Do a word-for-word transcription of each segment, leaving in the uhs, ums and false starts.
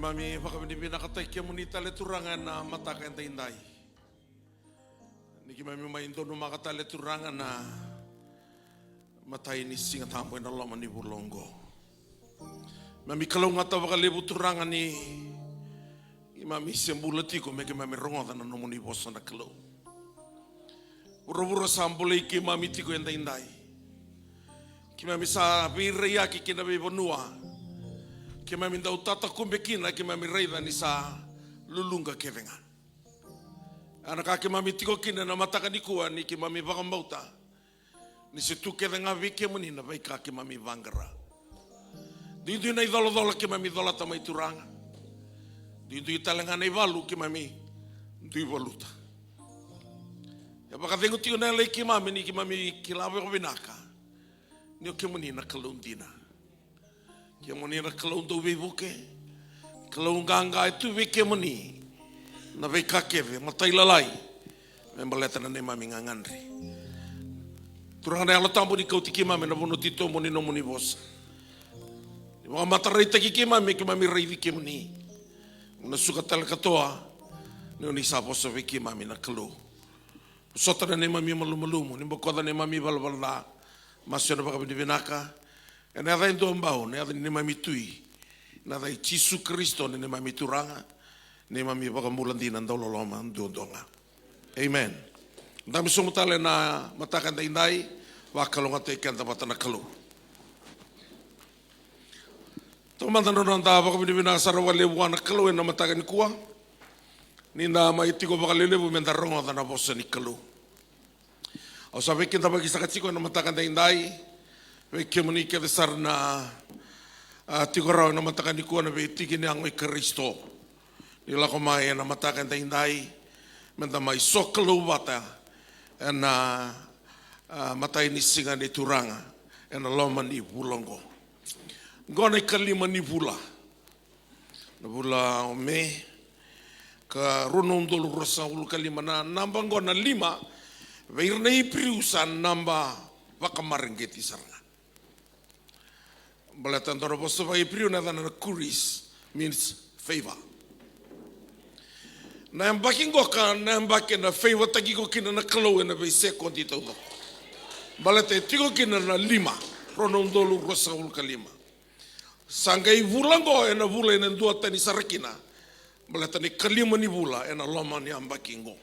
Keimami vakavinavinakataki kemuni tale Turaga ena mataka edaidai. Ni keimami mai donumaka tale Turaga na imatai ni Siga Tabu ena loma ni vula oqo. Keimami kalougata vakalevu Turaga ni keimami se bula tiko me keimami rogoca na nomuni vosa na Kalou. Vuravura sa bolei keimami tiko edaidai. Keimami sa veiraiyaki ki na veivanua keimami dau tatakube kina, keimami raica ni sa luluqa kece ga. A na ka keimami tiko kina na mataka nikua ni keimami vakabauta ni se tu kece ga vei kemuni na veika keimami vaqara. Duidui na icolacola keimami colata mai Turaga. Duidui tale ga na ivalu keimami dui valuta. E vakacegu tiko na yaloi keimami ni keimami kila vakavinaka ni o kemuni na Kalou dina. Kemuni na Kalou dau veivuke, Kalou qaqa, e tu vei kemuni na veika kece, matailalai me baleta na neimami gagadre. Turaga na Yalo Tabu ni kauti keimami na vanua titobu ni nomuni vosa. Ni vakamataraitaki keimami me keimami raici kemuni. Na suka tale katoa ni oni sa vosa vei keimami na Kalou. Sota na neimami malumalumu, ni bokoca neimami valavala ca. Masu ena vakavinavinaka ena yaca e dua bau, na yaca ni neimami Tui, na yaca i Jisu Karisito na neimami Turaga, neimami Vakabula dina dauloloma duadua ga. Amen. Dabe sobu tale na mataka edaidai, vakalougatataki keda vata na Kalou. Taumada na noda vakavinavinaka sara vakalevu vua na Kalou ena mataka nikua, ni da mai tiko vakalelevu me da rogoca na vosa ni Kalou. Au sa veikidavaki saka tiko ena mataka edaidai vei kemuni kece sara na, a, tiko rawa ena mataka nikua na veitiki ni yago i Karisito. Ni lako mai ena mataka edaidai me da mai sokalou vata ena, a, imatai ni Siga ni Turaga ena loma ni vula oqo. Oqo na ikalima ni vula, na vula o Me, ka rua na udolu ruasagavulu ka lima. Na naba oqo na lima, vei ira na Iperiu sa naba vakamareqeti sara ga. Baleta e dua na vosa vaka-Iperiu na yacana na Charis, means favor. Na yabaki qoka na yabaki ena favour-taki iko kina na Kalou ena veisekodi taucoko. Baleta e tiko kina na lima, rua na udolu ruasagavulu ka lima. Sa qai vula oqo ena vula ena duatani sara kina, baleta na ikalima ni vula ena loma ni yabaki oqo.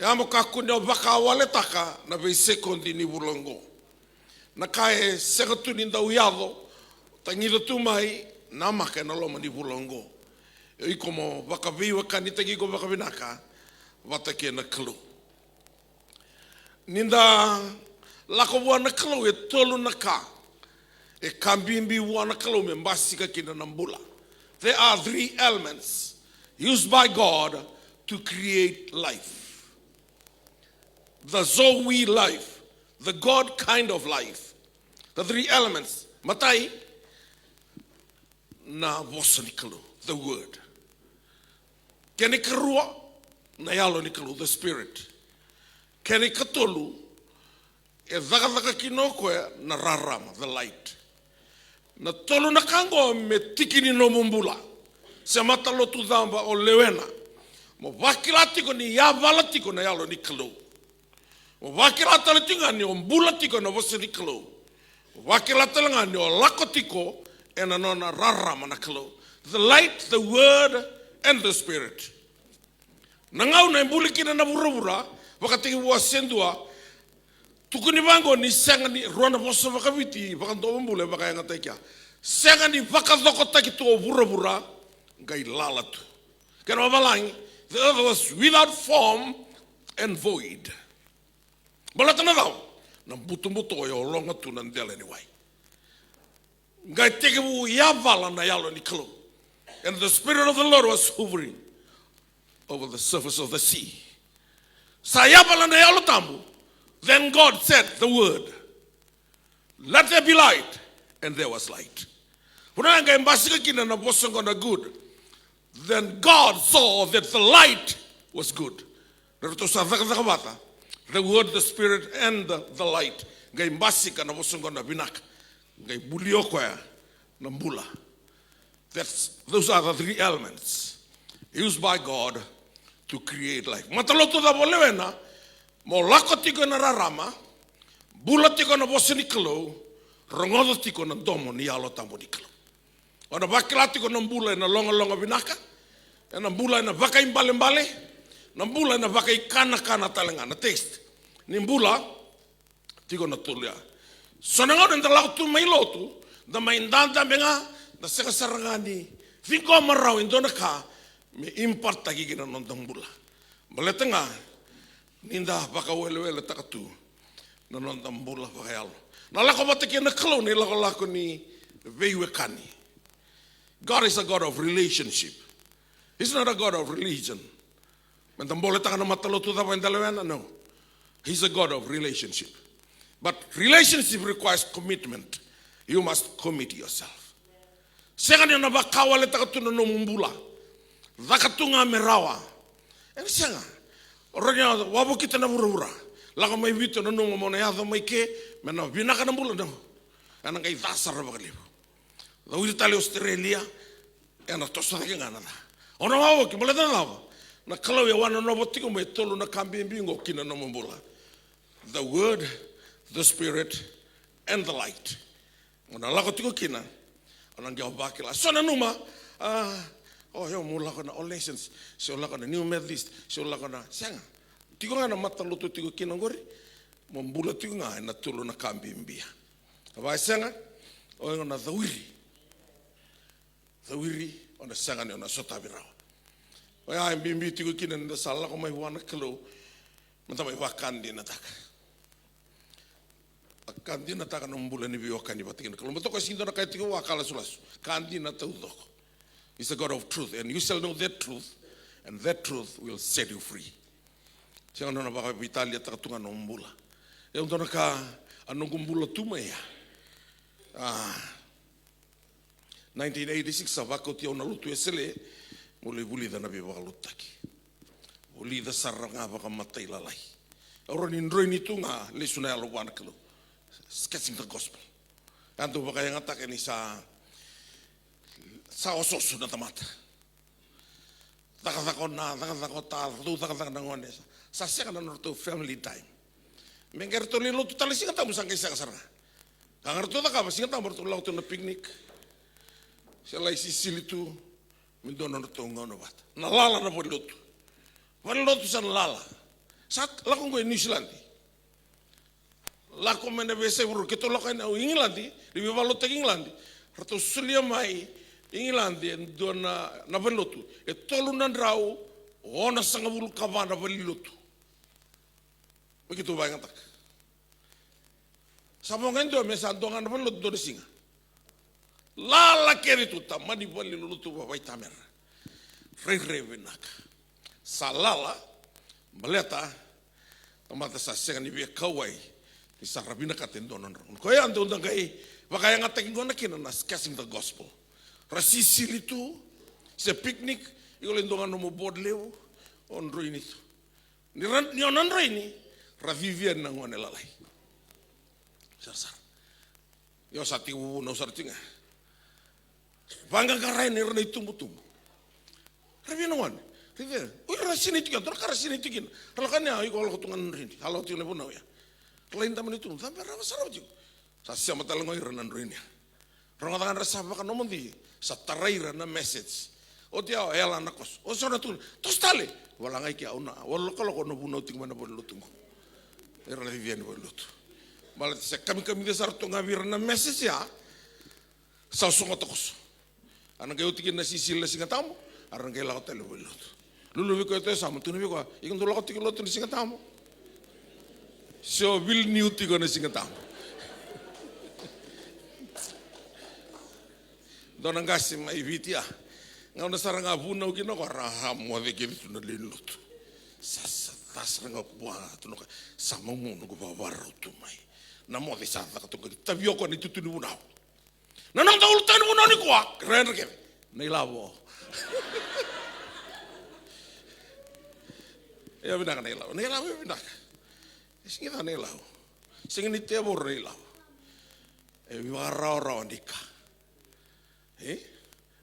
E a mo kakua ni o vakawaletaka na veisekodi ni vula oqo. Na ka e sega tu ni dau yaco, tagica tu mai, namaka ena loma ni vula oqo. O iko mo vakaveiwekanitaki iko vakavinaka vata kei na Kalou. Ni da lako vua na Kalou, e tolu na ka e ka bibi vua na Kalou me basika kina na bula. There are three elements used by God to create life. The Zoe life, the God kind of life. The three elements. Matai, na vosa ni Kalou, the word. Kena ikarua, na Yalo ni Kalou, the Spirit. Kena ikatolu, e cakacaka kina o koya na rarama, the light. Na tolu na ka oqo me tiki ni nomu bula. Se matalotu cava o lewena, mo vakila tiko ni yavala tiko na Yalo ni Kalou. Mo vakila tale tiko ga ni o bula tiko ena vosa ni Kalou. Mo vakila tale ga ni o lako tiko ena nona rarama na Kalou. The light, the word, and the spirit. Na gauna e buli kina na vuravura, Vakatekivu wase dua, tukuni vaqo ni sega ni, rua na vosa vakaviti vakadomobula e vakayagataki kea. Sega ni vakacokotaki tu o vuravura, qai lala tu. Kena vavalagi, the earth was without form and void. Baleta na cava? Na butobuto e ologa tu na dela ni wai. Qai tekivu yavala na Yalo ni Kalou. And the Spirit of the Lord was hovering over the surface of the sea. Sa yavala na Yalo Tabu. Then God said the word, "Let there be light," and there was light. Vuna qai basika kina na vosa oqo na good. Then God saw that the light was good. Na ratou sa cakacaka vata, the word, the spirit, and the, the light. Qai basika na vosa oqo na vinaka. Qai bulia o koya na bula. That's, those are the three elements used by God to create life. Matalotu cava o lewena, mo lako tiko ena rarama, bula tiko ena vosa ni Kalou, rogoca tiko na domo ni Yalo Tabu ni Kalou. O na vakila tiko na bula ena logaloga vinaka, ena bula ena vakaibalebale, na bula ena vakaikanakana tale ga, na taste ni bula tiko na tolu ya. So na gauna eda lako tu mai lotu, da mai dadabe ga, da sega sara ga ni ciqoma rawa e dua na ka me impart-taki kina na noda bula. Baleta ga ni da vakaweleweletaka tu na noda bula vakayalo. Na lako vata kei na Kalou na ilakolako ni veiwekani. God is a God of relationship. He's not a God of religion. Meda boletaka na matalotu cava eda lewena, no. He's a God of relationship. But relationship requires commitment. You must commit yourself. Sega ni o na vakawaletaka tu na nomu bula. Caka tu ga me rawa. Ena sega. O rawa ni o wavokita na vuravura. Lako mai Viti, o nanuma mo na yaco mai ke, me na vinaka na bula, no. Ena qai ca sara vakalevu. Cawiri tale Australia, ena toso cake ga na ca. O na wavoki, baleta na cava? Na Kalou e wanonova tiko mai e tolu na ka bibi oqo ki na nomu bula. The word, the spirit, and the light. O na lako tiko kina, o na qai vakila. So nanuma, a, o yau meu lako na All Nations, se o lako na New Methodist, se o lako na, sega. Tiko ga na matalotu tiko kina oqori, mo bula tiko ga ena tolu na ka bibi ya. Vaka e sega, o na cawiri. Cawiri, o na sega ni o na sotavi rawa. Oya e bibi tiko kina ni da sa lako mai vua na Kalou, meda mai vakadinataka. Vakadinataka na bula ni veiwekani vata kei na Kalou. Baleta o koya sega ni dua na ka e tiko vua ka lasulasu. Ka dina taucoko. He's a God of truth, and you shall know that truth, and that truth will set you free. Sega ni o na vakaveitaliataka tu ga na nomu bula. E dua na ka, a noqu bula tu mai ya. A, nineteen eighty-six, sa vakauti au na Lotu Wesele meu lai vulica na veivakalotutaki. Vulica sara ga vakamatailalai. Au rawa ni droini tu ga, lesu na yalo vua na Kalou. Sketching the gospel. Au dau vakayagataka ni sa, sa osooso na tamata. Cakacaka o na, cakacaka o ta, ratou cakacaka na gone. Sa, sa sega na nodratou family time. Me qai ratou lai lotu tale Siga Tabu, sa qai sega sara ga. Ka ga ratou cakava Siga Tabu, ratou lako tu na picnic. Se lai sisili tu me dua na nodratou gauna vata. Na lala na valenilotu. Valenilotu sa na lala. Sa lako qo e Niusiladi. Lako mai na veiyasai vuravura, keitou lako yani o Igiladi, ni veivakalotutaki Igiladi. Ratou solia mai Igiladi e dua na, na valenilotu. E tolu na drau onosagavulu ka va na valenilotu. Me keitou vakayagataka. Sa vo ga e dua me sa dua ga na valenilotu dua na siga. Lala kece tu, tamani valenilotu vavaitamera. Rairai vinaka. Sa lala, baleta tamata sa sega ni via kauwai ni sa ra vinakata e dua na drau. Koya dau da qai vakayagataki gona kina na sketching the gospel. Ra sisili tu, se picnic, iko lai dua ga nomu board levu, o droini tu. Ni ra, ni o na droini, ra vivia na gone lalai. Sarasara. Io, sa tiko vuvuna, au sa tiko ga. Vaqaqara yani ira na itubutubu. Ra via na gone. Ra via. Oi, ra sinai tiko, dua na ka ra sinai tiko kina. Ra lako yani, iko lako tu ga na droini. A lako tiko na vunau ya. Ra lai dabe na itubutubu. Dabe rawa sara tiko. Sa sema tale ga o ira na droini ya. Rogoca ga ra sa vakanomodi, sa tarai ira na message. Oti ya, e yala na koso. O so na tukuna, toso tale. Wala ga i ke au na, wala lokoloko na vunau tiko mai na valenilotu qo. Era na viviani valenilotu. Baleta se kamikamica sara tu ga vei ira na message ya. Sa sogota koso. A na qai oti kina na sisili na Siga Tabu, a ra na qai lako tale valenilotu. Lulu vei koya e tu e yasamu, tukuna vei koya, iko dau lako tiko i lotu na Siga Tabu? Se o viliniu tiko na Siga Tabu? Dua na qase mai Viti ya. Gauna sara ga vunau kina o koya, ra moce kece tu na lewe ni lotu. Sa, sa, sa sara ga vua tu na koya. Sa maumau noqu vakavakarau tu mai. Na moce sa caka tu ga ni tavi o koya na itutu ni vunau. Na noda ulutaga ni vunau nikua, ra yadra kece. Na ilavo. E vinaka na ilavo. Na ilavo e vinaka. E sega ni ca na ilavo. Sega ni tevoro na ilavo. E vakarawarawa ni ka. E?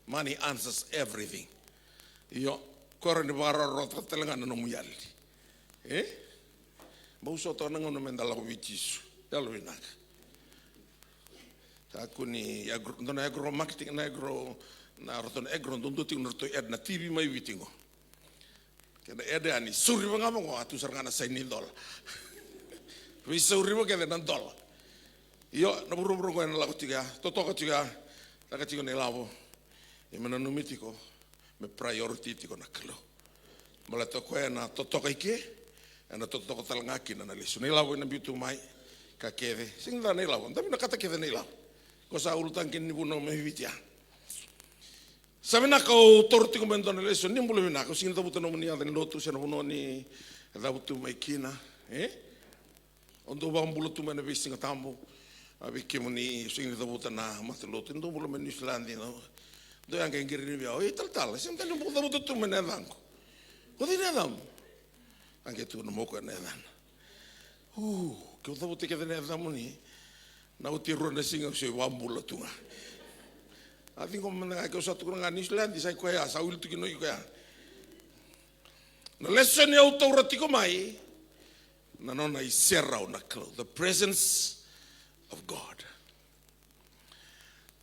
Money answers everything. Io, koya ni vakarorota tale ga na nomu yali. E? Bau sota na gauna meda lako vei Jisu. Yalo vinaka. Sa kua ni agro, dua na agro marketing, na agro, na ratou na agro, dua dua tiko na ratou ad na T V mai Viti qo. Kena ad yani, sauriva ga vaqo, a tu sara ga na saini dola. Veisauriva kece na dola. Io, na vuravura qo ena lako tiko ya, totoka tiko ya, lako tiko na ilavo. Ia me nanumi tiko, me priority tiko na Kalou. Baleta o koya ena totoka i ke, ena totoka tale ga kina na lesu. Na ilavo ena biu tu mai, ka kece. Sega ni ca na ilavo, da vinakata kece na ilavo. Ko sa ulutaga kina ni vunau mai Viti ya. Sa vinaka au taura tiko mai e dua na lesoni, ni bula vinaka. Au sega ni cavuta nomuni yaca ni lotu se na vanua ni cavutu mai kina, e? Au dau vakabula tu mai na veisiga tabu. A vei kemuni, au sega ni cavuta na mata lotu. Dau bula mai Niusiladi, na dau yaga e qiri ni vei au. Ei, talatala, sega ni bau cavuta tu mai na yacaqu. Ko cei na yacamu? A qai tukuna mai o koya na yacana. U, keu cavuta kece na yacamuni, na oti e rua na siga au se vakabula tu ga. A ciqoma mada ga keu sa tukuna ga Niusiladi, sa i koya, sa wili tu kina i koya. Na lesoni au taura tiko mai, na nona iserau na Kalou, the presence of God.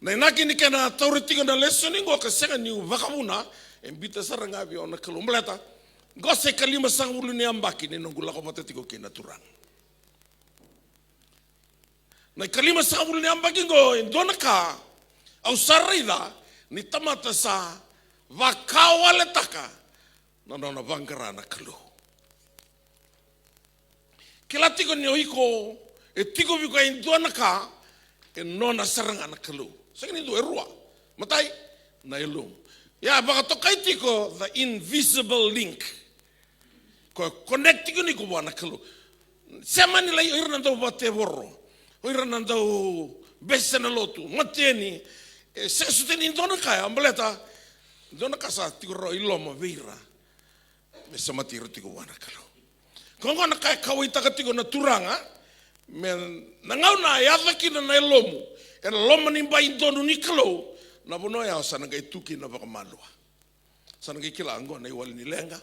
Na inaki ni kena taura tiko na lesoni qo ka sega niu vakavuna, e biuta sara ga vei au na Kalou. Baleta qo sa ikalimasagavulu ni yabaki ni noqu lako vata tiko kei na Turaga. Na ikalimasagavulu ni yabaki qo, e dua na ka au sa raica ni tamata sa vakawaletaka na nona vaqara na Kalou. Kila tiko ni o iko e tiko vei koya e dua na ka, e nona sara ga na Kalou. Sega ni dua, e rua. Matai, na yalomu. Ia vakatokai tiko the invisible link. Ko connect tiko ni ko vua na Kalou. Sema ni lai o ira na dau vatevoro, o ira na dau bese na lotu, mateni, e sega soti ni dua na ka ya, baleta dua na ka sa tiko rawa i loma vei ira. Me semati ira tiko vua na Kalou. Koya gona na ka e kauwaitaka tiko na Turaga, me na gauna e yaco kina na yalomu ena loma ni bai donu ni Kalou, na vanua ya o sa na qai tu kina vakamalua. Sa na qai kila, qo na iwali ni leqa,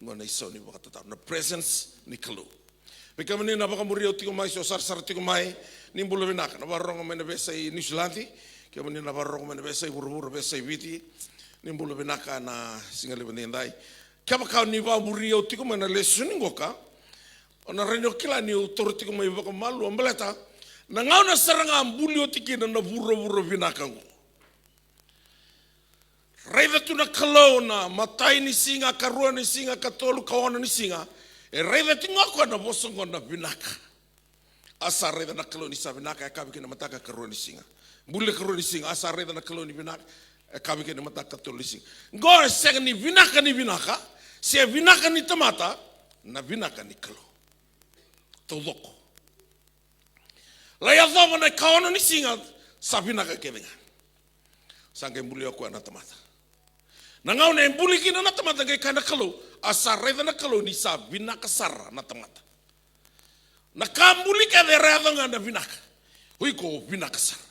qo na isau ni vakatataro, na presence ni Kalou. Vei kemuni na vakamuri au tiko mai, se o sarasara tiko mai, ni bula vinaka. Na vakarorogo mai na veiyasai Niusiladi, kemuni na vakarorogo mai na veiyasai vuravura, veiyasai Viti, ni bula vinaka na siga levu edaidai. Kevaka ni vakamuri au tiko mai na lesoni qoka, o na rawa ni o kila niu taura tiko mai vakamalua, baleta na gauna sara ga buli oti kina na vuravura vinaka qo. Raica tu na Kalou na matai ni siga, karua ni siga, katolu, kaono ni siga. E raica tiko ga o koya na vosa qo na vinaka. A sa raica na Kalou ni sa vinaka, e kaya vei kena mataka karua ni siga. Buli karua ni siga, a sa raica na Kalou ni vinaka, e kaya vei kena mataka katolu ni siga. Qo e sega ni vinaka ni vinaka, se vinaka ni tamata, na vinaka ni Kalou. Taucoko. Lai yacova na ikaono ni siga, sa vinaka kece ga. Sa qai buli o koya na tamata. Na gauna e buli kina na tamata, qai kaya na Kalou, a sa raica na Kalou ni sa vinaka sara na tamata. Na ka buli kece era yaco ga na vinaka. O iko o vinaka sara.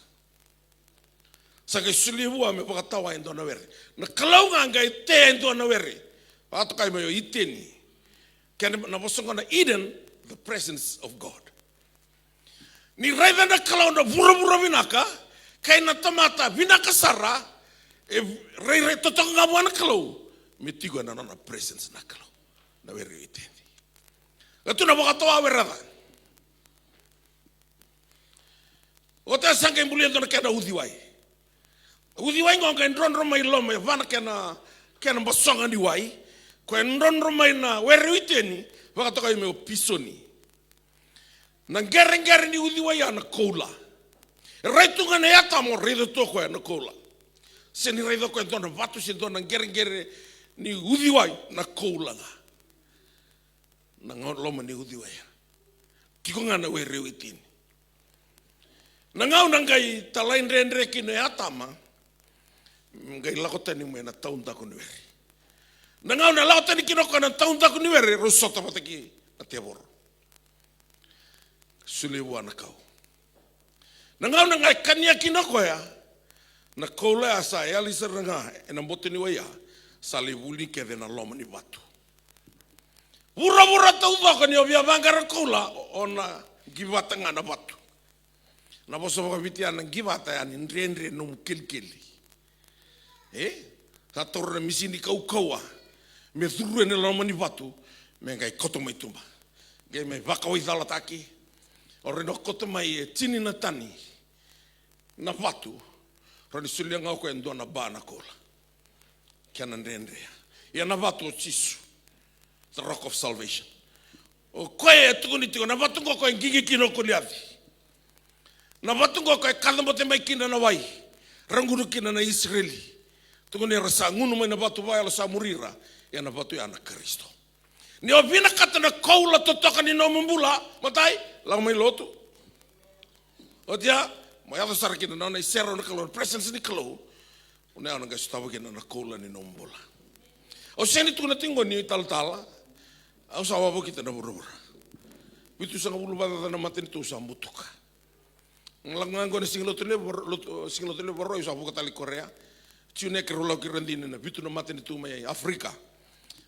Sa qai solia vua me vakatawa e dua na were. Na Kalou ga qai tea e dua na were. Vakatokai mai o Iteni. Kena na vosa qo na Eden, the presence of God. Ni raica na Kalou na vuravura vinaka, kei na tamata vinaka sara, e rairai totoka ga vua na Kalou, me tiko ena nona presence na Kalou, na were o Iteni. Ka tu na vakatawa were ca. Oti ya sa qai bulia e dua na kena uciwai. Uciwai qo qai drodro mai loma, e va na kena, kena basoga ni wai. Ko e drodro mai na were o Iteni, vakatokai me o Pisoni. Na qereqere ni uciwai ya na koula. E rai tu ga na yatama o raica tu o koya na koula. Se ni raica o koya e dua na vatu se dua na qereqere ni uciwai na koula ga. Na ga loma ni uciwai ya. Tiko ga na were o Iteni. Na gauna qai talaidredre kina o Atama, qai lako tani mai na taudaku ni were. Na gauna e lako tani kina o koya na taudaku ni were, rau sota vata kei na tevoro. Solia vua na kau. Na gauna qai kania kina o koya, Na koula ya sa yali sara ga ena boto ni wai ya, sa lai vuli kece na loma ni vatu. Vuravura taucoko ni o via vaqara koula, o na qivata ga na vatu. Na vosa vakaviti ya na qivata ya ni dredre nomu kelikeli. E? Sa taura na misini kaukauwa me curu ena loma ni vatu, me qai koto mai tuba. Qai mai vakawaicalataki. O rai na koto mai e tini na tani na vatu, rawa ni solia ga o koya e dua na ba na koula. Kena dredre. Ia na vatu o Jisu, the rock of salvation. O koya e tukuni tiko na vatu qo, koya e qiqi kina o Koliaci. Na vatu qo, koya e kacabote mai kina na wai, ra gunu kina na Isireli. Tukuni era sa gunu mai na vatu vakayalo, sa muri ira. Ia na vatu ya na Karisito. Ni o vinakata na koula totoka ni nomu bula, matai, lako mai lotu. Oti ya, mo yaco sara kina na nona iserau na Kalou, na presence ni Kalou. O na yaco na qai sotava kina na koula ni nomu bula. Au sega ni tukuna tiko ni talatala, au sa wavokita na vuravura. Vitusagavulu vakacaca na matanitu au sa butuka. Lako ga qo na Siga Lotulevu, lotu, Siga Lotulevu Vakarauwai, au sa vuka tale i Korea. June keirau lako kei Radini, na vitu na matanitu mai Africa.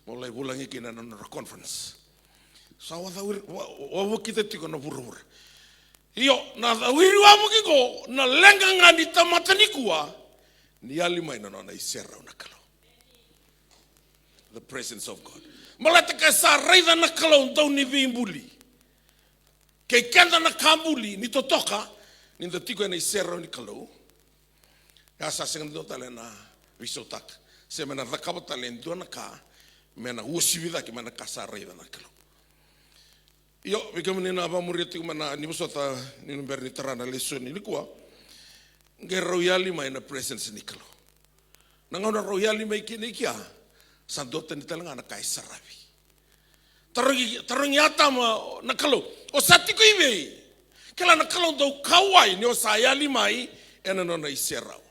Mo lai vulagi kina na nodra conference. Sa wacawiri, wa-, wavokita tiko na vuravura. Io, na cawiri wavoki qo, na leqa ga ni tamata nikua, ni yali mai na nona iserau na Kalou. The presence of God. Baleta ke sa raica na Kalou dau ni veibuli. Kei keda na ka buli ni totoka, ni da tiko ena iserau ni Kalou. Ia sa sega ni dua tale na veisautaka, se me na cakava tale e dua na ka me na uasivi cake mai na ka sa raica na Kalou. Io, vei kemuni na vakamuria tiko mai na, ni vosota, ni bera ni tara na lesoni nikua, qai rau yali mai na presence ni Kalou. Na gauna rau yali mai kina i kea, sa duatani tale ga na ka e saravi. Tarogi, tarogi Atama na Kalou, o sa tiko i vei? Kila na Kalou dau kauwai ni o sa yali mai ena nona iserau.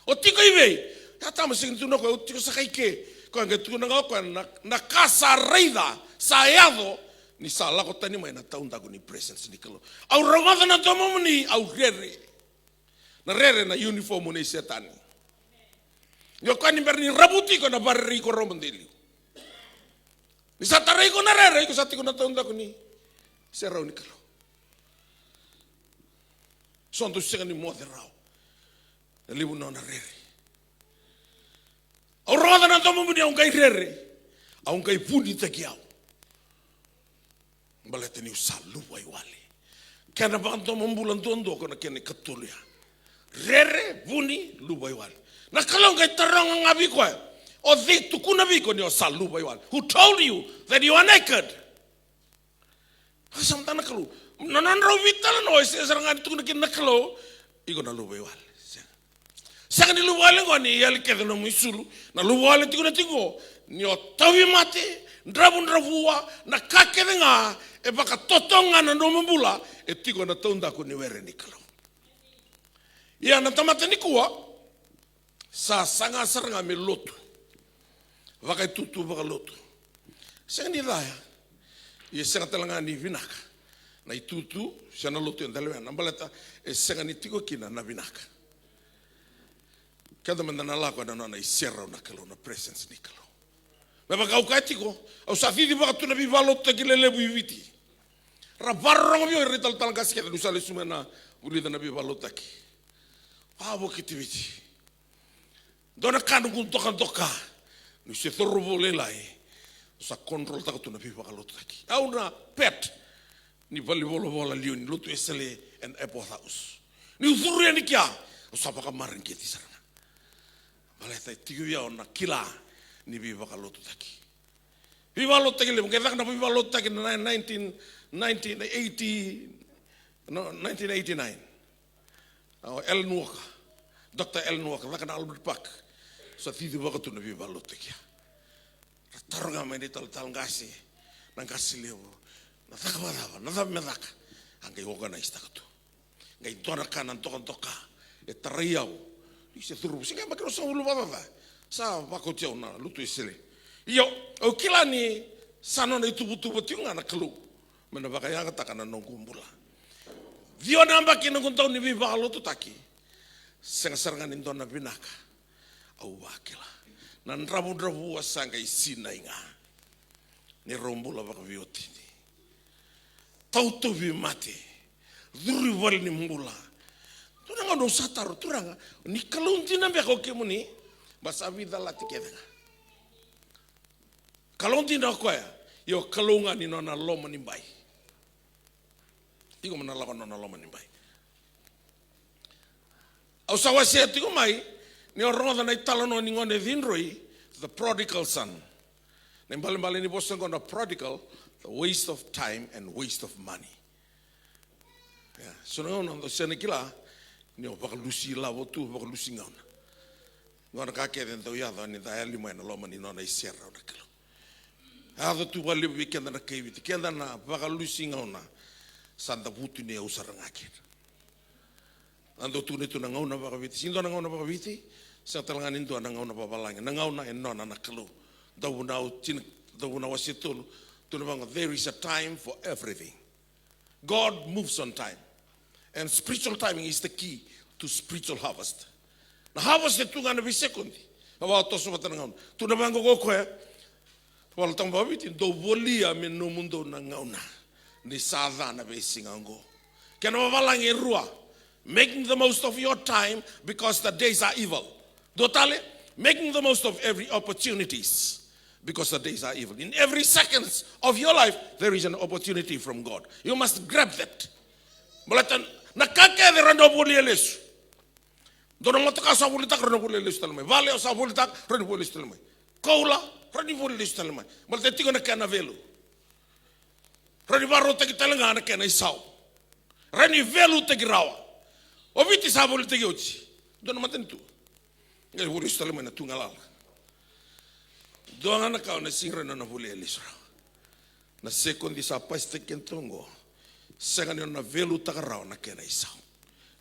O tiko i vei? Atama sega ni tukuna o koya, au tiko saka i ke. Koya qai tukuna ga o koya na, na ka sa raica, sa yaco, ni sa lako tani mai na taudaku ni presence ni Kalou. Au rogoca na domomuni, au rere. Na rere na uniform nei Setani. Ni o koya ni bera ni ravuti iko na varerei iko rawa mo deliu. Ni sa tarai iko na rere, iko sa tiko na taudaku ni serau ni Kalou. So dou sega ni moce rawa. Na levu na nona rere. Au rogoca na domomuni, au qai rere. Au qai vunitaki au. Baleta niu sa luvawale. Kena vakadomobula duadua ko na kena ikatolu ya. Rere, vuni, luvawale. Na Kalou qai taroga ga vei koya, o cei tukuna vei iko ni o sa luvawale? Who told you that you are naked? Sa mata na Kalou. Na nodrau veitalanoa e sega sara ga ni tukuna kina na Kalou, iko na luvawale. Sega. Sega ni luvawale qo ni yali kece nomu isulu. Na luvawale tiko na tiko ni o tauvimate, dravudravua, na ka kece ga e vakatoto ga na nomu bula, e tiko na taudaku ni were ni Kalou. Ia na tamata nikua, sa saga sara ga me lotu. Vakaitutu vakalotu. Sega ni caya. Ia sega tale ga ni vinaka na itutu se na lotu e dau lewena, baleta e sega ni tiko kina na vinaka. Keda meda na lako ena nona iserau na Kalou, na presence ni Kalou. Me vaka au kaya tiko, au sa cici vaka tu na veivakalotutaki lelevu i Viti. Ra vakarorogo vei au era italatala qase kece, niu sa lesu mai na vulica na veivakalotutaki. Vavokiti Viti. Dua na ka noqu dokadoka, niu se cauravou lailai, au sa controltaka tu na veivakalotutaki. Au na pet ni valenivolavola liu ni Lotu Wesele and Epworth House. Niu curu yani kea, au sa vakamareqeti sara ga. Baleta e tiko vei au na kila ni veivakalotutaki. Veivakalotutaki levu, qai caka na veivakalotutaki na nineteen, nineteen eighty, no, nineteen eighty-nine. O Alan Walker, Doctor Alan Walker, caka na Albert Park. Sa cici vaka tu na veivakalotutaki ya. Ra taroga mai na italatala qase, na qase levu, na caka vakacava, na cava me caka. A qai organisetaka tu. Qai dua na ka na dokadoka e tarai au. Ni se curu, se qai yabaki ruasagavulu vakacaca, sa vakoti au na Lotu Wesele. Io, au kila ni sa nona ituvatuva tiko ga na Kalou me na vakayagataka na noqu bula. Ciwa na yabaki noqu dau ni veivakalotutaki. Sega sara ga ni dua na vinaka au vakila. Na dravudravua sa qai sinai ga. Ni rau bula vakaveiwatini. Tautuvi mate. Curu i vale ni bula. Turaga, au sa taro, Turaga, ni Kalou dina beka o kemuni? Ba sa veicalati kece ga. Kalou dina o koya, ia o Kalou ga ni nona loma ni bai. Iko mo na lako na nona loma ni bai. Au sa wasea tiko mai, ni o rogoca na italanoa ni gone cidroi, the prodigal son. Na ibalebale ni vosa qo na prodigal, the waste of time and waste of money. Ia, so na gauna dau sega ni kila, ni o vakalusi lavo tu, vakalusi gauna. Qo na ka kece dau yaco ni da yali mai na loma ni nona iserau na Kalou. Yaco tu vakalevu vei keda na kai Viti, keda na vakalusi gauna, sa da vutuniyau sara ga kina. Na dau tukuni tu na gauna vakaviti, sega ni dua na gauna vakaviti, sega tale ga ni dua na gauna vavalagi, na gauna e nona na Kalou. Dauvunau tina, Dauvunau wase tolu, tukuna vaqo, there is a time for everything. God moves on time. And spiritual timing is the key to spiritual harvest. Na harvest e tu ga na veisekodi. A vakatoso vata na gauna. Tukuna vaqo o koya, Vola Tabu vakaviti, dou volia me nomudou na gauna, ni sa ca na veisiga oqo. Kena vavalagi e rua. Making the most of your time because the days are evil. Dua tale, making the most of every opportunities because the days are evil. In every seconds of your life, there is an opportunity from God. You must grab that. Baleta na ka kece rawa ni o volia lesu. Dua na motoka sa volitaka, rawa ni o volia lesu tale mai. Vale o sa volitaka, rawa ni o volia lesu tale mai. Koula, rawa ni o volia lesu tale mai. Baleta e tiko na kena value. Rawa ni vakarautaki tale ga na kena isau. Rawa ni valuetaki rawa. O Viti sa volitaki oti. Dua na matanitu. Qai volia lesu tale mai na tu galala. Dua ga na ka o na sega ni rawa ni o na volia lesu rawa. Na sekodi sa pasitaki keda tu oqo. Sega ni o na valuetaka rawa na kena isau.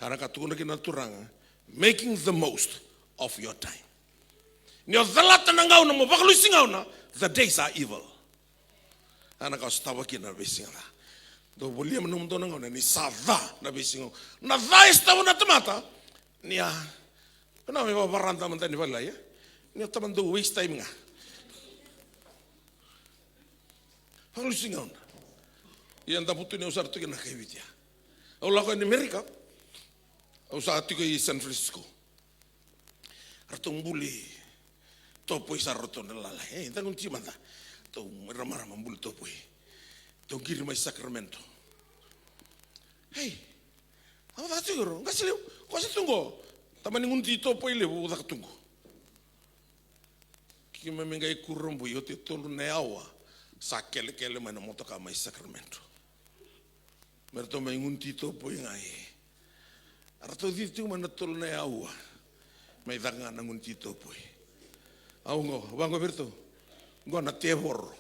Ia na ka tukuna kina na Turaga, making the most of your time. Ni o calata na gauna mo vakalusi gauna, the days are evil. Ia na ka o sotava kina na veisiga ca. Dou volia me nomudou na gauna ni sa ca na veisiga. Na ca e sotava na tamata, ni a, na me vavarada mada ni valai, e? Ni o tama dou waste time ga. Vakalusi gauna. Ia da vutuniyau sara tu kina na kai Viti ya. Au lako yani Amerika. Au sa tiko i San Francisco. Ratou buli topoi sara ratou na lalai. Ei, da gunu tiko mada. Ratou marama buli topoi. Ratou qiri mai Sacramento. Ei, au caka tiko iro. Qase levu. Qase tu qo. Tamani gunu topoi levu, au caka tu qo. Keimami qai kurabui, oti e tolu na aua, sa kelekele mai na motoka mai Sacramento. Me ratou mai gunu topoi ga e. Ratou cici tiko mai na tolu na aua. Mai caka ga na gunu topoi. Au qo, vaqo vei ratou. Qo na tevoro.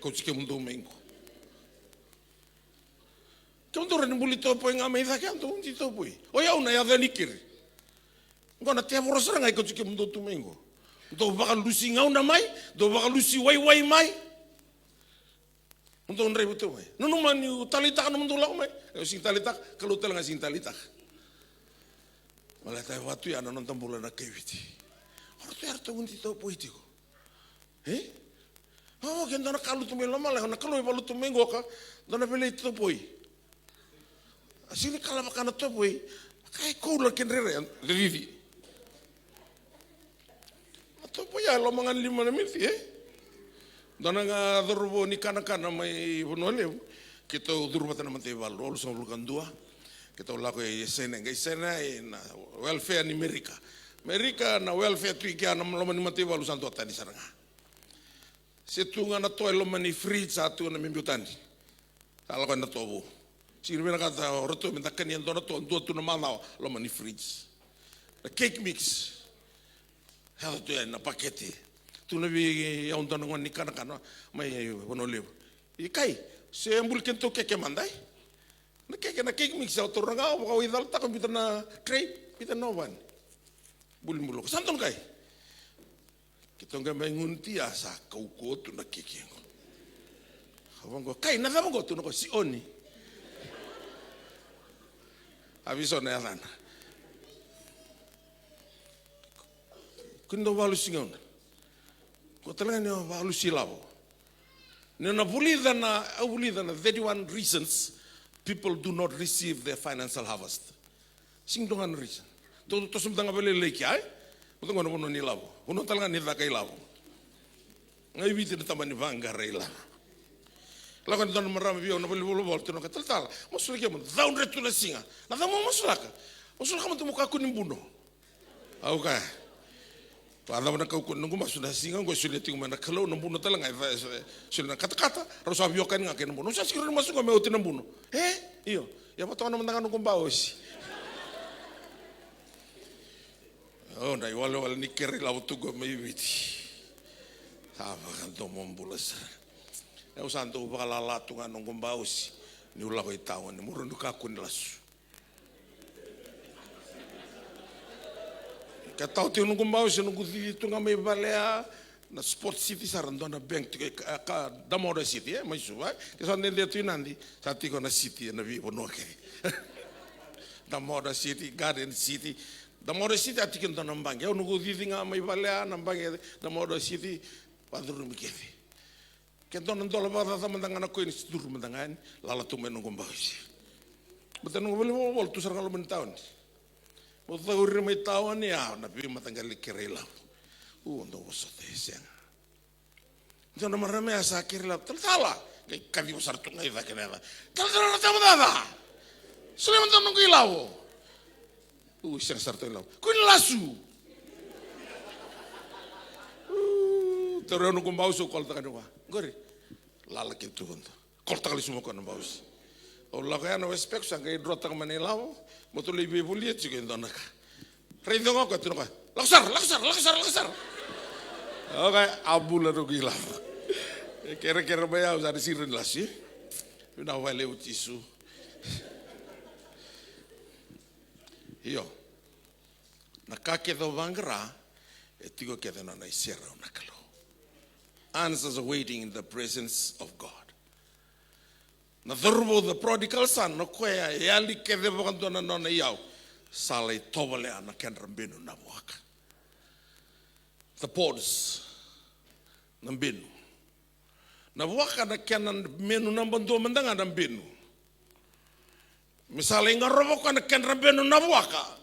Kauti kemudou mai qo. Kemudou rawa ni buli topoi ga mai cake, a dou gunu topoi. O yau na yaca ni kiri. Qo na tevoro sara ga e kauti kemudou tu mai qo. Dou vakalusi gauna mai, dou vakalusi waiwai mai. Dou draiva tu mai. Nanuma niu taleitaka nomudou lako mai. Au sega ni taleitaka, Kalou tale ga sega ni taleitaka. Baleta e vaka tu ya na noda bula na kai Viti. O ratou ya ratou gunu topoi tiko. E? O, ke dua na ka lutu mai lomalagi, na Kalou e valutu mai qoka, dua na velei topoi. A sega ni kala vaka na topoi, ka e koula ke rere, cici. Na topoi ya e loma ga ni lima na miniti, e? Dua na ga cauravou ni kanakana mai Vanua Levu, keitou curu vata na mataivalu, walusagavulu ka dua. Keitou lako i Senai, qai Senai na welfare ni Merika. Merika na welfare tu i kea na loma ni mataivalu sa duatani sara ga. Se tu ga na toa e loma ni fridge, sa tu na me biu tani. Sa lako na toa vou. Sega ni vinakata o ratou me da kania e dua na toa, dua tu na macawa loma ni fridge. Na cake mix. Yaco tu yani na pakete. Tukuna vei au dua na gone ni kanakana mai Vanua Levu. I kai, se buli kedatou keke mada, e? Na keke, na cake mix, au taura ga, au vakawaicalataka, biuta na tray, biuta na ovani. Buli bula. Sa donu kai. Keitou qai mai gunu ti, a sa kaukauwa tu na keke qo. Au vaqo, kai, na cava qo? Tukuna o koya, sioni. A vei so na yacana. Kua ni dau vakalusi gauna. Kua tale ga ni o vakalusi ilavo. Ni na vulica na, au vulica na thirty-one reasons people do not receive their financial harvest. Sega ni dua ga na reason. Tou toso mada ga vakalailai kea, e? Mada ga na vanua ni lavo. Vanua tale ga ni caka ilavo. Ga i Viti na tabana ni vaqara ilavo. Lako e dua na marama vei au na valenivolavola, tukuna o koya, "Talatala, masulaki au mada, caudre tu na siga." "Na cava mo masulaka?" "Masulaka mada mo kakua ni buno." Au kaya, "Vakacava na kaukauwa ni noqu masu na siga oqo e solia tiko mai na Kalou, na buno tale ga e ca-, e solia na katakata, rau sa veiwekani ga kei na buno. Au sa sega ni masu ga me oti na buno." "E? Io. Ia vakatoka mada ga noqu baosi." O, na iwalewale ni kere ilavo tu qo mai Viti. Sa vakadomobula sara. Au sa dau vakalala tu ga noqu baosi niu lako i taoni, mo rawa niu kakua ni lasu. Ke tau tiko noqu baosi, noqu cici tu ga mai vale ya, na sport city sara, dua na bank tiko e ka, ka, Damoda City, e, mai Suva, e. Ke sa dede tu i Nadi, sa tiko na city ena veivanua kece. Damoda City, Garden City. Damoda City a tiko e dua na baqe. Au noqu cici ga mai vale ya, na baqe Damoda City, vakacurumi kece. Ke dua na dola vakacaca mada ga na koini, curu mada ga yani, lala tu mai noqu baosi. Baleta noqu valenivolavola tu sara ga loma ni taoni. Mo cauri mai taoni, a, na veimataqali kere ilavo. U, dau vosota, e sega. Dua na marama ya sa kere ilavo, "Talatala." Qai kaciva sara tu ga i cake na yaca. "Talatala, na cava, talatala?" "Solia mada noqu ilavo." "U, sega sara tu ilavo." "Kua ni lasu." U, tauri au noqu baosi, au kolotaka yani vua. Qori. Lala kece tu vua. Kolotaka lesu mai o koya na baosi. Au lako yani na Westpac, sa qai drawtaka mai na ilavo. Mo tou lai veivolia tiko e dua na ka. Raica ga o koya, tukuna o koya, "Lako sara, lako sara, lako sara, lako sara." Okay, a bula noqu ilavo. E kerekere mai au, sa na sega ni lasu, e? Vinaka vakalevu Jisu. Io. Na ka kece o vaqara, e tiko kece na nona iserau na Kalou. Answers are waiting in the presence of God. Na cauravou, the prodigal son, o koya e yali kece vakadua na nona iyau. Sa lai tovolea na kedra benu na vuaka. The pods, na benu. Na vuaka na kena menu naba dua mada ga na benu. Me sa lai qarova o koya na kedra benu na vuaka.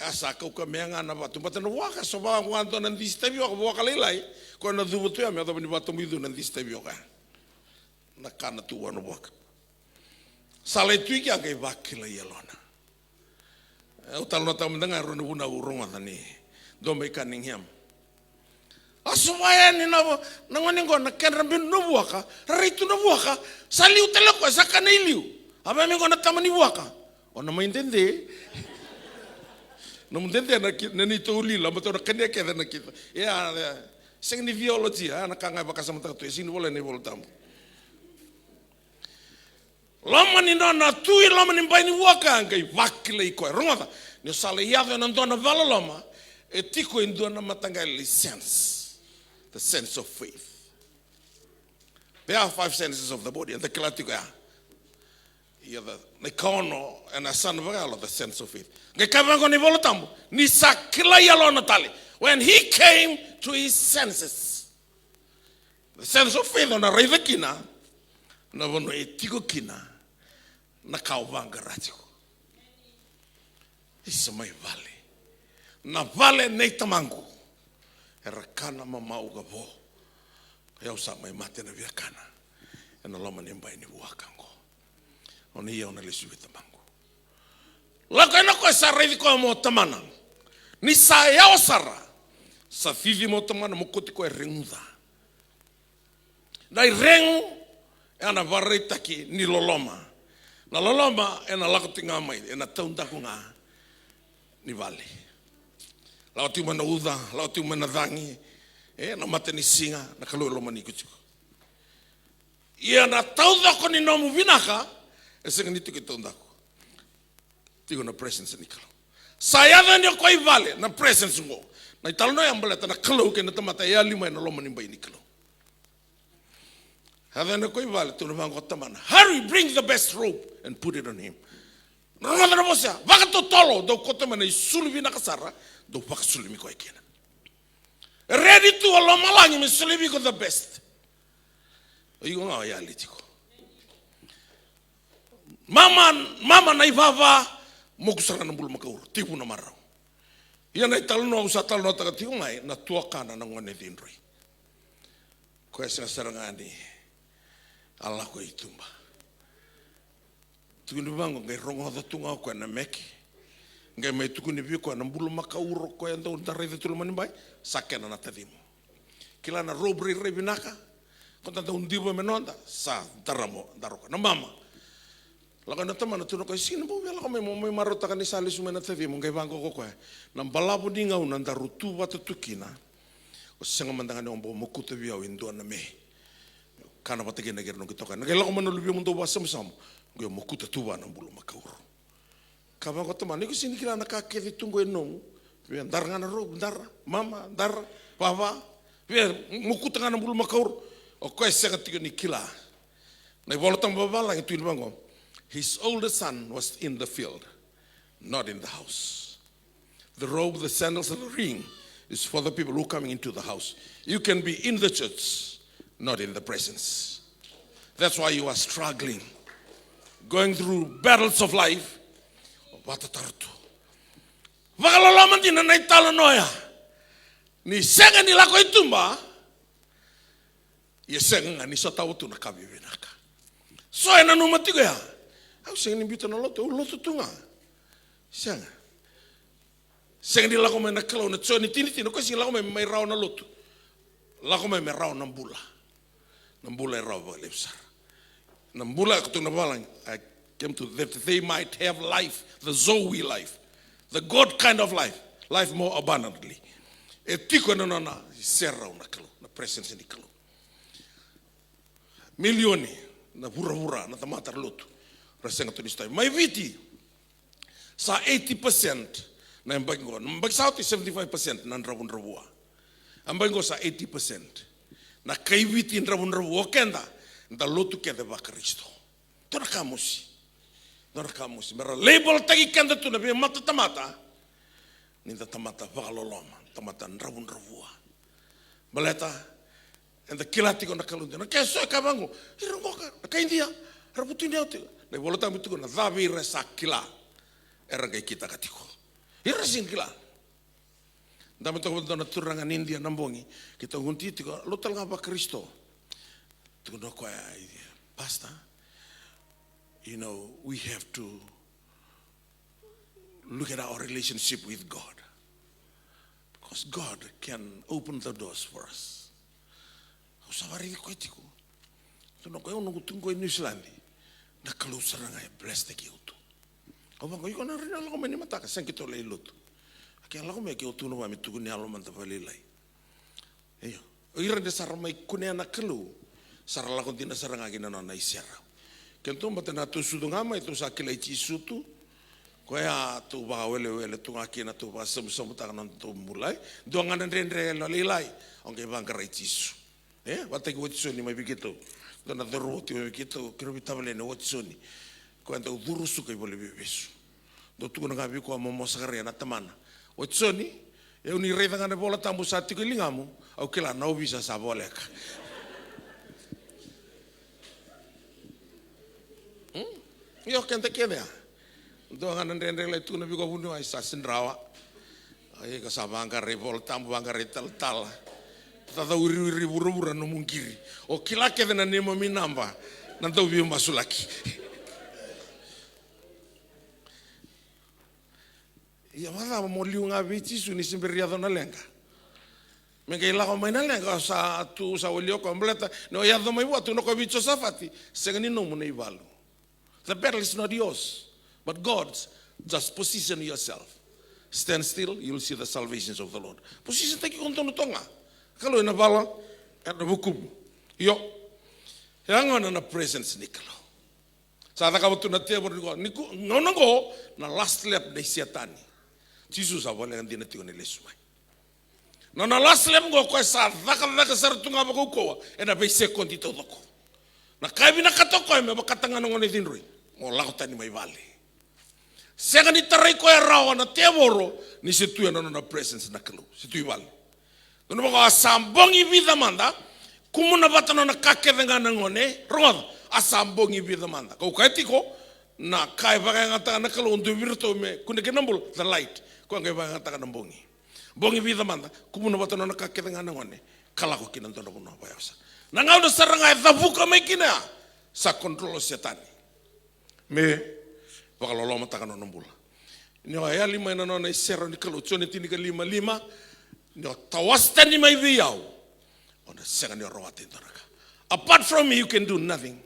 E sa kaukamea ga na vatu, baleta na vuaka, so vaka ga dua na disi tavioka, vuaka lailai, koya na cuva tu ya me yacova ni vakatoboicu na disi tavioka. Na kana tu vua na vuaka. Sa lai tu i kea qai vakilai yalona. E, au talanoataka mada ga e rua na vunau au rogoca ni dua mai Cunningham. A sova yani na vo-, na gone qo na kedra benu na vuaka, rai tu na vuaka, sa liu tale o koya, sa kana i liu. A vaya mai qo na tama ni vuaka. O na mai dede. Nomu dede na ki-, na neitou lila, baleta o na kania kece na kita. Ia, ia, sega ni theology, a, na ka ga e vakasamataka tu, e sega ni volai ena iVola Tabu. Loma ni nona tu i loma ni bai ni vuaka, qai vakilai koya. Rogoca, ni o sa lai yaco ena dua na vakaloloma, e tiko e dua na mataqali sense. The sense of faith. There are five senses of the body, eda kila tiko ya. Ia, na ikaono ena yasana vakayalo, the sense of faith. Qai kaya vaqo na iVola Tabu, ni sa kilai yalona tale. When he came to his senses. The sense of faith, o na raica kina na vanua e tiko kina na ka o vaqara tiko. Isa mai vale. Na vale nei tamaqu era kana mamau ka vo. Ia au sa mai mate na viakana ena loma ni bai ni vuaka qo. O na ia, o na lesu vei tamaqu. Lako yani o koya, sa raici koya mai o tamana. Ni sa yawa sara, sa cici mai o tamana, mokoti koya e reguca. Na iregu ena vakaraitaki ni loloma. Na loloma ena lako tiko ga mai ena taudaku ga ni vale. Lako tiko mai na uca, lako tiko mai na cagi, e, na matanisiga, na Kalou e lomani iko tiko. Ia na taucoko ni nomu vinaka e sega ni tiko e taudaku. Tiko na presence ni Kalou. Sa yaco yani o koya i vale, na presence qo. Na italanoa ya baleta na Kalou kei na tamata e yali mai na loma ni bai ni Kalou. Yaco yani o koya i vale, tukuna vaqo o tamana, "Hurry, bring the best robe and put it on him." Rogoca na vosa ya, "Vakatotolo, dou kauta mai na isulu vinaka sara, dou vakasulumi koya kina." Ready tu o lomalagi me solia vei iko the best. O iko ga o yali tiko. Mama, mama na ivava, moku sara na bulumakau, tekivu na marau. Ia na italanoa au sa talanoataka tiko mai, na tuakana na gone cidroi. Koya sega sara ga ni a lako i tuba. Tukuni vaqo, qai rogoca tu ga o koya na meke. Qai mai tukuni vei koya na bulumakau o koya dau da raica tu loma ni bai, sa kena na tacimu. Kila na robe rairai vinaka, ko da dau diva me noda, sa daramo, daro koya. Na mama. Lako na tamana, tukuna o koya, sega ni bau via lako mai, mo mai marautaka ni sa lesu mai na tacimu, qai vaqo ko koya. Na balavu ni gauna daru tu vata tu kina. O sega mada ga ni o bau mokuta vei au e dua na me. Kana vata kina kei ira noqu itokani. Na qai lako mai na luvemu dau vakasabusabu. Qai mokuta tu vua na bulumakau. Ka vaqo tamana, iko sega ni kila na ka kece tu qo e nomu. Via dara ga na robe, dara, mama, dara, vava. Via mokuta ga na bulumakau. O koya sega tiko ni kila. Na iVola Tabu vavalagi tukuni vaqo. His oldest son was in the field, not in the house. The robe, the sandals, and the ring is for the people who are coming into the house. You can be in the church, not in the presence. That's why you are struggling, going through battles of life. Vakatataro tu. Vakaloloma dina na italanoa ya. Ni sega ni lako i tuba, ia sega ga ni sotava tu na ka vivinaka. So e nanuma tiko ya, au sega ni biuta na lotu, au lotu tu ga. Sega. Sega ni lako mai na Kalou, na Joni tinitini, o koya sega ni lako mai me mai rawa na lotu. Lako mai me rawa na bula. Na bula e rawa vakalevu sara. Na bula e koto na valagi. I came to that they might have life, the Zoe life, the God kind of life, life more abundantly. E tiko ena nona serau na Kalou, na presence ni Kalou. Milioni na vuravura na tamata ra lotu, ra sega tu ni sotava. Mai Viti, sa eighty percent na yabaki qo, na yabaki sa oti seventy-five percent na dravudravua. Yabaki qo sa eighty percent. Na kai Viti dravudravua, o keda da lotu kece vaKarisito. Dua na ka mosi. Dua na ka mosi. Mera label taki keda tu na veimatatamata ni da tamata vakaloloma, tamata dravudravua. Baleta eda kila tiko na Kalou dina. Ke so e kaya vaqo, ira qoka, na kai Idia, era vutuniyau tiko. Na iVola Tabu tiko na ca vei ira sa kila, era qai kitaka tiko. Ira sega ni kila. Da mai toka vata na turaga ni Idia na bogi, keitou gunu tiko, lotu tale ga vaKarisito. Tukuna o koya, Pastor, you know, we have to look at our relationship with God. Because God can open the doors for us. Au sa varaici koya tiko. Tukuna o koya, au noqu tu qo e New Zealand, na Kalou sara ga e bless taki au tu. Au vaqo, iko na rai na lako mai ni mataka, sega keitou lai lotu. A ke lako mai, ke au tukuna vua me tukuni yalo mada vakalailai. Io. O ira de sa ra mai kunea na Kalou, sa ra lako dina sara ga ki na nona iserau. Keitou baleta na tou sucu ga mai, tou sa kilai Jisu tu. Koya tou vakawelewele tu ga kina, tou vakasabusabutaka na nodatou bula. Dua ga na dredre lailai, o qai vaqarai Jisu. E, vakataki Watisoni mai vei keitou. Dua na cauravou tiko mai vei keitou, keirau veitavaleni o Watisoni. Koya dau curu suka i valeniveivesu. Dau tukuna ga vei koya o Momo Sakaria na tamana. Watisoni, au ni raica ga na iVola Tabu sa tiko e ligamu, au kila na ovisa sa voleka. Hmm? Io, keda kece ya. Dua ga na dredre lai tukuna vei koya vuniwai sa sidrawa. Ai, ka sa vaqarai Vola Tabu, vaqarai talatala. Cacau wiriwiri vuravura nomu qiri. O kila kece na neimami naba na dauveimasulaki. Ia vakacava mo liu ga vei Jisu ni se bera ni yaco na leqa? Me qai lako mai na leqa, sa tu, sa wali o koya, baleta ni o yaco mai vua, tukuna o koya vei Josafati, sega ni nomu na ivalu. The battle is not yours, but God's. Just position yourself. Stand still, you'll see the salvations of the Lord. Position taki iko donu toka ga. Kalou ena vala, ena vukumu. Io. E a gauna na presence ni Kalou. Sa cakava tu na tevoro ni ko, ni ko, gauna qo, na last lap nei Setani. Jisu sa voleka dina tiko ni lesu mai. Na, na last lap qo, koya sa cakacaka sara tu ga vakaukauwa ena veisekodi taucoko. Na ka e vinakata o koya me vakata ga na gone cidroi, mo lako tani mai vale. Sega ni tarai koya rawa na tevoro ni se tu ena nona presence na Kalou, se tu i vale. Dua na vaka, a sa bogi vica mada, kumuna vata nona ka kece ga na gone, rogoca, a sa bogi vica mada. Kau kaya tiko, na ka e vakayagataka na Kalou, dua vei iratou me kune kina na bula, the light. Koya qai vakayagataka na bogi. Bogi vica mada, kumuna vata nona ka kece ga na gone, ka lako ki na dua na vanua vakayasa. Na gauna sara ga e cavuka mai kina ya, sa control o Setani me vakalolomataka na nona bula. Ni o yali mai na nona isere ni Kalou, Joni tinikalima lima, ni o tawase tani mai vei au, o na sega ni o rawata e dua na ka. Apart from me, you can do nothing.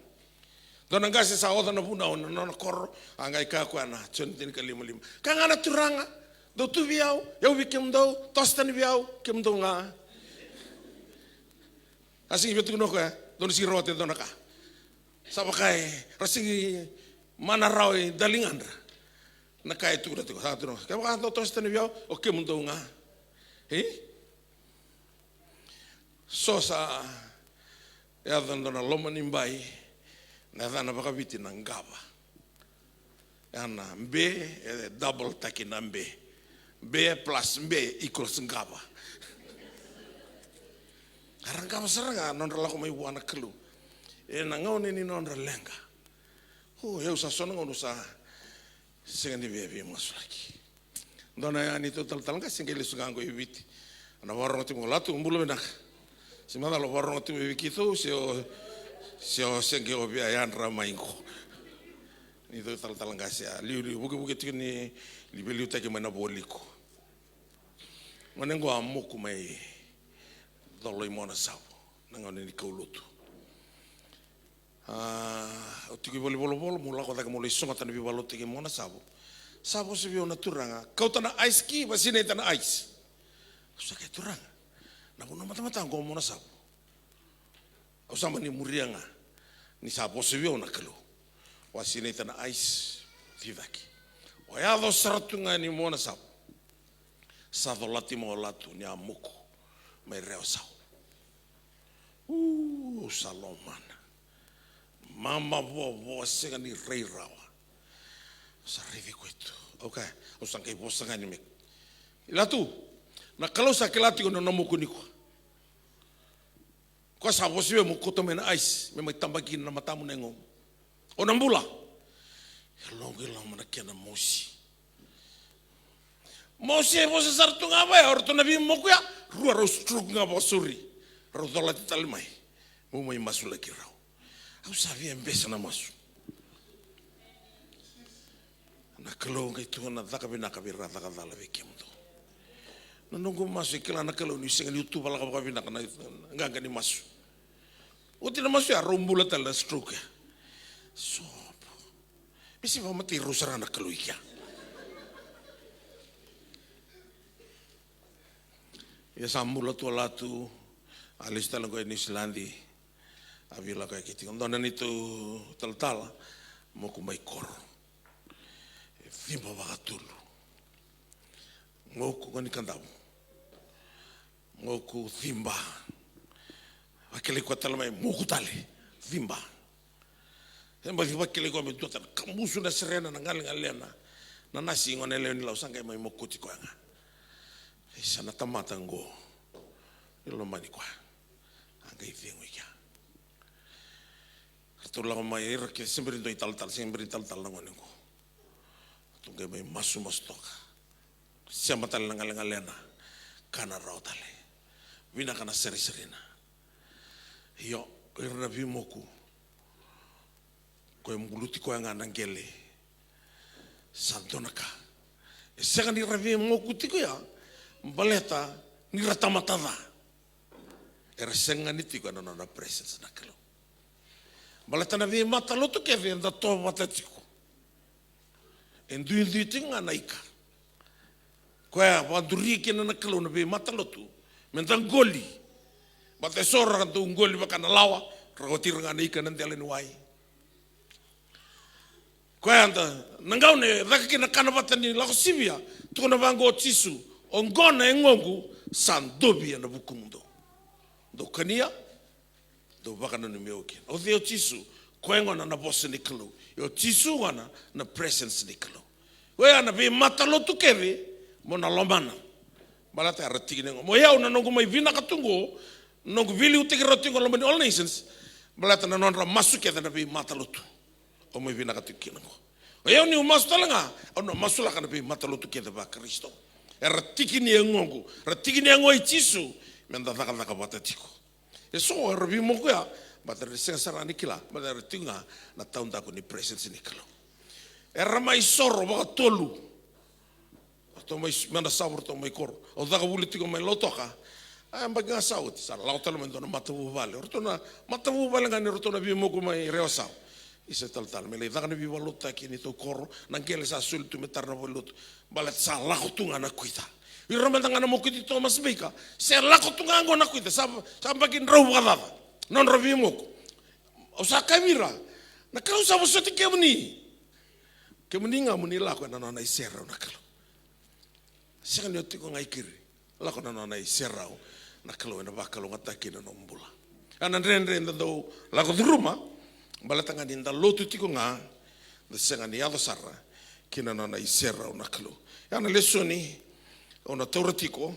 Dua na qase sa oca na vunau ena nona koro, a qai kaya o koya na Joni tinikalima lima. Kaya ga na Turaga, dou tu vei au, au vei kemudou, toso tani vei au, kemudou ga. A sega ni via tukuna o koya, dou na sega ni rawata e dua na ka. Sa vaka e ra sega ni mana rawa e daligadra na ka e tukuna tiko. Sa tukuna, kevaka dou toso tani vei au, o kemudou ga. E? So sa yaco e dua na loma ni bai, na yacana vakaviti na qava. Ya na be, e double taki na be. Be plus be equals qava. Era qava sara ga nodra lako mai vua na Kalou. Ena gauna ni nodra leqa. O, au sa so na gauna sa sega ni via veimasulaki. Dua na ya neitou talatala qase qai lesu ga qo i Viti. Na vakarorogo tiko, Latu, bula vinaka. Se macala o vakarorogo tiko vei keitou, se o, se o se qai o via yadra mai qo. Neitou talatala qase a liuliu, vukevuke tiko ni veiliutaki mai na Vualiku. Gone qo a moku mai Colo i Monasavu, na gauna ni kaulotu. A, au tiko i valenivolavola, meu lako cake meu lai sogota na veivakalotutaki e Monasavu. Sa vosa vei au na turaga, kauta na ice key, vakasinaita na ice. Au sa kaya, Turaga, na vanua matamata qo Monasavu. Au sa mani muria ga, ni sa vosa vei au na Kalou. Vakasinaita na ice, cicaki. O yaco sara tu ga ni Monasavu. Sa colati mai o Latu ni a moku mai Rewasau. U, au sa lomana. Mama vovo, sega ni rai rawa. Au sa raici koya tu. Au kaya, au sa qai vosa ga ni me. Latu, na Kalou sa kila tiko na nona moku nikua. Koya sa vosa vei au meu kauta mai na ice, me mai tabaki kina na matamu na yagomu. O na bula. E loqu i loma na kena mosi. Mosi e vosa sara tu ga vaya, o ratou na veimoku ya, rua rau stroke ga vakasauri. Rau colati tale mai. Meu mai masulaki rau. Au sa via besa na masu. Na Kalou qai tukuna, caka vinaka vei ira caka cala vei kemudou. Na noqu masu, e kila na Kalou niu sega niu tuvalaka vakavinaka na, na qaqa ni masu. Oti na masu ya, rau bula tale na stroke ya. Sopo. Me se vakamatei rau sara na Kalou i kea. Ia sa bula tu o Latu, a lesu tale qo i Niusiladi, a via lako yake tiko. Dua na neitou talatala, moku mai Koro. E ciba vakatolu. Moku qo ni Kadavu. Moku ciba. Vakilai koya tale mai, moku tale. Ciba. E baci vakilai koya me dua tale. Kamusu na serena, na galegalena. Na nasi, gone yalewa ni Lau, sa qai mai mokoti koya ga. Isa na tamata qo. E lomani koya. A qai cegu i kea. Ratou lako mai, ira kece se bera ni dua italatala, se bera ni talatala na gone qo. Ratou qai mai masumasu toka. Sema tale na galegalena, kana rawa tale. Vinaka na sarisarina. Io, ira na veimoku. Ko e buluti koya ga na qele. Sa dua na ka. E sega ni ra veimoku tiko ya, baleta ni ra tamata ca. Era sega ni tiko ena nona presence na Kalou. Baleta na veimatalotu kece eda tovata tiko. E duidui tiko ga na ika. Koya vakaduri kina na Kalou na veimatalotu. Meda qoli. Baleta eso ra dau qoli vaka na lawa. Ra oti ira ga na ika na dela ni wai. Koya da, na gauna e caka kina na kana vata ni Lako Sivia, tukuna vaqo o Jisu, oqo na yagoqu sa dovi ena vukumudou. Dou kania, dou vakananumi au kina. O cei o Jisu? Koya gona na vosa ni Kalou. Ia o Jisu gona na presence ni Kalou. Koya na veimatalotu kece mo na lomana. Baleta era tiki ni yago. Mo yau na noqu mai vinaka tu qo, noqu veiliutaki rau tiko qo loma ni All Nations, baleta na nodra masu kece na veimatalotu. Au mai vinaka tiko kina qo. O yau niu masu tale ga, au na masulaka na veimatalotu kece vaKarisito. Era tiki ni yagoqu, era tiki ni yago i Jisu, meda cakacaka vata tiko. E so era veimoku ya, baleta era sega sara ni kila, baleta era tiko ga na taudaku ni presence ni Kalou. Era mai soro vakatolu. Ratou mai s-, meda savo ratou mai koro. Au caka vuli tiko mai Lautoka. A, yabaki ga sa oti, sa lako tale mai dua na matavuvale. O ratou na matavuvale ga ni ratou na veimoku mai Rewasau. Isa talatala, me lai caka na veivakalotutaki ni tou koro, na qele sa soli tu me tara na valenilotu. Baleta sa lako tu ga na kuita. Ira mada ga na mokuti Thomas Baker, se lako tu ga qo na kuita, sa, sa yabaki drau vakacaca. Nodra veimoku. Au sa kaya vei ira, na Kalou sa vosoti kemuni. Kemuni ga mo ni lako ena nona iserau na Kalou. Sega ni o tiko ga i keri. Lako na nona iserau na Kalou, ena vakalougatataki na nomu bula. A na dredre da dau lako curuma, baleta ga ni da lotu tiko ga, da sega ni yaco sara ki na nona iserau na Kalou. Ya na lesoni au na taura tiko,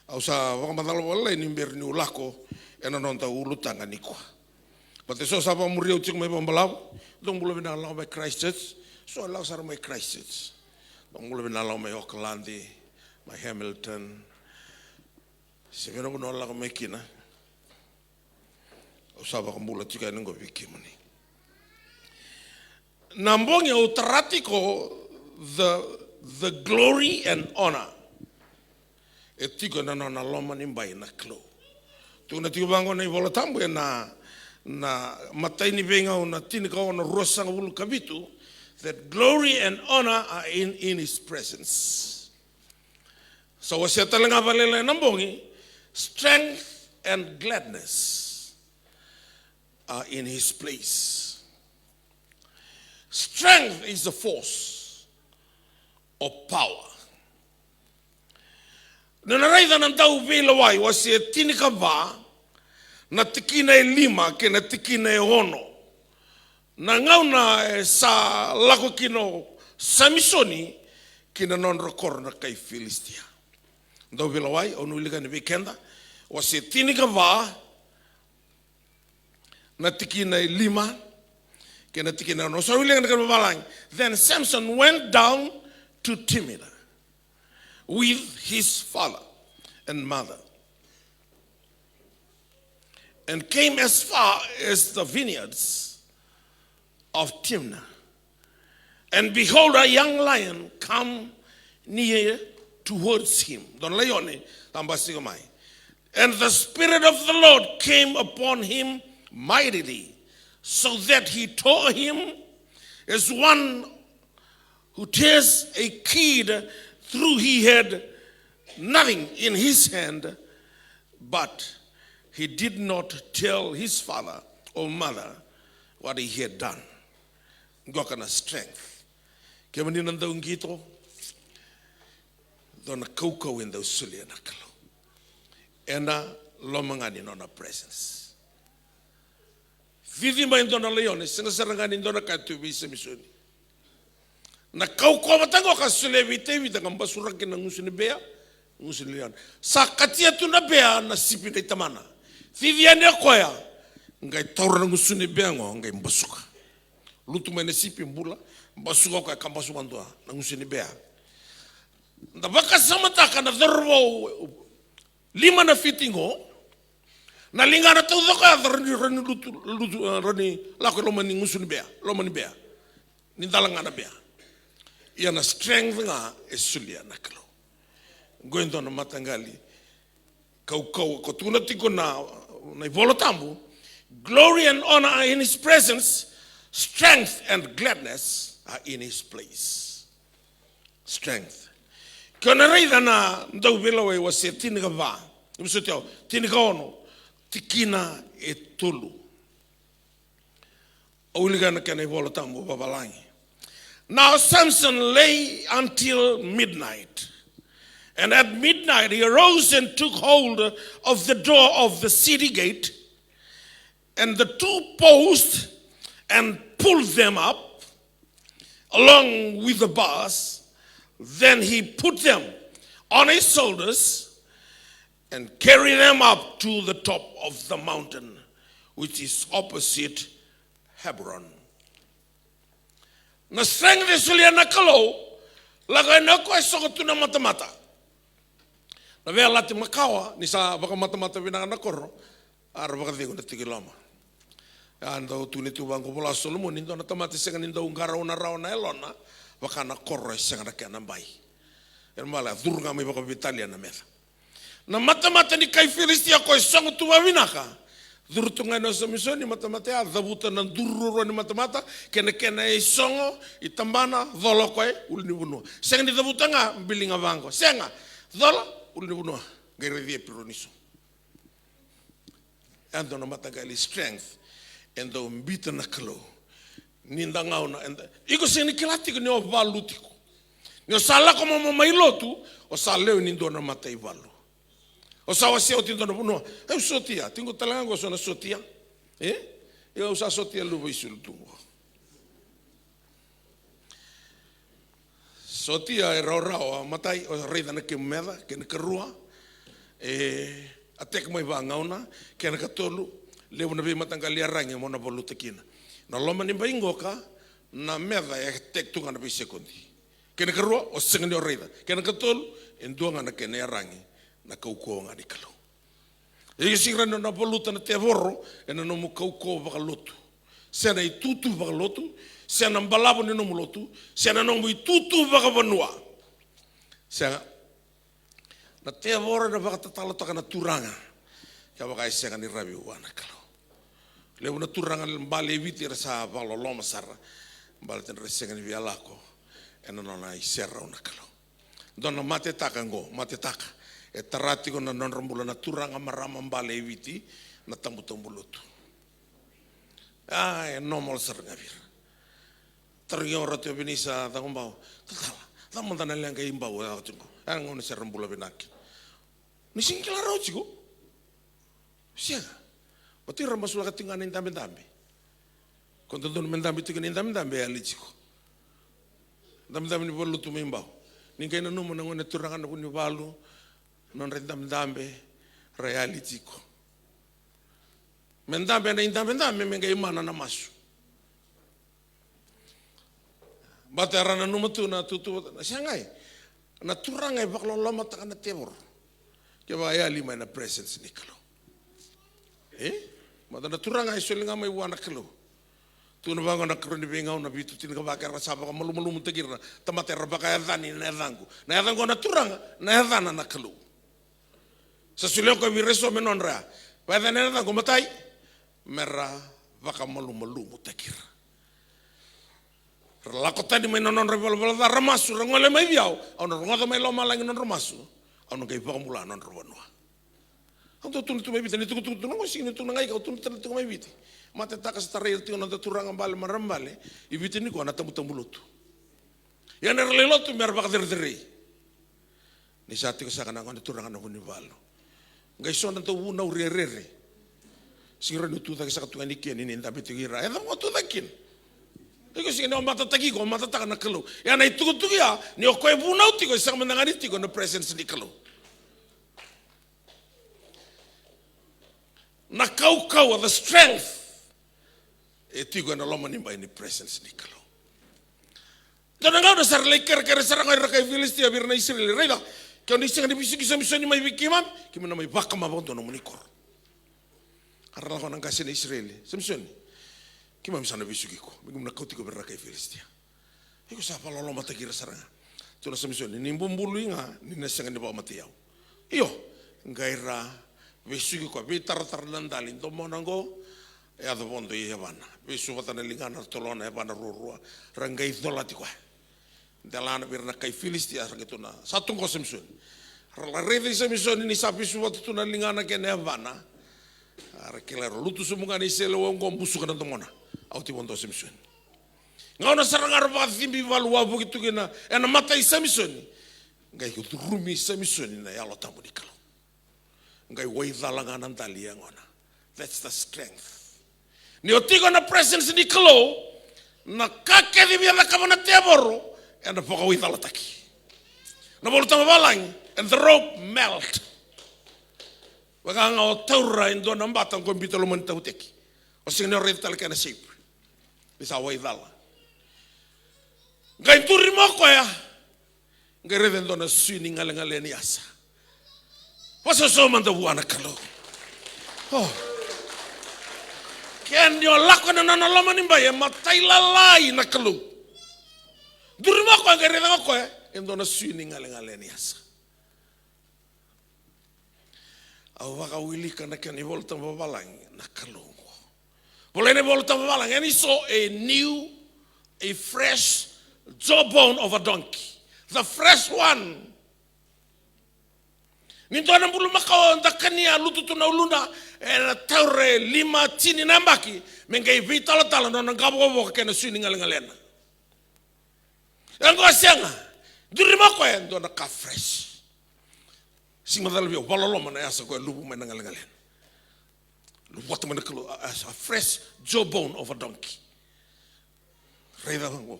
au sa vakamacala vakalailai ni bera niu lako ena noda ulutaga nikua. Baleta eso sa vakamuri au tiko mai Vakabalavu, dou bula vinaka lako mai Christchurch, so lako sara mai Christchurch. Dou bula vinaka lako mai Okaladi, mai Hamilton. Se vei na vanua lako mai kina. Au sa vakabula tiko yani qo vei kemuni. Na bogi au tara tiko the, the glory and honor. E tiko ena nona loma ni bai na Kalou. Tukuna tiko vaqo na iVola Tabu ena, na imatai ni Veigauna tinikaono ruasagavulu ka vitu, that glory and honor are in, in his presence. Sa wasea tale ga vakalailai na bogi, strength and gladness are in his place. Strength is the force of power. Na na raica na Dauveilewai wase tinikava, na tikina e lima kei na tikina e ono. Na gauna e sa lako kina o Samisoni ki na nodra koro na kai Filisitia. Dauveilewai, au na wilika yani vei keda, wase tinikava, na tikina e lima kei na tikina e ono. Sa wilika na kena vavalagi. Then Samson went down to Timnah with his father and mother, and came as far as the vineyards of Timnah. And behold, a young lion come near towards him. Dua na laione sa basika mai. And the Spirit of the Lord came upon him mightily, so that he tore him as one who tears a kid through. He had nothing in his hand, but he did not tell his father or mother what he had done. Qo ka na strength. Kemuni na dau qito, dua na kaukauwa e dau solia na Kalou ena loma ga ni nona presence. Cici mai e dua na laione, sega sara ga ni dua na ka tu vei Samisoni. Na kaukauwa vata qo ka solia vei Tevita, ka basuraki na gusu ni bea, gusu ni laione. Sa katia tu na bea na sipi nei tamana. Cici yani o koya, qai taura na gusu ni bea qo, qai basuka. Lutu mai na sipi, bula, basuka o koya, ka basuka dua na gusu ni bea. Da vakasamataka na cauravou lima na fiti qo, na ligana taucoko ya, rawa ni, rawa ni lutu, lutu, eh, rawa ni lako e loma ni gusu ni bea, loma ni bea. Ni dala ga na bea. Ia na strength ga e solia na Kalou. Qo e dua na mataqali kaukauwa ko tukuna tiko na, na iVola Tabu. Glory and honor are in his presence, strength and gladness are in his place. Strength. Ke o na raica na Dauveilewai wase tinikava, ni vosoti au, tinikaono, tikina e tolu. Au wilika na kena iVola Tabu vavalagi. Now Samson lay until midnight. And at midnight he arose and took hold of the door of the city gate and the two posts and pulled them up along with the bars. Then he put them on his shoulders and carry them up to the top of the mountain, which is opposite Hebron. Na strength e solia na Kalou, lako yani o koya e sogo tu na matamata. Na veiyalayalati makawa, ni sa vakamatamata vinaka na koro, a ra vakacegu na tiko i loma. A dau tukuni tu vaqo, vola o Solomoni, dua na tamata e sega ni dau qarauna rawa na yalona, vaka na koro e sega na kena bai. Kena ibalebale a curu ga mai vakaveitalia na meca. Na matamata ni kai Filisitia ko e sogo tu vavinaka. Curu tu ga yani o Samisoni, matamata ya, cavuta na duru ruarua ni matamata, kena, kena isogo, itabana, cola o koya e ulunivanua. Sega ni cavuta ga, biliga vaqo. Sega, cola, ulunivanua. Qai raici Epironi so. E dua na mataqali strength e dau biuta na Kalou. Ni da gauna, eda, iko sega ni kila tiko ni o valu tiko. Ni o sa lako momo mai lotu, o sa lewe ni dua na mataivalu. O sa wasea oti dua na vanua. Au sotia, tiko tale ga qo so na sotia. E? Ia au sa sotia luva isulu tu qo. Sotia e rawarawa, matai, o raica na kemu meca, kena ikarua, e attack mai vagauna, kena ikatolu, levu na veimataqali iyaragi mo na valuta kina. Na loma ni bai qoka, na meca e attack tu ga na veisekodi. Kena ikarua, o sega ni o raica. Kena ikatolu, e dua ga na kena iyaragi, na kaukauwa ga ni Kalou. E sega ni o na valuta na tevoro ena nomu kaukauwa vakalotu, se na itutu vakalotu, se na balavu ni nomu lotu, se na nomu itutu vakavanua. Sega. Na tevoro ena vakatatalotaka na turaga kevaka e sega ni ravi vua na Kalou. Levu na turaga bale e Viti era sa vakaloloma sara, baleta ni ra sega ni via lako ena nona iserau na Kalou. Dua na matetaka qo, matetaka e tara tiko na nodra bula na turaga, marama bale e Viti, na tabutabu lotu. A, e normal sara ga vei ira. Tarogi au o Ratu Evenisa Cagobau, talatala, cava mada na leqa i Bau e yaco tiko qo? E a gauna se ra bula vinaka kina. Ni sega ni kila rawa tiko. Sega. Baleta ira masulaka tiko ga na idabedabe. Ko dodonu me dabe tiko na idabedabe, e yali tiko. Dabedabe ni valenilotu mai Bau. Ni qai nanuma na gone turaga na Vunivalu, nodra idabedabe, ra yali tiko. Me dabe na idabedabe, me qai mana na masu. Baleta era nanuma tu na tutu, na sega. Na turaga e vakalolomataka na tevoro kevaka e yali mai na presence ni Kalou. E? Baleta na turaga e soli ga mai vua na Kalou. Tukuna vaqo na ikarua ni Veigauna vitu tinikava, era sa vakamalumalumutaki ira na tamata era vakayacani na yacaqu. Na yacaqu na turaga, na yacana na Kalou. Sa solia o koya vei ira eso me nodra ya. Vakayacani na yacaqu, matai, me ra vakamalumalumutaki ira. Ra lako tani mai na nodra ivalavala ca, ra masu, ra gole mai vei au, au na rogoca mai lomalagi na nodra masu, au na qai vakabula na nodra vanua. Au dau tukuna tu mai Viti, ni tukutuku tu na qo, sega ni tukuna ga i ke, au tukuna tale tiko mai Viti. Matetaka sa tarai ira tiko na noda turaga bale, marama bale i Viti nikua na tabutabu lotu. Ia ni ra lai lotu me ra vakacerecerei. Ni sa tiko saka na gone turaga na Vunivalu. Qai so na dauvunau rerere. Sega ni rawa ni tu cake saka tu ga ni keni ni dabe tiko ira. E cava o tu cake kina? Iko sega ni o matataki iko, o matataka na Kalou. Ia na itukutuku ya, ni o koya e vunau tiko, e sega mada ga ni tiko na presence ni Kalou. Na kaukauwa, the strength, e tiko ena loma ni bai ni presence ni Kalou. Dua na gauna sa ra lai kerekere sara ga o ira na kai Filisitia vei ira na Isireli. Raica, ke o ni sega ni vesuki Samisoni mai vei keimami, keimami na mai vakama vakadua nomuni koro. A ra lako na qase ni Isireli. Samisoni, keimami sa na vesuki iko. Me keimami na kauti iko vei ira na kai Filisitia. Iko sa vakalolomataki ira sara ga. Tukuna o Samisoni, ni bubului ga, ni na sega ni vakamatei au. Io, qai ra vesuki koya, veitaratara na dali, domona qo, e yaco vodo i yavana. Vesu vata na ligana, ra tolona yavana ruarua, ra qai colati koya. Delana vei ira na kai Filisitia, ra qai tukuna, sa tu qo o Samisoni. Ra la raici Samisoni ni sa vesu vata tu na ligana kei na yavana. A ra kila, ra lutu sobu ga na iseleiwau qo, busuka na domona. A oti vodo o Samisoni. Gauna sara ga ra vakacibi valu, wavoki tu kina ena mata i Samisoni. Qai curumi Samisoni na Yalo Tabu ni Kalou. Qai waicala ga na dali e yagona. That's the strength. Ni o tiko na presence ni Kalou, na ka kece via cakava na tevoro, ena vakawaicalataki. Na iVolatabu vavalagi, and the rope melt. Vaka ga o taura e dua na bata qo, biuta loma ni tauteki. O sega ni o raica tale kena shape. Ni sa waicala. Qai duri mai o koya. Qai raica e dua na sui ni galegale ni yasa. Vakasausau mada vua na Kalou. O. Ke ni o lako ena nona loma ni bai, e matailalai na Kalou. Duri mai o koya, qai raica ga o koya e dua na sui ni galegale ni yasa. Au vakawilika na kena iVolatabu vavalagi na Kalou oqo. Volai na iVolatabu vavalagi, and he saw a new, a fresh jawbone of a donkey. The fresh one. Ni dua na bulumakau da kania, lutu tu na uluna, ena taura e lima, tini na yabaki, me qai veitalatala na nona qavokavoka kei na sui ni galegalena. E qo sega. Duri mai o koya e dua na ka fresh. Sega ni macala vei au, vakaloloma na yasa koya e luvu mai na galegalena. Luvata mai na Kalou, a, a, a fresh jawbone of a donkey. Raica vaqo.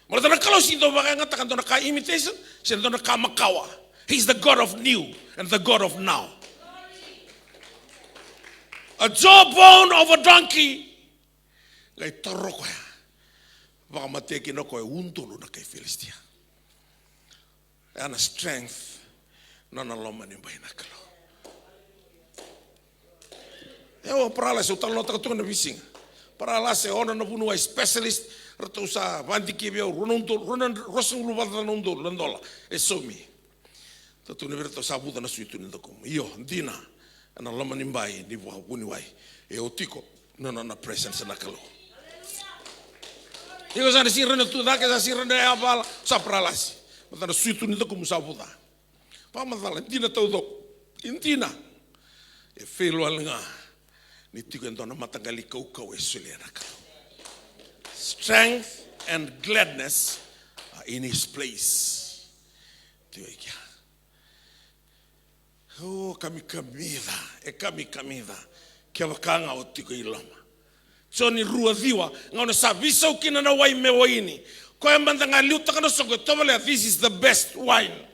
Baleta na Kalou sega ni dau vakayagataka e dua na ka imitation, se dua na ka makawa. He's the God of new and the God of now. A jawbone of a donkey. Qai taura o koya. Vakamatea kina o koya e udolu na kai Filistia. Ena strength, nona loma ni bai na Kalou. E, o paralasi, au talanoataka tu ga na veisiga. Paralasi e ono na vuniwai specialist, ratou sa vakadikevi au, rua na udolu, rua na, ruasagavulu vakacaca na udolu na dola. E saumi. Tukuna vei iratou, sa vuca na suitu ni dakumu. Io, dina. Ena loma ni bai ni vakavuniwai. E oti iko na nona presence na Kalou. Iko sa na sega ni rawa ni tu cake, sa sega ni rawa ni yavala, sa paralasi. Baleta na suitu ni dakumu sa vuca. Vakamacala, e dina taucoko. E dina. E fail wale ga ni tiko e dua na mataqali kaukauwa e solia na Kalou. Strength and gladness are in his place. Tiko i kea. O kamikamica, e kamikamica. Kevaka ga o tiko i loma. Joni rua ciwa, gauna sa veisau kina na wai me waini. Koya mada ga liutaka na soqo, e tovolea, this is the best wine.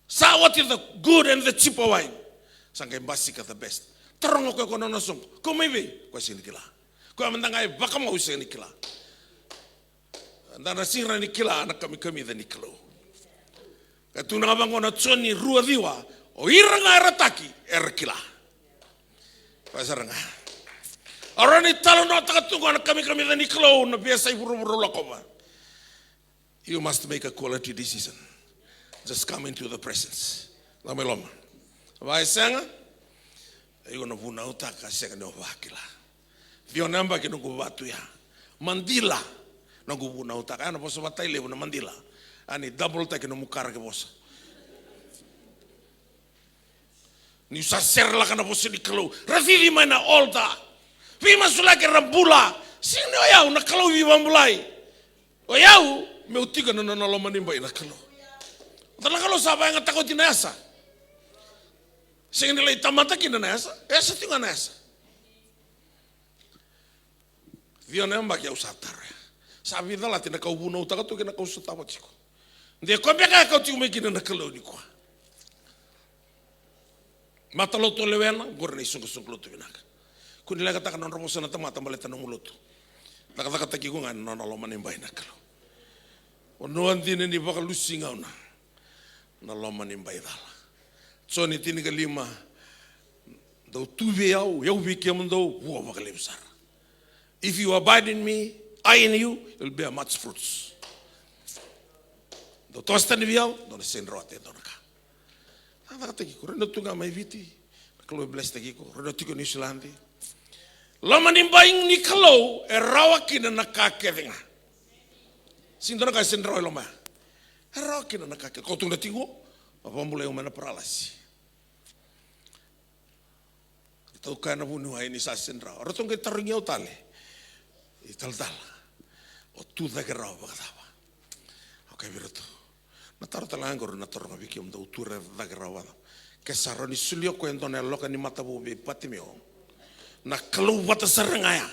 Sa oti the good and the cheaper wine. Sa qai basika the best. Taroga o koya ko nona soqo. Kau mai vei? Koya sega ni kila. Koya mada ga e vakamau, sega ni kila. Da na sega ni kila na kamikamica ni Kalou. E tukuna ga vaqo na Joni rua ciwa, o ira ga era taki, era kila. Koya sara ga. Au rawa ni talanoataka tu ga na kamikamica ni Kalou, na veiyasai vuravura au lakova. You must make a quality decision. Just come into the presence. Lako mai loma. Vaka e sega, iko na vunautaka, sega ni o vakila. Ciwa na yabaki noqu vatu ya. Madila, noqu vunautaka. Ya na vosa vakaTailevu na madila. A ni double taki nomu kara ki vosa. Niu sa serelaka na vosa ni Kalou. Ra cici mai na altar. Veimasulaki era bula. Sega ni o yau na Kalou veivakabulai. O yau, meu tiko ena nona loma ni bai na Kalou. O na Kalou sa vakayagataka oti na yasa. Sega ni lai tamata kina na yasa. Yasa tiko ga na yasa. Ciwa na yabaki au sa taro ya. Sa veicalati na ka au vunautaka tu kei na ka au sotava tiko. De ko beka e kau tiko mai kina na Kalou nikua. Matalotu o lewena, qori na isoqosoqo lotu vinaka. Ko ni leqataka na nodra vosa na tamata baleta nomu lotu. Cakacakataki iko ga ena nona loma ni bai na Kalou. Vanua dina ni vakalusi gauna. Na loma ni bai cala. Joni tinikalima. Dou tu vei au, au vei kemudou, vua vakalevu sara. If you abide in me, I in you, you'll bear much fruits. Dou toso tani vei au, dou na sega ni rawata e dua na ka. Cakacakataki iko, raica na tu ga mai Viti, na Kalou e blesstaki iko, raica na tiko Niusiladi. Loma ni bai ni Kalou, e rawa kina na ka kece ga. Sega ni dua na ka e sega ni rawa e loma ya. E rawa kina na ka kece, ko tu na tiko, a vakabulai au mai na paralasi. Ratou kaya na vuniwai ni sa sega ni rawa. Ratou qai tarogi au tale. Italatala. O tu cake rawa vakacava? Au kaya vei iratou. Na taro tale ga qori na taro ga vei kemudou, tu cake rawa vakacava? Ke sa rawa ni solia o koya e dua na yaloka ni mata vou vei Patimeo. Na Kalou vata sara ga ya.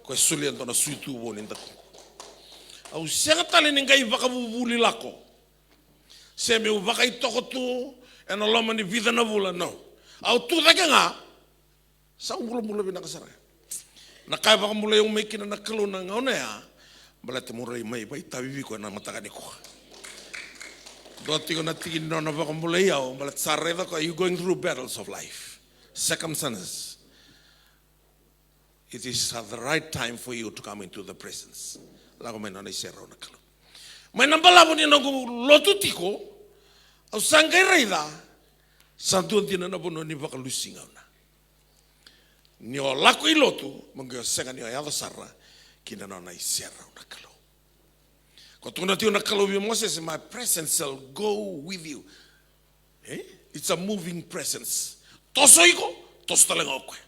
Koya solia e dua na suitu vou ni dakuqu. Au sega tale ni qai vakavuvuli lako. Se meu vakaitoko tu, Ena loma ni vica na vula, no. Au tu cake ga, sa au bulabula vinaka sara. Na ka e vakabulai au mai kina na Kalou na gauna ya, baleta mo rai mai vakaitavi vei koya na mataka nikua. Dua tiko na tiki ni nona vakabulai au, baleta sa raica koya, you going through battles of life, circumstances. It is at the right time for you to come into the presence. Lako mai na nona iserau na Kalou. Mai na balavu ni noqu lotu tiko, au sa qai raica, sa dua dina na vanua ni vakalusi gauna. Ni o lako i lotu, mo qai o sega ni o yaco sara ki na nona iserau na Kalou. Ko tukuna tiko na Kalou vei Mosese, my presence shall go with you. Eh? It's a moving presence. Toso iko, toso tale ga o koya.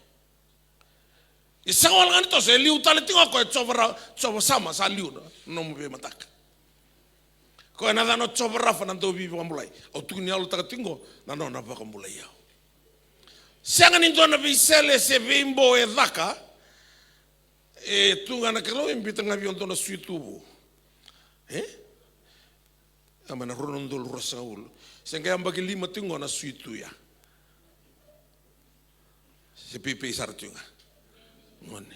E sega wale ga ni toso, e liu tale tiko o koya, Jiova Ra-, Jiova Sama, sa liu na nomu veimataka. Koya na yacana o Jiova Rafa, na dauveivakabulai. Au tukuni yalotaka tiko qo na nona vakabulai au. Sega ni dua na veisele se veibo e caka, e tu ga na Kalou, e biuta ga vei au dua na sui tu vou. E? A mai na rua na udolu ruasagavulu. Se qai yabaki lima tiko qo na sui tu ya. Se peipei sara tiko ga. Gone.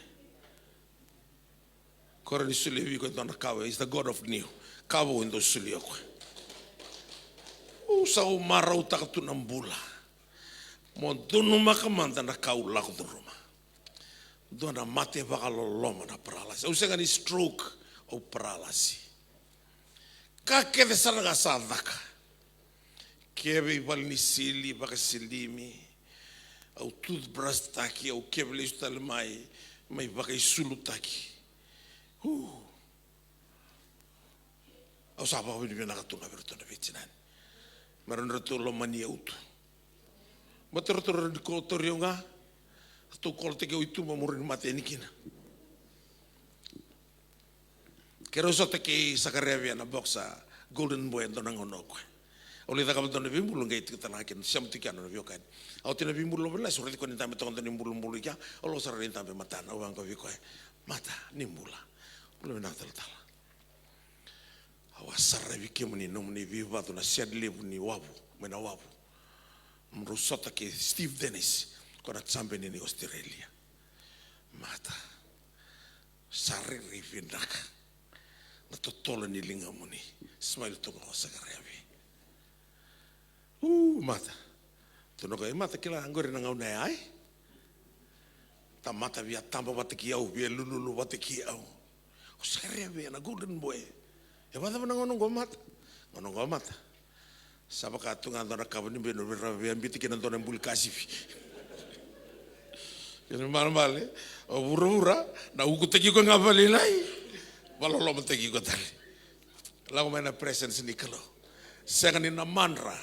Ko rawa ni solia vei iko e dua na ka vou, is the God of new. Ka vou e dau solia o koya. Au sa marautaka tu na bula. Mo donumaka mada na ka au lako curuma. Dua na mate vakaloloma na paralasi. Au sega ni stroke, au paralasi. Ka kece sara ga sa caka. Keve i vale ni sili, vakasilimi. Au toothbrush taki, au keve lesu tale mai, mai vakaisulutaki. Hu. Au sa vakavinavinaka tu ga vei iratou na veitinani. Me ratou lomani au tu. Baleta ratou rawa ni ko tauri au ga. Ratou kolotaki au i tuba meu rawa ni mate yani kina. Keirau sota kei Sakaria Via na boxer, Golden Boy, e dua na gauna o koya. Au lai cakava dua na veibulu, qai tiko tale ga kina, sema tiko kina na veiwekani. Au oti na veibulu loma ni lasi, au raici koya ni dabe toka dua na ibulubulu i kea, au lako sara ni dabe e matana, au vaqo vei koya. Mata, ni bula. Bula vinaka talatala. Au a saravi kemuni, nomuni veivacu na shed levu ni wavu, mai na wavu. Nomudrau sota kei Steve Dennis, ko na champion ni Australia. Mata. Sa rairai vinaka na totolo ni ligamuni. Smile tu ga o Sakaria Via. U, mata. Tukuna o koya, e mata, kila qori na gauna ya, e? Tamata via taba vata kei au, via lululu vata kei au. O Sakaria Via na Golden Boy. E vakacava na gauna oqo, mata? Gauna oqo, mata. Sa vaka tu ga dua na kava ni benu vei ra via biuta kina dua na buli kasivi. Kena ibalebale, o vuravura na ukutaki iko ga vale i lai, vakalolomataki iko tale. Lako mai na presence ni Kalou. Sega ni na madra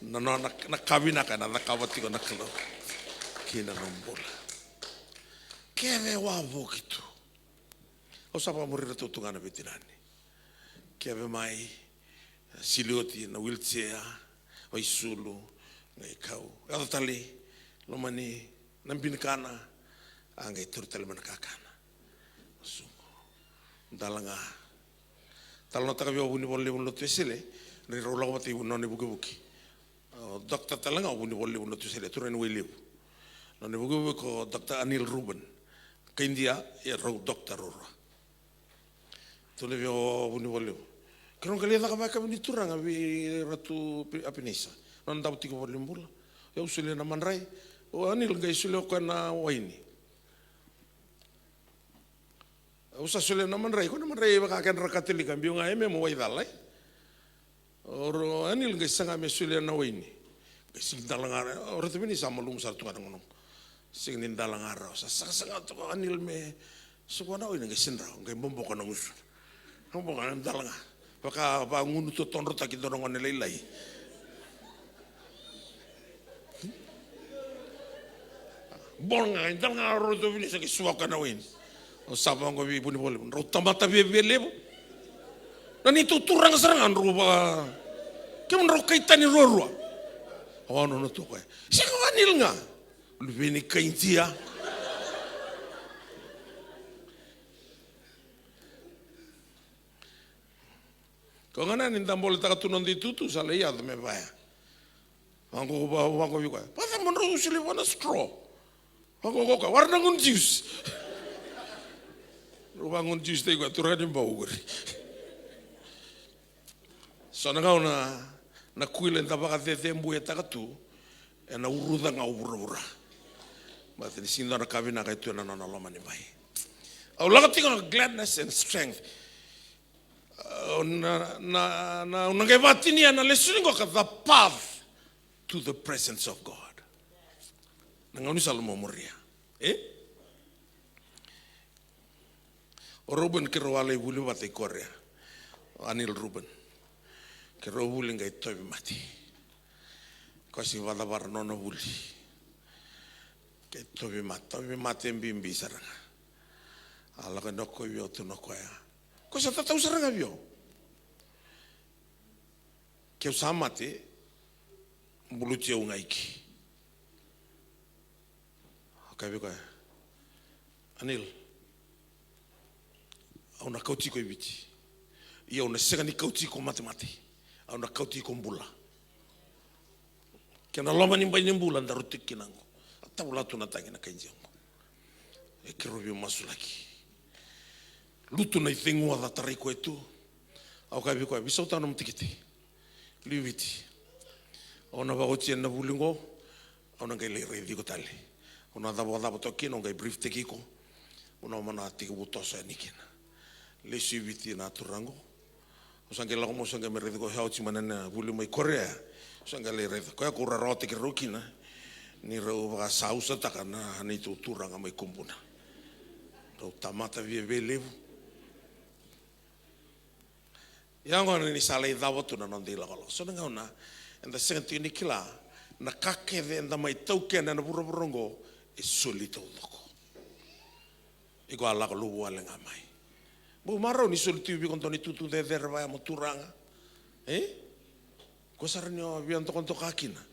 na, na, na, na ka vinaka ena cakava tiko na Kalou ki na nomu bula. Keve wavoki tu. Au sa vakamuri iratou tu ga na veitinani. Keve mai, sili oti na wheelchair, vaisulu, qai kau. Yaco tale, lomani na binikana, a qai tauri tale mai na kakana. Sugu. Dala ga. Talanoataka vei au o Vunivola Levu na Lotu Wesele, ni rau lako vata i nona ivukevuke. O Doctor tale ga o Vunivola Levu na Lotu Wesele, turaga ni Wailevu. Nona ivukevuke o Doctor Anil Rubin. Kai Idia, ia rau doctor ruarua. Tukuna vei au o Vunivola Levu. Keirau qai lai caka vakayakavi ni turaga vei Ratu Pi-, Apinaisa. Nona davo tiko valenibula. Au solia na madrai. O Anil qai solia o koya na waini. Au sa solia na madrai, ko na madrai vaka kedra Katolika, biu ga e me mo waicala, e. O ro Anil qai saga me solia na waini. Qai sega ni dala ga, o Ratu Vini sa malumu sara tu ga na gauna. Sega ni dala ga rawa, sa sagasaga toka o Anil me sukua na waini, qai sega ni rawa, qai boboka na gusu. Boboka na dala ga. Vaka, vagunu totodrotaki dua na gone lailai. Bono ga, e dala ga o Ratu Vini sa qai suvaka na waini. Au sa vaqo vei Vunivola Levu, drau tamata viavia levu. Na neitou turaga sara ga drau va. Kemudrau kai tani ruarua. Au a nona tu koya. Sega, o Anil ga. Luve ni kai Idia. Ko ga na ni da boletaka tu noda itutu sa lai yaco me vaya. Vaqo, vaqo vei koya, vacava mo drau solia vua na straw? Vaqo ko koya, warai na gunu juice. Rau vagunu juice tiko koya, turaga ni Bau qori. So na gauna na kuila eda vakacecebuyataka tu, ena uruca ga o vuravura. Baleta ni sega ni dua na ka vinaka e tu ena nona loma ni bai. Au lako tiko na gladness and strength. Au na, na, na, au na qai vakatinia na lesoni qo ka the path to the presence of God. Na gaunisala mo muria. E? O Ruben keirau a lai vuli vata i Korea. O Anil Ruben. Keirau vuli qai tauvimate. Koya sega ni vakacavara nona vuli. Qai tauvimate, tauvimate bibi sara ga. A lako yani o koya vei au, tukuna o koya, ko sa tatau sara ga vei au. Keu sa mate, buluti au ga i ke. Au kaya vei koya, Anil, au na kauti iko i Viti. Ia au na sega ni kauti iko matemate. Au na kauti iko bula. Kena loma ni bai ni bula daru tiko kina qo. A tavula tu na tagi na kai Jia qo. E keirau veimasulaki. Lutu na icegu a tarai koya tu. Au kaya vei koya, veisautaka nomu tikite. Liu Viti. Au na vakaotia na vuli qo. Au na qai lai raici iko tale. Au na cavacava toka kina, au qai brief taki iko. Au na mana tekivu toso yani kina. Lesu i Viti na turaga qo. Au sa qai lako mai, au sa qai mai raici koya, au oti mai na vuli mai Korea. Au sa qai lai raici koya, ko rarawa taki rau kina. Ni rau vakasausataka na neitou turaga mai Kubuna. Rau tamata viavia levu. Ia gona ni sa lai cava tu na noda ilakolako. So na gauna eda sega tiko ni kila na ka kece eda mai taukena ena vuravura oqo e soli taucoko. Iko a lako luvu wale ga mai. Bau marau ni soli tu vei iko dua na itutu cecere vaya mo turaga. E? Ko sara ni o via dokadoka kina.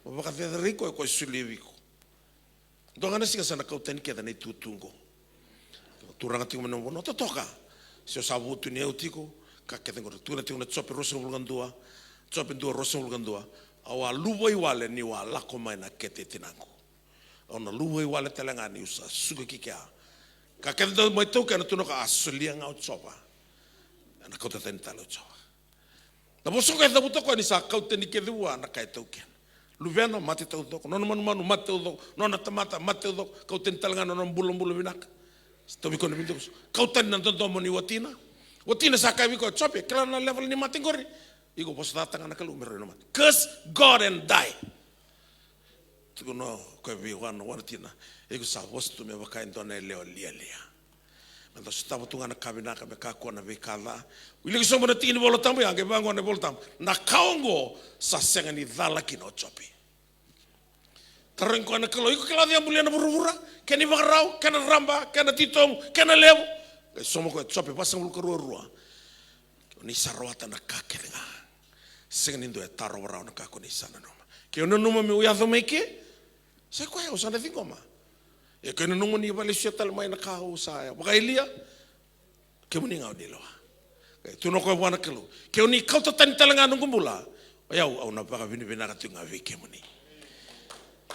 Mo vakacecere iko, e koya e solia vei iko. Dua ga na siga sa na kau tani kece na itutu qo. Turaga tiko mai na vanua totoka. Se o sa vutuniyau tiko, ka kece qori. Tukuna tiko na Jope ruasagavulu ka dua, Jope dua ruasagavulu ka dua. Au a luvai wale niu a lako mai na kete i tinaqu. Au na luvai wale tale ga niu sa suka ki kea. Ka kece dau mai taukena, tukuna o koya, a solia ga o Jiova. Ena kauta tani tale o Jiova. Na vosa qo e cavuta o koya ni sa kau tani kece vua na ka e taukena. Luvena mate taucoko, nona manumanu mate taucoko, nona tamata mate taucoko, kau tani tale ga na nona bulabula vinaka. Tauvi koya na vidokoso. Kau tani na dodomo ni watina. Watina sa kaya vei koya, Jope, kila na level ni mate qori. Iko vosota ga na Kalou me rawa ni mate. Curse God and die. Tukuna o koya vei wana, wana tina, iko sa vosa tu me vaka e dua na yalewa lialia. Meda sotava tu ga na ka vinaka me kakua na veika ca. Wiliki sobu na tiki ni Vola Tabu ya, qai vaqo na Vola Tabu. Na ka oqo sa sega ni cala kina o Jope. Tarogi koya na Kalou, iko kila o cei a bulia na vuravura, kena ivakarau, kena raba, kena titobu, kena levu. Qai sauma koya, Jope vasagavulu ka rua, rua. Ni sa rawata na ka kece ga. Sega ni dua e tarova rawa na ka ko ni sa nanuma. Ke o nanuma meu yaco mai ke, sa i koya au sa na ciqoma. Ia ke o nanuma ni vakalesuya tale mai na ka au sa vakayalia, kemuni ga o ni lewa. E tukuna o koya vua na Kalou, ke o ni kauta tani tale ga noqu bula, o yau au na vakavinavinaka tiko ga vei kemuni.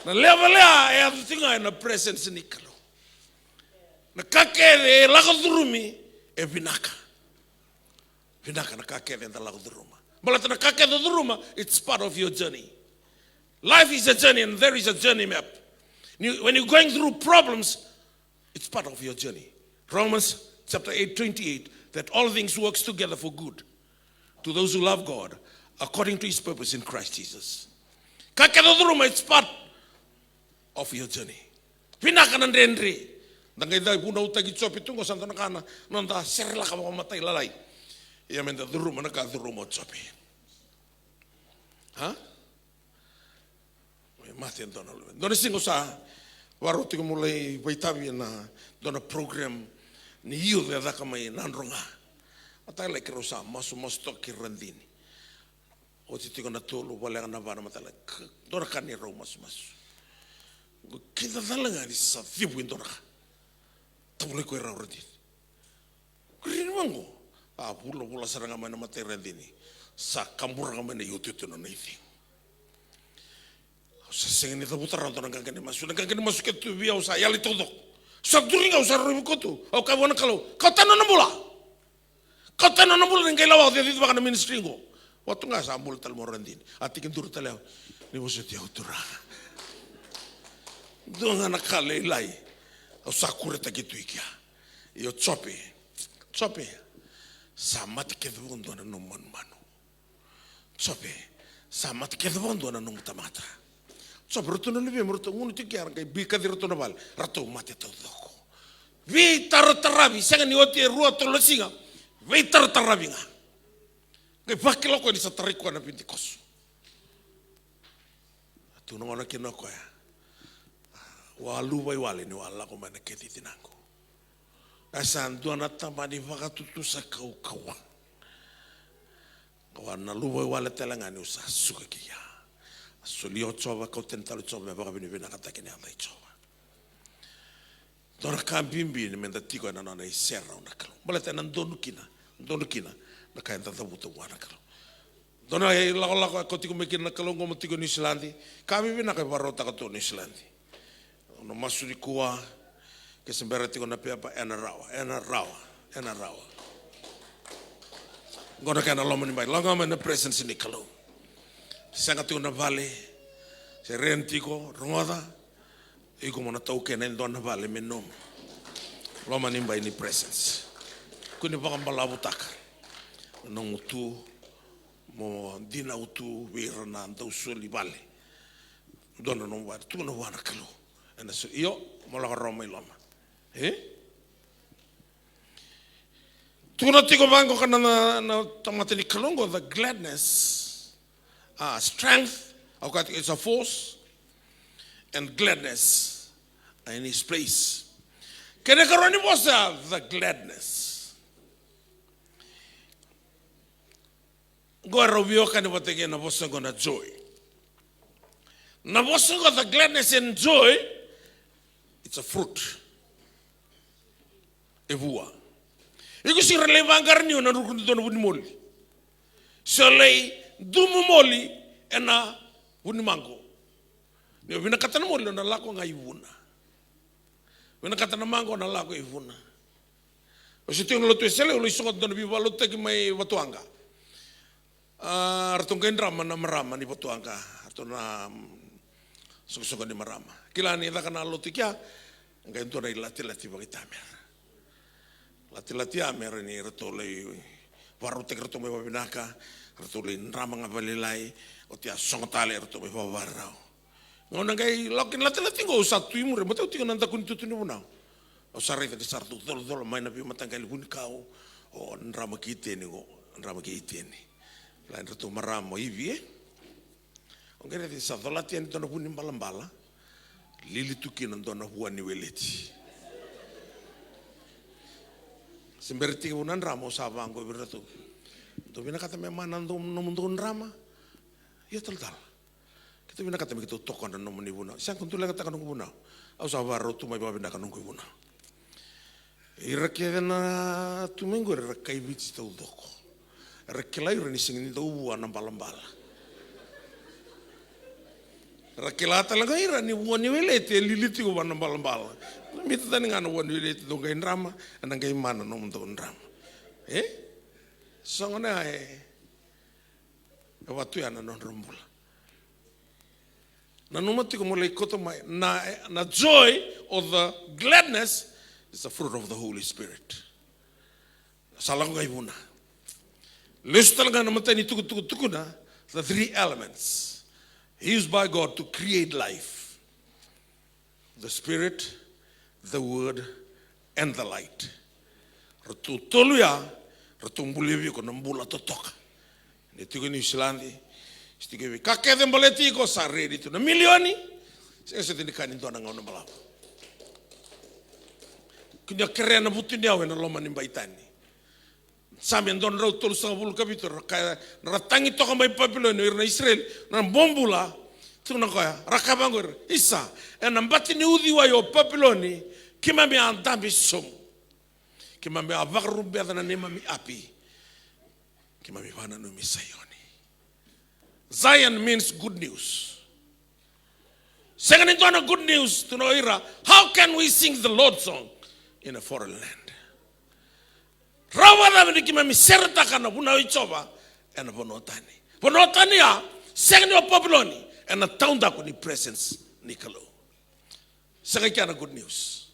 Na level ya e yaco tiko ga ena presence ni Kalou. Na ka kece e lako curumi e vinaka. Vinaka na ka kece eda lako curuma. Baleta na ka kece o curuma, it's part of your journey. Life is a journey and there is a journey map. You, when you're going through problems, it's part of your journey. Romans chapter eight twenty-eight, that all things works together for good to those who love God according to his purpose in Christ Jesus. Ka kece o curuma, it's part of your journey. Vinaka na dredre. Da qai dau vunautaki Jope tu qo sa dua na ka na noda serelaka vakamatailalai. Ia meda curuma na ka curuma o Jope. Ha? Mai mate e dua na luve. Dua na siga au sa vakarau tiko meu lai vakaitavi ena dua na program ni youth e caka mai Nadroga. Mataka lailai keirau sa masumasu toka kei Radini. Oti tiko na tolu, voleka na va na mataka lailai. Dua na ka ni rau masumasu. Qo kida cala ga ni sa civu e dua na ka. Tavulai koya rau Radini. Rini vaqo. A vulavula sara ga mai na mata i Radini. Sa kaburaka mai na iotioti na nona icegu. Au sa sega ni cavuta rawa dua na qaqa ni masu. Na qaqa ni masu kece tu vei au sa yali taucoko. Sa duri ga, au sa rui vuko tu. Au kaya vua na Kalou, kauta na nona bula. Kauta na nona bula ni qai lako au cicivaka na ministry qo. Vatu ga sa bula tale mai o Radini. A tekiduru tale au. Ni vosoti au Turaga. Dua ga na ka lailai. Au sa kuretaki tu i kea. Io Jope. Jope. Sa mate kece vakadua na nomu manumanu. Jope, sa mate kece vakadua na nomu tamata. Jope, ratou na luvemu, ratou gunu tiko kea, ra qai bikaci ratou na vale, ratou mate taucoko. Veitarataravi, sega ni oti e rua tolu na siga, veitarataravi ga. Qai vakila o koya ni sa tarai koya na vidikoso. A tu na gona kina o koya. Au a luvaiwale niu a lako mai na keci tinaqu. A sa dua na taba ni vakatutusa kaukauwa. Au a na luvaiwale tale ga niu sa suka kei ya. A solia o Jiova, kau tani tale o Jiova me vakavinavinakataki na yaca i Jiova. Dua na ka bibi ni meda tiko ena nona iserau na Kalou. Baleta ena donu kina, donu kina na ka eda cavuta vua na Kalou. Dua na ilakolako e kau tiko mai kina na Kalou qo, mo tiko e Niusiladi. Ka vivinaka e vakarautaka tu o Niusiladi. Na masu nikua, ke se bera tiko na pepa, ena rawa, ena rawa, ena rawa. Qo na kena loma ni bai, lako ga mai na presence ni Kalou. Sega tiko na vale, se rent tiko, rogoca. Iko mo na taukena e dua na vale me nomu. Loma ni bai ni presence. Kua ni vakabalavutaka na nomu tu, mo dinau tu vei ira na dau soli vale. Dua na nomu vale, tukuna vua na Kalou. Ena soli, io, mo lako rawa mai loma. E? Tukuna tiko vaqo ka na, na, na tamata ni Kalou qo, the gladness, uh, strength, au kaya tiko, it's a force, and gladness are in his place. Kena ikarua ni vosa, the gladness. Qo e rau veiwekani vata kei na vosa qo na joy. Na vosa qo, the gladness and joy, it's a fruit. E vua. Iko sega ni lai vaqara niu ena ruku ni dua na vunimoli. Se o lai dumu moli ena vunimaqo. Ni o vinakata na moli, o na lako ga i vuna. Vinakata na maqo, o na lako i vuna. Au se tiko na lotu Wesele, au lai sogota dua na veivakalotutaki mai Vatuwaqa. A, ratou qai drama na marama ni Vatuwaqa, ratou na, mm, soqosoqo ni marama. Kila ni caka na lotu i kea, qai dua na ilatilati vakaitamera. Latilati ya me ra ni ratou lai vakarautaki ratou mai vakavinaka, ratou lai drama ga vakalailai, oti a sogo tale ratou mai vakavakarau. Gauna qai lako kina latilati qo, au sa tu i muri, matau tiko na daku ni tutu ni vunau. Au sa raica ni sa ratou colacola mai na veimataqali vunikau, o drama kei Iteni qo, drama kei Iteni. Lai dratou marama o Ivi, e? O qai raica ni sa colati yani dua na vu ni balabala, lili tu kina dua na vua ni weleti. Se bera ni tekivu na drama, au sa vaqo vei iratou. Dou vinakata me mana dou, nomudou drama? Io talatala. Keitou vinakata me keitou tokona na nomuni vunau. Sa qo dou leqataka noqu vunau. Au sa vakarau tu mai vakavinaka noqu ivunau. Ira kece na tu mai qori era kai Viti taucoko. Era kila ira ni sega ni dau vua na balabala. Era kila tale ga ira ni vua ni weleti e lili tiko vua na balabala. Na mita tani ga na vua ni weleti, dou qai drama, ena qai mana nomudou drama. E? Sogo na e. E vatu ya na nodra bula. Nanuma tiko mo lai kauta mai na, na joy or the gladness is the fruit of the Holy Spirit. Sa lako ga i vuna. Lesu tale ga na matai ni tukutuku tukuna, the three elements used by God to create life. The Spirit, the Word, and the light. Ratou tolu ya, ratou bulia vei iko na bula totoka. Ni tiko i Niusiladi, se tiko i vei, ka kece baleti iko sa redi tu na milioni. Sega soti ni ka ni dua na gauna balavu. Kua ni kerea na vutuniyau ena loma ni bai tani. Same dua na drau tolusagavulu ka vitu, ra kaya, ra tagi toka mai Papiloni o ira na Isireli, na bobula, tukuna o koya, ra kaya vaqo o ira, isa, ena bati ni uciwai o Papiloni, keimami a dabe sobu. Keimami a vakarubeca na neimami api. Keimami vakananumi Saioni. Zion means good news. Sega ni dua na good news tu na o ira. How can we sing the Lord song in a foreign land? Rawa vakacava ni keimami seretaka na vunau i Jiova ena vanua tani? Vanua tani ya, sega ni o Papiloni, ena taudaku ni presence ni Kalou. Sega i kea na good news.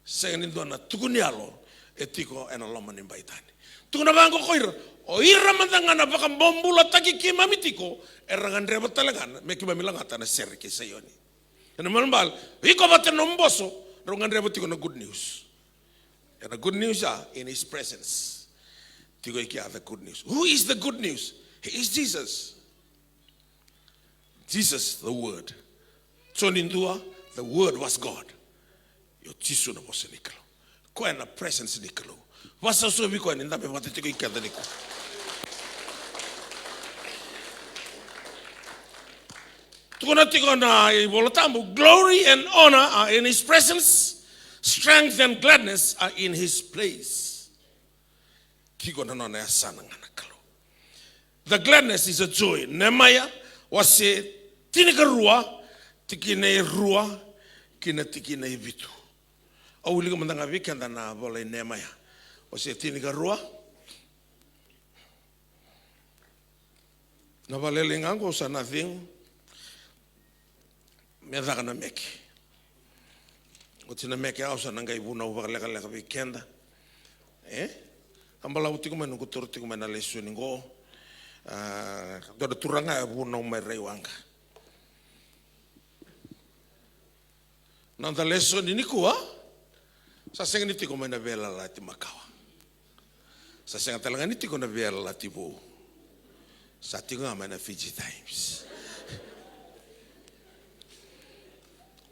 Sega ni dua na tuku ni yalo e tiko ena loma ni bai tani. Tukuna vaqo ko ira, o ira mada ga na vakabobulataki keimami tiko, era gadreva tale ga me keimami lagata na sere kei Saioni. Ena malebale, iko vata na nomu boso, rau gadreva tiko na good news. Ena good news ya, in his presence. Tiko i kea the good news. Who is the good news? He is Jesus. Jesus, the Word. Joni dua, the Word was God. Io Jisu na vosa ni Kalou. Koya na presence ni Kalou. Vakasausau vei koya ni dabe vata tiko i keda nikua. Tukuna tiko na iVola Tabu, glory and honor are in his presence, strength and gladness are in his place. Tiko na nona yasana ga na Kalou. The gladness is a joy. Nemaia wase tinikarua, tikina e rua ki na tikina e vitu. Au wilika mada ga vei keda na vola i Nemaia wase tinikarua. Na vakalelei ga qo sa na cegu me caka na meke. Oti na meke au sa na qai vunau vakalekaleka vei keda. E? A balavu tiko mai noqu toro tiko mai na lesoni qo. A, dua na turaga e vunau mai Raiwaqa. Noda lesoni nikua, sa sega ni tiko mai na Veiyalayalati Makawa. Sa sega tale ga ni tiko na Veiyalayalati Vou. Sa tiko ga mai na Fiji Times.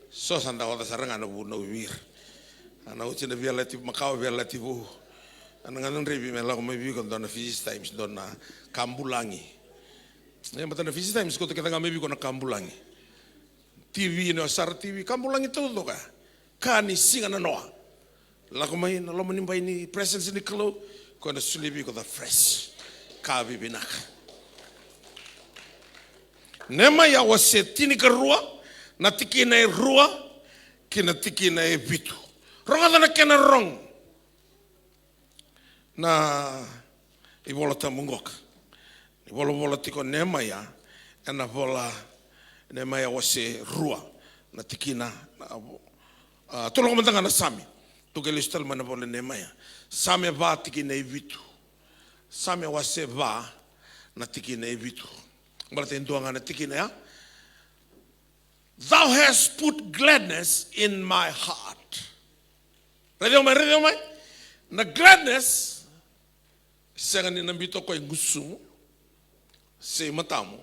So sa da oca sara ga na vunau vei ira. A na oti na Veiyalayalati Makawa, Veiyalayalati Vou. A na gadrevi me lako mai vei iko dua na Fiji Times, dua na kabulagi. E, baleta na Fiji Times, kauta kece ga mai vei iko na kabulagi. T V, na sara T V, kabulagi taucoko ya. Ka ni siga nanoa. Lako mai na loma ni bai ni presence ni Kalou, ko na solia vei iko the fresh. Ka vivinaka. Nemaia wase tinikarua, na tikina e rua ki na tikina e vitu. Rogoca na kena rorogo. Na iVola Tabu qoka. Ni volavola tiko Nemaia, ena vola Nemaia wase rua, na tikina, na, a, toloko mada ga na Same. Tou qai lesu tale mai na vola Nemaia. Same va tikina e vitu. Same wase va na tikina e vitu. Baleta e dua ga na tikina ya. Thou hast put gladness in my heart. Raici au mai, raici au mai. Na gladness, sega ni na biuta o koya e gusumu se i matamu,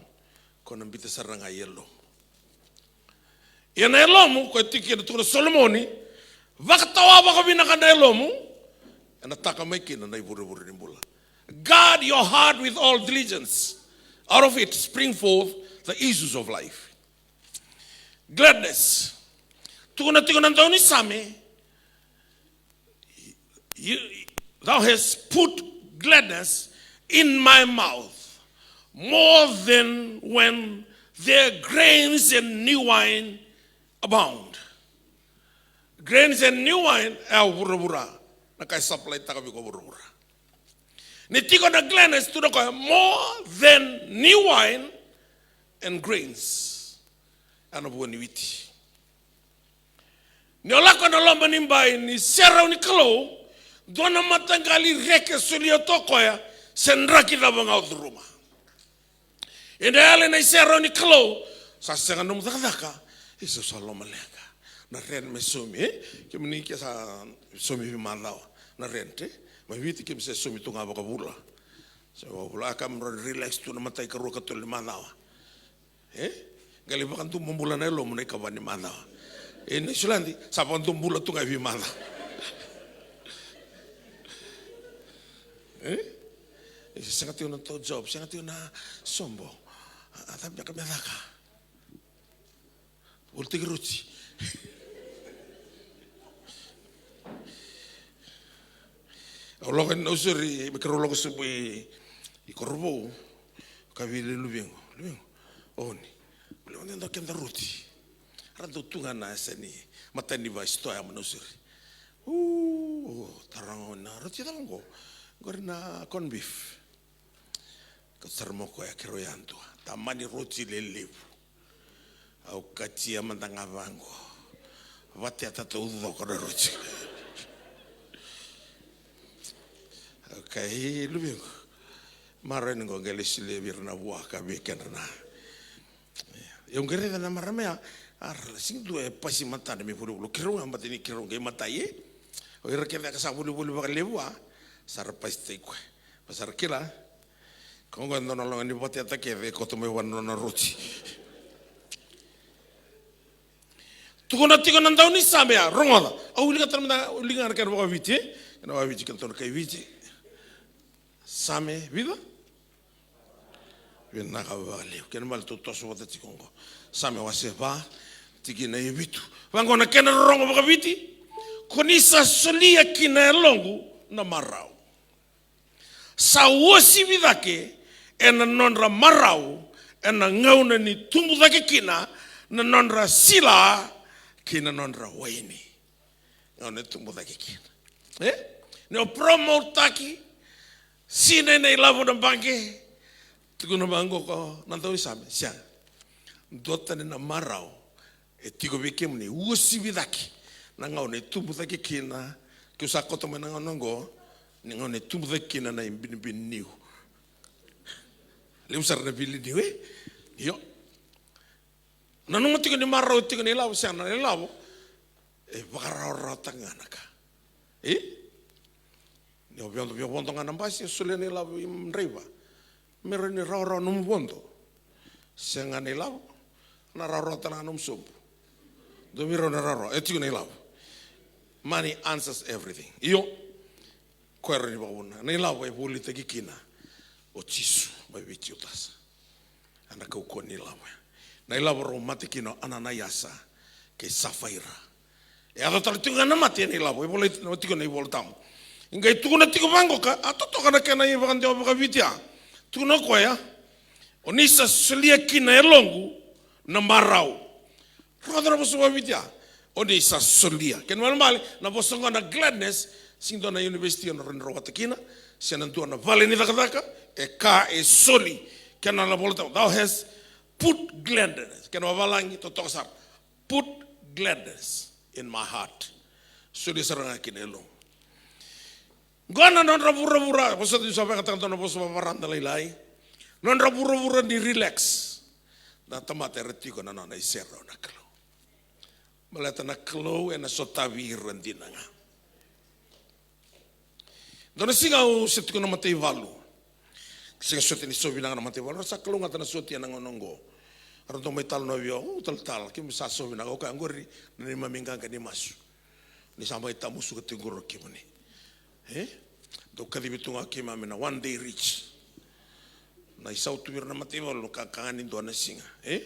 ko na biuta sara ga i yalomu. Ia na yalomu, ko e tiki ena tukuna o Solomoni, vakatawa vakavinaka na yalomu, ena taka mai kina na ivurevure ni bula. Guard your heart with all diligence. Out of it spring forth the issues of life. Gladness. Tukuna tiko na daunisame, you, thou hast put gladness in my mouth more than when their grains and new wine abound. Grains and new wine e au vuravura. Na ka e supply taka vei iko vuravura. Ni tiko na gladness, tu na koya more than new wine and grains. Ena vua ni witi. Ni o lako ena loma ni bai ni serau ni Kalou, dua na mataqali reki e solia tu o koya, se draki cava ga o curuma. Eda yala ena iserau ni Kalou, sa sega nomu cakacaka, e, sa, sa lomaleqa. Na rent me saumi, e? Kemuni ke sa saumi veimacawa na rent, e? Mai Viti keimami se saumi tu ga vakavula. Sa vakavula, a, keimami rawa ni relax tu na matai, karua, katolu ni macawa. E? Qai lai vakadomobula na yalomu na ikava ni macawa. E, na Niusiladi, sa vakadomobula tu ga e veimacawa. E? E, sega tiko na tou job, sega tiko na sobo. A, a, cava beka me caka? Volitaki roti. Au lako ena Nausori, me keirau lako sobu i, i Korovou. Kaya vei luvequ, luvequ, o ni, volitaki dua keda roti. Ra dau tu ga na yasa ni matai ni va sitoa ya mai Nausori. U, taroga na roti cava qo? Qori na corn beef. Kau sara mai o koya, keirau yadua. Tamani roti lelevu. Au katia mada ga vaqo. Vata ya taucoko na roti. Okay, luvequ. Marama ni qo qai lai solia vei ira na vua ka vei keda na. Ia, au qai raica na marama ya, a ra sega ni dua e pasi matana me volivoli. Keirau ga baleta ni keirau qai matai, e? O ira kece ka sa volivoli vakalevu, a, sa ra pasitaki koya. Baleta sa ra kila, ko qo e dua na loga ni vata ya kece e koto mai vua na nona roti. Tukuna tiko na daunisame ya, rogoca. Au wilika tale mada, au wilika ga na kena vakaviti, e? Kena vakaviti, kena tou na kai Viti. Same vica? Vinaka vakalevu. Kena ibalebale tou toso vata tiko qo. Same wase va, tikina e vitu. Vaqo na kena rorogo vakaviti. Ko ni sa solia ki na yaloqu na marau. Sa uasivi cake ena nodra marau, ena gauna ni tubu cake kina na nodra sila kei na nodra waini. Gauna e tubu cake kina. E? Ni o promote-taki, sinai na ilavo na baqe, tukuna vaqo ko na daunisame, sega. Duatani na marau e tiko vei kemuni, uasivi cake na gauna e tubu cake kina, keu sa koto mai na gauna oqo, ni gauna e tubu cake kina na ibinibini niu. Levu sara na vili niu, e? Io. Nanuma tiko ni marau e tiko na ilavo, sega, na ilavo e vakarawarawataka ga na ka. E? Ni o vodo, via vodo ga na basi, o solia na ilavo i draiva me rawa ni rawarawa nomu vodo. Sega na ilavo, na rawarawa tale ga nomu sobu. Dua vei rau na rawarawa, e tiko na ilavo. Money answers everything. Io. Koya e rawa ni vakavuna. Na ilavo e volitaki kina o Jisu mai vei Jutasa. Ena kaukauwa ni ilavo ya. Na ilavo rau mate kina o Ananaiasa kei Safaira. E yaco tale tiko ga na mate ena ilavo, e volai tiko na iVolatabu. E qai tukuna tiko vaqo ka, a totoka na kena ivakadewa vakaviti ya. Tukuna o koya, o ni sa solia ki na yaloqu na marau. Rogoca na vosa vakaviti ya. O ni sa solia. Kena ibalebale, na vosa oqo na gladness, sega ni dua na university o na rawa ni rawata kina, se na dua na vale ni cakacaka, e ka e soli. Kena na Vola Tabu, thou hast put gladness. Kena vavalagi, totoka sara. Put gladness in my heart. Solia sara ga ki na yaloqu. Qo na nodra vuravura, vosota niu sa vakayagataka dua na vosa vavarada lailai. Nodra vuravura ni relax. Na tamata era tiko na nona iserau na Kalou. Baleta na Kalou ena sotavi ira dina ga. Dua na siga au se tiko na mataivalu. Sega soti ni sau vinaka na mataivalu. Era sa kalougata na soti ena gauna oqo. Era dau mai talanoa vei au, au talatala, keimami sa sau vinaka, au kaya, qori na neimami qaqa ni masu. Ni sa mai tamusuka tiko qori o kemuni. E? Dau kacivi tu ga o keimami na one day reach. Na isau tu vei ira na mataivalu, ka, ka ga ni dua na siga. E?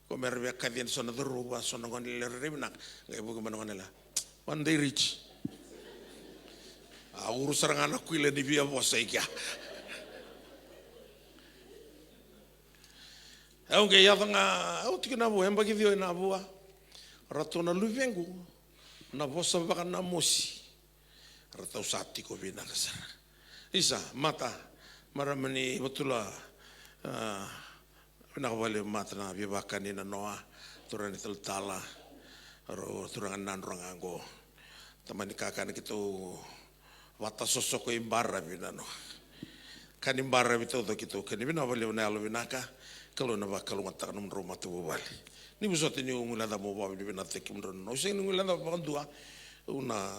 Ko me ra via kaci yani so na cauravou, so na gone lailai rairai vinaka. Qai vuki mai na gone lailai. One day reach. A uru sara ga na kuila ni via vosa i kea. Au qai yaco ga, au tiko na vua, yabaki ciwa ena vua. Ratou na luvequ, na vosa vakanamosi. Ratou sa tiko vinaka sara. Isa, Mata, marama ni Vatula, a, vinaka vakalevu Mata na veivakani na noa, turaga ni talatala, rau turaga ni Nadroga qo. Tamani kakana keitou vata sosoko i baravi na noa. Ka ni baravi taucoko keitou kani vinaka vakalevu na yalo vinaka, Kalou na vakalougatataka nomudrau matavuvale. Ni vosota niu guilecava mo vakavinavinakataki kemudrau na noa. Au sega ni guilecava vakadua, au na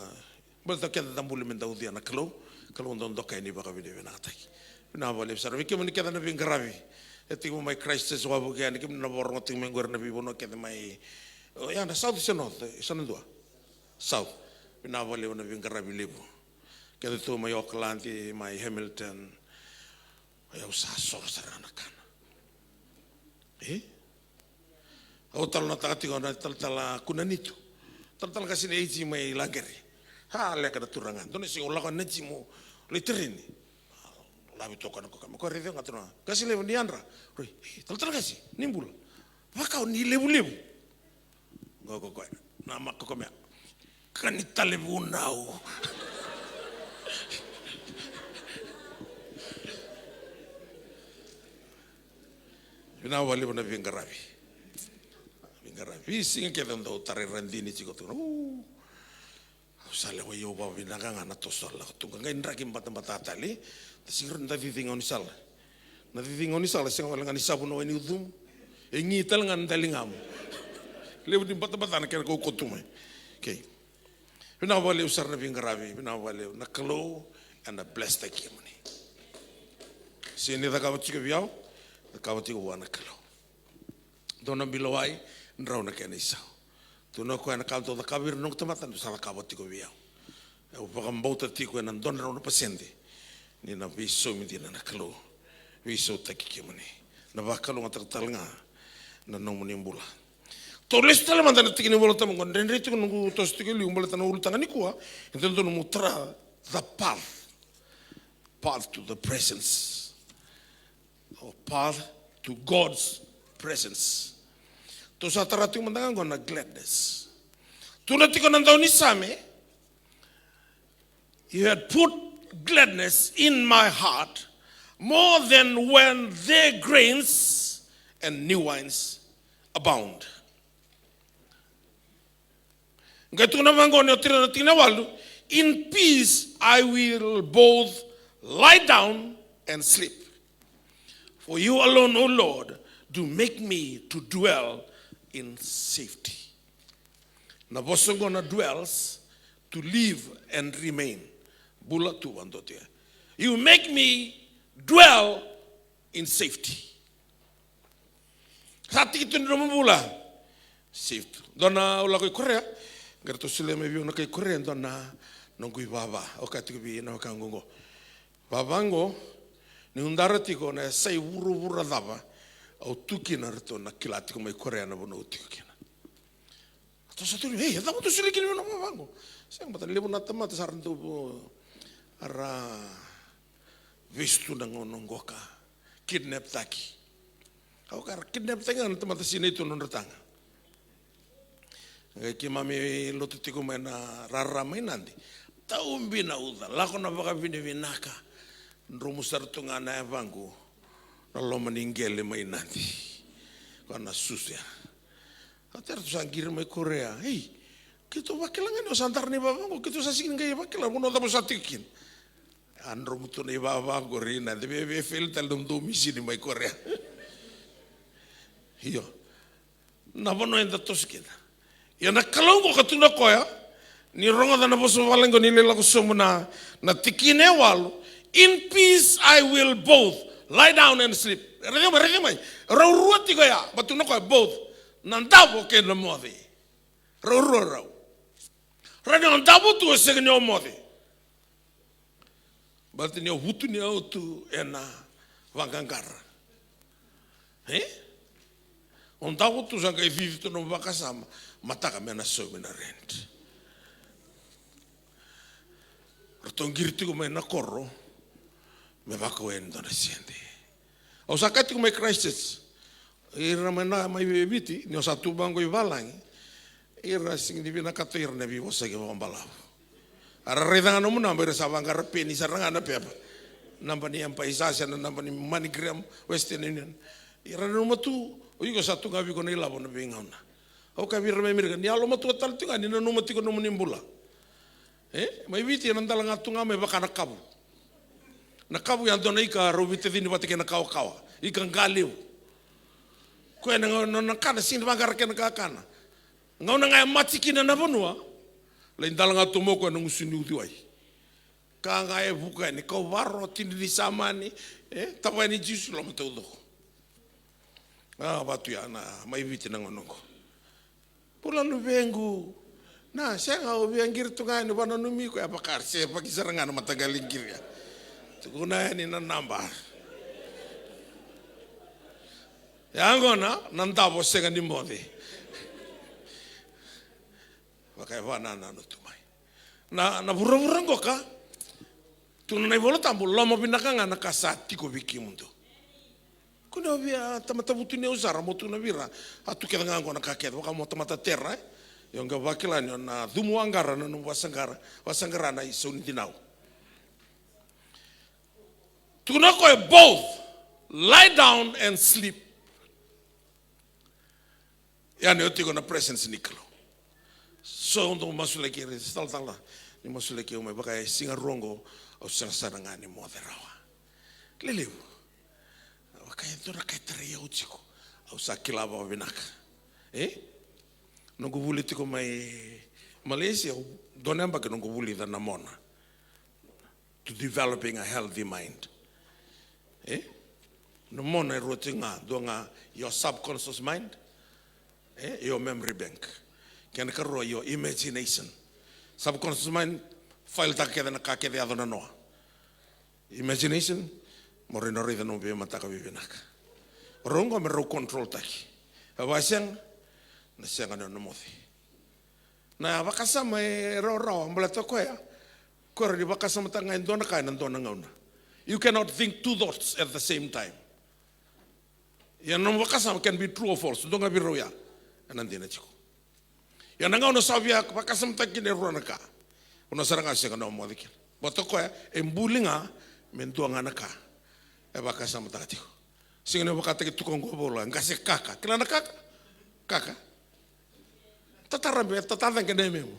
Baleta o keda da buli me da ucuya na Kalou, Kalou dau dokai ni vakavinavinakataki. Vinaka vakalevu sara vei kemuni kece na veiqaravi. E tekivu mai Christchurch, wavoki yani, kemuni na vakarorogo tiko mai qori na veivanua kece mai, o, ya na South se North, e, sa na dua? South. Vinaka vakalevu na veiqaravi levu. Kece tu mai Auckland, mai Hamilton. Ia au sa soro sara ga na kana. E? Au talanoataka tiko na talatala Kunanitu. Talatala qase ni AG mai Laqere. A, leqa na turaga. Dua na siga au lako yani na jimu, lai tereni. Lavi toka na koka. Me koya raici au ga turaga. Qase levu ni yadra. Rui, e, talatala qase, ni bula. Vaka o ni levulevu. Ko, ko, ko. Na ma ko, ko mea. Ka ni tale vunau. Vinaka vakalevu na veiqaravi. Veiqaravi. Veisiga kece au dau tarai radini tiko tu. Au sa lewa, io, vakavinaka ga na toso lako tu ga, qai draki batabata tale. Da sega ni da cici gaunisala. Na cici gaunisala sega wale ga ni savu na wai ni ucumu. E gi tale ga na daligamu. Levu ni batabata na kena kaukaua tu mai. Okay. Vinaka vakalevu sara na veiqaravi, vinaka vakalevu. Na Kalou ena bless-taki kemuni. Sega ni cakava tiko vei au, cakava tiko vua na Kalou. Dua na bilo wai, drau na kena isau. Tukuna o koya, na ka dou cakava vei ira na noqu tamata, dou sa cakava tiko vei au. Au vakabauta tiko ena dua na drau na pasede ni na veisaumi dina na Kalou, veisautaki kemuni. Na vakalougatataka tale ga na nomuni bula. Tou lesu tale mada na tikina ni Vola Tabu qo, dredre tiko noqu toso tiko e liu baleta na ulutaga nikua, e dodonu mo tara the path, path to the presence. Or path to God's presence. Tou sa tara tiko mada ga qo na gladness. Tukuna tiko na daunisame, "You had put gladness in my heart more than when their grains and new wines abound." Qai tukuna vaqo ni o tira na tikina walu, "In peace I will both lie down and sleep. For you alone, O Lord, do make me to dwell in safety." Na vosa qo na dwells, to live and remain. Bula tu vadua tu ya. "You make me dwell in safety." Sa tiki tu ni nomu bula. Safe tu. Dua na, au lako i Korea. Qai ratou solia mai vei au na kai Korea, dua na noqu ivava. Au kaya tiko vei na wekaqu qo. Vava qo, niu dara tiko na yasai vuravura cava au tu kina, ratou na kila tiko mai Korea na vanua au tiko kina. Ratou sa tukuna, "Ei, e cava tou solia kina vei na vava qo?" Sega, baleta levu na tamata sa ra dau vo-, ra vesu tu na gauna qoka. Kidnap taki. Au kaya, ra kidnap taki ga na tamata sinai tu na nodra taga. Qai keimami lotu tiko mai na rara mai Nadi. Tau binauca, lako na vakavinavinaka. Dromu sara tu ga na yavaqu na loma ni qele mai Nadi. Koya na susu ya. Au tara, ratou sa qiri mai Korea. "Ei, keitou vakila ga ni o sa dara na ivava qo, keitou sa sega ni qai vakila vanua cava o sa tiko kina." A dromu tu na ivava qori, na de veve feli tale na dou misini mai Korea. Io. Na vanua eda toso kina. Ia na Kalou qo ka tukuna o koya, ni rogoca na vosa vale qo ni lai lako sobu na, na tikina e walu, "In peace I will both lie down and sleep." Raica mai, raica mai. Rau rua tiko ya, ba tukuna o koya both. Na davo kei na moce. Rau rua rau. Rau ni o davo tu, o sega ni o moce. Baleta ni o vutuniyau tu ena vaqaqara. E? O davo tu, sa qai cici tu na vakasama, mataka me na saumi na rent. Ratou qiri tiko mai na koro me vakau yani dua na sede. Au sa kaya tiko mai Christchurch, ira mai na, mai Viti, ni o sa tu vaqo i valagi, ira sega ni vinakata ira na veivosaki vakabalavu. Era raica ga nomu naba, ira sa vaqara peni sara ga na pepa. Naba ni M-PAiSA se na naba ni MoneyGram, Western Union. Ira nanuma tu, o iko sa tu ga vei iko na ilavo na veigauna. Au kaya vei ira mai Amerika, ni yalomatua tale tiko ga ni nanuma tiko nomuni bula. E? Mai Viti ena dala ga tu ga mai vaka na kavu. Na kavu ya dua na ika rau veitacini vata kei na kawakawa. Ika qa levu. Koya na gauna na kana, sega ni vaqara kena kakana. Gauna ga e mate kina na vanua, lai dala ga tu mai o koya na gusu ni uciwai. Ka ga e vuka yani, kauvaro, tidri ni samani, e, tavaya ni juice, loma taucoko. A, vatu ya na, mai Viti na gauna oqo. Bula luvequ. Na, sega, au via qiri tu ga yani, vakananumi iko, e vaka, se vaki sara ga na mataqali qiri ya. Tukuna yani na naba. Ya qo na, na davo sega ni moce. Vaka e vakanananu tu mai. Na, na vuravura qoka, tukuna na iVola Tabu, loma vinaka ga na ka sa tiko vei kemudou. Kua ni o via tamata vutuniyau sara, mo tukuna vei ira, a tu kece ga qo na ka kece, vaka mo tamata tera, e? Io, qai vakila ni o na cumu aqara na nomu vasaqara, vasaqara na isau ni dinau. Tukuna o koya both lie down and sleep. Ia ni o tiko na presence ni Kalou. So dou masulaki ira, talatala, ni masulaki au mai, vaka e siga rua oqo, au sega sara ga ni moce rawa. Lelevu. Vaka e dua na ka e tarai au tiko. Au sa kila vakavinaka. E? Noqu vuli tiko mai Malaysia, au dua na yabaki noqu vulica na mona. To developing a healthy mind. E? Na mona e rua tiko ga, dua ga your subconscious mind, e, your memory bank. Kena karua your imagination. Subconscious mind, file taka kece na ka kece yaco na noa. Imagination, mo raica na nomu veimataka veivinaka. Rau oqo me rau control taki. E vakasega, na sega ni o na moce. Na vakasama e rawarawa, baleta o koya, o koya ni vakasamataka ga e dua na ka ena dua na gauna. You cannot think two thoughts at the same time. Ia na nomu vakasama can be true or false, dua ga vei rau ya ena dina tiko. Ia na gauna sa via vakasamataka kina e rua na ka, o na sara ga sega ni o moce kina. Baleta o koya e buli ga me dua ga na ka e vakasamataka tiko. Sega ni vakataki tuka oqo, vola qase kaka. Kila na kaka? Kaka. Tatara be, tatara ga na memo.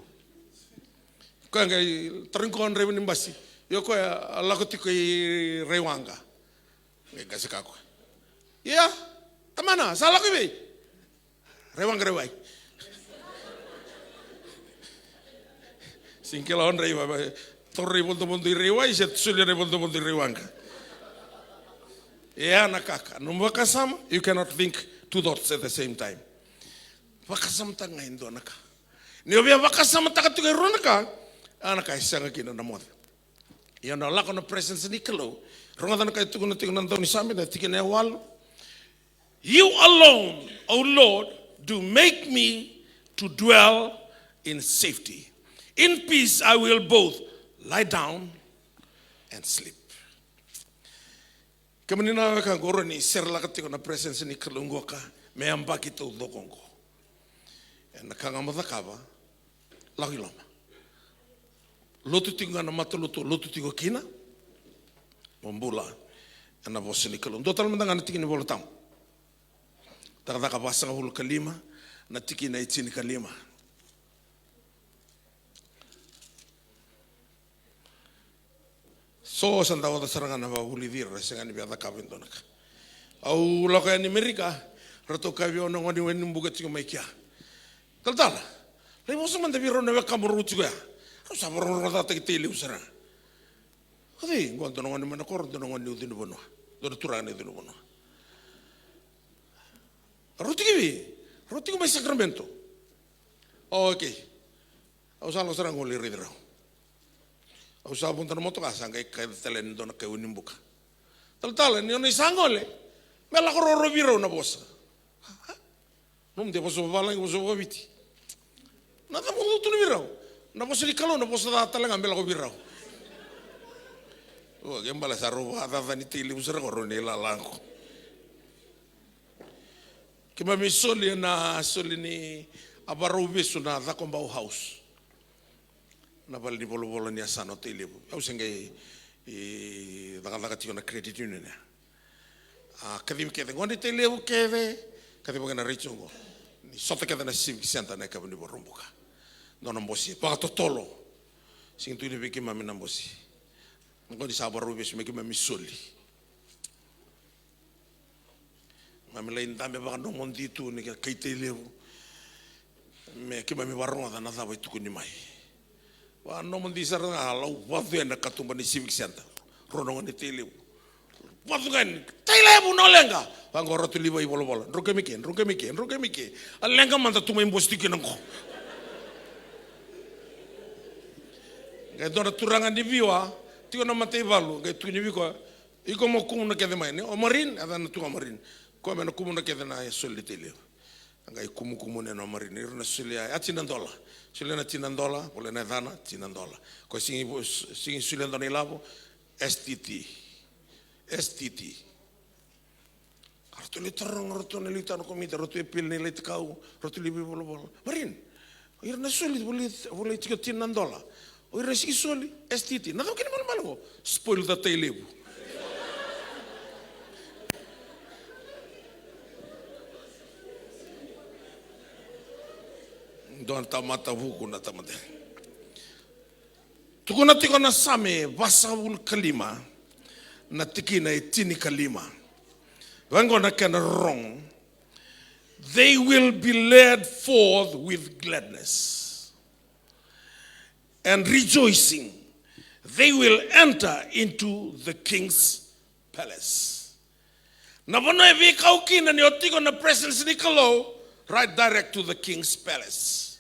Koya qai tarai koya draiva ni basi. Io koya a lako tiko i Raiwaqa. Qai qase kaka. Ia, tamana, sa lako i vei? Raiwaqa, Raiwai. Sega ni kila o draiva, taura na ivodovodo i Raiwai se solia na ivodovodo i Raiwaqa. Ia na kaka, nomu vakasama, you cannot think two thoughts at the same time. Vakasamataka ga e dua na ka. Ni o via vakasamataka tiko e rua na ka, a na ka e sega kina na moce. Ia na lako na presence ni Kalou. Rogoca na ka e tukuna tiko na daunisame, na tikina e walu. You alone, O Lord, do make me to dwell in safety. In peace I will both lie down and sleep. Kemuni na wekaqu, o rawa ni serelaka tiko na presence ni Kalou qoka me yabaki taucoko oqo. Ena ka ga mo cakava, lako i loma. Lotu tiko ga na matalotu, lotu tiko kina. Mo bula ena vosa ni Kalou. Dua tale mada ga na tiki ni Vola Tabu. Cakacaka vasagavulu ka lima, na tikina e tinikalima. So sa da oca sara ga na vakavulici ira, sega ni via cakava e dua na ka. Au lako yani Merika, ratou kaya vei au na gone ni Wainibuka tiko mai kea. Talatala, lai vosa mada vei rau na wekamu rau tiko ya. Rau sa vakarogorogotaki Tailevu sara ga. O cei? Qo dua na gone mai na koro, dua na gone ni ucu ni vanua. Dua na turaga ni ucu ni vanua. Rau tiko i vei? Rau tiko mai Sacramento. Okei. Au sa lako sara ga qo lai raici rau. Au sa vodo na motoka, sa qai kaya tale yani dua na kai Wainibuka. Talatala, ni o ni sa gole, me lako roro vei rau na vosa. Nomu dei vosa vavalagi, vosa vakaviti. Na cava o tukuna vei rau? Na vosa ni Kalou, na vosa ca tale ga me lako vei rau. O, ke bale sa rau vakacacani Tailevu sara ko rau ni lala qo. Keimami soli ena soli ni a vakarau vesu na Cakobau House. Na vale ni volavola ni yasana o Tailevu. Au se qai, e, cakacaka tiko na credit union ya. A, kacivi kece, gone Tailevu kece, kacivi kece na raitsi oqo. Ni sota kece na Civic Centre na yakavi ni Vakaraubuka. Dua na bose vakatotolo. Sega ni tukuni vei keimami na bose. Oqo ni sa vakarau vesu me keimami soli. Keimami lai dabe vakanomodi tu ni kai Tailevu. Me keimami vakarogoca na cava e tukuni mai. Vakanomodi sara ga, a lau vacu yani na katuba ni Civic Centre. Rau na gone Tailevu. Vacu ga yani, Tailevu na leqa. Vaqo rau tu liva i volavola. Drau kemi ke, drau kemi ke, drau kemi ke. A leqa mada tu mai bose tiko kina qo. Qai dua na turaga ni Viwa, tiko na mataivalu, qai tukuni vei koya. Iko mo kumuna kece mai, ne? O Marine, a cana tu ga Marine. Koya me na kumuna kece na soli ni Tailevu. A qai kumukumu ne na Marine. Ira na solia, a tina dola. Solia na tina dola, volai na yacana, tina dola. Koya sigi, sigi solia dua na ilavo, S T T. S T T. A ratou lai taroga, ratou na liutaka na komiti, ratou appeal na ilaitakau, ratou lai veivolavola. Marine, O ira na soli volai, volai tiko tini na dola. O ira na siki soli S T T. Na cau kina malumalu qo. Spoil the tai levu. Dua na tamata vuku na tamata. Tukuna tiko na Same vasagavulu ka lima, na tikina e tini ka lima. Vaqo na kena rorogo. They will be led forth with gladness and rejoicing. They will enter into the king's palace. Na vanua e veikau kina ni o tiko na presence ni Kalou, right direct to the king's palace.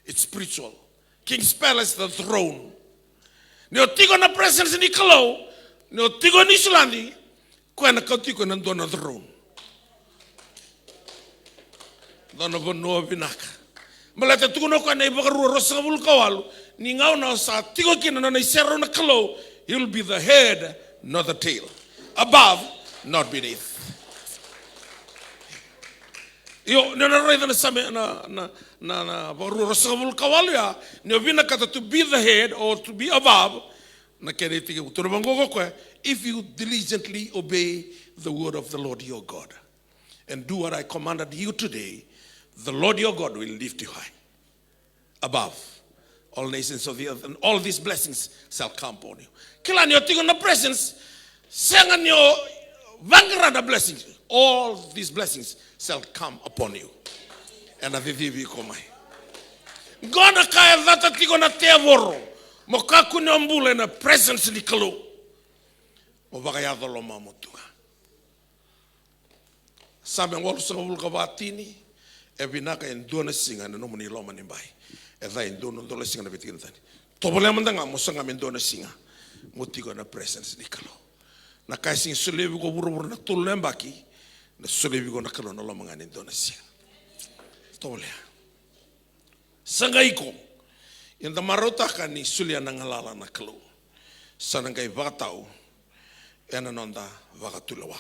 It's spiritual. King's palace, the throne. Ni o tiko na presence ni Kalou, ni o tiko Niusiladi, koya na kau tiko ena dua na throne. Dua na vanua vinaka. Baleta tukuna o koya na iVakarua ruasagavulu ka walu, ni gauna o sa tiko kina na nona iserau na Kalou, he will be the head, not the tail. Above, not beneath. Io, ni o na raica na Same na, na, na, na Vakarua ruasagavulu ka walu ya, ni o vinakata to be the head or to be above, na kena itekivu. Tukuna vaqo o koya, if you diligently obey the word of the Lord your God and do what I commanded you today, the Lord your God will lift you high above all nations of the earth, and all these blessings shall come upon you. Kila ni o tiko na presence, sega ni o vaqara na blessings. All these blessings shall come upon you. Ena cicivi iko mai. Qo na ka e cata tiko na tevoro. Mo kakua ni o bula ena presence ni Kalou. Mo vakayaco lomamu tu ga. Same walusagavulu ka va tini, e vinaka e dua na siga ena nomuni loma ni bai. E ca e dua na dua na siga na veitikina tani. Tovolea mada ga mo saga me dua na siga mo tiko ena presence ni Kalou. Na ka e sega ni solia vei iko vuravura na tolu na yabaki, na solia vei iko na Kalou ena loma ga ni dua na siga. Tovolea. Saga iko. Ia da marautaka ni solia na galala na Kalou. Sa na qai vakatau ena noda vakatulewa.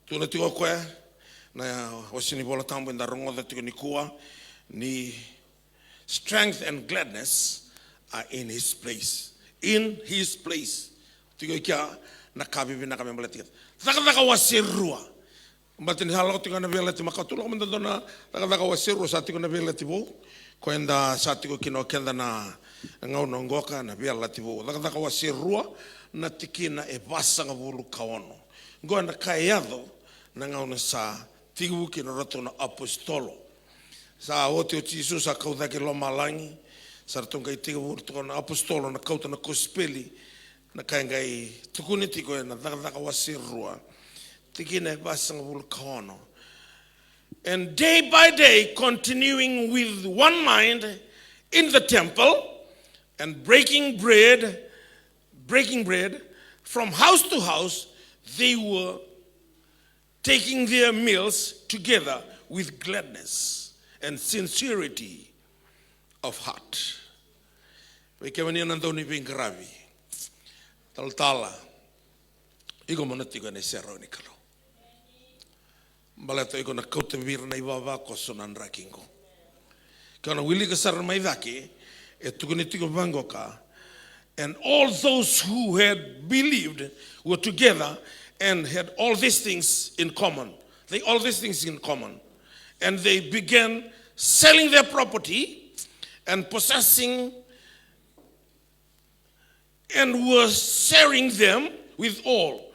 Tukuna tiko o koya na wase ni Vola Tabu eda rogoca tiko nikua, ni strength and gladness are in his place. In his place. Tiko i kea na ka vivinaka me baleti keda. Cakacaka wase rua. Baleta ni sa lako tiko na Veiyalayalati Makawa, tu lako mada dua na Cakacaka wase rua, sa tiko na Veiyalayalati Vou. Ko eda sa tiko kina o keda na gauna qoka na Veiyalayalati Vou. Cakacaka wase rua, na tikina e vasagavulu ka ono. Qo na ka e yaco na gauna sa tekivu kina o ratou na apositolo. Sa oti o Jisu, sa kau cake i lomalagi, sa ratou qai tekivu ratou na apositolo na kauta na kosipeli, na ka e qai tukuni tiko ena Cakacaka wase rua, tikina e vasagavulu ka ono. And day by day, continuing with one mind in the temple, and breaking bread, breaking bread from house to house, they were taking their meals together with gladness and sincerity of heart. Vei kemuni na dau ni veiqaravi, talatala, iko mo na tiko ena iserau ni Kalou. Baleta iko na kauta vei ira na ivavakoso na draki qo. Ke o na wilika sara mai cake, e tukuni tiko vaqoka, and all those who had believed were together and had all these things in common. They all these things in common. And they began selling their property and possessing and were sharing them with all,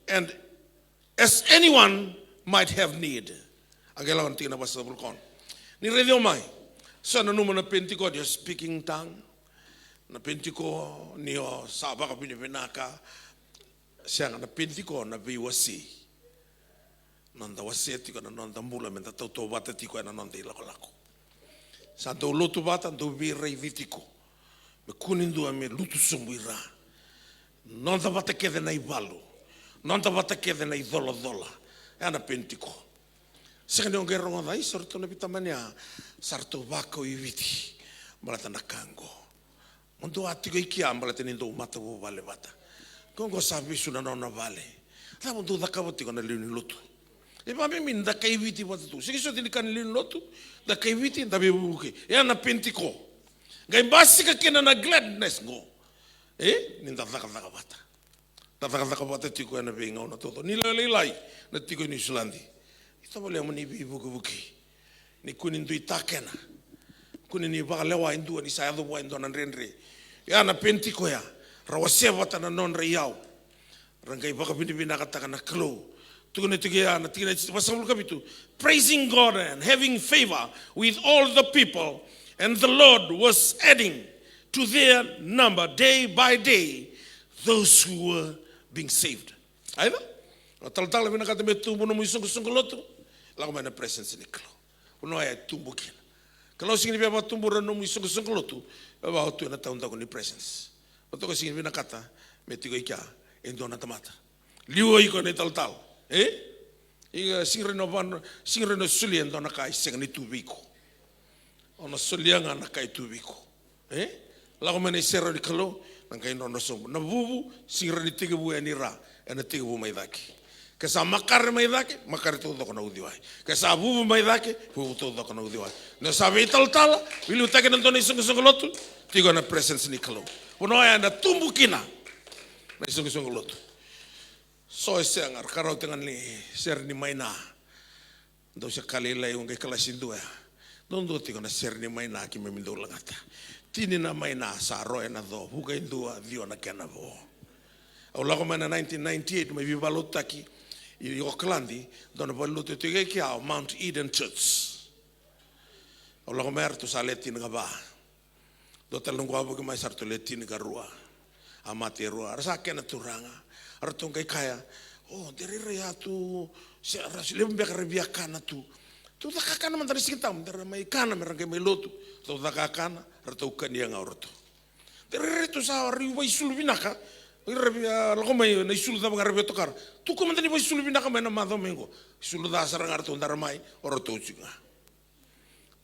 and as anyone might have need. A qai lako na tikina vasagavulu ka ono. Ni raici au mai, sa nanuma na Penitiko ni o speaking tongue, na Penitiko ni o sa vakavinavinaka. Sega, na Penitiko na veiwasei. Noda wasea tiko na noda bula me da tautauvata tiko ena noda ilakolako. Sa dau lotu vata, dau veiraici tiko. Me kua ni dua me lutu sobu i ra. Noda vata kece na ivalu. Noda vata kece na icolacola. Ena Penitiko. Sega ni o qai rogoca, isa, o ratou na veitamani ya, sa ratou vakau i Viti. Baleta na ka qo. Mo dou a tiko i kea baleta ni dou matavuvale vata. Ko qo sa vesu na nona vale. Cava dou cakava tiko na lewe ni lotu? E vakabibi ni da kai Viti vata tu. Sega soti ni ka ni lewe ni lotu, da kai Viti, da veivuke. E a na Penitiko. Qai basika kina na gladness qo. E? Ni da cakacaka vata. Da cakacaka vata tiko ena veigauna taucoko. Ni lailai na tiko e Niusiladi. Itovo levu ni veivukevuke. Ni kua ni dui takena. Kua ni vakalewa e dua ni sa yaco vua e dua na dredre. Ia na Penitiko ya. Ra wasea vata na nodra iyau. Ra qai vakavinavinakataka na Kalou. Tukuna tiko ya na tikina e vasagavulu ka vitu. Praising God and having favor with all the people. And the Lord was adding to their number day by day those who were being saved. Aia? O talatala vinakata me tubu nomu isoqosoqo lotu. Lako mai na presence ni Kalou. Vanua ya e tubu kina. Kalou sega ni via vakatubura nomu isoqosoqo lotu. E vaka o tu ena taudaku ni presence. O toka sega ni vinakata me tiko i kea e dua na tamata. Liu o iko na italatala. E? Iko sega ni rawa ni, sega ni rawa ni solia e dua na ka e sega ni tu vei iko. O na solia ga na ka e tu vei iko. E? Lako mai na iserau ni Kalou, na qai drodro sobu. Na vuvu, sega ni rawa ni tekivu yani ra, ena tekivu mai cake. Ke sa makare mai cake, makare taucoko na uciwai. Ke sa vuvu mai cake, vuvu taucoko na uciwai. Ni o sa veitalatala, veiliutaki ena dua na isoqosoqo lotu, tiko ena presence ni Kalou. Vanua ya ena tubu kina na isoqosoqo lotu. So e sega, ra ka rauta ga ni sere ni maina. Dou se ka lailai, au qai kalasi dua ya. Dou dua tiko na sere ni maina keimami dau lagata. Tini na maina sa ro ena co, vuka e dua, ciwa na kena vo. Au lako mai na nineteen ninety-eight, mai veivakalotutaki i Okaladi, dua na valenilotu e tiko e kea o Mount Eden Church. Au lako mai, ratou sa le tinikava. Dua tale noqu a vuki mai sa ratou le tinikarua. A mate e rua. Ra sa kena turaga. Ratou qai kaya, o, de rairai a tu, se ra se levu beka ra via kana tu. Tou caka kana mada na Siga Tabu, da ra mai kana me ra qai mai lotu. Tou caka kana, ratou kania ga o ratou. De rairai tou sa rui vaisulu vinaka. Ira via lako mai na isulu cava ga ra via tokara. Tuku mada ni vaisulu vinaka mai na macawa mai qo. Isulu ca sara ga ratou dara mai, o ratou tiko ga.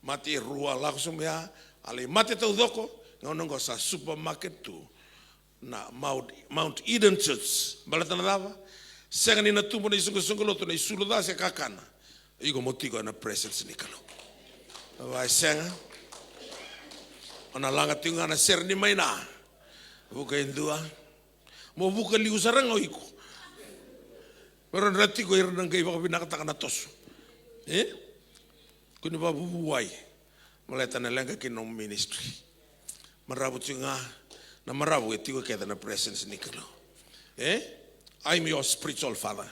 Mate e rua, lako sobu ya, a lai mate taucoko, gauna oqo sa supermarket tu na Mount, Mount Eden Church. Baleta na cava? Sega ni na tubu na isoqosoqo lotu, na isulu ca se kakana. Iko mo tiko ena presence ni Kalou. Vaka e sega. O na laga tiko ga na sere ni maina. Vuka e dua. Mo vuka liu sara ga o iko. Me ra dra tiko ira na qai vakavinakataka na toso. E? Kua ni vakavuvuwai. Baleta na leqa ki na nomu ministry. Maravu tiko ga, na maravu e tiko kece na presence ni Kalou. E? I'm your spiritual father.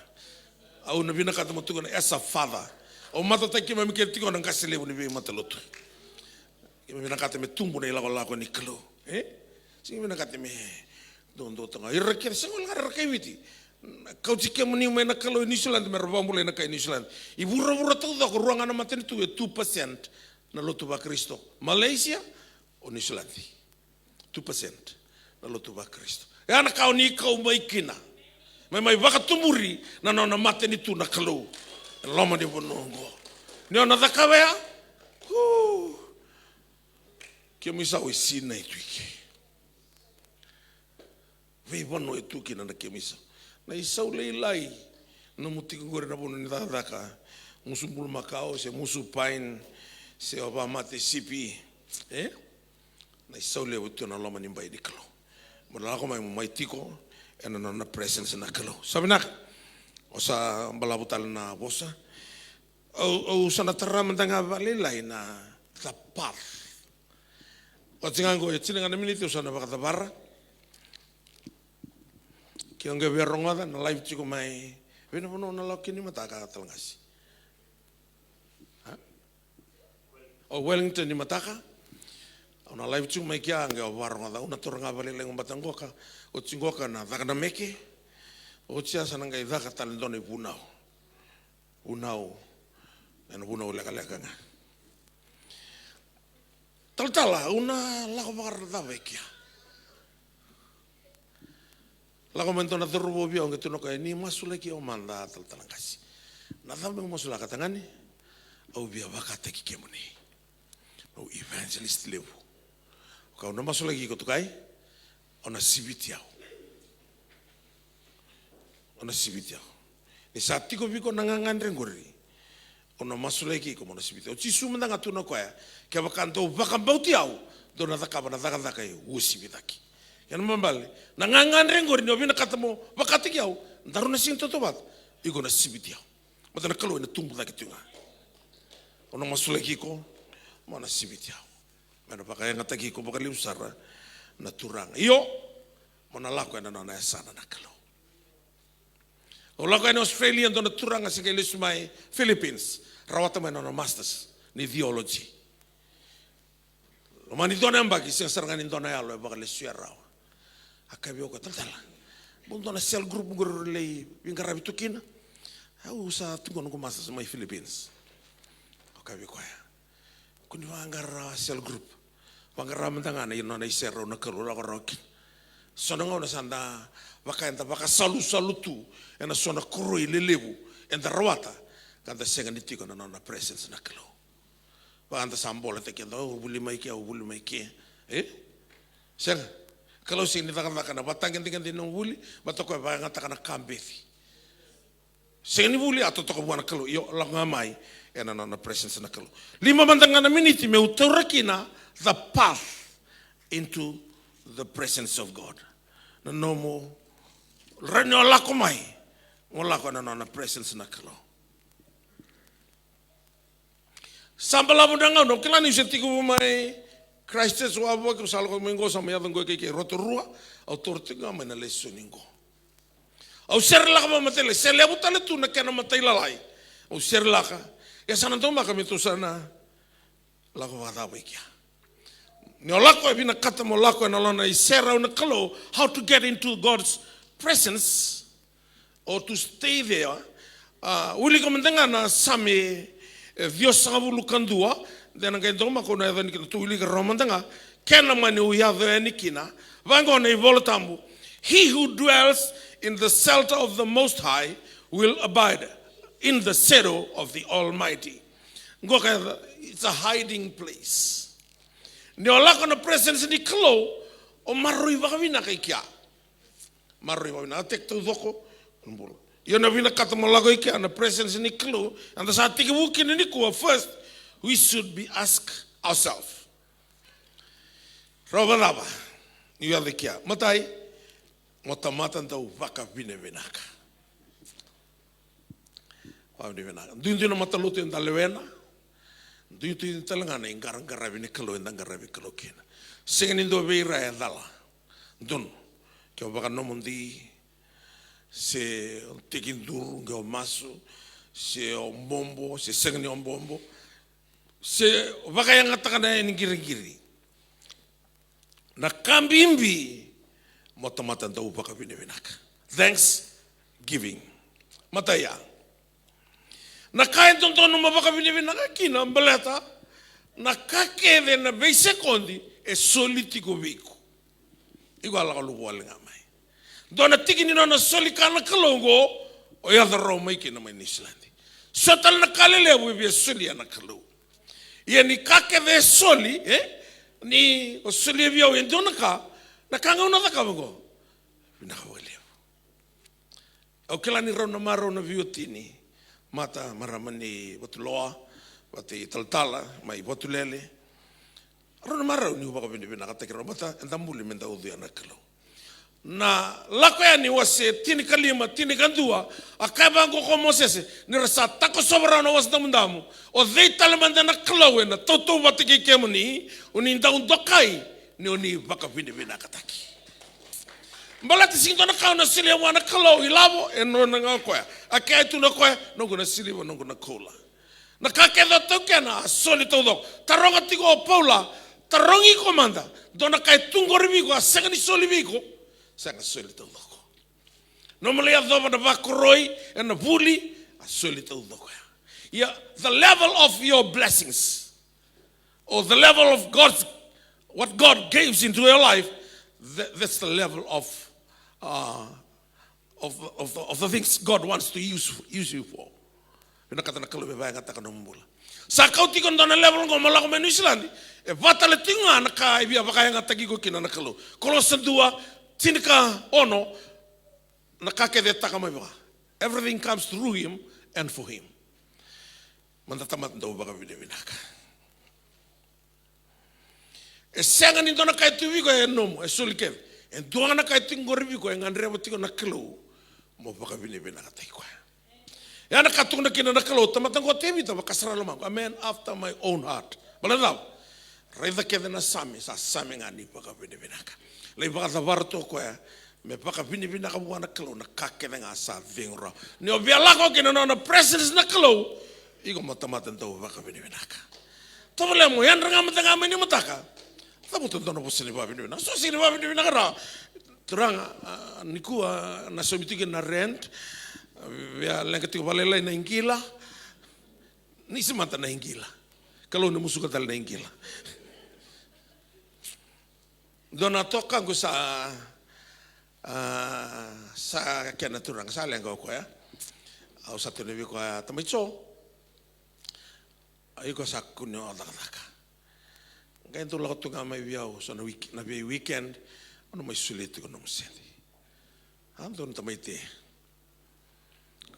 Au na vinakata mo tukuna as a father. Au matataki keimami kece tiko na qase levu ni veimatalotu. Keimami vinakata me tubu na ilakolako ni Kalou. E? Sega ni vinakata me doudou toka. Ira kece, sega wale ga ira kai Viti. Kauti kemuni mai na Kalou e Niusiladi me ra vakabulai na kai Niusiladi. I vuravura taucoko, rua ga na matanitu e two percent na lotu vaKarisito. Malaysia, o Niusiladi. Two percent na lotu vaKarisito. E a na ka o ni kau mai kina. Mai, mai vakatuburi na nona matanitu na Kalou. E loma ni vanua oqo. Ni o na cakava ya. Hu. Kemu isau e sinai tu i ke. Veivanua e tu kina na kemu isau. Na isau lailai. Nomu tiko qori na vanua ni cakacaka. Musu bulumakau, se musu pain, se o vamate sipi. E? Na isau levu e tu na loma ni bai ni Kalou. Mo lako mai, mo mai tiko ena nona presence na Kalou. Sa vinaka. O sa balavu tale na vosa. Au, au sa na tara mada ga vakalailai na the path. Oti ga qo e tini ga na miniti au sa na vakacavara. Ke o qai via rogoca na live tiko mai. Vei na vanua na lako kina ni mataka, Talaqasi? A? O Wellington ni mataka. Au na live tiko mai kea, qai au vakarogoca, au na taura ga vakalailai qo bata qoka. Oti qoka na caka na meke. Oti ya sa na qai caka tale dua na ivunau. Vunau. Ena vunau lekaleka ga. Talatala, au na lako vakaracava e kea. Lako mai dua na cauravou vei au, qai tukuna o koya, ni masulaki au mada, Talatala Qase. Na cava meu masulaka, tagane? Au via vakataki kemuni. Au evangelist levu. Kau na masulaki iko, tukai. O na siviti au. O na siviti au. Ni sa tiko vei iko na gagadre qori, au na masulaki iko mo na siviti au. O Jisu mada ga tukuna o koya, kevaka dou vakabauti au, dou na cakava na cakacaka e uasivi cake. Kena ibalebale, na gagadre qori ni o vinakata mo vakataki au, daru na sega ni tautauvata, iko na siviti au. Baleta na Kalou ena tubu cake tu ga. Au na masulaki iko mo na siviti au. Me na vakayagataki iko vakalevu sara na Turaga. Io, mo na lako ena nona yasana na Kalou. Au lako yani Australia, dua na turaga se qai lesu mai Philippines, rawata mai na nona masters ni theology. Loma ni dua na yabaki, sega sara ga ni dua na yalo e vakalesuya rawa. A kaya vei au o koya, talatala, bau dua na cell group qori o lai veiqaravi tu kina. Au sa tu qo noqu masters mai Philippines. Au kaya vei koya, ko ni vaqara cell group. Vaqara mada ga na nona iserau na Kalou, lako rawa kina. So na gauna sa da vaka eda vakasalusalu tu ena so na koroi lelevu eda rawata, ka da sega ni tiko na nona presence na Kalou. Vaka da sa bolataki eda, au vuli mai ke, au vuli mai ke. E? Sega. Kalou sega ni cakacaka na vatagedegede ni nomu vuli, baleta o koya vakayagataka na ka beci. Sega ni vuli, a totoka vua na Kalou. Io, lako ga mai ena nona presence na Kalou. Lima mada ga na miniti meu taura kina the path into the presence of God. Na nomu, rawa ni o lako mai, mo lako ena nona presence na Kalou. Sa balavu na gauna, au kila niu se tiko mai Christchurch wavoki, au sa lako mai qo, sa mai yaco qo i ke, i ke Rotorua, au taura tiko ga mai na lesoni qo. Au sere laka vakamatailalai, se levu tale tu na kena matailalai. Au sere laka, ia sa na daumaka me tou sa na lako vakacava i kea. Ni o lako, e vinakata mo lako ena nona iserau na Kalou, how to get into God's presence. Or to stay there. A, wilika mada ga na Same, e, ciwasagavulu ka dua, de na qai daumaka au na yaco yani kina, tou wilika rawa mada ga, kena mani au yaco yani kina, vaqo na iVola Tabu, "He who dwells in the shelter of the Most High will abide in the shadow of the Almighty." Qo ka yaco, it's a hiding place. Ni o lako na presence ni Kalou, o maroroi vakavinaka i kea. Maroroi vakavinaka, a teki taucoko na bula. Ia na vinakata mo lako i kea na presence ni Kalou, eda sa tekivu kina nikua, first, we should be ask ourselves. Rawa vakacava niu yaco i kea? Matai, mo tamata dau vakavinavinaka. Vakavinavinaka. Duidui na matalotu eda lewena. Duidui tale ga na iqaraqaravi ni Kalou eda qaravi Kalou kina. Sega ni dua vei ira e cala. Donu, ke o vakanomodi, se o tekiduru qai o masu, se o bobo, se sega ni o bobo, se o vakayagataka na yani qiriqiri. Na ka bibi, mo tamata dau vakavinavinaka. Thanksgiving. Matai ya. Na ka e dodonu mo vakavinavinaka kina, baleta na ka kece na veisekodi e soli tiko vei iko. Iko a lako luvawale ga mai. Dua na tiki ni nona soli ka na Kalou qo, o yaco rawa mai kina mai Niusiladi. So tale na ka lelevu e via solia na Kalou. Ia ni ka kece e soli, e? Ni o solia vei au e dua na ka, na ka ga au na cakava qo. Vinaka vakalevu. Au kila ni rau na marau na veiwatini, mata, marama ni Vatuloa, vata i talatala mai Vatulele. Rau na marau niu vakavinavinakataki rau, mata, eda buli meda ucuya na Kalou. Na Lako Yani wase tinikalima, tinikadua, a kaya vaqo ko Mosese, ni ra sa takosova rawa na Wasa Damudamu, o cei tale mada na Kalou ena tautauvata kei kemuni, o ni dau dokai ni o ni vakavinavinakataki. Baleta sega ni dua na ka o na solia vua na Kalou ilavo, e nona ga o koya. A kaya tu na koya, noqu na siliva, noqu na koula. Na ka kece o taukena, a soli taucoko. Taroga tiko o Paula, tarogi iko mada. Dua na ka e tu qori vei iko, a sega ni soli vei iko. Sega, soli taucoko. Nomu lai yacova na vakoroi, ena vuli, a soli taucoko ya. Ia, the level of your blessings, or the level of God's, what God gives into your life, that, that's the level of, uh, of, of, of the things God wants to use, use you for. Vinakata na Kalou me vakayagataka nomu bula. Sa kau tiko dua na level qo mo lako mai Niusiladi, e vaka tale tiko ga na ka e via vakayagataki iko kina na Kalou. Kolosa dua, tinikaono, na ka kece e taka mai vaka. Everything comes through him and for him. Meda tamata dau vakavinavinaka. E sega ni dua na ka e tu vei iko e nomu, e soli kece. E dua ga na ka e tiko qori vei iko, e gadreva tiko na Kalou mo vakavinavinakataki koya. Ya na ka tukuna kina na Kalou, tamata qo o Tevita, vakasara lomaqu, a man after my own heart. Baleta cava? Raica kece na Same, sa Same ga ni vakavinavinaka. Lai vakacavara tu o koya me vakavinavinaka vua na Kalou na ka kece ga sa cegu rawa. Ni o via lako kina na nona presence na Kalou, iko mo tamata dau vakavinavinaka. Tovolea mo yadra ga mada ga mai ni mataka. Cavuta dua na vosa ni vakavinavinaka. So sega ni vakavinavinaka rawa. Turaga, a, nikua na saumi tiko na rent. Via leqa tiko vakalailai na iqila. Ni se mata na iqila. Kalou ni musuka tale na iqila. Dua na tokaqu sa, a, sa kena turaga, sa leqa o koya. Au sa tukuna vei koya, tamai Jo, a, iko sa kune o cakacaka. Qai dau lako tu ga mai vei au, so na week-, na vei weekend, au na mai solia tiko nomu sede. A donu tamai Te.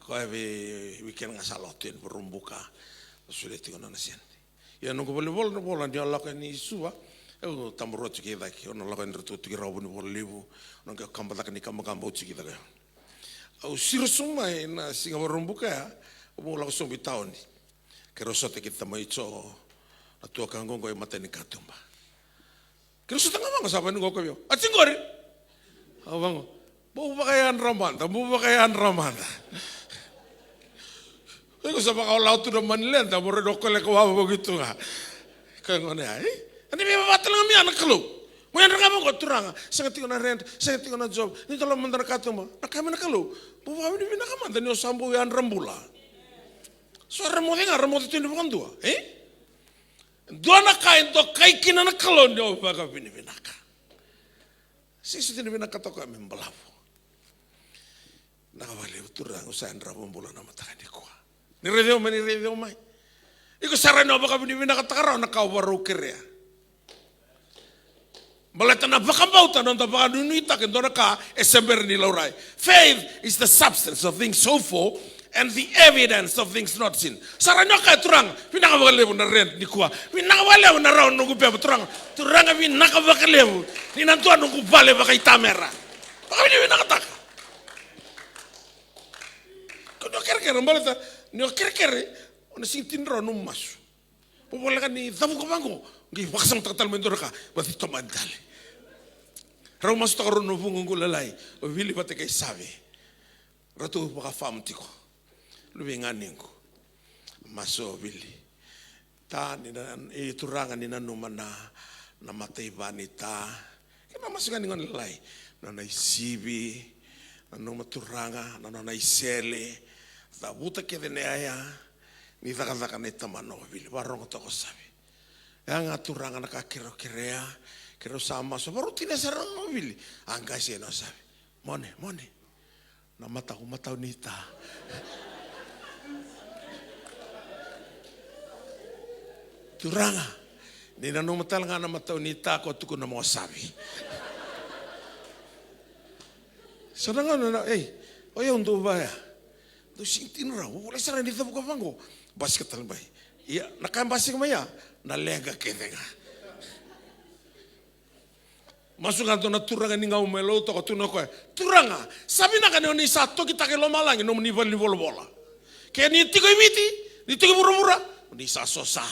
Koya vei weekend ga sa lako tu yani Vakaraubuka, solia tiko nona sede. Ia noqu valenivolavola ni o lako yani Suva, au taburua tiko i cake, au na lako yani ratou tiko i rawa Vunivola Levu, au na qai kaba cake ni kabakaba au tiko i cake. Au siro sobu mai na siga Vakaraubuka ya, au lako sobu i taoni. Keirau sota kei tamai Jo, na tuakaqu qo e mata ni katuba. Keirau sota ga vaqo, sa vani qo ko vei au. A tiko qori. Au vaqo. Bau vakayadra mada, bau vakayadra mada. Iko sa vakaola tu na mani leda, mo raica o koleka wavavoki tu ga. Koya gona ya, e? Ani me vavata ga mai na Kalou. Mo yadra ga vaqo, Turaga, sega tiko na rent, sega tiko na job, ni tola mada na katuba. Na kaya mai na Kalou, bau vakavinavinaka mada ni o sa bau yadra bula. So ra moce ga, ra moce tu ni vakadua, e? Dua na ka e dokai kina na Kalou ni o vakavinavinaka. Sega soti ni vinakata o koya me balavu. Vinaka vakalevu Turaga, au sa yadrava bula na mataka nikua. Ni raici au mai, ni raici au mai. Iko sa rawa ni o vakavinavinakataka rawa na ka o vakarau kerea. Baleta na vakabauta, noda vakanuinuitaka e dua na ka e se bera ni laurai. Faith is the substance of things hoped for and the evidence of things not seen. Sa rawa ni o kaya, Turaga, vinaka vakalevu na rent nikua. Vinaka vakalevu na rawa noqu beba, Turaga. Turaga, vinaka vakalevu ni na dua noqu vale vakaitamera. Vakavinavinakataka. Ko ni o kerekere, baleta ni o kerekere, o na sega ni tini rawa nomu masu. Voleka ni cavuka vaqo, qai vakasamataka tale mai dua na ka, vati tomani tale. Rau masutaka rau na vugoqu lalai, o Vili vata kei Save. Ratou vakafamu tiko. Luve i ganequ. Masu o Vili. Ta ni na, e Turaga ni nanuma na, na mataiva ni ta. Kena masu ga ni gone lalai. Na nona isivi, nanuma Turaga, na nona isele. Cavuta kece na yaya. Ni cakacaka nei tamana o Vili, varogo toka o Save. Ya ga Turaga na ka keirau kerea, keirau sa masu, varau tinia sara ga o Vili. A qase na o Save. Mone, mone. Na matau, matau ni ta. Turaga, ni nanuma tale ga na matau ni ta ko tukuna mo Save. Sa na gauna na, ei, o yau dou vaya. Dou sega ni tini rawa, volai sara ni cavuka vaqo. Basika tale mai. Ia, na ka e basika mai ya, na leqa kece ga. Masu ga dua na turaga ni gau mai Lautoka, tukuna o koya, Turaga, sa vinaka ni o ni sa tokitaka i lomalagi nomuni valenivolavola. Ke ni tiko i Viti, ni tiko i vuravura, o ni sa sosa.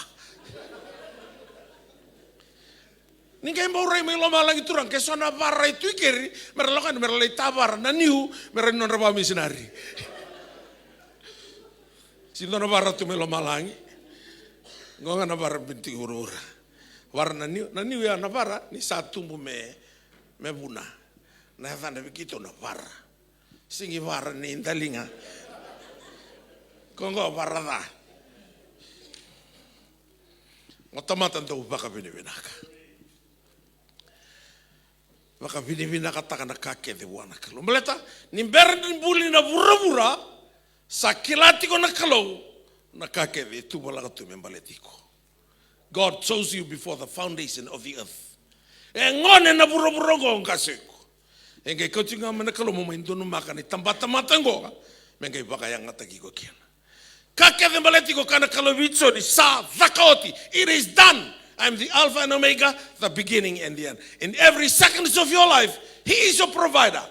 Ni qai bau rai mai lomalagi Turaga, ke so na vara e tu i keri, mera lako yani, mera lai tavara na niu, mera ni nodra vakamisinari. Sega ni dua na vara tu mai lomalagi. Qo ga na vara bini tiko i vuravura. Vara na niu, na niu ya na vara, ni sa tubu me, me vuna. Na yacana vei keitou na vara. Sega ni vara ni daliga. Ko qo vara ca. Mo tamata dau vakavinavinaka. Vakavinavinakataka na ka kece vua na Kalou. Baleta, ni bera ni buli na vuravura, sa kila tiko na Kalou, na ka kece e tu volaka tu me baleti iko. God chose you before the foundation of the earth. E gone na vuravura oqo, qase iko. E qai kauti ga mai na Kalou mo mai donumaka na itabatamata oqo. Me qai vakayagataki iko kina. Ka kece baleti iko, kaya na Kalou vei Joni, sa caka oti. It is done. I am the Alpha and Omega, the beginning and the end. In every seconds of your life, He is your provider.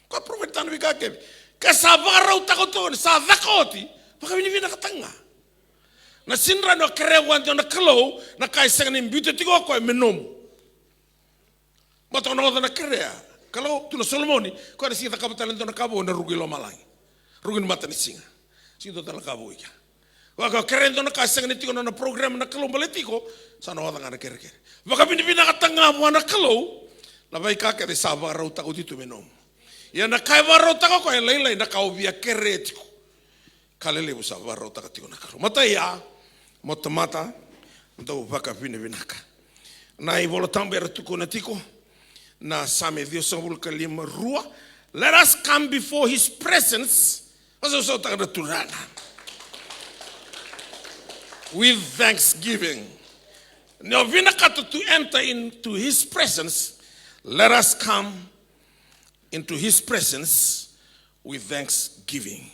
Ko provide tana vei ka kece. Ka sa vakarautaka oti, sa caka oti. Vakavinavinakataka ga. Na sidra ni o kerea vua e dua na kalou na ka e sega ni biuta tiko o koya me nomu. Baleta o na oca na kerea. Kalou, tukuna o Solomoni, koya na sega ni cakava tale e dua na ka vou ena ruku i lomalagi. Ruku ni matanisiga. Sega ni dua tale na ka vou i kea. Koya ka kerea e dua na ka e sega ni tiko na nona program na Kalou baleti iko, sa na oca ga na kerekere. Vakavinavinakataka ga vua na Kalou na veika kece sa vakarautaka oti tu me nomu. Ia na ka e vakarautaka o koya e lailai na ka o via kerea tiko. Ka lelevu sa vakarautaka tiko na Kalou. Matai ya, mo tamata dau vakavinavinaka. Na iVola Tabu era tukuna tiko na Same ciwasagavulu ka lima, rua. Let us come before His presence. Vakasausautaka na Turaga. With thanksgiving. Ni o vinakata to enter into His presence, let us come into His presence with thanksgiving,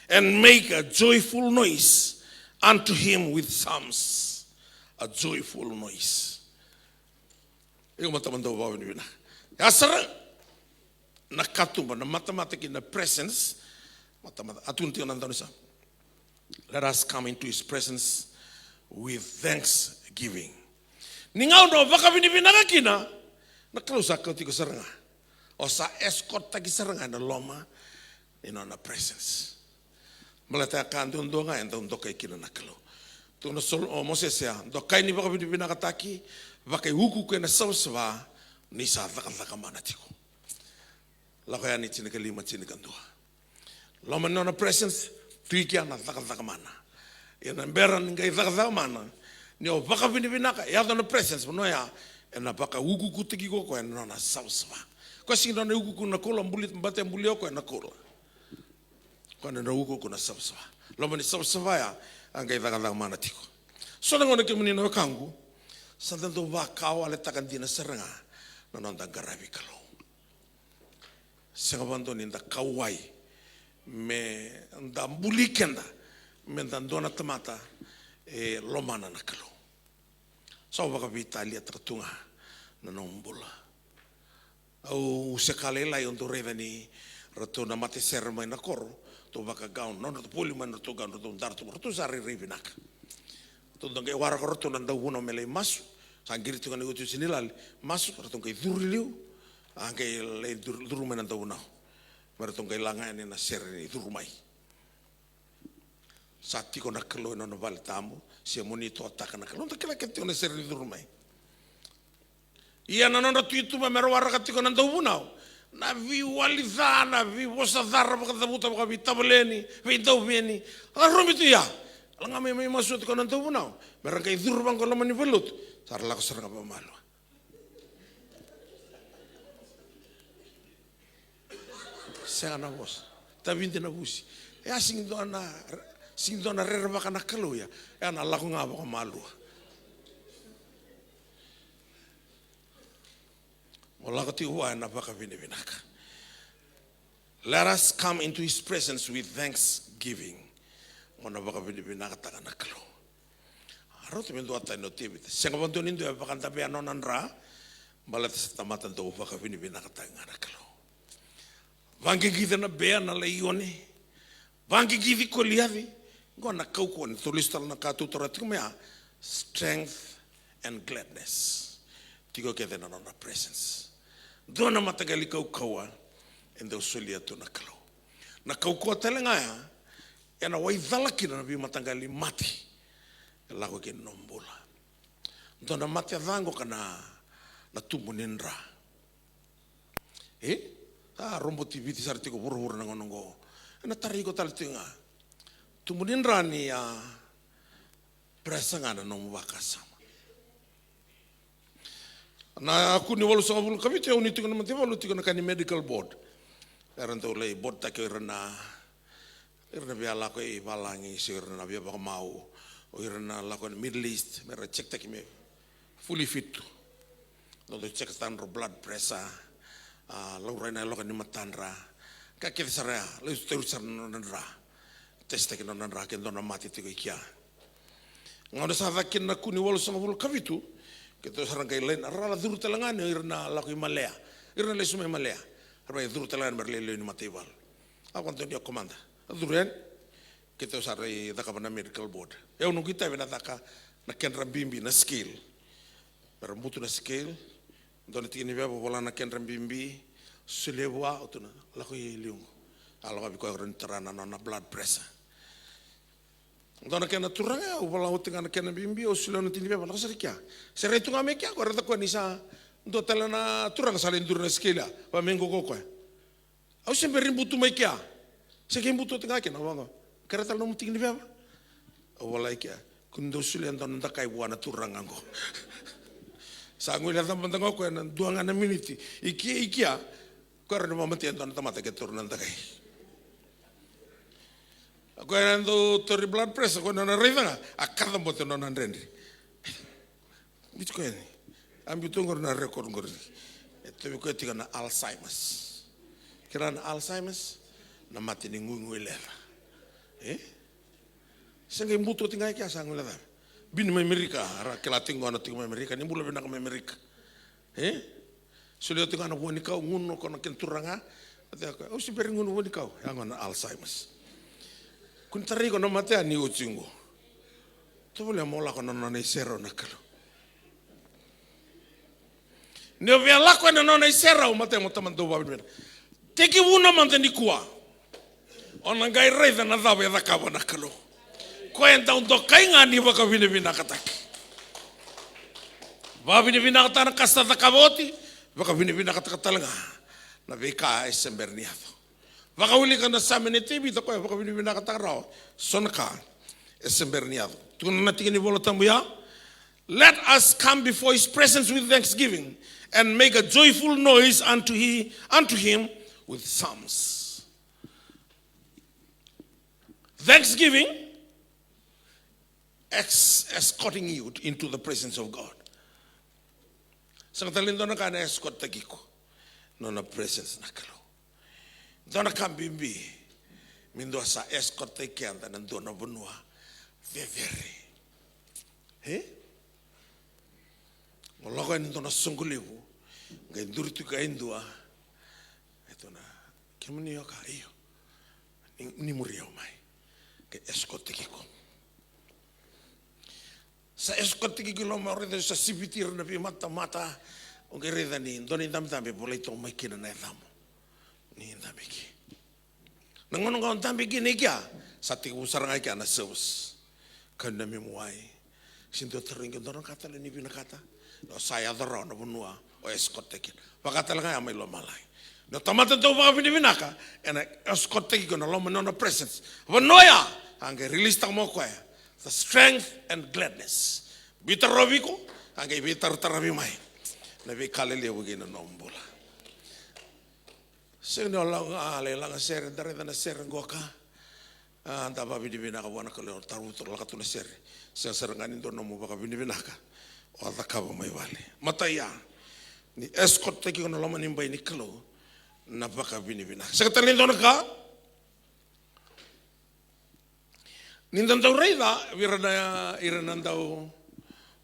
and make a joyful noise unto Him with psalms. A joyful noise. Iko matamata dau vakavinavinaka. Ya sara na katuba, na matamata kina presence. Matamata, a tukuna tiko na daunisame. Let us come into His presence with thanksgiving. Ni gauna o vakavinavinaka kina, na Kalou sa kauti iko sara ga. O sa escort taki sara ga ena loma ni nona presence. Baleta ya ka duadua ga e dau dokai kina na Kalou. Tukuna o Sol-, o Mosese ya, dokai ni vakavinavinakataki, vakaiukuuku ena savasava, ni sa cakacaka mana tiko. Lako Yani tinikalima, tinikadua. Loma ni nona presence, tu i kea na cakacaka mana. Ia na bera ni qai cakacaka mana, ni o vakavinavinaka, yaco na presence, vanua ya, ena vakaukuukutaki iko o koya ena nona savasava. Koya sega ni nona ukuuku na koula, buli, bata e bulia o koya na koula. Koya na nona ukuuku na savasava. Loma ni savasava ya, a qai cakacaka mana tiko. So na gauna kemuni na wekaqu, sa da dau vakawaletaka dina sara ga na noda qaravi Kalou. Sega vakadua ni da kauwai me da buli keda me da dua na tamata e lomana na Kalou. Sa vakaveitaliataka tu ga na nomu bula. Au se ka lailai au dau raica ni ratou na matasere mai na koro, ratou vakagaun, na nodratou voli mai na nodratou gaun, ratou dara tu, ratou sa rairai vinaka. Ratou dau qai waraka ratou na dauvunau me lai masu, sa qiri tiko na iotioti ni lali, masu, ratou qai curu i liu, a qai lai curu, curu mai na dauvunau. Me ratou qai laga yani na sere ni curu mai. Sa tiko na Kalou ena nona vale tabu, se mo ni totaka na Kalou, da kila kece tiko na sere ni curu mai. Ia na nodra tuvatuva me ra waraka tiko na dauvunau, na veiwali ca, na veivosa ca ra vakacavuta vakaveitavaleni, veidauveni. A robi tu ya. Laga mai, mai masu tiko na dauvunau me ra qai curu vaqo e loma ni valenilotu. Sa ra lako sara ga vakamalua. Sega na vosa. Tavidi na vusi. E a sega ni dua na, sega ni dua na rerevaka na Kalou ya. E a na lako ga vakamalua. Mo lako tiko vua ena vakavinavinaka. Let us come into His presence with thanksgiving. Mo na vakavinavinakataka na Kalou. A rauta me duatani o Tevita. Sega vakadua ni dua e vakadavea nona dra, baleta sa tamata dau vakavinavinakataka ga na Kalou. Vaqiqica na bea na laione. Vaqiqici Koliaci. Qo na kaukauwa ni tolisu tale na ka tou taura tiko mai ya. Strength and gladness. Tiko kece na nona presence. Dua na mataqali kaukauwa e dau solia tu na Kalou. Na kaukauwa tale ga ya, ena waicala kina na veimataqali mate e lako kina nomu bula. Dua na mate ca qo ka na, na tubu ni dra. E? A roboti Viti sara tiko vuravura na gauna qo. Ena tarai iko tale tiko ga. Tubu ni dra ni a presa ga na nomu vakasama. Na Aku ni walusagavulu ka vitu, e au ni tiko na mataivalu, tiko na ka ni medical board. Era dau lai board taki o ira na, ira na via lako i valagi, se ira na via vakamau, o ira na lako i Middle East, me ra check taki me fully fit tu. Dau dau check taka na blood pressure, a, laurai na yaloka ni matadra, Ka kece sara ya, lai tauri sara na nona dra. Tesitaki na nona dra ke dua na mate tiko i kea. Gauna sa caka kina na ku ni walusagavulu ka vitu, keitou sara qai lai na rala curu tale ga ni ira na lako i Malea. Ira na lesu mai Malea. Ra mai curu tale ga ni mera lewe ni mataivalu. A vakadonuya, komada. A curu yani. Keitou sa rai cakava na medical board. E au noqu itavi na caka na kedra bibi na scale. Mera butu na scale. Dua na tiki ni veva, vola na kedra bibi. Solia vua, au tukuna, lako i liuqu. A lako vei koya, rawa ni tara na nona blood pressure. Dua na kena turaga, au vola oti ga na kena bibi, au solia na tiki ni veva, lako sara i kea. Se rai tu ga mai kea, ko raica koya ni sa dua tale na turaga sa lai duri na scale ya. Va mai qo ko koya. Au se bera ni butu mai kea. Se qai butu oti ga kina, au vaqo. Kerea tale nomu tiki ni veva. Au volai kea. Kua ni dau solia e dua na dakai vua na turaga qo. Sa guilecava mada ga o koya na dua ga na miniti. I kea, i kea. Koya rawa ni vakamatea e dua na tamata ke taura na dakai. O koya na dau tauri blood pressure, o koya na nona raica ga. A kacabote na nona dredre. Biuti koya yani. A biuta qori na record qori. E tauvi koya tiko na Alzheimer's. Kila na Alzheimer's? Na mate ni guiguileca. E? Se qai butu oti ga i kea, sa guilecavi. Bini mai Merika, ra kila tiko gona tiko mai Merika, ni bula vinaka mai Merika. E? Solia oti ga na vua ni kau, gunu o koya na kena turaga. Au se bera ni gunu vua ni kau. Ya gona na Alzheimer's. Kua ni tarai iko na mate ya ni oti qo. Tovolea mo lako na nona iserau na Kalou. Ni o via lako ena nona iserau, matai mo tamata dau vakavinavinaka. Tekivuna mada nikua. O na qai raica na cava e cakava na Kalou. Koya e dau dokai ga ni vakavinavinakataki. Vakavinavinakataka na ka sa cakava oti, vakavinavinakataka tale ga na veika e se bera ni yaco. Vakaulika na Same nei Tevita, koya vakavinavinakataka rawa so na ka e se bera ni yaco. Tukuna na tiki ni Vola Tabu ya, "Let us come before his presence with thanksgiving and make a joyful noise unto he, unto him with psalms." Thanksgiving ex-, escorting you into the presence of God. Sega tale ni dua na ka na escort-taki iko na nona presence na Kalou. Dua na ka bibi, me dua sa escort-taki keda na dua na vanua cecere. E? O lako yani dua na soqo levu, qai duri tu ga e dua. E tukuna, "Kemuni o ka, io. Ni, ni muri au mai." Qai escort-taki iko. Sa escort-taki iko i loma, o raica sa siviti ira na veimatamata. O qai raica ni dua na idabedabe e volai toka mai kina na yacamu. Ni dabe ki. Na gauna ga o dabe kina i kea, sa tekivu sara ga i kea na service. Kau ni na memu wai. Sega ni dua tarogi iko dua na ka tale ni vinakata. O sa yaco rawa na vanua o escort-taki kina. Vaka tale ga ya mai lomalagi. Na tamata dau vakavinavinaka, ena escort-taki iko na loma ni nona presence. Vanua ya, a qai release-taka mai o koya the strength and gladness. Veitarovi iko, a qai veitarataravi mai na veika lelevu kei na nomu bula. Sega ni o lau ga, a lai laga sere, da raica na sere qoka. A, da vakavinavinaka vua na Kalou, tarovi tu, lako tu na sere. Sega sara ga ni dua nomu vakavinavinaka o a cakava mai vale. Matai ya, ni escort-taki iko na loma ni bai ni Kalou na vakavinavinaka. Sega tale ni dua na ka. Ni da dau raica vei ira na, ira na dau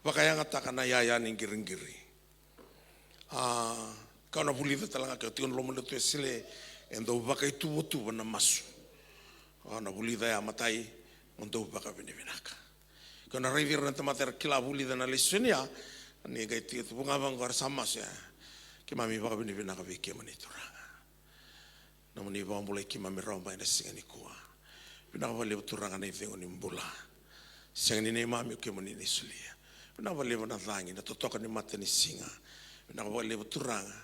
vakayagataka na iyaya ni qiriqiri. A, kau na vulica tale ga, kau tiko na loma ni lotu Wesele, e dau vakaituvatuva na masu. Au na vulica ya, matai, mo dou vakavinavinaka. Kau na raici ira na tamata era kila vulica na lesoni ya, ni qai tiko tu, vuqa vaqo era sa masu ya. Keimami vakavinavinaka vei kemuni Turaga. Nomuni vakabulai keimami rawa mai na siga nikua. Vinaka vakalevu Turaga na icegu ni bula. Sega ni neimami, o kemuni ni solia. Vinaka vakalevu na cagi, na totoka ni matanisiga. Vinaka vakalevu Turaga.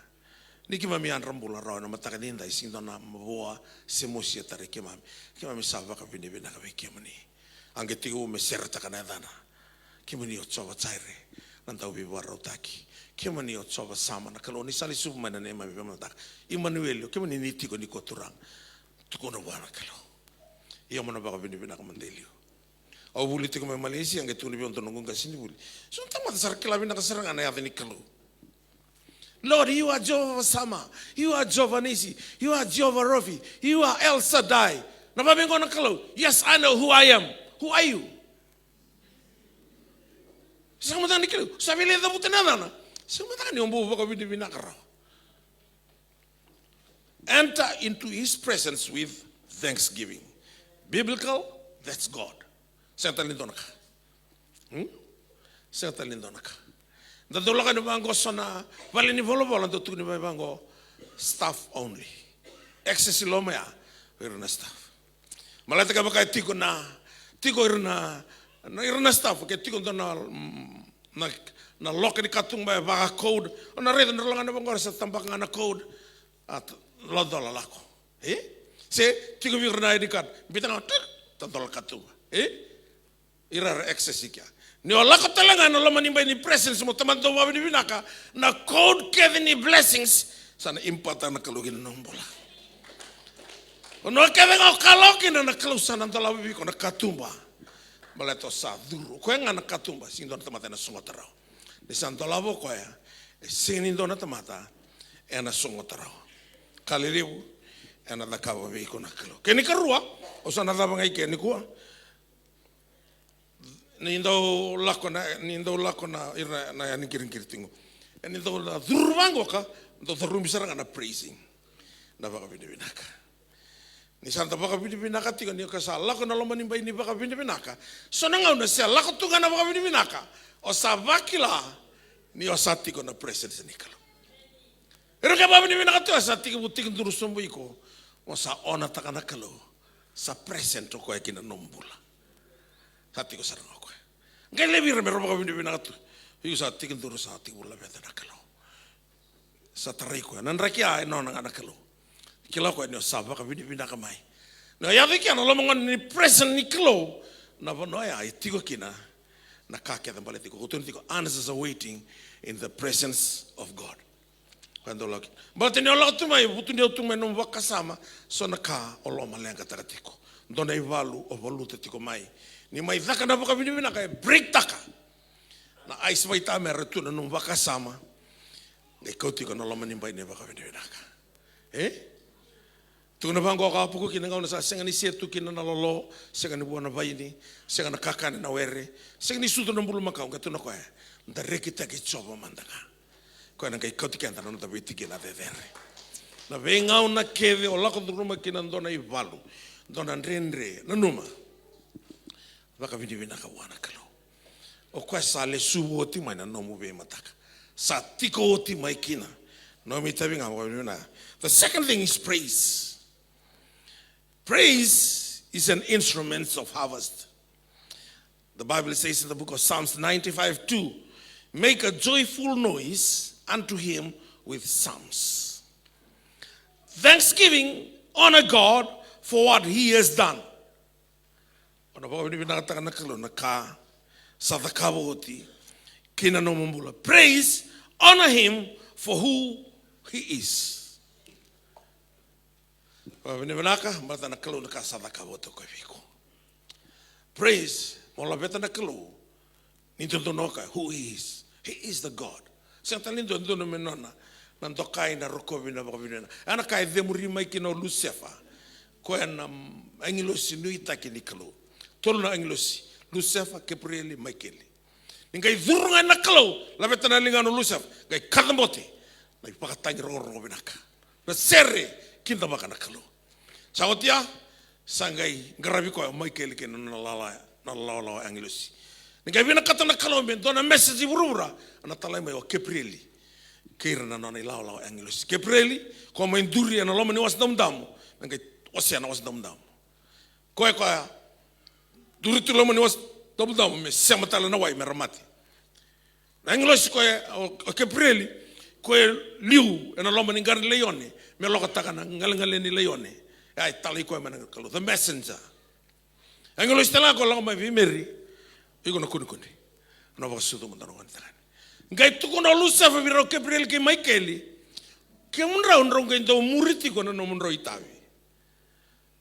Ni keimami yadra bula rawa ena mataka ni dai, sega ni dua na mavoa se mosi e tarai keimami. Keimami sa vakavinavinaka vei kemuni. A qai tekivu me seretaka na yacana. Kemuni o Jiova Jaire, na dauveivakarautaki. Kemuni o Jiova Sama, na Kalou ni sa lesuva mai na neimami veimataka. Imanueli, o kemuni ni tiko nikua Turaga. Tukuna vua na Kalou. Ia mo na vakavinavinaka mada e liu. Au vuli tiko mai Malaysia, qai tukuna vei au dua noqu qasenivuli. So na tamata sa ra kila vinaka sara ga na yaca ni Kalou. Lord, you are Jehovah Shammah. You are Jehovah Nissi. You are Jehovah Rophi. You are El Shaddai. Na vavega na Kalou. Yes, I know who I am. Who are you? Sega mataka ni Kalou. Sa vili cavuta na yacana. Sega mataka ni o bau vakavinavinaka rawa. Enter into his presence with thanksgiving. Biblical, that's God. Sega tale ni dua na ka. Hmm? Sega tale ni dua na ka. Da dau lako yani vaqo so na vale ni volavola, dau tukuni mai vaqo staff only. Access i loma ya, o ira na staff. Baleta kevaka e tiko na, tiko ira na, na ira na staff, ke tiko dua na, mm, na, na loka ni katuba e vaka code, o na raica na rola ga na vaqo sa tabaka ga na code, a t-, lodola lako. E? Se tiko vei ira na I D card, bita ga, tuk, tadola katuba. E? Ira era access i kea. Ni o lako tale ga na loma ni bai ni presence mo tamata dau vakavinavinaka, na code kece ni blessings, sa na impart na Kalou kina nomu bula. O na kece ga o kalawa kina na Kalou sa na dolava vei iko na katuba. Baleta o sa curu. O koya ga na katuba, sega ni dua na tamata ena sogota rawa. Ni sa dolava o koya, e sega ni dua na tamata ena sogota rawa. Ka lelevu, ena cakava vei iko na Kalou. Kena ikarua, o sa na cava ga i ke nikua. Ni dau lako na, ni dau lako na, ira na yani qiriqiri tiko. E ni dau na curu vaqoka, dau carubi sara ga na praising. Na vakavinavinaka. Ni sa da vakavinavinaka tiko, ni o ka sa lako na loma ni bai ni vakavinavinaka. So na gauna se lako tu ga na vakavinavinaka, o sa vakila ni o sa tiko na presence ni Kalou. Ira ke vakavinavinaka tiko, sa tiko, tiko duru sobu iko. O sa onataka na Kalou. Sa present o koya kina nomu bula. Sa tiko sara ga o koya. Qai levu ira me ra vakavinavinaka tu. Iko sa tiko duru, sa tiko laveta na Kalou. Sa tarai koya. Na draki ya e nona ga na Kalou. Kila koya ni o sa vakavinavinaka mai. Na yaco i kea na loma gona ni present ni Kalou. Na vanua ya e tiko kina na ka kece baleti iko. Ko tukuni tiko, answers are waiting in the presence of God. Koya dau lako kina. Baleta ni o lako tu mai, vutuniyau tu mai nomu vakasama, so na ka o lomaleqataka tiko. Dua na ivalu o valuta tiko mai. Ni mai caka na vakavinavinaka, e break taka na ice vaitamera tu na nomu vakasama. Qai kauti iko na loma ni bai ni vakavinavinaka. E? Tukuna vaqo, ka puku kina gauna sa sega ni se tu kina na lolo, sega ni vua na vaini, sega na kakana na were, sega ni sucu na bulumakau, qai tukuna o koya, da rekitaki Jiova mada ga. Koya na qai kauti keda na noda veitikina cecere. Na veigauna kece o lako curuma kina dua na ivalu, dua na dredre, nanuma. Vakavinavinaka vua na Kalou. O koya sa lesuva oti mai na nomu veimataka. Sa tiko oti mai kina. Nomu itavi ga vakavinavinaka. The second thing is praise. Praise is an instrument of harvest. The Bible says in the book of Psalms ninety-five two, "Make a joyful noise unto him with psalms." Thanksgiving, honor God for what he has done. O na vakavinavinakataka na Kalou na ka sa cakava oti ki na nomu bula. Praise, honor him for who he is. Vakavinavinaka baleta na Kalou na ka sa cakava oti o koya vei iko. Praise, mo laveta na Kalou. Ni dodonu o koya, who he is. He is the God. Sega tale ni dodonu me nona na dokai, na rokovi, na vakavinavinaka. A na ka e cemuri mai kina o Lusefa. Koya na agilosi nuitaki ni Kalou. Tolu na agilosi. Lusefa, Kepirieli, Maikeli. Ni qai curu ga na Kalou, laveta na ligana o Lusefa. Qai kacabote na ivakatagi rogorogo vinaka. Na sere kidavaka na Kalou. Sa oti ya, sa qai qaravi koya o Maikeli kei na nona lawalawa, na lawalawa agilosi. Ni qai vinakata na Kalou me dua na message i vuravura, a na talai mai o Kepirieli kei ira na nona ilawalawa agilosi. Kepirieli, ko mai duri ena loma ni Wasa Damudamu, me qai wasea na Wasa Damudamu. Koya, koya duri tu loma ni Wasa Damudamu me sema tale na wai me ra mate. Na agilosi koya, o, o Kepirieli, koya liu ena loma ni qara ni laione, me lokataka na galegale ni laione. E a talai koya mai na Kalou, the messenger. Agilosi tale ga koya lako mai vei Meri, iko na kunekune. Na vakasucu mada na gone tagane. Qai tukuna o Lusefa vei rau Kepirieli kei Maikeli, kemudrau drau qai dau muri tiko na nomudrau itavi.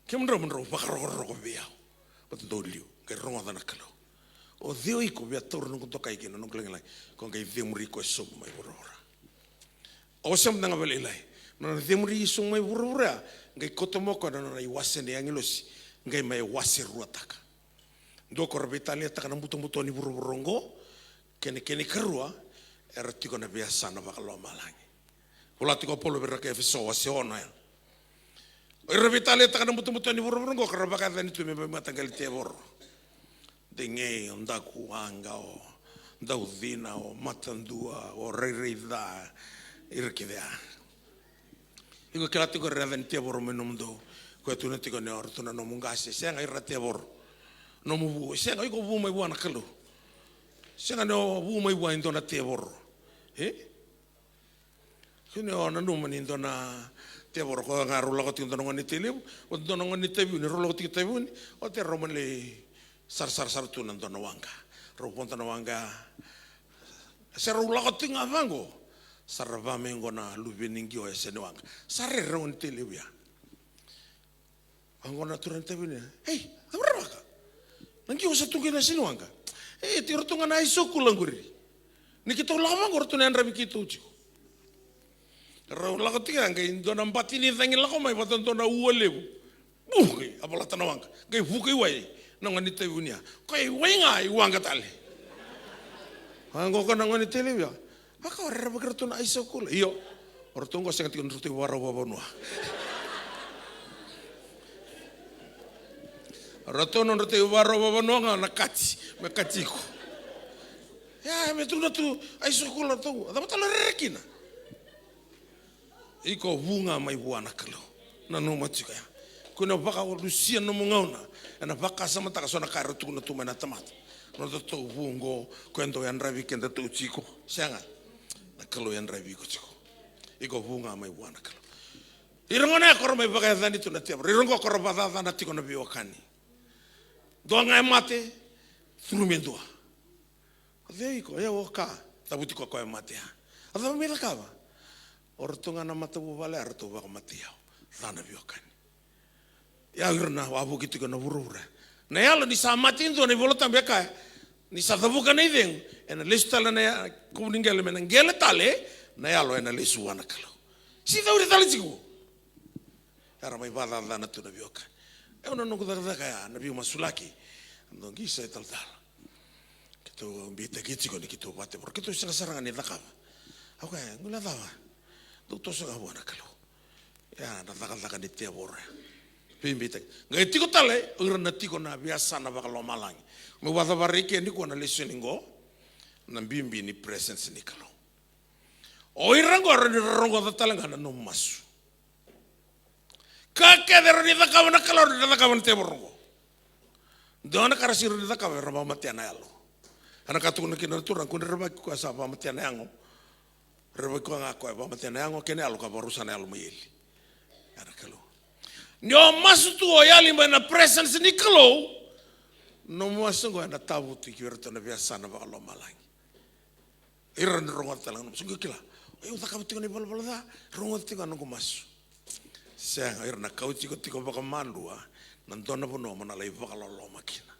Kemudrau mo drau vakarokoroko vei au. Vata dou liu, qai rogoca na Kalou. O cei o iko via taura noqu dokai kei na noqu lagilagi, ko qai cemuri koya sobu mai vuravura. Au wasea mada ga vakalailai. Na nona cemuri Jisu mai vuravura ya, qai kauta mai o koya na nona iwase ni agilosi, qai mai wase ruataka. Dua ko ra veitaliataka na butobuto ni vuravura oqo, kei na kena ikarua, era tiko na veiyasana vakalomalagi. Vola tiko o Paula vei ira na kai Efeso wase ono ya. O ira veitaliataka na butobuto ni vuravura oqo, ka ra vakayacani tu me veimataqali tevoro. Degei, o daku waqa, o daucina, o matadua, o rairai ca, ira kece ya. Iko kila tiko ira yaca ni tevoro mai nomudou. Koya tukuna tiko ni o ratou na nomu qase, sega, ira na tevoro. Nomu vu, sega, iko vu mai vua na Kalou. Sega ni o vu mai vua e dua na tevoro. E? Kua ni o nanuma ni dua na tevoro, koya ga rau lako tiko dua na gone ni Tailevu, o dua na gone ni Taveuni, rau lako tiko Taveuni, o te rau mani lai sarasara sara tu na dua na waqa. Rau vodo na waqa. Se rau lako tiko ga vaqo, sa ra va mai qo na luve ni qio e yasa ni waqa. Sa rere na gone ni Tailevu ya. Vaqo na turaga ni Taveuni. Ei, cava ravaka? Na qio sa tu qo e yasa ni waqa. Ei, tiko ratou ga na high school qori. Ni keitou lako vaqo ratou na yadravi keitou tiko. Rau lako tiko ya qai dua na bati ni cagi lako mai vata dua na ua levu. Bu, qai a volata na waqa. Qai vuka i wai na gone ni Taveuni ya. Koya i wai ga i waqa tale. Vaqo ko na gone ni Tailevu ya. Vaka o rerevaki ratou na high school. Io. O ratou qo sega tiko nodratou ivakarau vakavanua. O ratou nodratou ivakarau vakavanua ga na kati, me kati iko. Ia, me tukuna tu high school ratou. Cava tale o rere kina? Iko vu ga mai vua na Kalou. Nanuma tiko ya. Kua ni vakalusia nomu gauna ena vakasamataka so na ka era tukuna tu mai na tamata. Nodatou vu oqo, ko e dau yadravi kedatou tiko. Sega. Na Kalou yadravi iko tiko. Iko vu ga mai vua na Kalou. Ira gona ya ko ra mai vakayacani tu na tevoro. Ira oqo ko ra vakacacana tiko na veiwekani. Dua ga e mate, curu me dua. O cei iko? O yau o Ka. Cavuti koya ko e mate ya. A cava me cakava? O ratou ga na matavuvale ya ratou vakamatei au. Ca na veiwekani. Ia ira na wavoki tiko na vuravura. Na yalo ni sa mate e dua, na iVolatabu e kaya, ni sa cavuka na icegu, ena lesu tale na ya-, kuvu ni qele me na qele tale, na yalo ena lesu vua na Kalou. Si cauri tale tiko. Era mai vakacacana tu na veiwekani. Au na noqu cakacaka ya, na veimasulaki. Dou qai sa italatala. Keitou beitaki tiko ni keitou vakatevoro. Keitou sega sara ga ni cakava. Au kaya, gule cava? Dou toso ga vua na Kalou. Ia, na cakacaka ni tevoro ya. Veibeitaki. Qai tiko tale, o ira na tiko na veiyasana vakalomalagi. Meu vakacavara ike nikua na lesoni qo. Na bibi ni presence ni Kalou. O ira qo era ni rogoca tale ga na nomu masu. Ka kece era ni cakava na Kalou, era ni cakava na tevoro qo. Dua na ka ra sega ni cakava, era vakamatea na yalo. Ena ka tukuna kina na Turaga, kua ni rerevaki koya sa vakamatea na yago. Rerevaki koya ga koya vakamatea na yago kei na yalo ka vakarusa na yalo mai eli. Ia na Kalou. Ni o masu tu o yali mai na presence ni Kalou, nomu masu qo ena tavuti ki vei iratou na veiyasana vakalomalagi. Ira ni rogoca tale ga na masu. Qai kila, o yau cakava tiko na ivalavala ca, rogoca tiko ga na noqu masu. Sega, ira na kauti iko tiko vakamalua na dua na vanua mo na lai vakaloloma kina.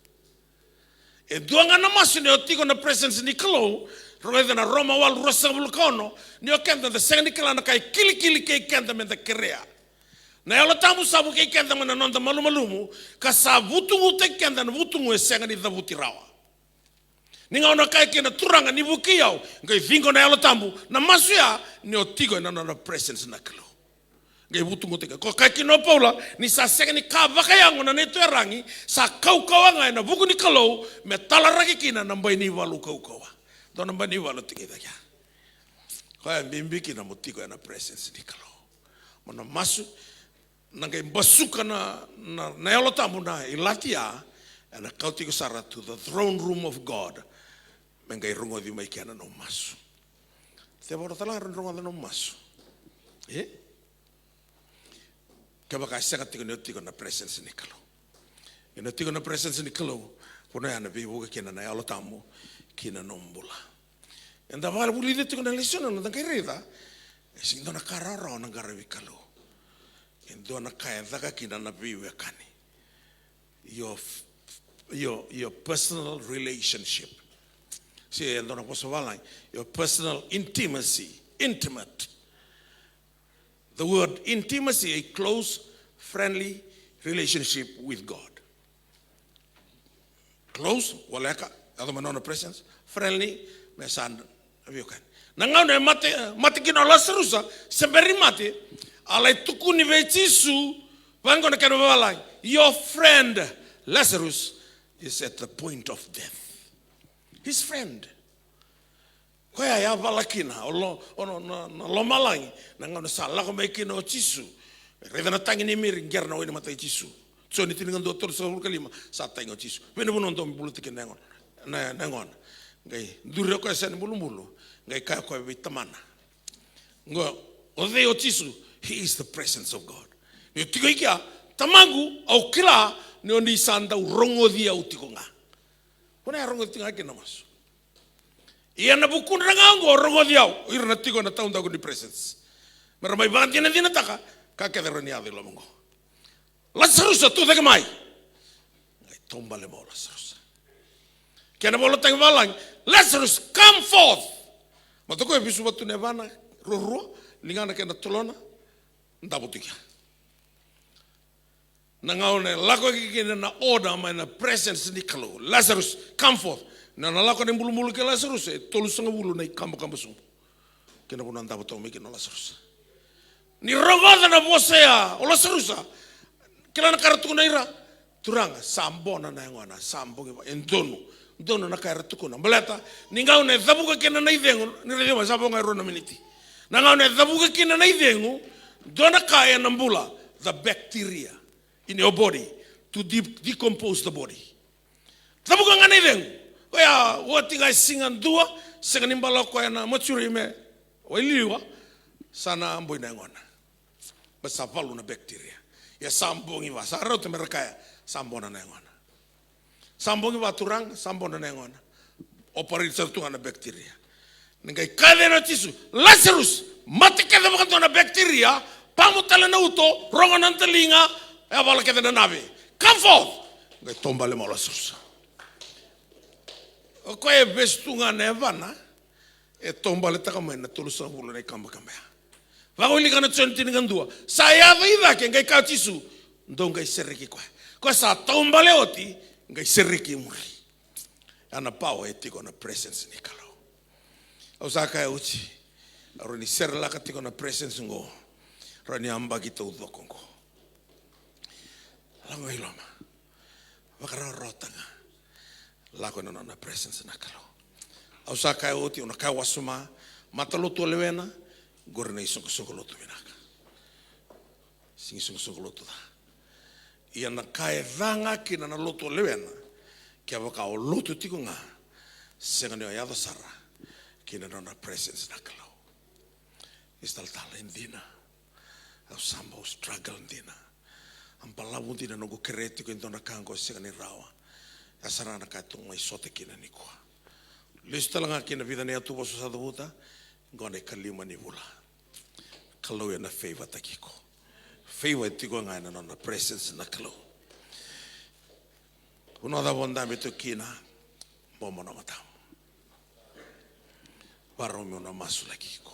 E dua ga na masu ni o tiko na presence ni Kalou. Rogoca na Roma walu ruasagavulu ka ono, ni o keda da sega ni kila na ka e kilikili kei keda me da kerea. Na Yalo Tabu sa vukei keda mai na noda malumalumu, ka sa vutugu taki keda na vutugu e sega ni cavuti rawa. Ni gauna kaya kina na Turaga ni vukei au, qai ciqo na Yalo Tabu, na masu ya ni o tiko ena nona presence na Kalou. Qai vutugu taki, ko kaya kina o Paula, ni sa sega ni ka vakayago na neitou iyaragi, sa kaukauwa ga ena vuku ni Kalou, me talaraki kina na bai ni valu kaukauwa. Dua na bai ni valu tiko i cake ya. Koya e bibi kina mo tiko ena presence ni Kalou. Mo na masu, na qai basuka na, na, na Yalo Tabu na ilati ya, ena kauti iko sara to the throne room of God. Me qai rogoci mai kea na nomu masu. Tevoro tale ga era ni rogoca na nomu masu. E? Kevaka e sega tiko ni o tiko na presence ni Kalou. Ni o tiko na presence ni Kalou, vanua ya na veivuke kina na Yalo Tabu ki na nomu bula. Eda vakavulica tiko na lesoni, na noda qai raica. E sega ni dua na ka rawarawa na qaravi Kalou. E dua na ka e caka kina na veiwekani. Your, your, your personal relationship. Se e dua na vosa vavalagi, your personal intimacy, intimate. The word intimacy, a close, friendly relationship with God. Close, voleka, yaco mai na nona presence, friendly, me sa na veiwekani. Na gauna e mate, mate kina o Lasarusa, se bera ni mate, a lai tukuni vei Jisu, vaqo na kena vavalagi, your friend Lazarus is at the point of death. His friend. Koya e yavala kina o lo, o na, na, na lomalagi, na gauna sa lako mai kina o Jisu. Raica na tagi nei Meri, qera na wai ni mata i Jisu. Joni tinikadua, tolusagavulu ka lima, sa tagi o Jisu. Vei na vanua dou mai buluta kina na yagona, na, na yagona. Qai duri o koya e yasa ni bulubulu, qai kaya o koya vei Tamana. Qo, o cei o Jisu? He is the presence of God. Ni o tiko i kea, Tamaqu, au kila ni o ni sa dau rogoci au tiko ga. Ko na ya rogoci tiko ga kina na masu. Ia na vukudra ga oqo rogoci au, o ira na tiko ena taudaku ni presence. Me ra mai vakadinadinataka ka kece rawa ni yaco i loma oqo. Lasarusa, tucake mai. Qai taubale mai o Lasarusa. Kena ivolataki vavalagi, Lazarus, come forth. Mata koya e vesuva tu na yavana ruarua, ligana kei na tolona, davo tu i kea. Na gauna e lako kina na order mai na presence ni Kalou. Lazarus, come forth. Na, na lako na ibulubulu kei Lazarus, e tolusagavulu na ikabakaba sobu. Kei na vanua davo tu mai kina o Lazarus. Ni rogoca na vosa ya o Lazarus, kila na ka era tukuna ira. Turaga, sa bona na yagona, sa bogi va, e donu. Donu na ka era tukuna. Baleta, ni gauna e cavuka kina na icegu, ni raica mai, sa vo ga e rua na miniti. Na gauna e cavuka kina na icegu, dua na ka ena bula, the bacteria in your body to de-, decompose the body. Cavuka ga na icegu. Koya, oti ga e siga dua, sega ni bala o koya na mature me wailiwa, sa na boi na yagona. Ba sa valu na bacteria. Ia sa bogi va, sa rauta me ra kaya, sa bona na yagona. Sa bogi va turaga, sa bona na yagona. Operate sara tu ga na bacteria. Ni qai kaya na Jisu, Lazarus, mate kece vakadua na bacteria, pamu tale na uto, rogo na daliga, e a vala kece na nave. Come forth! Qai taubale mai o Lazarus. O koya e vesu tu ga na yavana, e taubaletaka mai na tolusagavulu na ikabakaba ya. Vakawilika na Joni tinikadua. Sa yaco i cake, qai kaya o Jisu, dou qai sereki koya. Koya sa taubale oti, qai sereki i muri. Ya na power e tiko na presence ni Kalou. Au sa kaya oti, au rawa ni serelaka tiko na presence qo. Rawa ni yabaki taucoko qo. Lako i loma. Vakarautaka. Lako ena nona presence na Kalou. Au sa kaya oti, au na kaya wasoma, matalotu o lewena, qori na isoqosoqo lotu vinaka. Sega ni soqosoqo lotu ca. Ia na ka e ca ga kina na lotu o lewena, kevaka o lotu tiko ga, sega ni o yaco sara kina nona presence na Kalou. Isi talatala, e dina. Au sa bau struggle dina. A balavu dina noqu kerea tiko e dua na ka qo sega ni rawa. Ya sara ga na ka e tu mai sota kina nikua. Lesu tale ga kina vica na yatuvosa sa cavuta, qo na ikalima ni vula. Kalou ena favor-taki iko. Favor e tiko ga ena nona presence na Kalou. Vanua cava o dabe tu kina, bobo na matamu. Varau meu na masulaki iko.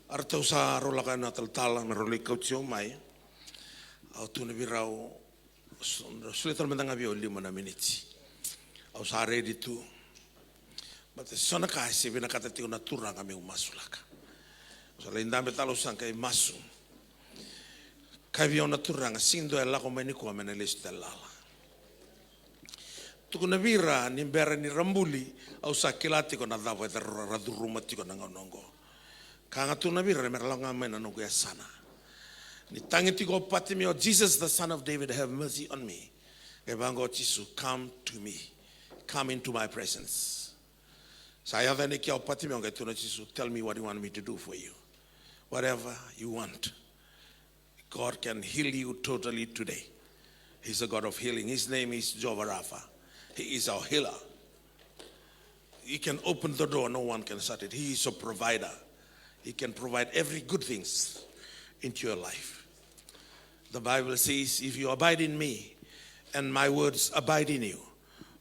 Aratou sa rau lako yani na talatala me rau lai kauti au mai. Au tukuna vei rau, so-, solia tale mada ga vei au lima na miniti. Au sa ready tu. Baleta so na ka e se vinakata tiko na Turaga meu masulaka. Au sa lai dabe tale, au sa qai masu. Kaya vei au na Turaga, sega ni dua e lako mai nikua me na lesu tale lala. Tukuna vei ira ni bera ni ra buli, au sa kila tiko na cava era, ra, ra curuma tiko na gauna oqo. Ka ga tukuna vei ira me ra lako ga mai na noqu yasana. Ni tagi tiko o Patimeo, "Jesus, the son of David, have mercy on me." Qai vaqo o Jisu, "Come to me. Come into my presence." Sa yaco yani kea o Patimeo, qai tukuna o Jisu, "Tell me what you want me to do for you. Whatever you want." God can heal you totally today. He's a God of healing. His name is Jehovah Rapha. He is our healer. He can open the door, no one can shut it. He is a provider. He can provide every good things into your life. The Bible says, "If you abide in me and my words abide in you,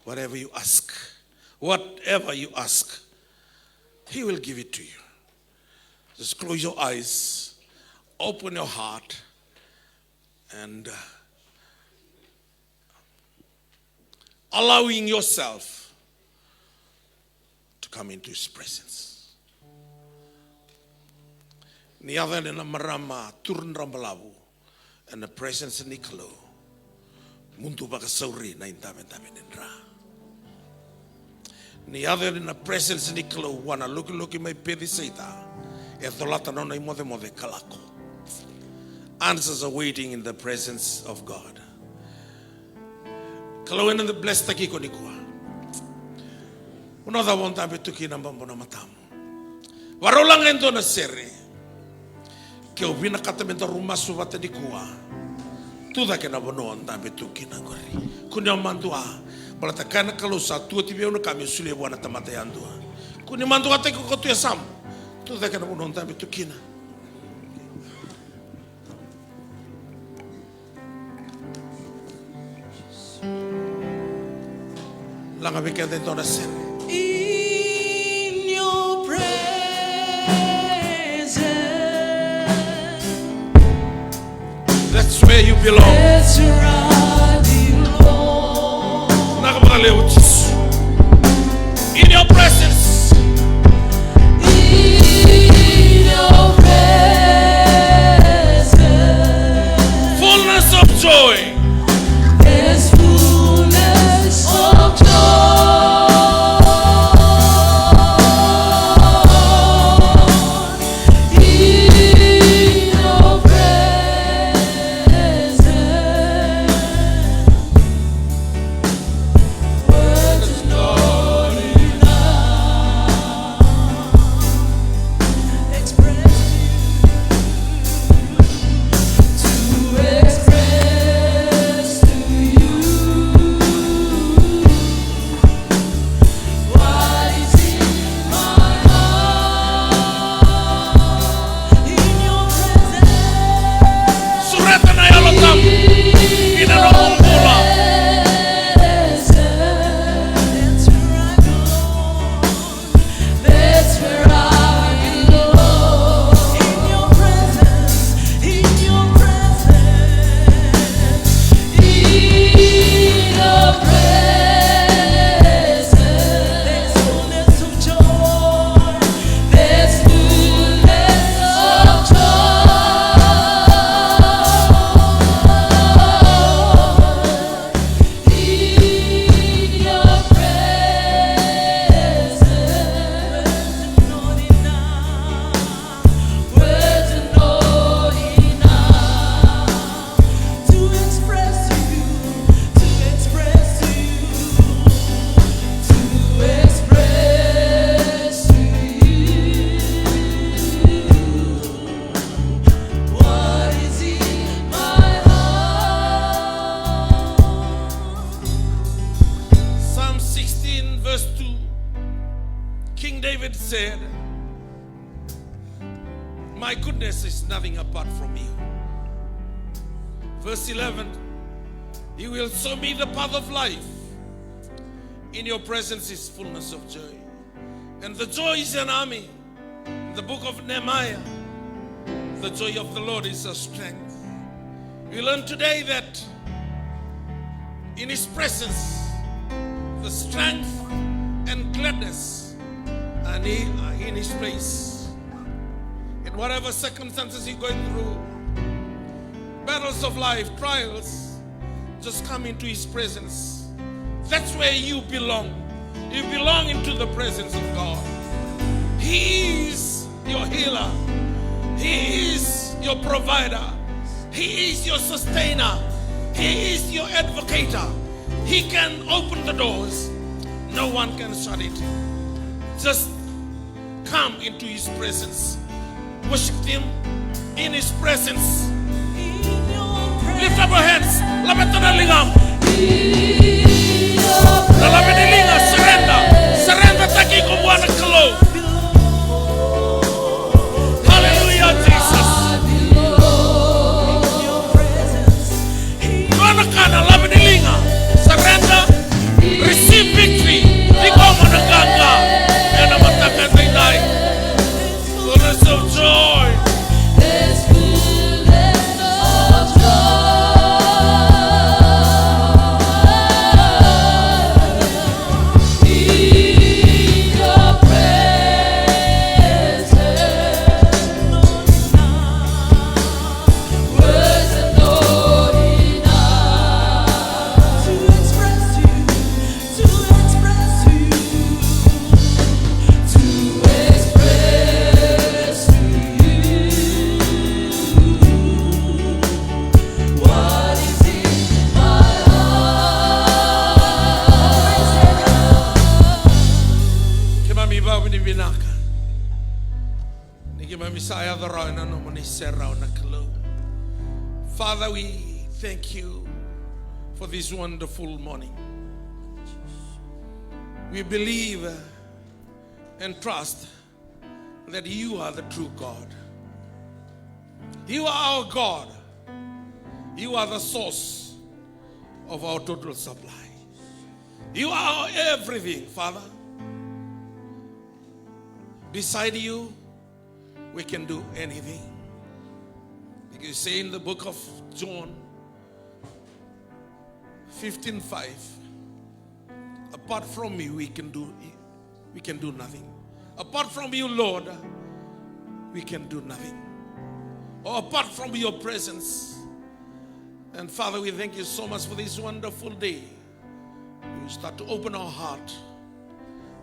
whatever you ask, whatever you ask, he will give it to you." Just close your eyes. Open your heart and, uh, allowing yourself to come into His presence. Ni yaco yani na marama turadrabalavu ena presence ni Kalou, mudu vakasauri na idavedave ni dra. Ni yaco yani na presence ni Kalou vua na lokiloki mai Pecisaita, e colata na nona imocemoce ka lako. Answers are waiting in the presence of God. Kalou ena blesstaki iko nikua. Vanua cava o dabe tu kina, babo na matamu. Varau laga e dua na sere. Ke o vinakata me daru masu vata nikua, tu cake na vanua o dabe tu kina qori. Kua ni o madua, baleta kaya na Kalou, sa tu oti vei au na ka meu solia vua na tamata yadua. Kua ni maduataki iko tu e yasamu. Tu cake na vanua o dabe tu kina. Laga vei keda e dua na sere. In your presence. That's where you belong. That's where I belong. Vinaka vakalevu Jisu. In your presence. In your presence. Fullness of joy. There's fullness of joy. In your presence. Words are not enough. Express to express to you what is in my heart. In your presence. Sureta na Yalo Tabu ena nomu bula. That's where I belong. That's where I belong. In your presence, in your presence, in your presence. There's fullness of joy. There's fullness of joy. In your presence, words are not enough. Words are not enough to express to you, to express to you, to express to you. What is in my heart? Psalm sixteen, verse two, King David said, "My goodness is nothing apart from you." Verse eleven, "You will show me the path of life. In your presence is fullness of joy." And the joy is an army. In the book of Nehemiah, the joy of the Lord is our strength. We learn today that in His presence, the strength and gladness are in, are in His place. In whatever circumstances you're going through, battles of life, trials, just come into His presence. That's where you belong. You belong into the presence of God. He is your healer. He is your provider. He is your sustainer. He is your advocator. He can open the doors. No one can shut it. Just come into His presence. Worship Him in His presence. Lift up your hands. Laveta na ligamu. Na lave ni liga, surrender. Surrender-taki iko vua na Kalou. Hallelujah, Jesus. Dua na ka na lave ni liga. Surrender. Receive victory. Ciqoma na qaqa ena mataka edaidai. Fullness of joy. Vinaka. Ni keimami sa yaco rawa ena nomuni serau na Kalou. Father, we thank you for this wonderful morning. We believe and trust that you are the true God. You are our God. You are the source of our total supply. You are our everything, Father. Beside you, we can do anything. Because you say in the book of John fifteen five, apart from me, we can do, we can do nothing. Apart from you, Lord, we can do nothing. Or apart from your presence. And Father, we thank you so much for this wonderful day. We start to open our heart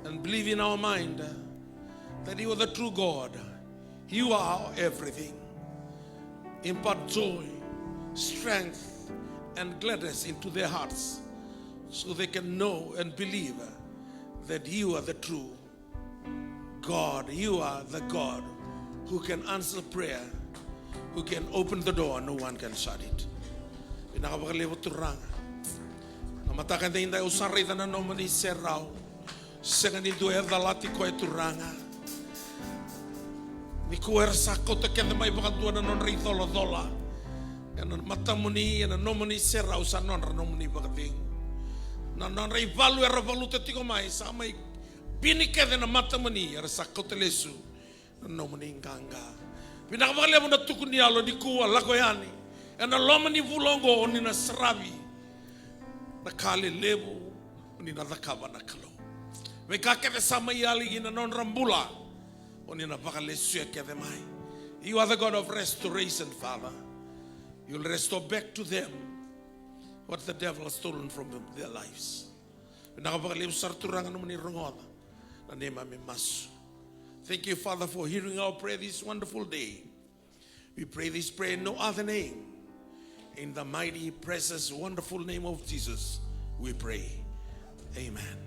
and believe in our mind that you are the true God. You are our everything. Impart joy, strength, and gladness into their hearts so they can know and believe that you are the true God. You are the God who can answer prayer, who can open the door, no one can shut it. Vinaka vakalevu Turaga. Na mataka edaidai au sa raica na nomuni serau. Sega ni dua e calati koya Turaga. Nikua era sa kauta kece mai vakadua na nodra icolacola. Ena matamuni, ena nomuni serau sa nodra nomuni vakacegu. Na nodra ivalu era valuta tiko mai, sa mai bini kece na matamuni, era sa kauta lesu na nomuni qaqa. Vinaka vakalevu na tuku ni yalo nikua lako yani. Ena loma ni vula oqo o ni na saravi na ka lelevu o ni na cakava na Kalou. Veika kece sa mai yali ki na nodra bula o ni na vakalesuya kece mai. You are the God of restoration, Father. You'll restore back to them what the devil has stolen from them, their lives. Vinaka vakalevu sara Turaga nomuni rogoca na neimami masu. Thank you, Father, for hearing our prayer this wonderful day. We pray this prayer in no other name. In the mighty, precious, wonderful name of Jesus, we pray. Amen.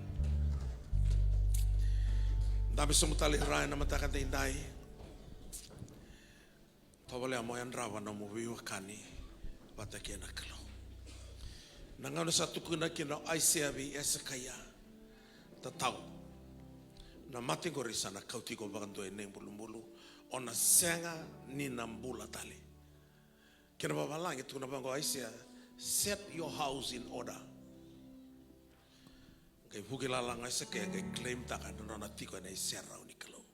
Dabe sobu tale ira ena mataka daidai. Tovolea mo yadrava nomu veiwekani vata kei na Kalou. Na gauna sa tukuna kina o Aisea vei Esekaia, tatau, na mate qori sa na kauti iko vakadua ena ibulubulu, o na sega ni na bula tale. Kena vavalagi tukuna vaqo o Aisea, set your house in order. Qai vuki lala ga o Esekaia qai claimtaka na nona tiko ena iserau ni Kalou.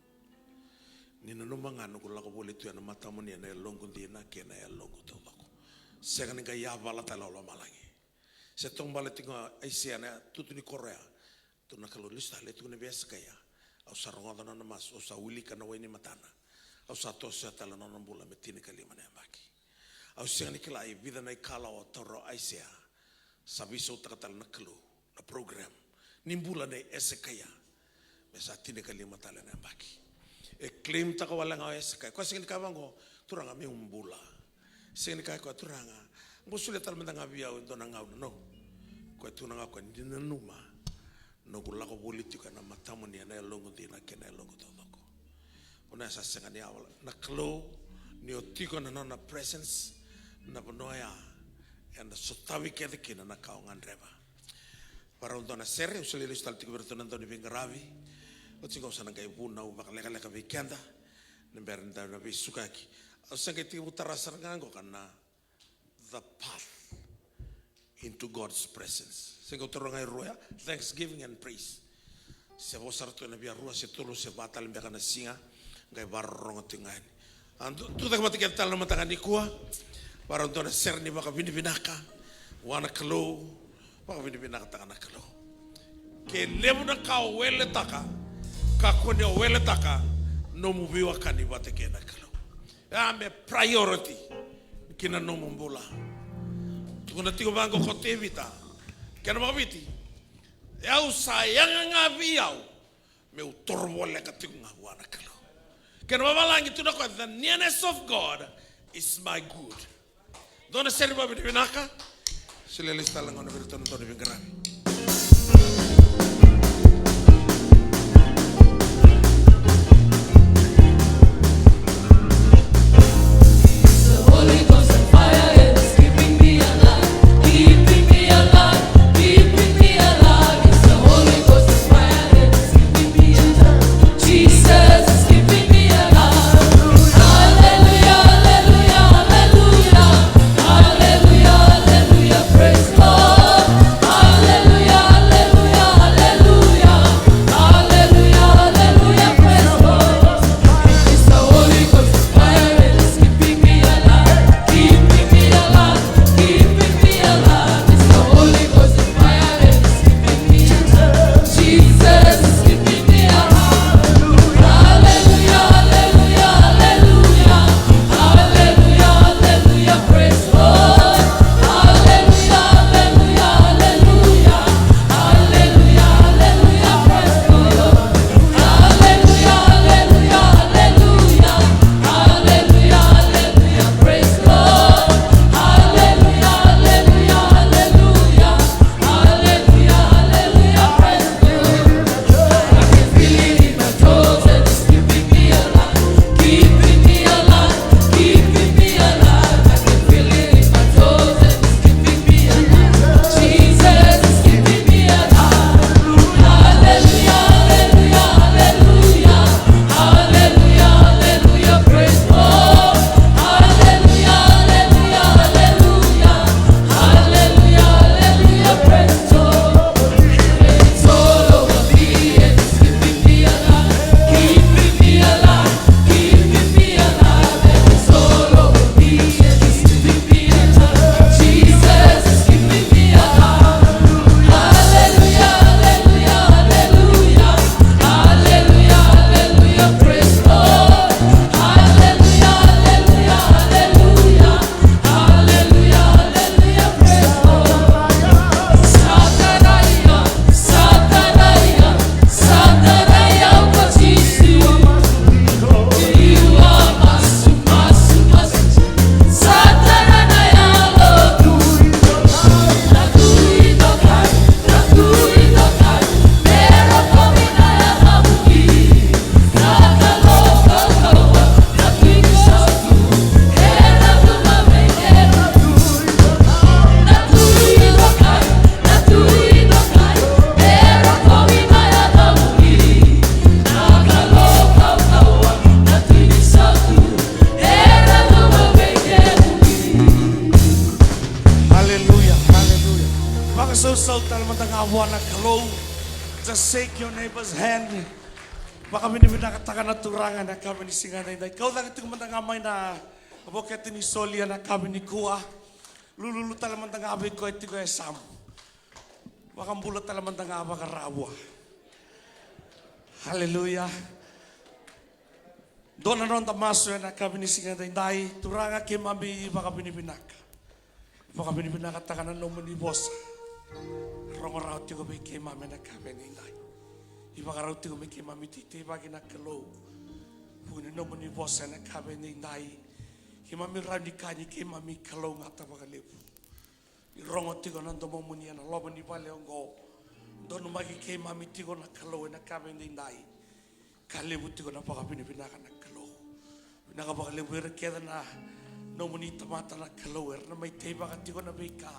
Ni nanuma ga noqu lako voli tu ena matamuni ena yaloqu dina kei na yaloqu taucoko. Sega ni qai yavala tale o lomalagi. Se taubale tiko ga o Aisea ena tutu ni koro ya. Tukuna na Kalou, lesu tale, tukuna vei Esekaia. Au sa rogoca na nona masu, au sa wilika na wai ni matana. Au sa tosoya tale na nona bula me tinikalima na yabaki. Au sega ni kila e vica na ikalawa o taura o Aisea. Sa veisautaka tale na Kalou na program ni bula nei Esekaia me sa tinikalima tale na yabaki. E claimtaka wale ga o Esekaia. Koya sega ni kaya vaqo, Turaga, meu bula. Sega ni kaya koya, Turaga, mo solia tale mada ga vei au e dua na gauna. No. Koya tukuna ga koya, ni nanuma noqu lako voli tiko ena matamuni ena yaloqu dina kei na yaloqu taucoko. Vanua ya sa sega ni yavala. Na Kalou, ni o tiko ena nona presence, na vanua ya ena sotavi kece kina na ka o gadreva. Varau dua na sere, au sa lai lesu tale tiko vei iratou na dauniveiqaravi. Oti qo au sa na qai vunau vakalekaleka vei keda. Ni bera ni da na veisukaki. Au sa qai tekivu tara sara ga qo ka na the path into God's presence. Se qai toro ga e rua ya, thanksgiving and praise. Se vo sara tu ena via rua, se tolu, se va tale beka na siga, qai varorogo tiko ga yani. A, tu, tucake vata kece tale na mataka nikua. Varau dua na sere ni vakavinavinaka vua na Kalou, vakavinavinakataka na Kalou. Ke levu na ka o weletaka, kakua ni o weletaka nomu veiwekani vata kei na Kalou. Ya me priority ki na nomu bula. Tukuna tiko vaqo ko Tevita, kena vakaviti, e au sa yaga ga vei au meu toro voleka tiko ga vua na Kalou. Kena vavalagi tukuna koya, the nearness of God is my good. Dua na sere vakavinavinaka. Solia lesu tale na gauna vei iratou na dauniveiqaravi. Kalou. Just shake your neighbor's hand. Vakavinavinakataka na Turaga ena yakavi ni siga edaidai. Kau cake tiko mada ga mai na vokete ni soli ena yakavi nikua. Lululu tale mada ga vei koya tiko e yasamu. Vakabula tale mada ga vakarau. Haleluya. Dua na noda masu ena yakavi ni siga edaidai. Turaga, keimami vakavinavinaka. Vakavinavinakataka na nomuni vosa. Rogo rawa tiko vei keimami ena yakavi edaidai. Ivakarau tiko me keimami teitei vaki na Kalou. Vuku ni nomuni vosa ena yakavi edaidai. Keimami rawa ni kaya ni keimami kalougata vakalevu. Ni rogo tiko na domomuni ena loma ni vale oqo. Donumaki keimami tiko na Kalou ena yakavi edaidai. Ka levu tiko na vakavinavinaka na Kalou. Vinaka vakalevu ira kece na nomuni tamata na Kalou, era na mai teivaka tiko na veika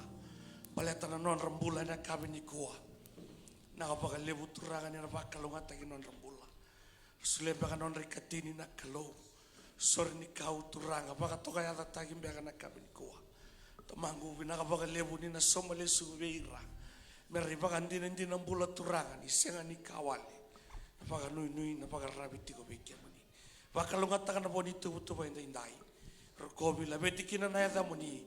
baleta na nodra bula ena yakavi nikua. Vinaka vakalevu Turaga ni na vakalougatataki nodra bula. Solia beka nodra ikatini na Kalou. Sore ni kau Turaga, vakatokayacataki beka na yakavi nikua. Tamaqu, vinaka vakalevu ni na sauma lesu vei ira. Me ra ivakadinadina bula Turaga ni sega ni ka wale. Na vakanuinui, na vakararavi tiko vei kemuni. Vakalougatataka na vo ni tuvatuva edaidai. Rokovi, laveti kina na yacamuni.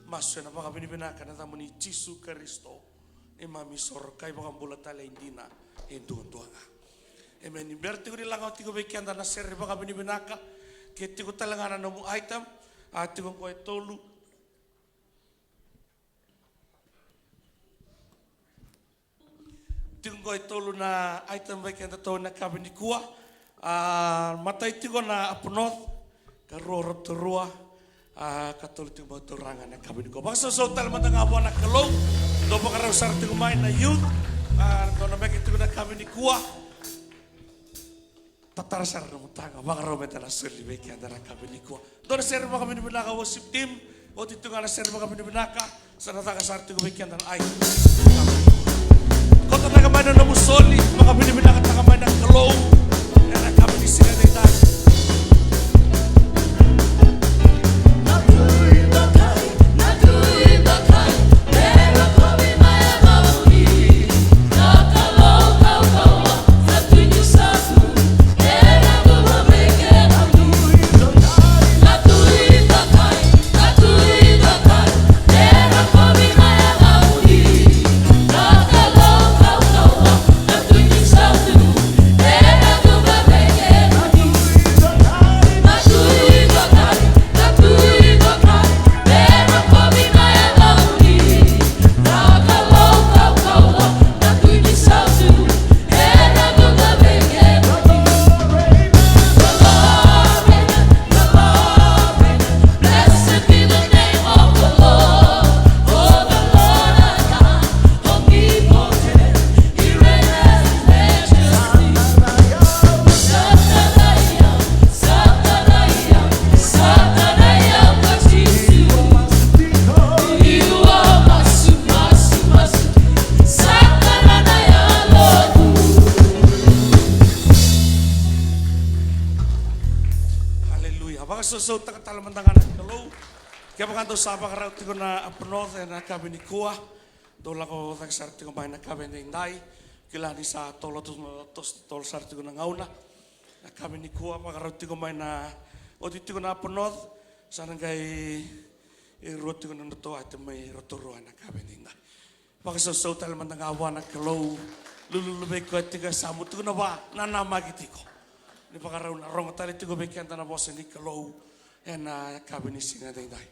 Masu ena vakavinavinaka na yacamuni Jisu Karisito. Neimami soro kai vakabula tale e dina e duadua ga. Emeni. Bera tiko ni laga tiko vei keda na sere vakavinavinaka. Ke tiko tale ga na nomu item. A tiko qo e tolu. Tiko qo e tolu na item vei kedatou ena yakavi nikua. A, matai tiko na Upper North, ka rua Rotorua, a, ka tolu tiko mai Tauranga ena yakavi nikua. Vakasausau tale mada ga vua na Kalou. Dou vakarau sara tiko mai na youth, a, dou na meke tiko na yakavi nikua. Tatara sara na mataga, vakarau me da na soli vei keda na yakavi nikua. Dua na sere vakavinavinaka worship team, oti tu ga na sere vakavinavinaka, sa na caka sara tiko vei keda na ai. Koto taka mai na nomu soli, vakavinavinakataka mai na Kalou, ena yakavi ni siga edaidai. Haleluya. Vakasausautaka tale mada ga na Kalou. Kevaka dou sa vakarau tiko na Upper North ena yakavi nikua, dou lako cake sara tiko mai na yakavi edaidai. Kila ni sa tolo, tolo, tolo sara tiko na gauna. Na yakavi nikua, vakarau tiko mai na, oti tiko na Upper North, sa na qai rua tiko na nodratou item mai Rotorua ena yakavi edaidai. Vakasausau tale mada ga vua na Kalou, lululu vei koya tiko e yasamu, tukuna vua, nanamaki tiko. Ni vakarau na rogo tale tiko vei keda na vosa ni Kalou, ena yakavi ni siga edaidai.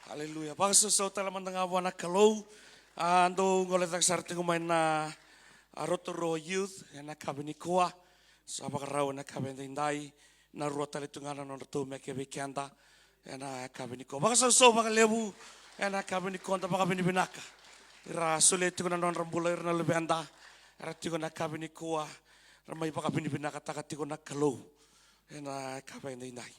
Aleluya. Vakasausau tale mada ga vua na Kalou. A, dou gole cake sara tiko mai na, a, Rotorua Youth ena yakavi nikua. Sa vakarau ena yakavi edaidai. Na rua tale tu ga na nodratou meke vei keda ena yakavi nikua. Vakasausau vakalevu ena yakavi nikua, da vakavinavinaka. Ira solia tiko na nodra bula, ira na luveda era tiko ena yakavi nikua, ra mai vakavinavinakataka tiko na Kalou ena yakavi edaidai.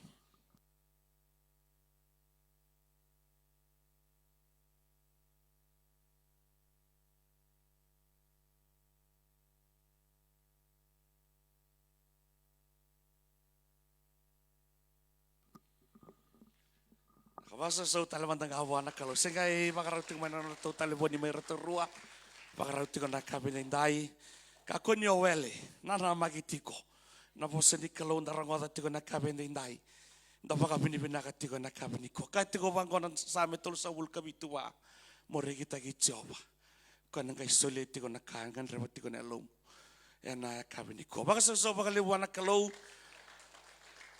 Ka vakasausau tale mada ga vua na Kalou. Se qai vakarau tiko mai na nodratou talevoni mai Rotorua. Vakarau tiko na yakavi edaidai. Kakua ni o wele, nanamaki tiko. Na vosa ni Kalou da rogoca tiko na yakavi edaidai. Da vakavinavinaka tiko na yakavi nikua. Kaya tiko vaqo na Same tolusagavulu ka vitu, va, mo rekitaki Jiova. Koya na qai solia tiko na ka e gadreva tiko na yalomu ena yakavi nikua. Vakasausau vakalevu vua na Kalou.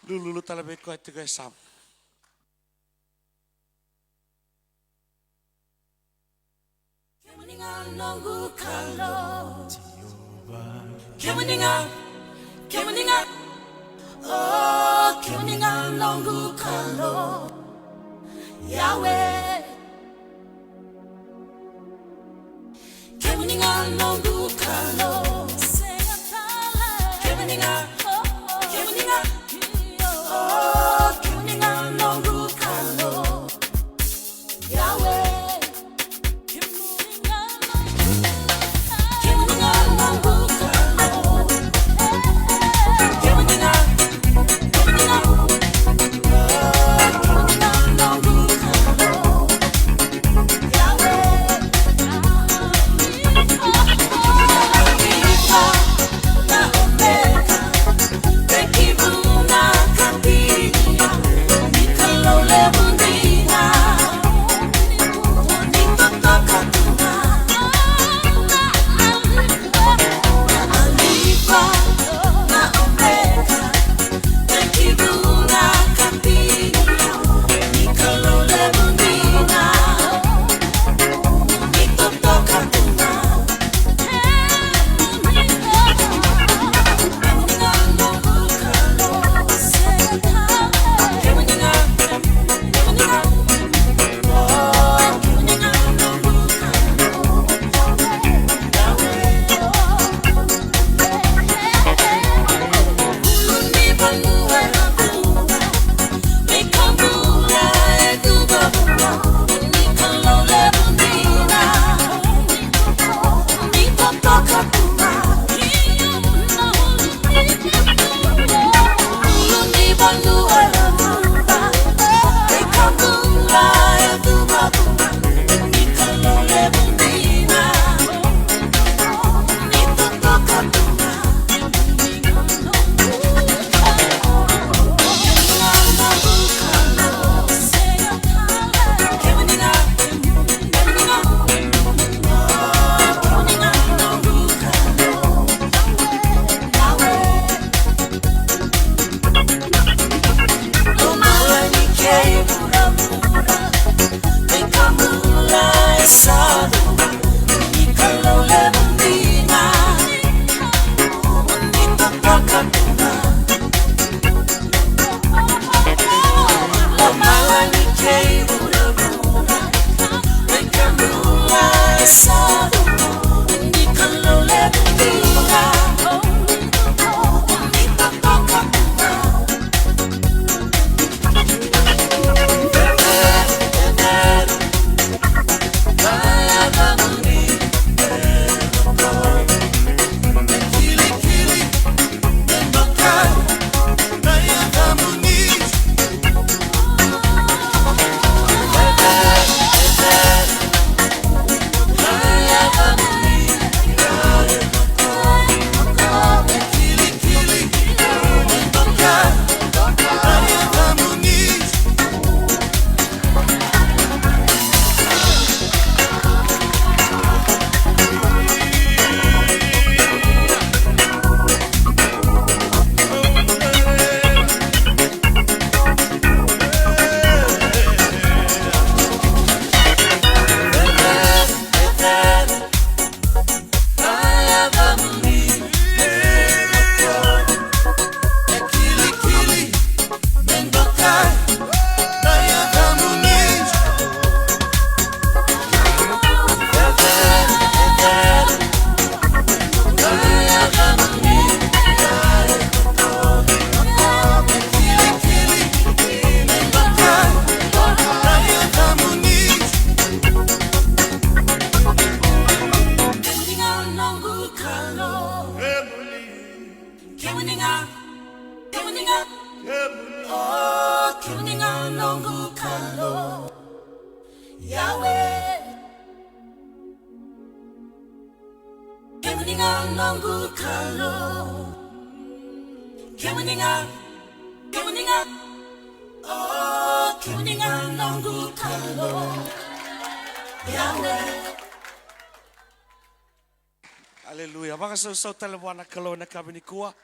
Lululu tale vei koya tiko e yasamu. Kemuni ga noqu Kalou. Kemuni ga, kemuni ga. Oh, kemuni ga noqu Kalou. Yahweh. Kemuni ga noqu Kalou. Kemuni ga, kemuni ga. Oh, kemuni ga noqu Kalou. Yahweh. Yahweh, kemuni ga noqu Kalou. Kemuni ga, kemuni ga, oh, kemuni ga noqu Kalou. Yahweh. Aleluya. Vakasausau tale vua na Kalou ena yakavi nikua.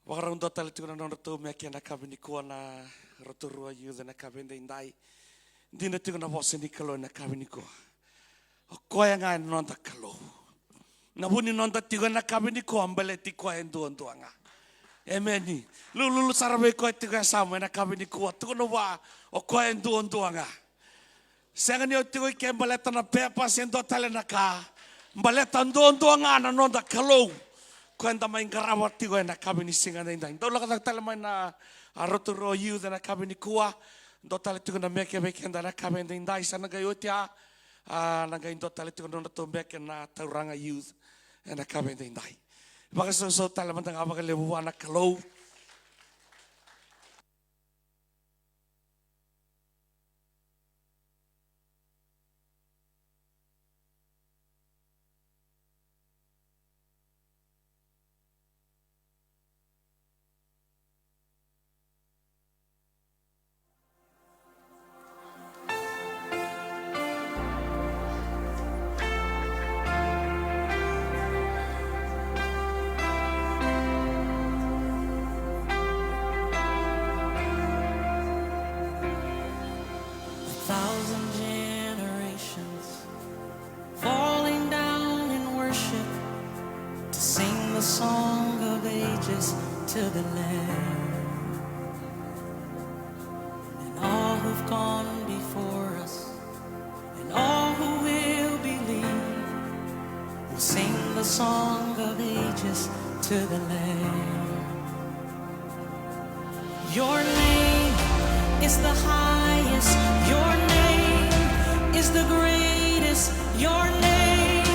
Vakarau dua tale tiko na nodratou meke ena yakavi nikua na Rotorua Youth ena yakavi edaidai. Dina tiko na vosa ni Kalou ena yakavi nikua. O koya ga e noda Kalou. Na vu ni noda tiko ena yakavi nikua baleti koya e duadua ga. Emeni. Lululu sara vei koya tiko e yasamu ena yakavi nikua. Tukuna vua, o koya e duadua ga. Sega ni o tiko i ke baleta na pepa se dua tale na ka. Baleta duadua ga na noda Kalou. Koya eda mai qarava tiko ena yakavi ni siga edaidai. Dau lako cake tale mai na, a, Rotorua Youth ena yakavi nikua. Dua tale tiko na meke vei keda ena yakavi edaidai. Sa na qai oti a, a, na qai dua tale tiko na nodratou meke na Tauraga Youth ena yakavi edaidai. Vakasausau tale mada ga vakalevu vua na Kalou. A thousand generations falling down in worship to sing the song of ages to the Lamb. And all who've gone before us and all who will believe will sing the song of ages to the Lamb. Your name is the highest. Your name is the greatest. Your name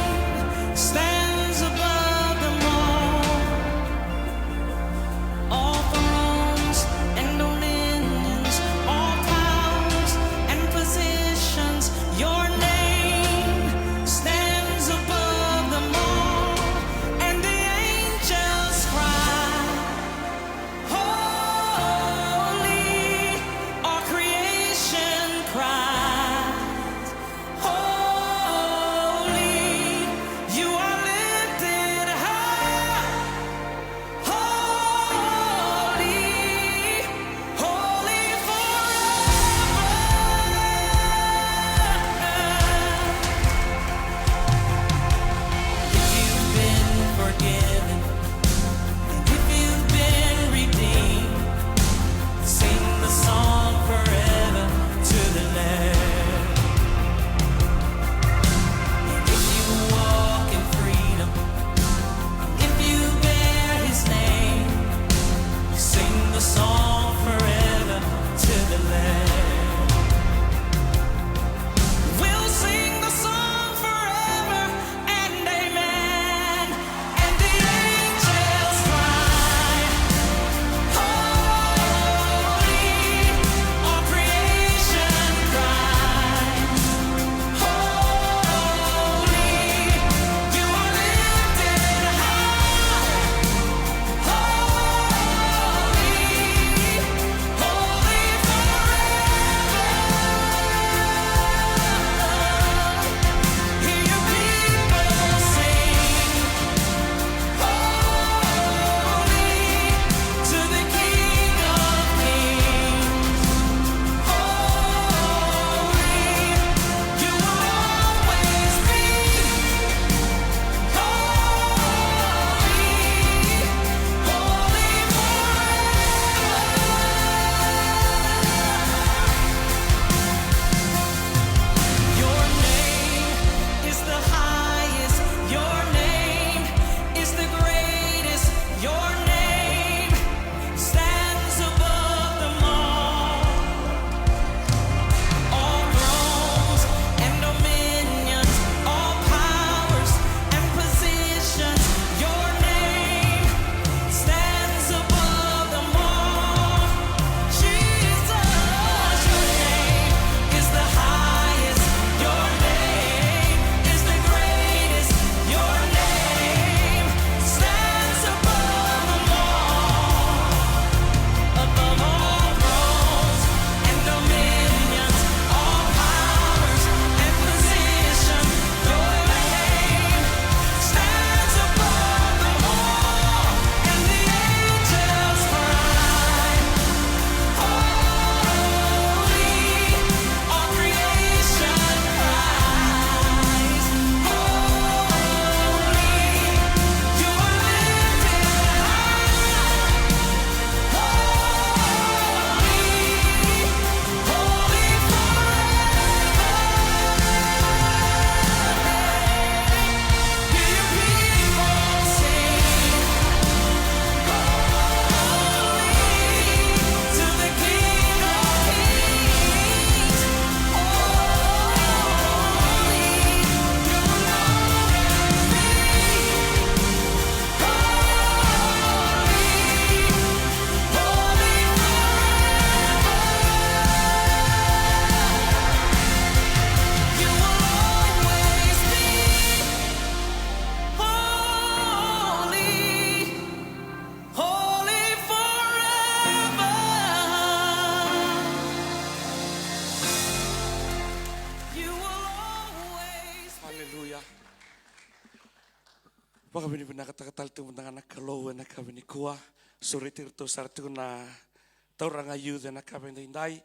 stands above them all. All thrones and dominions, all powers and positions, your name stands above them all. And the angels cry, holy, all creation cries, holy. Vakavinavinakataka tale tiko mada ga na Kalou ena yakavi nikua. Sureti iratou sara tiko na tauraga youth ena yakavi edaidai.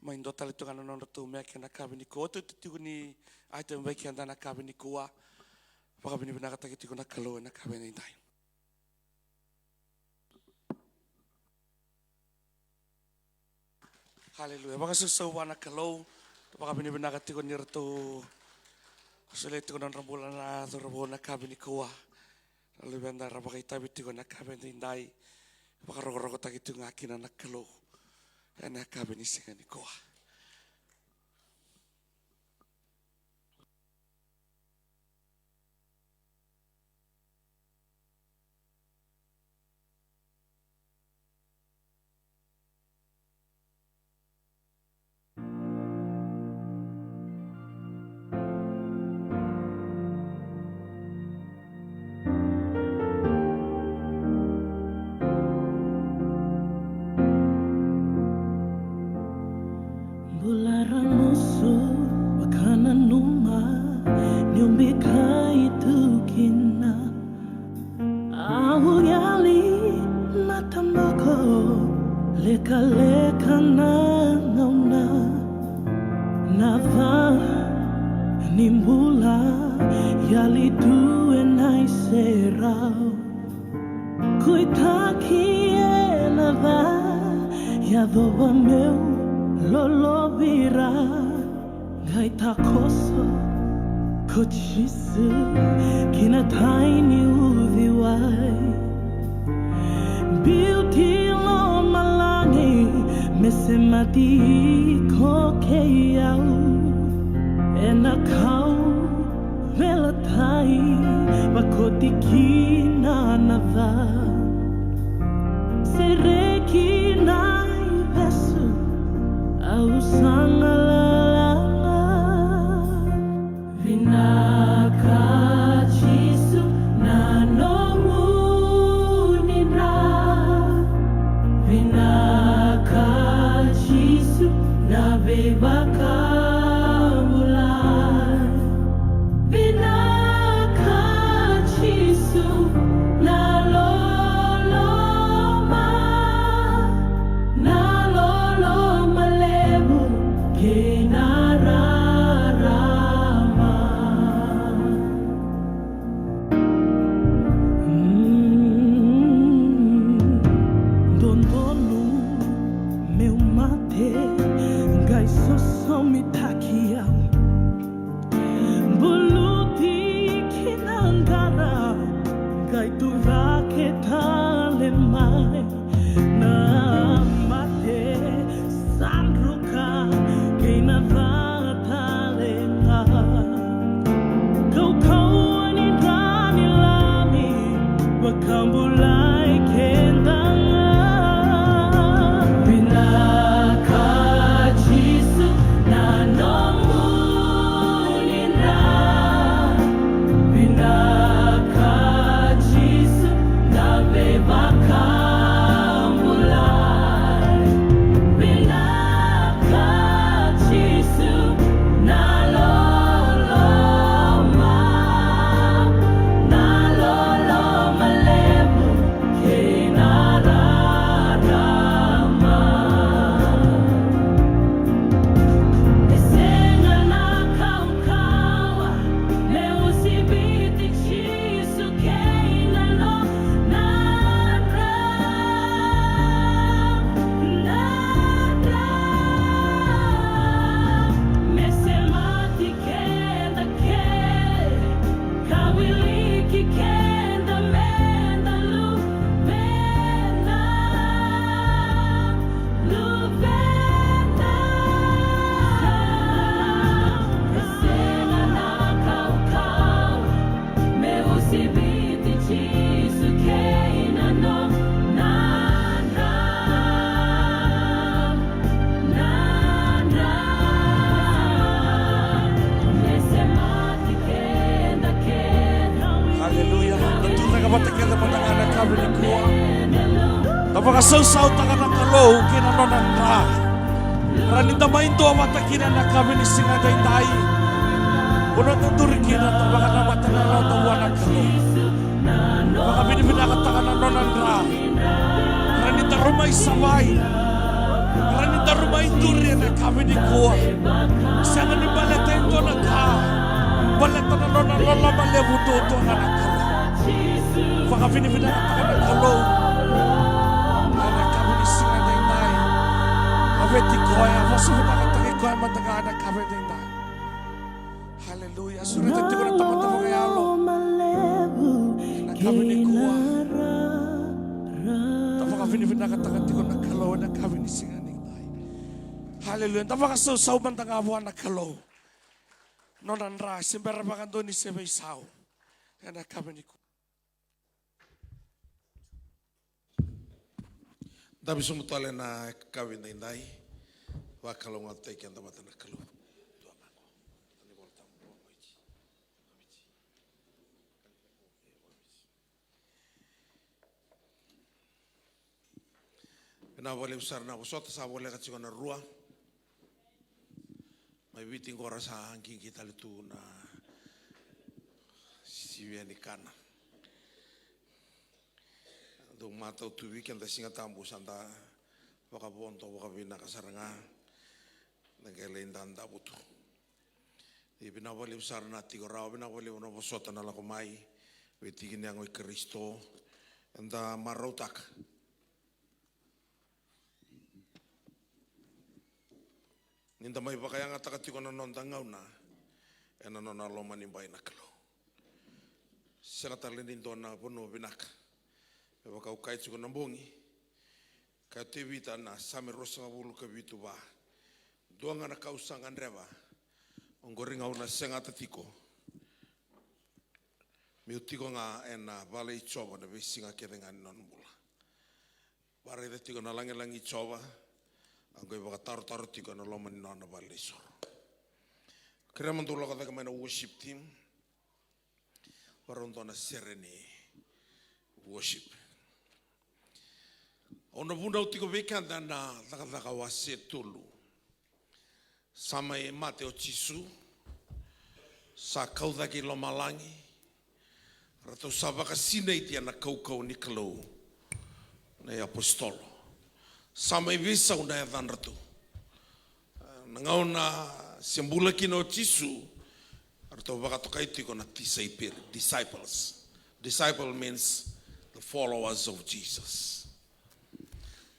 Mai dua tale tiko ga na nodratou meke ena yakavi nikua. Oti tiko ni item vei keda ena yakavi nikua. Vakavinavinakataki tiko na Kalou ena yakavi edaidai. Haleluya. Vakasausau vua na Kalou. Vakavinavinaka tiko ni ratou solia tiko na nodra bula na cauravou na yakavi nikua. Na luveda era vakaitavi tiko na yakavi edaidai. Vakarokorokotaki tiko ga kina na Kalou ena yakavi ni siga nikua. Bula ra musu, vakananuma, ni o bikai tu kina. Au yali na tamoko, lekaleka na gauna. Na ca ni bula, yali tu ena iserau. Kuitaki ena ca, yacova meu lolovira. Qai takoso ko Jisu ki na tai ni uciwai. Biuti lomalagi me semati iko kei au. Ena kau velatai, vakoti kina na ca. Sereki na ivesu, au sa galala ga. Vinaka Jisu na nomuni dra. Vinaka Jisu na veivakabulai. Vinaka Jisu na loloma, na loloma levu kei na rarama. Mm, dodonu meu mate, qai sosomitaki au. Buluti ki na qara, qai tu cake tale mai. Na mate sa druka kei na ca tale ga. Kaukauwa ni dra ni Lami, vakabulai keda ga. Vinaka Jisu na nomuni dra. Vinaka Jisu na veivakabulai. Vinaka Jisu na loloma, na loloma levu kei na rarama. E sega na kaukauwa meu siviti Jisu kei na nona dra, na dra. Me semati keda kece, ka wiliki keda meda luvena, luvena. E sega na kaukauwa meu siviti Jisu kei na nona dra. Haleluya. Da tucake vata kece mada ga na yakavi nikua. Da vakasausautaka na Kalou kei na nona dra. Ra ni da mai dua vata kina na yakavi ni siga edaidai. Ko na dodonu kina da vakanamata na noda vua na Kalou. Vakavinavinakataka na nona dra. Ra ni daru mai savai. Ra ni daru mai duri ena yakavi nikua. Sega ni baleta e dua na ka. Baleta na nona loloma levu duadua ga na Kalou. Vakavinavinakataka na Kalou. Ena yakavi ni siga edaidai. Laveti koya, vosavunakataki koya mada ga ena yakavi edaidai. Haleluya. Sureta tiko na tamata vakayalo. Ena yakavi nikua. Da vakavinavinakataka tiko na Kalou ena yakavi ni siga edaidai. Haleluya. Da vakasausau mada ga vua na Kalou. Nona dra, se bera vakadua ni se veisau. Ena yakavi nikua. Dabe sobu tale na yakavi edaidai. Vakalougatataki keda vata na Kalou. Vinaka vakalevu sara na vosota sa voleka tiko na rua. Mai Viti qo ra sa qiqi tale tu na sivia ni kana. Dau matau tu vei keda Siga Tabu sa da vakavodo vakavinaka sara ga. Da qai lai dadavu tu. Ia vinaka vakalevu sara na tiko rawa, vinaka vakalevu na vosota na lako mai. Vei tiki ni yago i Karisito. Eda marautaka ni da mai vakayagataka tiko na noda gauna ena nona lomanibai na Kalou. Sega tale ni dua na vanua vinaka. Me vaka au kaya tiko na bogi, kaya o Tevita na Same ruasagavulu ka vitu, va, dua ga na ka au sa gadreva oqori ga au na segata tiko, meu tiko ga ena vale i Jiova na veisiga kece ga ni nona bula. Varaica tiko na lagilagi i Jiova, au qai vakatarotaro tiko ena loma ni nona vale na isoro. Kerea mo dou lako cake mai na worship team. Varau dua na sere ni worship. Au na vunau tiko vei keda na Cakacaka wase tolu. Sa mai mate o Jisu, sa kau cake i lomalagi, ratou sa vakasinaiti ena kaukauwa ni Kalou na iapositolo. Sa mai veisau na yacadratou. Na gauna se bula kina o Jisu, ratou vakatokai tiko na tisaipeli, disciples. Disciple means the followers of Jesus.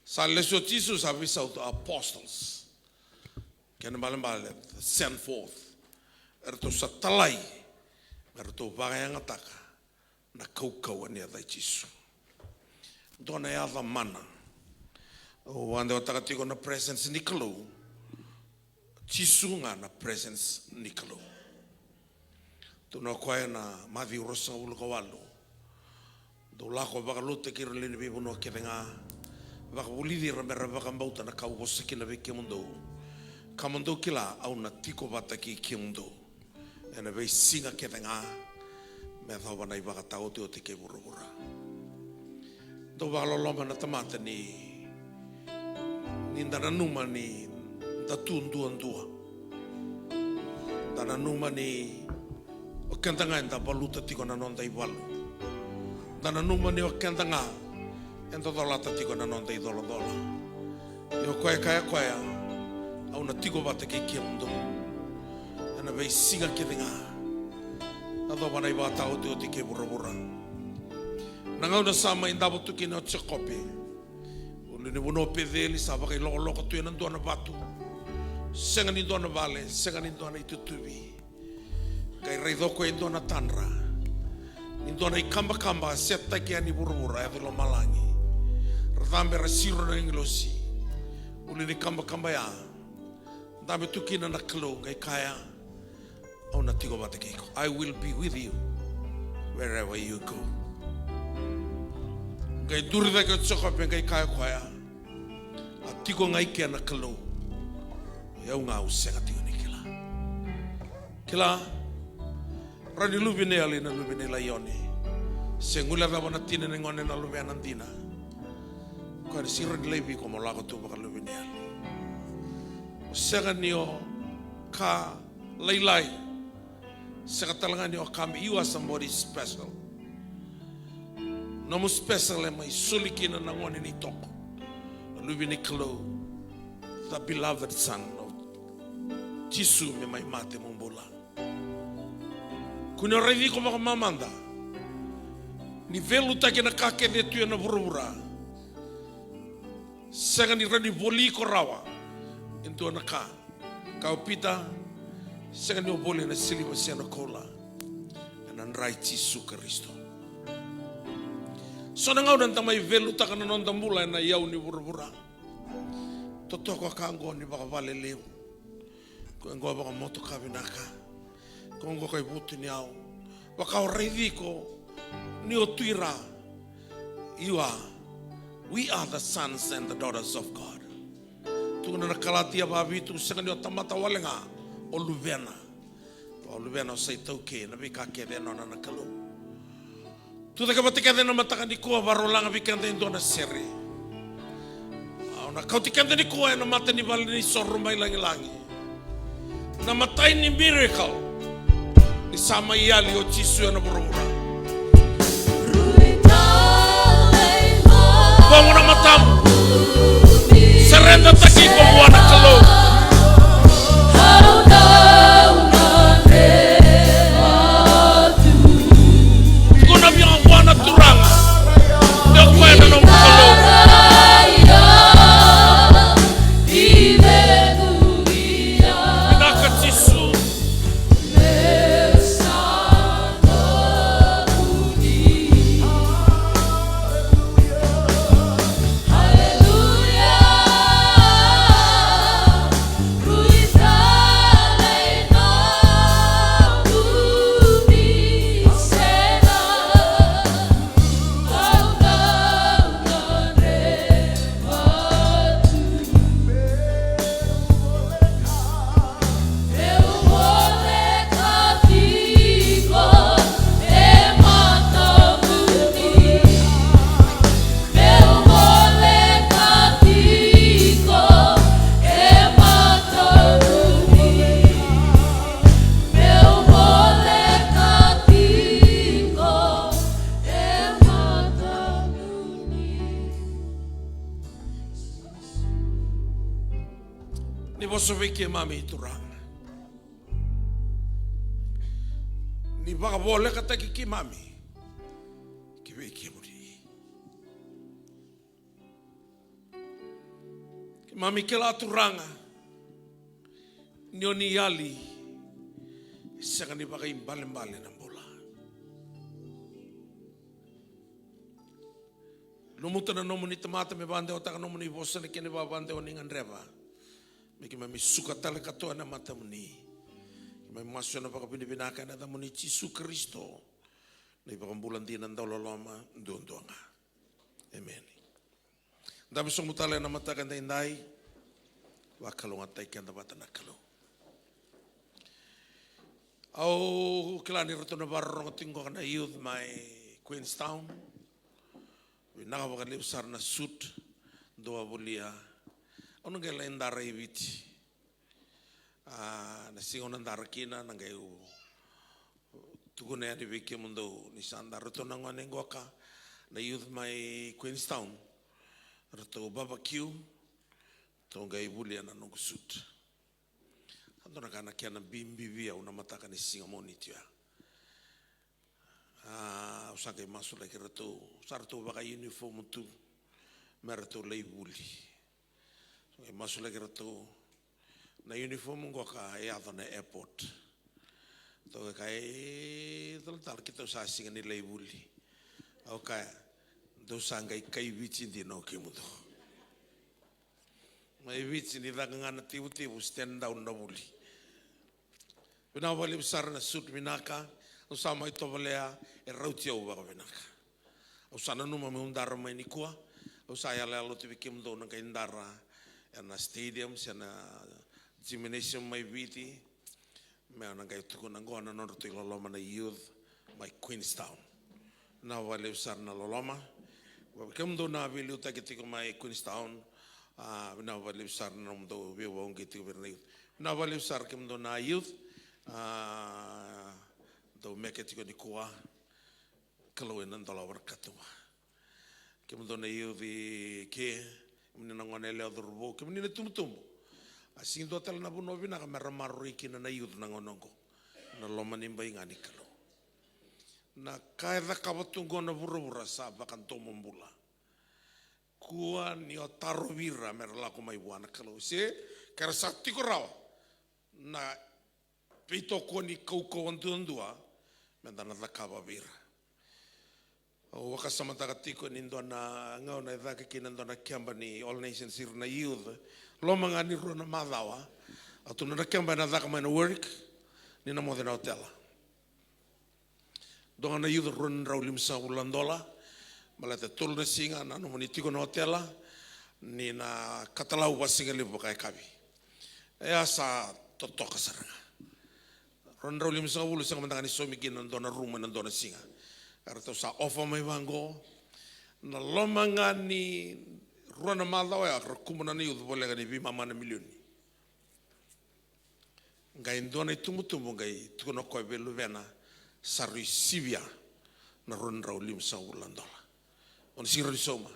Sa lesu o Jisu, sa veisau the apostles. Kena ibalebale, the sent forth. Eratou sa talai me ratou vakayagataka na kaukauwa ni yaca i Jisu. Dua na yaca mana. Au vakadewataka tiko na presence ni Kalou. Jisu ga na presence ni Kalou. Tukuna o koya na Maciu ruasagavulu ka walu: Dou lako vakalotutaki ira na lewe ni veivanua kece ga, vakavulici ira me ra vakabauta na ka au vosa kina vei kemudou, ka mo dou kila au na tiko vata kei kemudou ena veisiga kece ga me yacova na ivakataotioti kei vuravura. Dau vakaloloma na tamata ni, ni da nanuma ni da tu duadua. Da nanuma ni o keda ga eda valuta tiko na noda ivalu. Da nanuma ni o keda ga eda colata tiko na noda icolacola. Ia o koya e kaya o koya, au na tiko vata kei kemudou ena veisiga kece ga. Yacova na ivakataotioti kei vuravura. Na gauna sa mai davo tu kina o Jekope, ulu ni vanua o Peceli, sa vakailokoloko tu ena dua na vatu. Sega ni dua na vale, sega ni dua na itutuvi. Qai raica o koya e dua na tadra ni dua na ikabakaba a setaki yani vuravura, yaco i lomalagi. Ra cabe ra siro na agilosi. Ulu ni kabakaba ya, dabe tu kina na Kalou, qai kaya, au na tiko vata kei iko. I will be with you wherever you go. Qai duri cake o Jekope, qai kaya o koya, a tiko ga i ke na Kalou. O yau ga au sega tiko ni kila. Kila, rawa ni luve ni yali na luve ni laione. Se guilecava na tina ni gone na luvena dina. Koya ni siro ni laivi iko mo lako tu vakaluve ni yali. O sega ni o ka lailai. Sega tale ga ni o ka me, you are somebody special. Nomu special e mai soli kina na gone ni toko, na luve ni Kalou, the beloved son of Jisu, me mai mate mo bula. Kua ni o raici iko vakamamada ni veiliutaki na ka kece e tu ena vuravura. Sega ni rawa ni voli iko rawa e dua na ka. Kaya o Pita, sega ni o voli ena siliva se na koula, ena dra i Jisu Karisito. So na gauna eda mai veiliutaka na noda bula ena iyau ni vuravura. Totoka ka oqo ni vakavale levu. Ko oqo vakamotoka vinaka. Ko oqo ka ivutu ni yau. Vaka o raici iko ni o tu i ra. You are, we are the sons and the daughters of God. Tukuna na Kalatia vavitu, sega ni o tamata wale ga, o luvena. O luvena, o sa itaukei ena veika kece e nona na Kalou. Tucake vata kece ena mataka nikua, vakarau laga vei keda e dua na sere. Au na kauti keda nikua ena mata ni vale ni soro mai lagilagi. Na imatai ni miracle ni sa mai yali o Jisu ena vuravura. Bogi na matamu. Surrender taki iko vua na Kalou. Tukuna vua na Turaga. De o koya na nomu Kalou. Vinaka Jisu. Ni vosa vei keimami Turaga. Ni vakavolekataki keimami ki vei kemuni. Keimami kila Turaga ni o ni yali, e sega ni vakaibalebale na bula. Lumuta na nomuni tamata me vakadewataka nomuni vosa, na kena ivakadewa ni gadreva. Me keimami suka tale katoa ena matamuni. Keimami masu ena vakavinavinaka ena yacamuni Jisu Karisito, na iVakabula dina, dauloloma duadua ga. Emeni. Dabe sobu tale ena mataka edaidai. Vakalougatataki keda vata na Kalou. Au kila ni ratou na vakarorogo tiko qo na youth mai Queenstown. Vinaka vakalevu sara na suit dou a volia. Au na qai lai dara i Viti. A, na siga au na dara kina, na qai u tukuna yani vei kemudou ni sa dara ratou na gone qoka, na youth mai Queenstown. Ratou barbecue, ratou qai volia na noqu suit. Sa dua na ka na kena bibi vei au na mataka ni siga Moniti oya. A, au sa qai masulaki ratou, sa ratou vaka uniform tu me ratou lai vuli. Au qai masulaki ratou. Na uniform qoka e yaco na airport. Ratou qai kaya, e, talatala, keitou sa sega ni lai vuli. Au kaya, dou sa qai kai Viti dina o kemudou. Mai Viti ni caka ga na tivutivu, stand down na vuli. Vinaka vakalevu sara na suit vinaka, au sa mai tovolea, e rauti au vakavinaka. Au sa nanuma meu dara mai nikua, au sa yalayala oti vei kemudou na qai dara ena stadium se na gymnasium mai Viti. Me na qai tukuna qo na nodratou iloloma na youth mai Queenstown. Vinaka vakalevu sara na loloma. Kemudou na veiliutaki tiko mai Queenstown, a, vinaka vakalevu sara na nomudou veivakauqeti tiko vei ira na youth. Vinaka vakalevu sara kemudou na youth, a, dou meke tiko nikua. Kalou ena dolava na katuba. Kemudou na youth i ke, kemuni na gone yalewa, cauravou, kemuni na tubutubu. A sega ni dua tale na vanua vinaka me ra maroroi kina na youth na gauna oqo. Na loma ni bai ga ni Kalou. Na ka e cakava tu oqo na vuravura sa vakadomobula. Kua ni o tarovi ira me ra lako mai vua na Kalou. Se ke ra sa tiko rawa na veitokoni kaukauwa duadua, me da na cakava vei ira. Au vakasamataka tiko ni dua na gauna e caka kina dua na keba ni All Nations, ira na youth. Loma ga ni rua na macawa, a tu na keba ena caka mai na Warwick, ni na moce na otela. Dua ga na youth, rua na drau limasagavulu na dola. Baleta tolu na siga na nomuni tiko na otela, ni na katalau vakasigalevu vakayakavi. E a sa totoka sara ga. Rua na drau limasagavulu, sega mada ga ni saumi kina na dua na rumu ena dua na siga. Eratou sa offer mai vaqo. Na loma ga ni rua na macawa ya, ra kuba na youth voleka ni veimama na milioni. Qai dua na itubutubu qai tukuna o koya vei luvena, sa rui sivia na rua na drau limasagavulu na dola. O na sega ni sauma.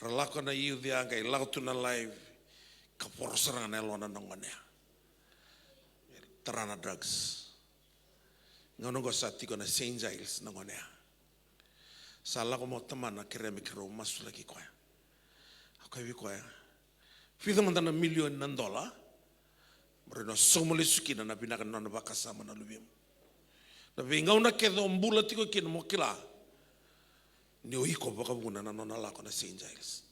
Ra lako na youth ya, qai lako tu na live, ka voro sara ga na yalona na gone ya. Tara na drugs. Gauna oqo sa tiko na Saint Giles na gone ya. Sa lako mai o tamana kerea me keirau masulaki koya. A kaya vei koya, vica mada na milioni na dola, mo rau na sauma lesu kina na vinaka ni nona vakasama na luvemu. Na veigauna kece o bula tiko kina mo kila ni o iko vakavuna na nona lako na Saint Giles.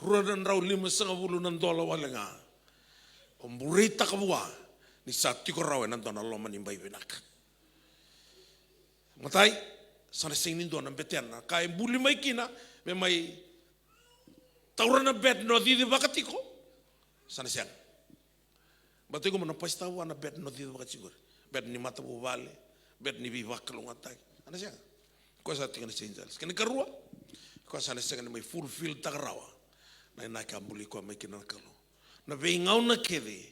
Rua na drau limasagavulu na dola wale ga. O bureitaka vua ni sa tiko rawa ena dua na loma ni bai vinaka. Matai, sa na sega ni dua na betena. Ka e buli mai kina me mai taura na bed ni o cicivaka tiko, sa na sega. Baleta iko mo na pasita vua na bed ni o cicivaka tiko. Bed ni matavuvale, bed ni veivakalougatataki. Sa na sega. Koya sa tiko na Saint Giles. Kena ikarua, koya sa na sega ni mai fulfill taka rawa na inaki a buli koya mai kina na Kalou. Na veigauna kece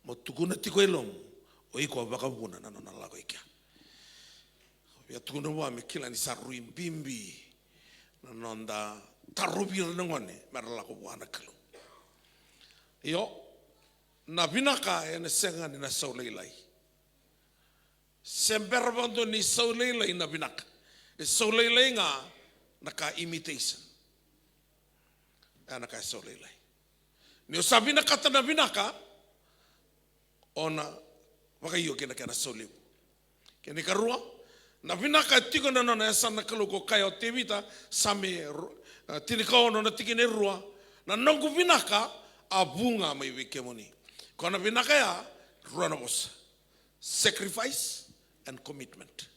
mo tukuna tiko e lomamu, o iko a vakavuna na nona lako i kea. Via tukuna vua me kila ni sa rui bibi na noda tarovi ira na gone me ra lako vua na Kalou. Io, na vinaka ena sega ni na sau lailai. Se bera vakadua ni sau lailai na vinaka. E sau lailai ga na ka imitation. E na ka e sau lailai. Ni o sa vinakata na vinaka, o na vakaio kina kena sau levu. Kena ikarua, na vinaka e tiko na nona yasana na Kalou, ko kaya o Tevita, Same ru-, e, tinikaono na tikina e rua, na noqu vinaka a vu ga mai vei kemuni. Ko na vinaka ya, rua na vosa. Sacrifice and commitment.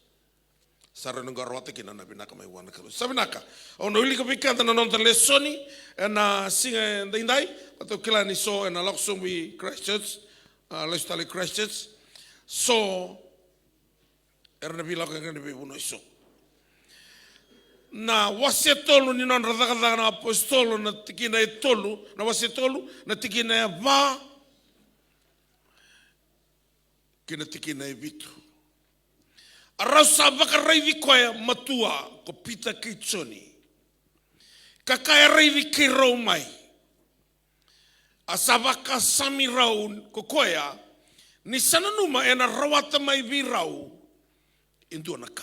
Sa rau na qai rawata kina na vinaka mai vua na Kalou. Sa vinaka. Au na wilika vei keda na noda lesoni ena siga edaidai. Baleta au kila ni so ena lako sobu i Christchurch, a, lesu tale i Christchurch. So era na veilako ga ena veivanua e so. Na wase tolu ni Nodra Cakacaka na Apositolo, na tikina e tolu, na wase tolu, na tikina e va kei na tikina e vitu. A rau sa vakaraici koya matua ko Pita kei Joni, ka kaya, raici keirau mai. A sa vakasami rau ko koya ni sa nanuma ena rawata mai vei rau e dua na ka.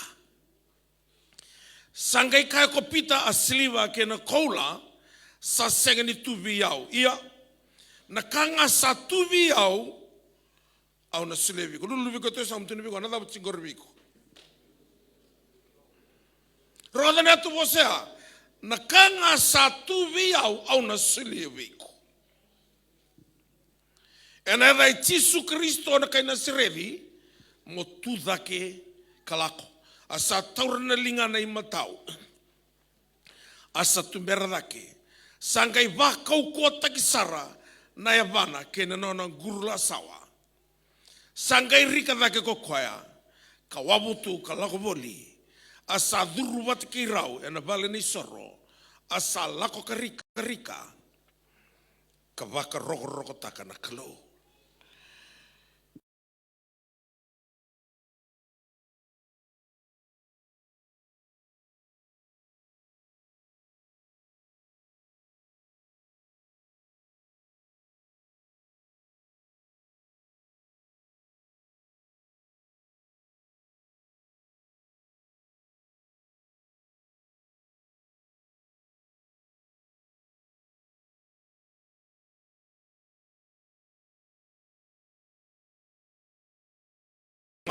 Sa qai kaya ko Pita, a siliva kei na koula sa sega ni tu vei au. Ia, na ka ga sa tu vei au, au na solia vei iko. Lululu vei iko, tou sa mutu vei iko, na cava tiko qori vei iko. Rogoca na yatu vosa ya. Na ka ga sa tu vei au, au na solia vei iko. Ena yaca i Jisu Karisito na kai Nasareci, mo tu cake ka lako. A sa taura na ligana i matau. A sa tubera cake. Sa qai vakaukauwataki sara na yavana kei na nona qurulasawa. Sa qai rika cake ko koya, ka wavu tu ka lako voli. A sa curu vata kei rau ena vale ni soro. A sa lako ka rika, ka rika, ka vakarokorokotaka na Kalou.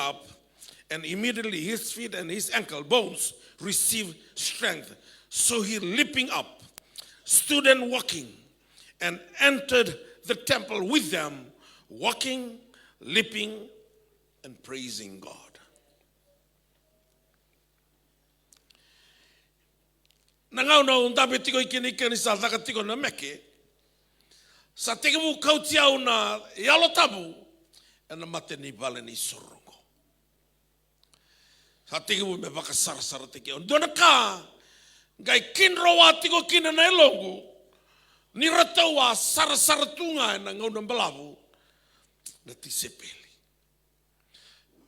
up, and immediately his feet and his ankle bones received strength. So he leaping up, stood and walking, and entered the temple with them, walking, leaping, and praising God. Na gauna au dabe tiko i kina, i kina ni sa caka tiko na meke, sa tekivu kauti au na Yalo Tabu ena mata ni vale ni soroqo. Sa tekivu me vakasarasarataki au. Dua na ka qai kidrowa tiko kina na yaloqu, ni ratou a sarasara tu ga ena gauna balavu na tisaipeli.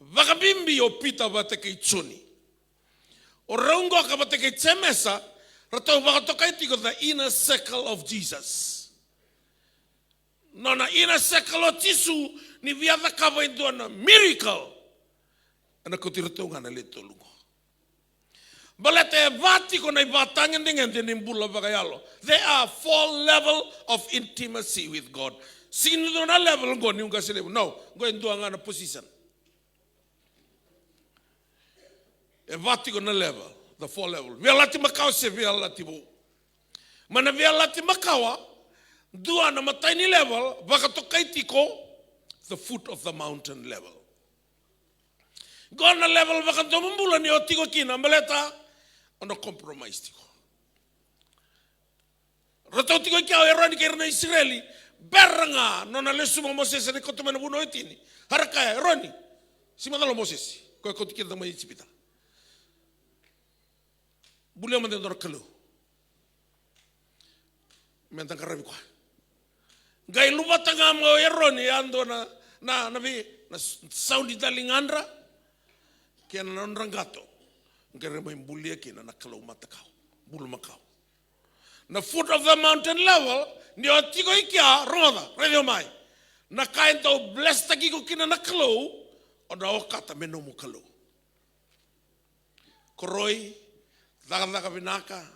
Vakabibi o Pita vata kei Joni. O rau qoka vata kei Jemesa, ratou vakatokai tiko the inner circle of Jesus. Nona inner circle o Jisu, ni via cakava e dua na miracle, ena kauti iratou ga na le tolu qo. Baleta e va tiko na ivakatagedegede ni bula vakayalo. There are four level of intimacy with God. Sega ni dua na level qo ni qase levu. No, qo e dua ga na position. E va tiko na level, the four level. Veiyalayalati Makawa se Veiyalayalati Vou. Mai na Veiyalayalati Makawa, dua na imatai ni level, vakatokai tiko the foot of the mountain level. Qo na level vakadomobula ni o tiko kina, baleta o na compromise tiko. Ratou tiko i kea o Eroni kei ira na Isireli, bera ga nona lesu mai o Mosese ni kauta mai na vunau e tini. Era kaya, Eroni, se macala o Mosese, koya kauti keda mai Ijipita. Bulia mada e dua na kalou me da qaravi koya. Qai luvata ga mai o Eroni, e a dua na, na, na vei, na s-, sauni daligadra kei na nodra qato. Qai rai mai bulia kina na kalou matakau, bulumakau. Na foot of the mountain level, ni o tiko i kea, rogoca, raica mai. Na ka e dau blesstaki iko kina na Kalou, o na okata me nomu kalou. Koroi, cakacaka vinaka,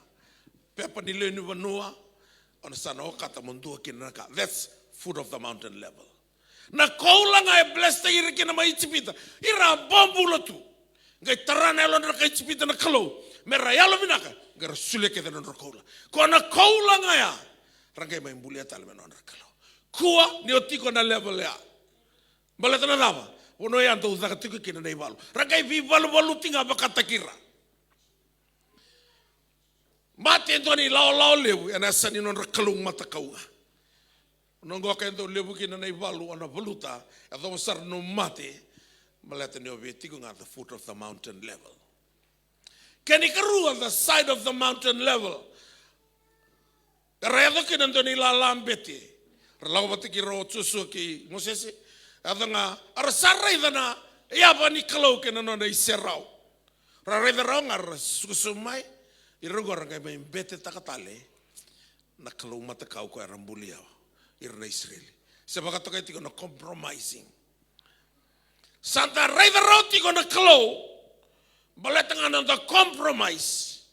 pepa ni lewe ni vanua, o na sa na okata mo dua kina na ka. That's foot of the mountain level. Na koula ga e blesstaki ira kina mai Ijipita, ira a bobula tu. Qai tara na yalodra na kai Ijipita na Kalou, me ra yalovinaka, qai ra solia kece na nodra koula. Ko na koula ga ya, ra qai mai bulia tale me nodra Kalou. Kua ni o tiko na level ya. Baleta na cava? Vanua ya dau caka tiko kina na ivalu. Ra qai veivaluvaluti ga vakataki ira. Mate e dua na ilawalawa levu ena yasa ni nodra kalou matakau ga. O na qoka e dau levu kina na ivalu o na valuta, e yacova sara na nomu mate, baleta ni o via tiko ga the foot of the mountain level. Kena ikarua, the side of the mountain level. Era yaco kina dua na ilala bete. Ra lako vata kei rau o Josua kei Mosese. Yaco ga, era sa raica na yava ni Kalou kei na nona iserau. Ra raica rawa ga, ra suka sobu mai. Ira qo ra qai mai betetaka tale na kalou matakau ko era bulia ira na Isireli. Se vakatokai tiko na compromising. Sa da raica rawa tiko na Kalou, baleta ga na noda compromise.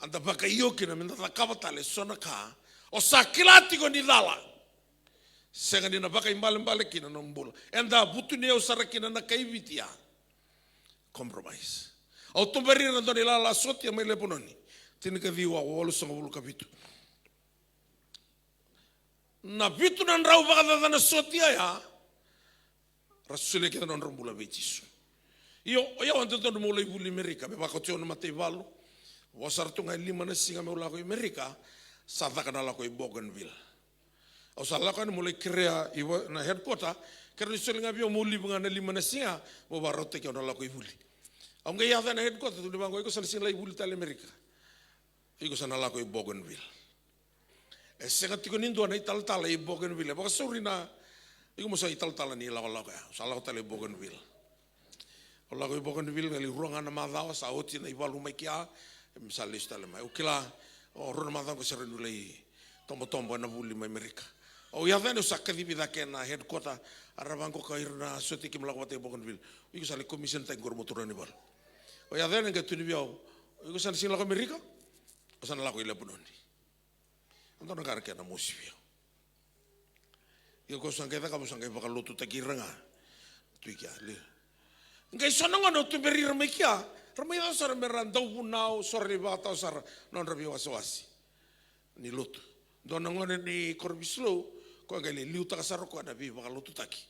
A da vakaio kina me da cakava tale so na ka o sa kila tiko ni cala. Sega ni na vakaibalebale kina na nomu bula. Eda vutuniyau sara kina na kai Viti ya. Compromise. Au tuberi ira na dua na ilala sotia mai Lepanoni. Tinikaciwa walusagavulu ka vitu. Na vitu na drau vakacacana sotia ya, ra solia kece na nodra bula vei Jisu. Io, o yau a dodonu meu lai vuli Merika, me vakoti au na mataivalu. Vosa sara tu ga e lima na siga meu lako i Merika, sa caka na lako i Bougainville. Au sa lako yani meu lai kerea i va-, na headquarter, kerea ni soli ga vei au meu livu ga na lima na siga, meu vakarautaki au na lako i vuli. Au qai yaco yani na headquarter, tukuni vaqo, iko sa na sega ni lai vuli tale i Merika. Iko sa na lako i Bougainville. E sega tiko ni dua na italatala i Bougainville. E vakasauri na, iko mo sa italatala ni lakolako ya. Au sa lako tale i Bougainville. Au lako i Bougainville, qai lai rua ga na macawa, sa oti na ivalu mai kea, me sa lesu tale mai. Au kila, o rua na macawa qo sa rawa niu lai tobotobo ena vuli mai Merika. Au yaco yani, au sa kacivi cake ena headquarter, a ra vaqo, ka ira na sotia keimami lako vata i Bougainville. Iko sa lai commission taki qori mo turaga ni valu. Au yaco yani, qai tukuni vei au, iko sa na sega ni lako i Merika? Au sa na lako i Lepanoni. Dua na ka era kena mosi vei au. Ia ko sa qai cakava, sa qai vakalotutaki ira ga. Tu i kea, li. Qai so na gone o tuberi ira mai kia, ra mai yaco sara me ra dau vunau, so ra ni vakatawa sara na nodra veiwasewase ni lotu. Dua na gone ni Korovisilou, koya qai lai liutaka sara o koya na veivakalotutaki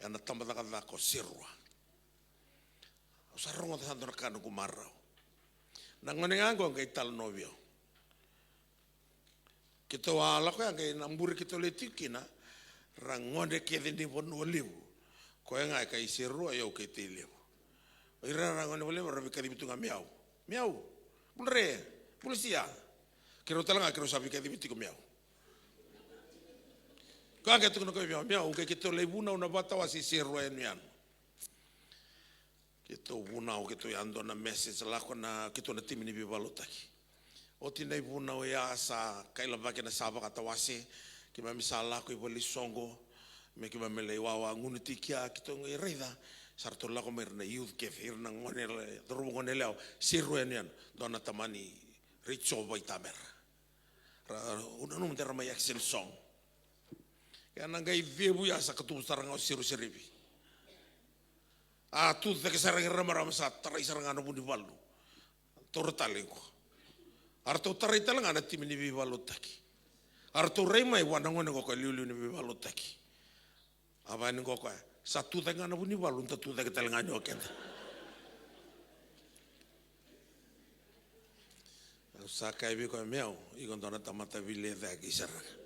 ena tabacakacaka o Serua. Au sa rogoca sa dua na ka noqu marau. Na gone ga qo qai talanoa vei au. Keitou a lako ya qai na bure keitou lai tiko kina, ra gone kece ni Vanua Levu. Koya ga e kai Serua, o yau kai Tailevu. O ira ra gone Vanua Levu ra veikacivi tu ga Meau. Meau. Bula re. Bula sia. Keirau tale ga keirau sa veikacivi tiko Meau. Koya qai tukuna koya vei au, Meau, qai keitou lai vunau na vakatawase i Serua yanuyanu. Keitou vunau, keitou yadua na message, lako na, keitou na timi ni veivakalotutaki. Oti na ivunau ya sa kailavaki na sa vakatawase, keimami sa lako i valenisoqo, me keimami lai wawa gunu tiko ya, keitou qai raica, sa ratou lako mai ira na youth kece, ira na gone, cauravou gone yalewa, Serua yanuyanu, dua na tamani Rachel Vaitamera. Ra, au nanuma de ra mai action song. Ena qai cevu ya sa katubu sara ga o Seru Serevi. A tu cake sara ga ira na marama sa tarai sara ga na vunivalu. Taura tale qo. A ratou tarai tale ga na timi ni veivakalotutaki. A ratou rai mai vua na gone qo ka liuliu ni veivakalotutaki. A vaya ni qo koya. Sa tu cake ga na vunivalu, da tu cake tale ga ni o keda. Au sa kaya vei koya, Meau, iko dua na tamata vilecayaki sara ga.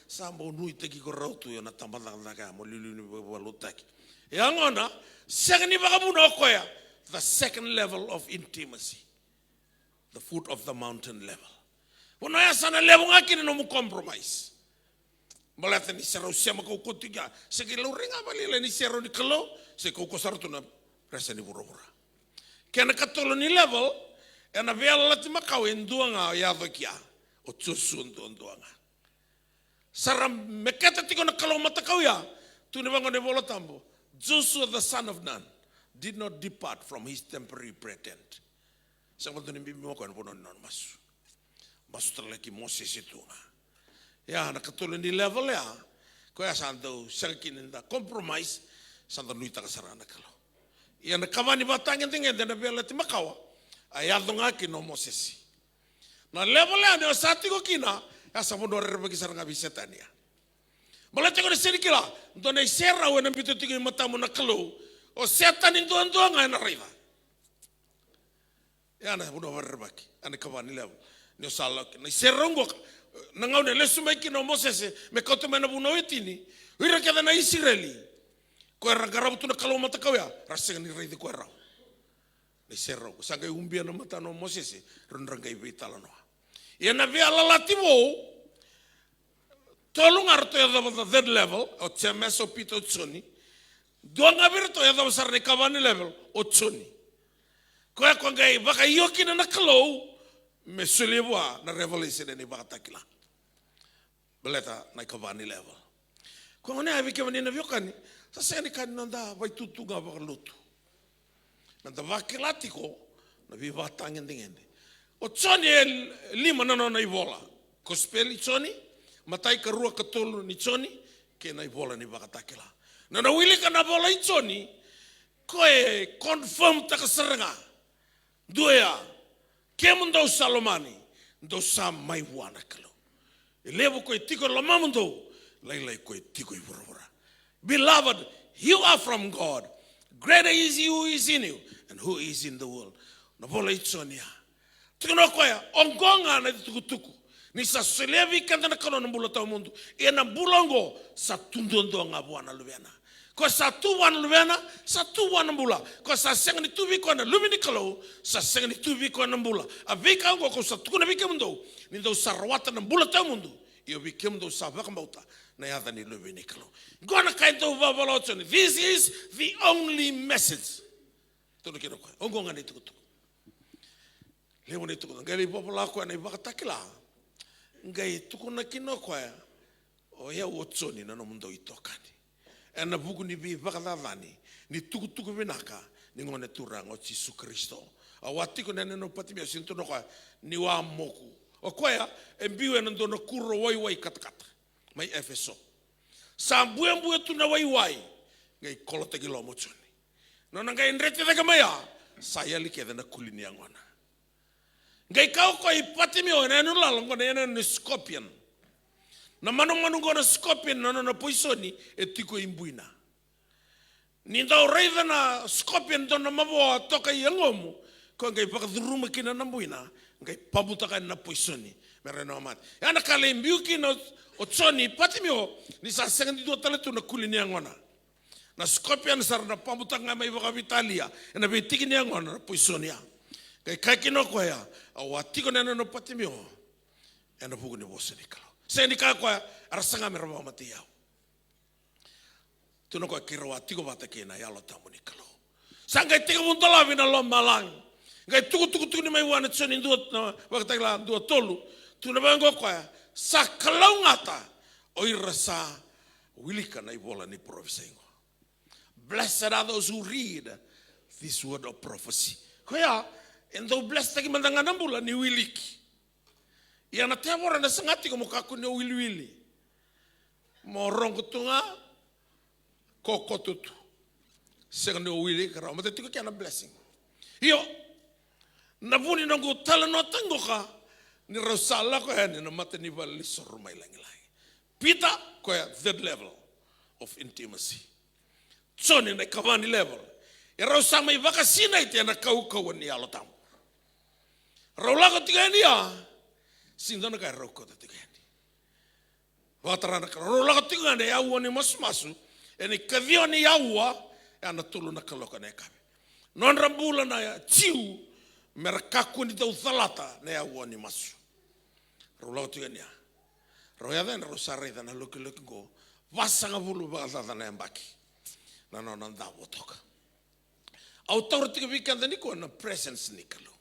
Sa bau nuitaki iko rau tu ena tabacakacaka ya mo liuliu ni veivakalotutaki. E a gona, sega ni vakavuna o koya, the second level of intimacy. The foot of the mountain level. Vanua ya sa na levu ga kina nomu compromise. Baleta ni se rau sema kaukaua tiko ya, se qai laurai ga vakalailai ni se rau ni Kalou, se kaukaua sara tu na rese ni vuravura. Kena katolu ni level, ena veiyalayalati makawa e dua ga o yaco kia, o Josua duadua ga. Sa ra meketa tiko na Kalou matakau ya, tukuna vaqo na iVola Tabu, Joshua the son of Nun did not depart from his temporary prayer tent. Sega vakadua ni bibi mai o koya ena vanua ni nona masu. Masu tale ga ki Mosese tu ga. Ia na katolu ni level ya, koya sa dau sega kina ni da compromise, sa da nuitaka sara na Kalou. Ia na ikava ni vakatagedegede ena veiyalayalati makawa, a yaco ga kina o Mosese. Na level ya ni o sa tiko kina, ya sa vanua rerevaki sara ga vei Setani ya. Baleta iko na sega ni kila, dua na iserau ena biuta tiko i matamu na Kalou, o Setani duadua ga ena raica. Ya na vanua vakarerevaki, ya na ikava ni level. Ni o sa lako kina, na iserau qo ka, na gauna e lesu mai kina o Mosese me kauta mai na vunau e tini, o ira kece na Isireli, ko era qarava tu na Kalou matakau ya, ra sega ni raici koya rawa. Na iserau qo sa qai ubia na matana o Mosese, ra dra qai veitalanoa. Ia na veiyalayalati vou, tolu ga ratou yacova the third level, o Jemesa, o Pita, o Joni. Dua ga vei iratou yacova sara na ikava ni level, o Joni. Koya ko qai vakaio kina na Kalou me solia vua na revelation ena iVakatakila. Baleta na ikava ni level. Koya gona ya vei kemuni na veiwekani, sa sega ni ka ni noda vaitutu ga vakalotu. Meda vakila tiko na veivakatagedegede. O Joni e lima na nona ivola. Kosipeli Joni, matai, karua, katolu ni Joni, kei na ivola ni Vakatakila. Na nona wilika na vola i Joni, ko e confirm taka sara ga. Dua ya, kemudou sa lomani, dou sa mai vua na Kalou. E levu ko e tiko e lomamudou, lailai ko e tiko i vuravura. Beloved, you are from God. Greater is he who is in you and who is in the world. Na vola i Joni ya. Tukuna o koya, oqo ga na itukutuku. Ni sa solia vei keda na Kalou na bula tawamudu. Ia na bula oqo, sa tu duadua ga vua na Luvena. Ko sa tu vua na Luvena, sa tu vua na bula. Ko sa sega ni tu vei koya na Luve ni Kalou, sa sega ni tu vei koya na bula. A veika oqo kau sa tukuna vei kemudou, ni dou sa rawata na bula tawamudu. Io vei kemudou sa vakabauta na yaca ni Luve ni Kalou. Qo na ka e dau vavala o Joni. This is the only message. Tukuna kina o koya. Oqo ga na itukutuku. Levu na itukutuku. Qai lai vavala o koya na iVakatakila. Qai tukuna kina o koya. O yau o Joni na nomudou itokani. Ena vuku ni veivakacacani, ni tukutuku vinaka, ni Gone Turaga o Jisu Karisito. Au a tiko na yanuyanu o Patimeo, sega ni tukuna o koya, niu a moku. O koya, e biu ena dua na kuro waiwai katakata. Mai Efeso. Sa buebue tu na waiwai, qai kolotaki loma o Joni. Nona qai dreti cake mai ya, sa yali kece na kuli ni yagona. Qai kaya o koya i Patimio, ena yanuyanu lala oqo na yanuyanu ni scorpion. Na manumanu oqo na scorpion, na nona poisoni e tiko i buina. Ni dau raica na scorpion, dua na mavoa toka i yagomu, koya qai vakacuruma kina na buina, qai pabutaka yani na poisoni me rawa ni o mate. Ya na ka lai biu kina o Joni i Patimio, ni sa sega ni dua tale tu na kuli ni yagona. Na scorpion sa ra na pabutaka ga mai vakaveitalia ena veitiki ni yagona na poisoni ya. Qai kaya kina o koya, au a tiko na yanuyanu o Patimio ena vuku ni vosa ni Kalou. Sega ni kaya o koya, era saga me ra vakamatei au. Tukuna o koya, keirau a tiko vata kei na Yalo Tabu ni Kalou. Sa qai tekivu dolavi na lomalagi. Qai tukutuku tukuni mai vua na Joni dua, na Vakatakila dua tolu. Tukuna vaqo o koya, sa kalougata o ira sa wilika na ivola ni parofisai qo. Blessed are those who read this word of prophecy. Koya, e dau blesstaki mada ga na bula ni wiliki. Ia na tevoro ena saga tiko mo kakua ni o wiliwili. Mo rogo tu ga, kokoto tu. Sega ni o wilika rawa, mata tiko kea na blessing. Io, na vu ni noqu talanoa tale qoka, ni rau sa lako yani na mata ni valenisoro mai lagilagi. Pita, koya third level of intimacy. Joni na ikava ni level. E rau sa mai vakasinaiti ena kaukauwa ni Yalo Tabu. Rau lako tiko yani ya, sega ni dua na ka e rau kauta tiko yani. Vakatara na Kalou, rau lako tiko ga ena aua ni masumasu, ena ikaciwa ni aua, ena tolu na kaloko ena yakavi. Nodra bula na Jiu, me ra kakua ni dau calata na aua ni masu. Rau lako tiko yani ya. Rau yaco yani, rau sa raica na lokiloki qo, vasagavulu vakacaca na yabaki na nona davo toka. Au taura tiko vei keda nikua na presence ni Kalou.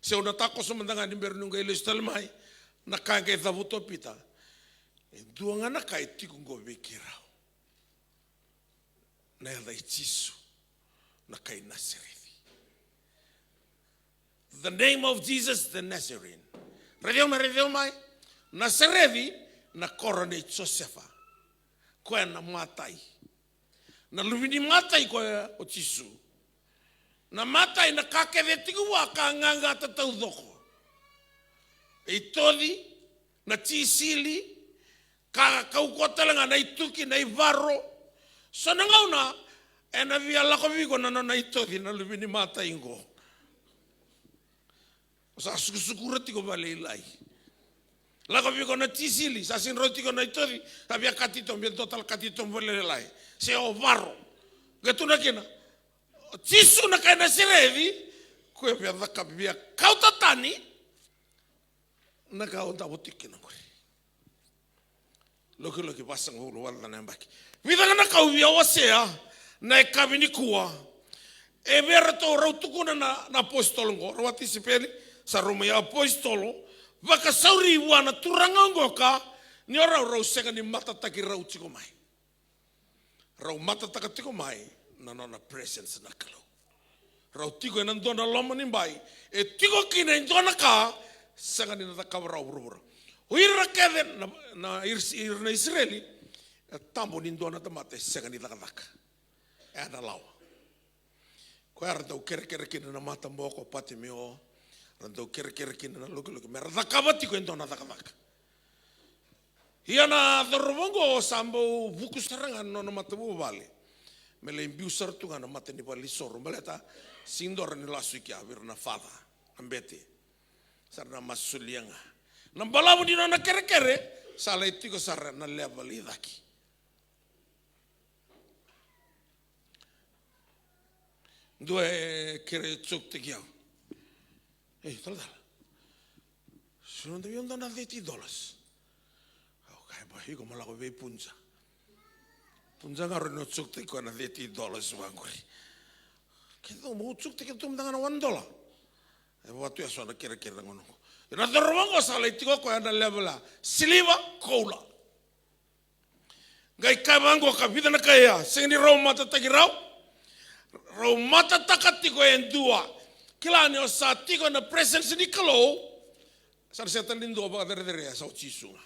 Se au na takoso mada ga ni bera niu qai lesu tale mai, na ka e qai cavuta o Pita. E dua ga na ka e tiko qo vei keirau. Na yaca i Jisu, na kai Nasareci. The name of Jesus the Nazarene. Raici au mai, raici au mai. Nasareci, na koro nei Josefa. Koya na matai. Na luve ni matai koya o Jisu. Na matai na ka kece tiko vua ka qaqata taucoko. Itoci, na tisili, ka kaukaua tale ga na ituki, na ivaro. So na gauna, ena via lako vei iko na nona itoci na luve ni matai qo. O sa sukusukura tiko vakalailai. Lako vei iko na tisili, sa sega ni rauti iko na itoci, sa via kati tobu, e dua tale kati tobu vakalailai. Se o varo. Qai tukuna kina, o Jisu na kai Nasareci, koya via caka, via kauta tani na ka o davo tiko kina qori. Lokiloki vasagavulu vakacaca na yabaki. Vica ga na ka au via wasea na yakavi nikua. E vei iratou rau tukuna na, na apositolo qo, rau a tisaipeli, sa rau mai apositolo, vakasauri vua na turaga oqo ka, ni o rau, rau sega ni matataki rau tiko mai. Rau matataka tiko mai na nona presence na Kalou. Rau tiko ena dua na loma ni bai, e tiko kina e dua na ka, sega ni na cakava rawa o vuravura. O ira kece na, na, ira, ira na Isireli, e tabu ni dua na tamata e sega ni cakacaka. E na lawa. Koya era dau kerekere kina na mataboko o Patimio, era dau kerekere kina na lokiloki, me ra cakava tiko e dua na cakacaka. Ia na cauravou oqo sa bau vuku sara ga na nona matavuvale me lai biu sara tu ga na mata ni valenisoro, baleta sega ni dua rawa ni lasu i kea, vei ira na father, na bete. Sa ra na masu solia ga. Na balavu ni nona kerekere sa lai tiko sara na level i cake. Dua e kere joketaki au. Ei, talatala, se noda via dua na thirty dollars. Au kaya, ba, iko mo lako vei Punja. Punja ga rawa ni o joketaki koya na thirty dollars vaqori. Keitou mo joketaki tu mada ga na one dollar. E vatu ya so na kerekere na gauna oqo. Ia na cauravou oqo sa lai tiko koya na level a siliva, koula. Qai kaya vaqo ka vica na ka ya, sega ni rau matataki rau. Rau matataka tiko e dua. Kila ni o sa tiko na presence ni Kalou, sa na sega tale ni dua vakacerecerea, sa o Jisu ga.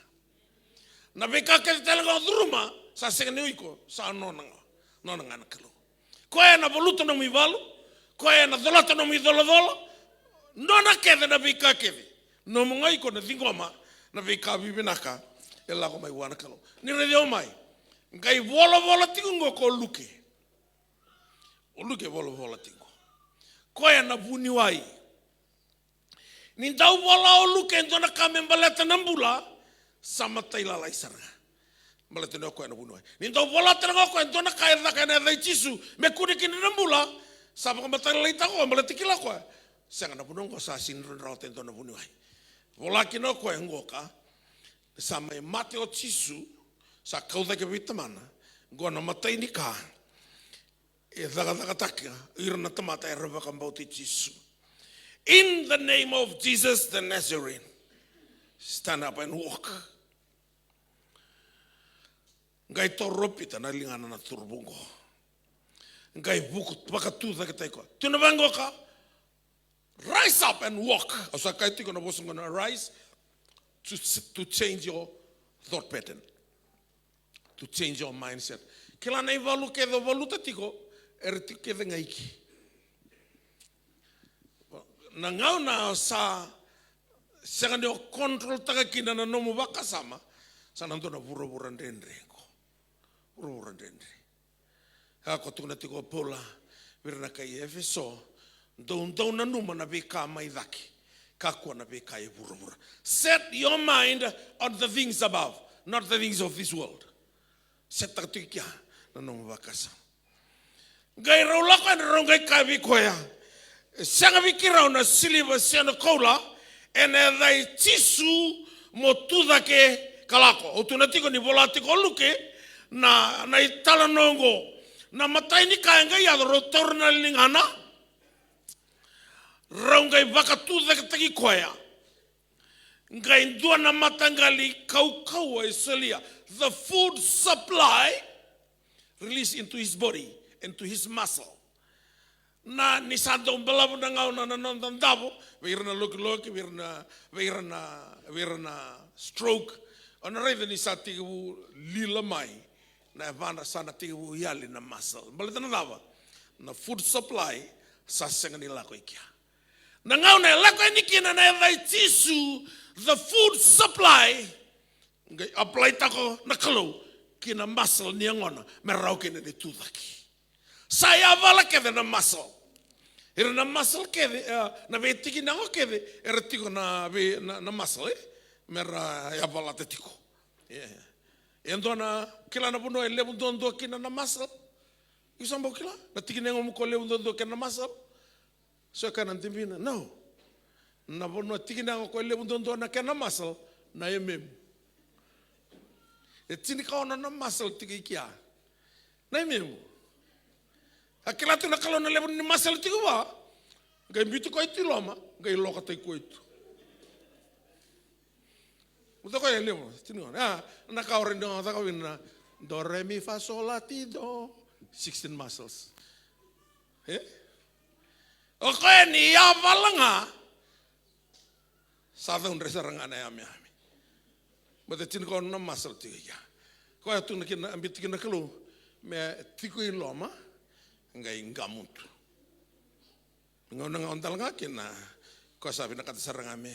Na veika kece tale ga o curuma, sa sega ni o iko, sa nona ga, nona ga na Kalou. Koya na valuta nomu ivalu, koya na colata nomu icolacola, nona kece na veika kece. Nomu ga iko na ciqoma na veika vivinaka e lako mai vua na Kalou. Ni raici au mai, qai volavola tiko qo ko Luke. O Luke e volavola tiko. Koya na vuniwai. Ni dau vola o Luke e dua na ka me baleta na bula, sa matailalai sara ga. Baleta ni o koya na vuniwai. Ni dau vola tale ga o koya e dua na ka e caka ena yaca i Jisu me kune kina na bula, sa vakamatailalai taka o koya, baleta kila o koya. Sega, na vanua oqo sa sega ni rawa ni rawata e dua na vuniwai. Vola kina o koya oqo ka, sa mai mate o Jisu, sa kau cake vei Tamana, oqo na imatai ni ka e cakacakataka o ira na tamata era vakabauti Jisu. In the name of Jesus the Nazarene, stand up and walk. Qai toro o Pita na ligana na turavu qo. Qai vuku, vakatucaketaki koya. Tu na vaqo ka, rise up and walk. Au sa kaya tiko na vosa qo na rise to, to change your thought pattern. To change your mindset. Kila na ivalu kece o valuta tiko, era tiko kece ga iki. Na gauna sa sega ni o control taka kina na nomu vakasama, sa na dua na vuravura dredre qo. Vuravura dredre. A ko tukuna tiko o Paula vei ira na kai Efeso, dou, dou nanuma na veika mai cake, kakua na veika e vuravura. Set your mind on the things above, not the things of this world. Set taka tiko i kea na nomu vakasama. Qai rau lako yani, rau qai kaya vei koya, e sega vei keirau na siliva se na koula, ena yaca i Jisu mo tu cake ka lako. Au tukuna tiko ni vola tiko o Luke na, na italanoa oqo. Na imatai ni ka e qai yaco, rau taura na ligana, rau qai vakatucaketaki koya. Qai dua na mataqali kaukauwa e solia. The food supply release into his body and to his muscle. Na, ni sa dau balavu na gauna na noda davo, vei ira na lokiloki, vei ira na, vei ira na, vei ira na stroke. O na raica ni sa tekivu lila mai na yavadra, sa na tekivu yali na muscle. Baleta na cava? Na food supply sa sega ni lako i kea. Na gauna e lako yani kina na yaca i Jisu, the food supply, qai apply taka na Kalou ki na muscle ni yagona me rawa kina ni tu cake. Sa yavala kece na muscle. Ira na muscle kece, e, na veitikina yago kece era tiko na vei, na, na muscle, e? Me ra yavalata tiko. E. E dua na, kila na vanua e levu duadua kina na muscle? Iko sa bau kila na tikina yagomu ko levu duadua kina na muscle? So e kaya na dibina, no. Na vanua, tikina yago ko e levu duadua na kena muscle, na yamemu. E tinikaono na muscle tiko i kea. Na yamemu. A kila tu na Kalou na levu ni muscle tiko vua, qai biuti koya tu i loma, qai lokataki koya tu. Uta koya e levu, tinikaono. A, na ka o rai ni o caka vina, do, re, mi, fa, so, la, ti, do. Sixteen muscles. E? O koya ni yavala ga, sa caudre sara ga na yameyame. Baleta tinikaono na muscle tiko i kea. Koya tu na kena, a biuti kina na Kalou me tiko i loma, qai qamutu. Gauna ga o dala ga kina, koya sa vinakata sara ga me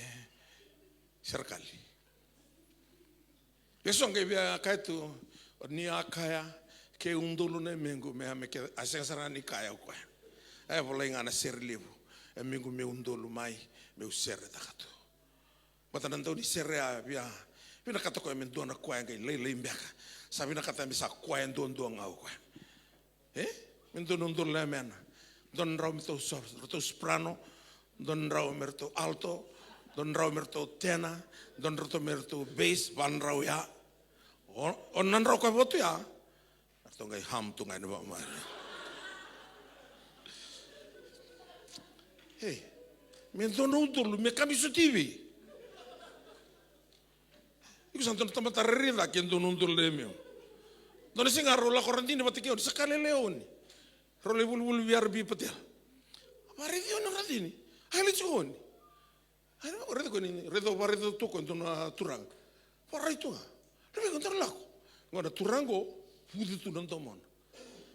serekali. Ia so qai via kaya tu, ni a kaya, ke udolu na yamequ, me yame kece, a sega sara ga ni kaya o koya. A volai ga na sere levu, yamequ me udolu mai, meu sere caka tu. Baleta na dau ni sere a via vinakata koya me dua na koya qai lailai beka. Sa vinakata me sa koya duadua ga o koya. E? Me dua na udolu na yamena. Dua na drau me ratou so-, ratou soprano, dua na drau me ratou alto, dua na drau me ratou tenor, dua na drau me ratou bass, va na drau ya. O, o na drau koya vo tu ya. Ratou qai hum tu ga ena vamari. Ei, me dua na udolu, me kamiso T V. Iko sa dua na tamata rairai cake e dua na udolu na yamemu. Dua na siga rau lako Radini vata kei Oni, sa ka lailai o Oni. Rau lai volivoli vei R B Patel. Varaici Oni o Radini. A yali tiko o Oni. A raici koya ni, raici, varaici tu koya e dua na turaga. Varai tu ga. Raici koya dua na lako. Qo na turaga qo, vuci tu na domona.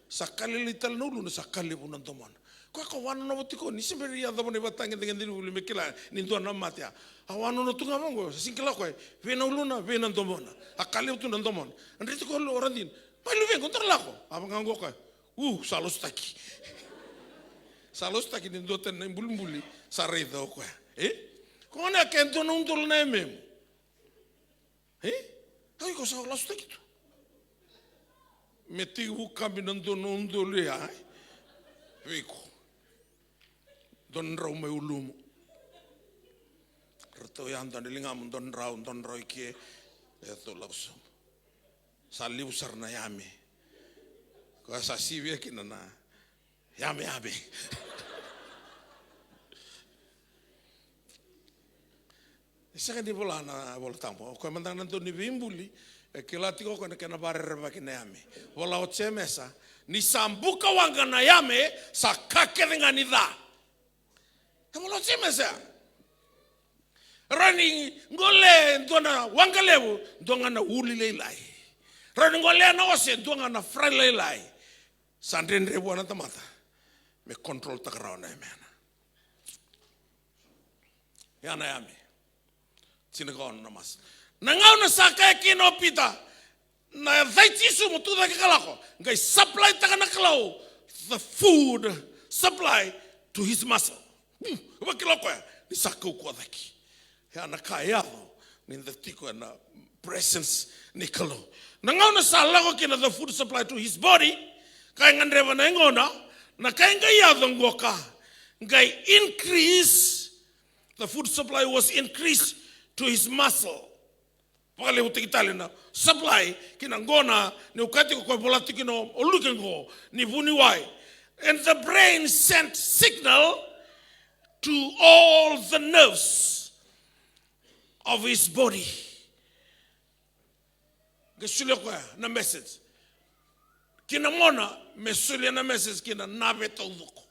Sa ka lailai tale na uluna, sa ka levu na domona. Koya ka wanonova tiko ni se bera ni yacova na ivakatagedegede ni vuli me kila ni dua na mate ya. A wanona tu ga vaqo, sa sega ni kila koya vei na uluna, vei na domona. A ka levu tu na domona. A dre tiko o radini. Mai luvequ, dou lako. A vaka ga qo koya. U, sa lasutaki. Sa lasutaki ni dua tani na ibulibuli sa raica o koya. E? Ko gona ke dua na udolu na M M. E? Au iko sa lasutaki tu. Me tekivu kabi na dua na udolu ya, e? Vei iko. Dua na drau mai ulumu. Ratou yadua na ligamu, dua na drau, dua na drau i ke. E tou lako sobu. Sa levu sara na yame. Koya sa sivia kina na yameyame. E sega ni vola na Vola Tabu. O koya mada ga na dau ni veibuli, e kila tiko o koya na kena vakarerevaki na yame. Vola o Jemesa, ni sa buka waqa na yame, sa ka kece ga ni ca. E vola o Jemesa. Rawa ni gole e dua na waqa levu, dua ga na uli lailai. Rawa ni gole na ose, dua ga na fry lailai. Sa dredre vua na tamata me control taka rawa na yamena. Ya na yame. Tinikaono na masa. Na gauna sa kaya kina o Pita, na yaca i Jisu mo tucake ka lako, qai supply taka na Kalou the food supply to his muscle. Hmm, vakila o koya ni sa kaukauwa cake. Ya na ka e yaco ni da tiko ena presence ni Kalou. Na gauna sa lako kina the food supply to his body, ka e gadreva na yagona, na ka e qai yaco qoka, qai increase, the food supply was increased to his muscle. Vakalevutaki tale na supply ki na yagona, ni o kaya tiko o koya, vola tiko kina o Luke qo, ni vuniwai. And the brain sent signal to all the nerves of his body. Qai solia o koya na message ki na mona, me solia na message ki na nave taucoko.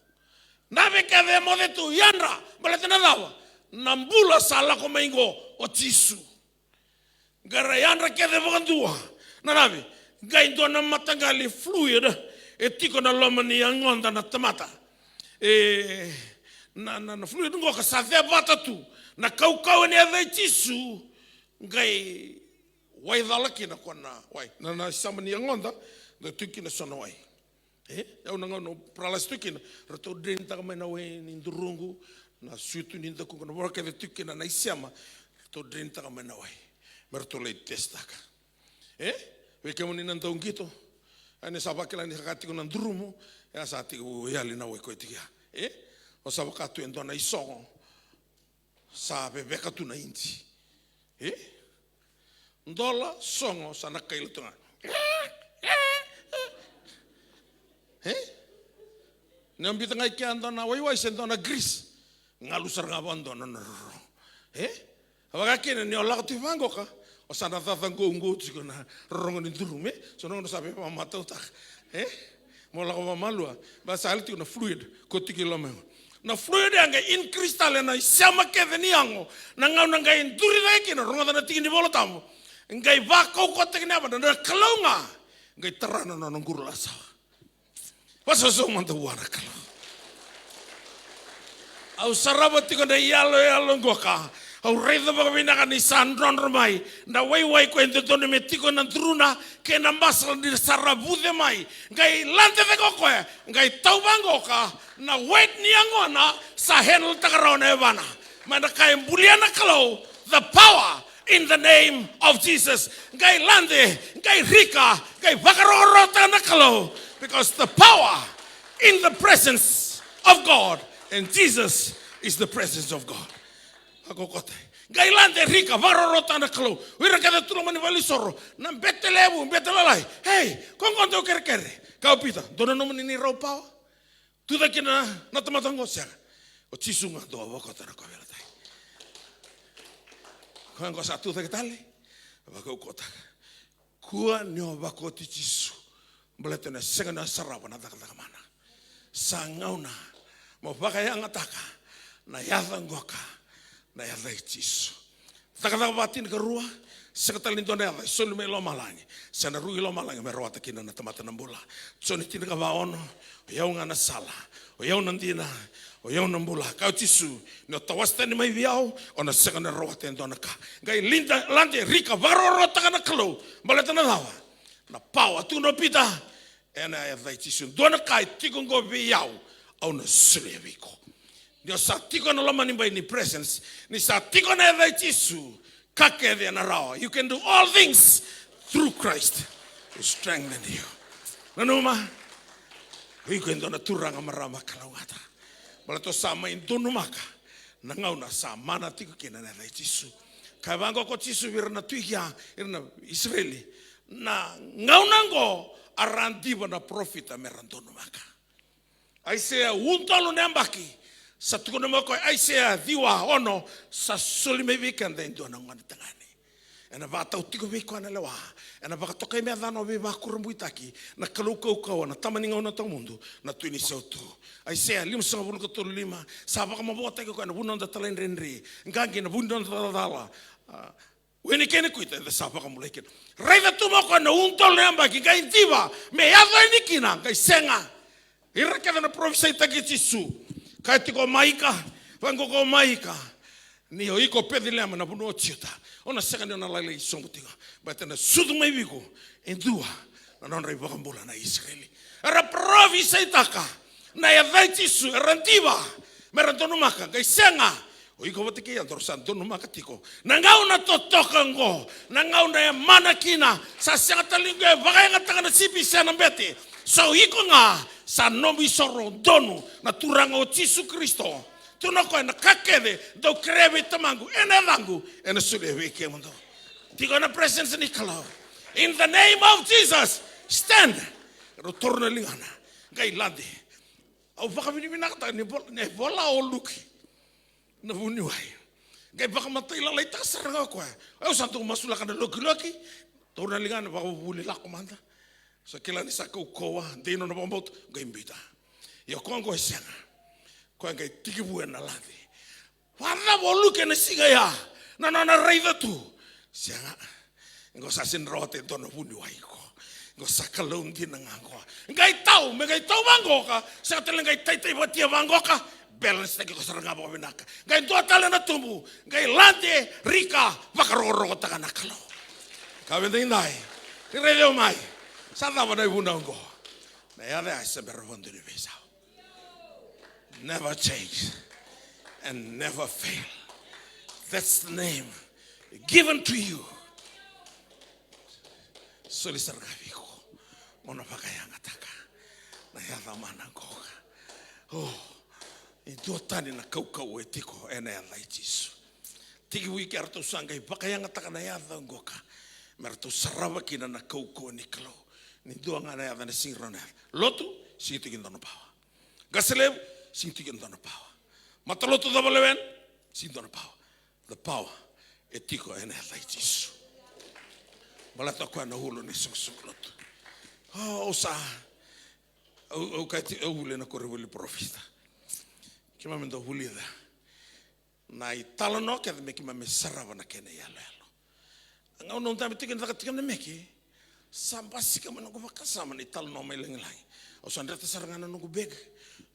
Nave kece e moce tu, yadra, baleta na cava? Na bula sa lako mai qo o Jisu. Qai ra yadra kece vakadua na nave. Qai dua na mataqali fluid e tiko na loma ni yagoda na tamata. E, na, na, na fluid qoka sa cevata tu. Na kaukauwa ni yaca i Jisu qai waicala kina ko na wai. Na, na isama ni yagoda, dau tu kina so na wai. E, au na gauna au paralyze tu kina, ratou drain taka mai na wai ni duruqu, na suitu ni dakuqu, na vanua kece tu kina na isema, ratou drain taka mai na wai. Me ratou lai test taka. E, vei kemuni na dau qito, a ni sa vakila ni sa ka tiko na durumu, e a sa tiko yali na wai koya tiko ya. E, o sa vaka tu e dua na isogo, sa veveka tu na idi. E? Dola, sogo, sa na kaila tu ga. E? Ni o biuta ga i kea dua na waiwai se dua na grease, galu sara ga vakadua na nona rorogo. E? A vaka kina ni o lako tu vaqoka, o sa na caca qouqou tiko na rorogo ni durumu, e? So na gauna sa veivamatautaka. E? Mo lako vakamalua, ba sa yali tiko na fluid ko tiko i loma. Na fluid ya qai increase tale na isema kece ni yago. Na gauna qai duri cake kina, rogoca na tiki ni Vola Tabu, qai vakaukauwataki na yavana, na Kalou ga qai tara na nona qurulasawa. Vakasausau mada vua na Kalou. Au sarava tiko na iyaloyalo qoka. Au raica vakavinaka ni sa drodro mai na waiwai ko e dodonu me tiko na duruna kei na muscle ni sa ra vuce mai. Qai lade cake o koya, qai tau vaqoka, na weight ni yagona sa handle taka rawa na yavana. Mai na ka e bulia na Kalou, the power in the name of Jesus. Qai lade, qai rika, qai vakarokorokotaka na Kalou. Because the power in the presence of God, and Jesus is the presence of God. Vakaukauwataki. Qai lade, rika, vakarokorokotaka na Kalou. O ira kece tu loma ni valenisoro, na bete levu, bete lalai. Ei, ko qo dau kerekere. Kaya o Pita, dua na nomuni ni rau power? Tucake kina na tamata qo, sega. O Jisu ga dau vakota na kauveilatai. Koya qo sa tucake tale, vakaukauwataka. Kua ni o vakoti Jisu. Baleta ni o sega ni o sarava na cakacaka mana. Sa gauna mo vakayagataka na yaca qoka, na yaca i Jisu. Cakacaka vakatinikarua, Sega tale ni dua na yaca e soli mai lomalagi se na rui lomalagi me rawata kina na tamata na bula. Joni tinikava ono, o yau ga na sala, o yau na dina, o yau na bula. Kaya o Jisu, ni o tawase tani mai vei au, o na sega ni rawata e dua na ka. Qai lida, lade, rika, vakarokorokotaka na Kalou. Baleta na cava? Na pawa, tukuna o Pita, ena yaca i Jisu. Dua na ka e tiko qo vei au, au na solia vei iko. Ni o sa tiko ena loma ni bai ni presence, ni sa tiko ena yaca i Jisu, ka kece ena rawa. You can do all things through Christ who strengthen you. Nanuma, o iko e dua na turaga, marama kalougata. Baleta o sa mai donumaka na gauna sa mana tiko kina na yaca i Jisu. Kaya vaqo ko Jisu vei ira na tui kea, ira na Isireli. Na gauna qo a ra diva na parofita me ra donumaka. Aisea udolu na yabaki, sa tukuna mai o koya, Aisea ciwa ono, sa soli mai vei keda e dua na gone tagane. Ena vakatau tiko vei koya na lewa, ena vakatokai me yacana o Veivakurabuitaki, na Kalou kaukauwa, na Tama ni gauna tawamudu, na Tui ni sautu. Aisea limasagavulu ka tolu lima, sa vakamavoataki o koya na vu ni noda talaidredre, qaqi na vu ni noda calacala. A, Wini kei na kuita eda sa vakabulai kina. Raica tu mai o koya na udolu na yabaki qai diva me yaco yani kina qai sega. Ira kece na parofisaitaki i Jisu. Kaya tiko o Maika, vaqo ko Maika, ni o iko Peceliema na vanua o Juta, o na sega ni o na lailai sobu tiko, baleta na sucu mai vei iko e dua na nodra iVakabula na Isireli. Era parofisaitaka na yaca i Jisu, era diva me ra donumaka, qai sega. O iko vata kei au daru sa donumaka tiko. Na gauna totoka oqo, na gauna e mana kina, sa sega tale ni qai vakayagataka na sipi se na bete. So iko ga sa nomu isoro donu na Turaga o Jisu Karisito. Tukuna o koya, na ka kece dou kerea vei Tamaqu ena yacaqu, ena solia vei kemudou. Tiko ena presence ni Kalou. In the name of Jesus, stand. Rau taura na ligana, qai lade. Au vakavinavinakataka ni vol-, ni vola o Luke na vuniwai. Qai vakamatailalai taka sara ga o koya. Au sa dau masulaka na lokiloki. Taura na ligana, vakavuvuli, lako mada. Sa kila ni sa kaukauwa, dei nona vakabauta, qai biuta. Ia o koya qo e sega. Koya qai tekivu ena lade. Vakacava o Luke ena siga ya? Na nona raica tu. Sega. Qo sa sega ni rawata e dua na vuniwai qo. Qo sa Kalou dina ga qo. Qai tau, me qai tau vaqoka, sega tale qai taitai vakatia vaqoka. Balance taki iko sara ga vakavinaka. Qai dua tale na tubu, qai lade, rika, vakarokorokotaka na Kalou. Ka vei daidai, ni raici au mai. Sa cava na ivunau qo? Na yaca ya e se bera vakadua ni veisau. Never change and never fail. That's the name given to you. Soli sara ga vei iko mo na vakayagataka na yaca mana qoka. O, e duatani na kaukauwa e tiko ena yaca i Jisu. Tekivu i ke ratou sa qai vakayagataka na yaca qoka me ratou sarava kina na kaukauwa ni Kalou. Ni dua ga na yaca na sega ni rawa na yaca. Lotu, sega ni tiko e dua na pawa. Qase levu, sega ni tiko e dua na pawa. Matalotu cava lewe ni, sega ni dua na pawa. The power e tiko ena yaca i Jisu. Baleta o koya na ulu ni soqosoqo lotu. O, au sa, au, au kaya tiko, au vuli ena koronivuli ni parofita. Keimami dau vulica na italanoa kece me keimami sarava na kena iyaloyalo. A gauna au dabe tiko ena caka tiko na meke, sa basika mai noqu vakasama na italanoa mai lagilagi. Au sa dreta sara ga na noqu bag,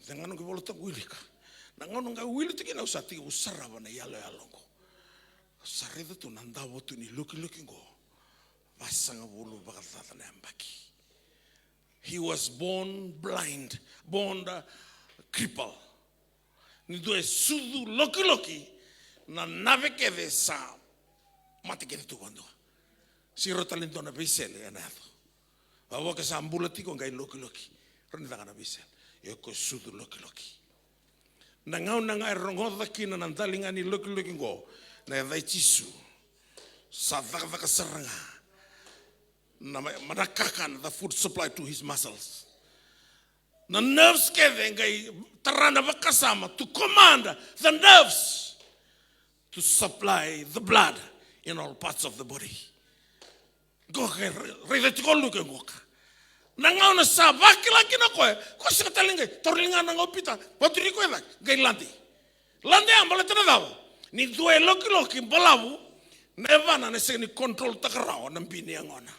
cega noqu ivola toka, wilika. Na gauna qai wili tiko kina, au sa tekivu sarava na iyaloyalo oqo. Au sa raica tu na davo tu ni lokiloki qo, vasagavulu vakacaca na yabaki. He was born blind, born, uh, cripple. Ni dua e sucu lokiloki, na nave kece sa mate kece tu vakadua. Sega ni rawa tale ni dua na veisele ena yaco. Vavo ke sa bula tiko qai lokiloki, rawa ni caka na veisele. Ia o koya e sucu lokiloki. Na gauna ga e rogoca kina na daliga ni lokiloki qo na yaca i Jisu, sa cakacaka sara ga na ma-, ma na kakana, the food supply to his muscles. Na nerves kece qai tara na vakasama to command the nerves to supply the blood in all parts of the body. Qoka e ra-, raica tiko o Luke qoka. Na gauna sa vakila kina o koya, ko sega tale ni qai taura ligana ga o Pita, vakaturi koya cake, qai lade. Lade ya baleta na cava? Ni dua e lokiloki balavu, Na yavana ena sega ni controltaka rawa na bi ni yagona.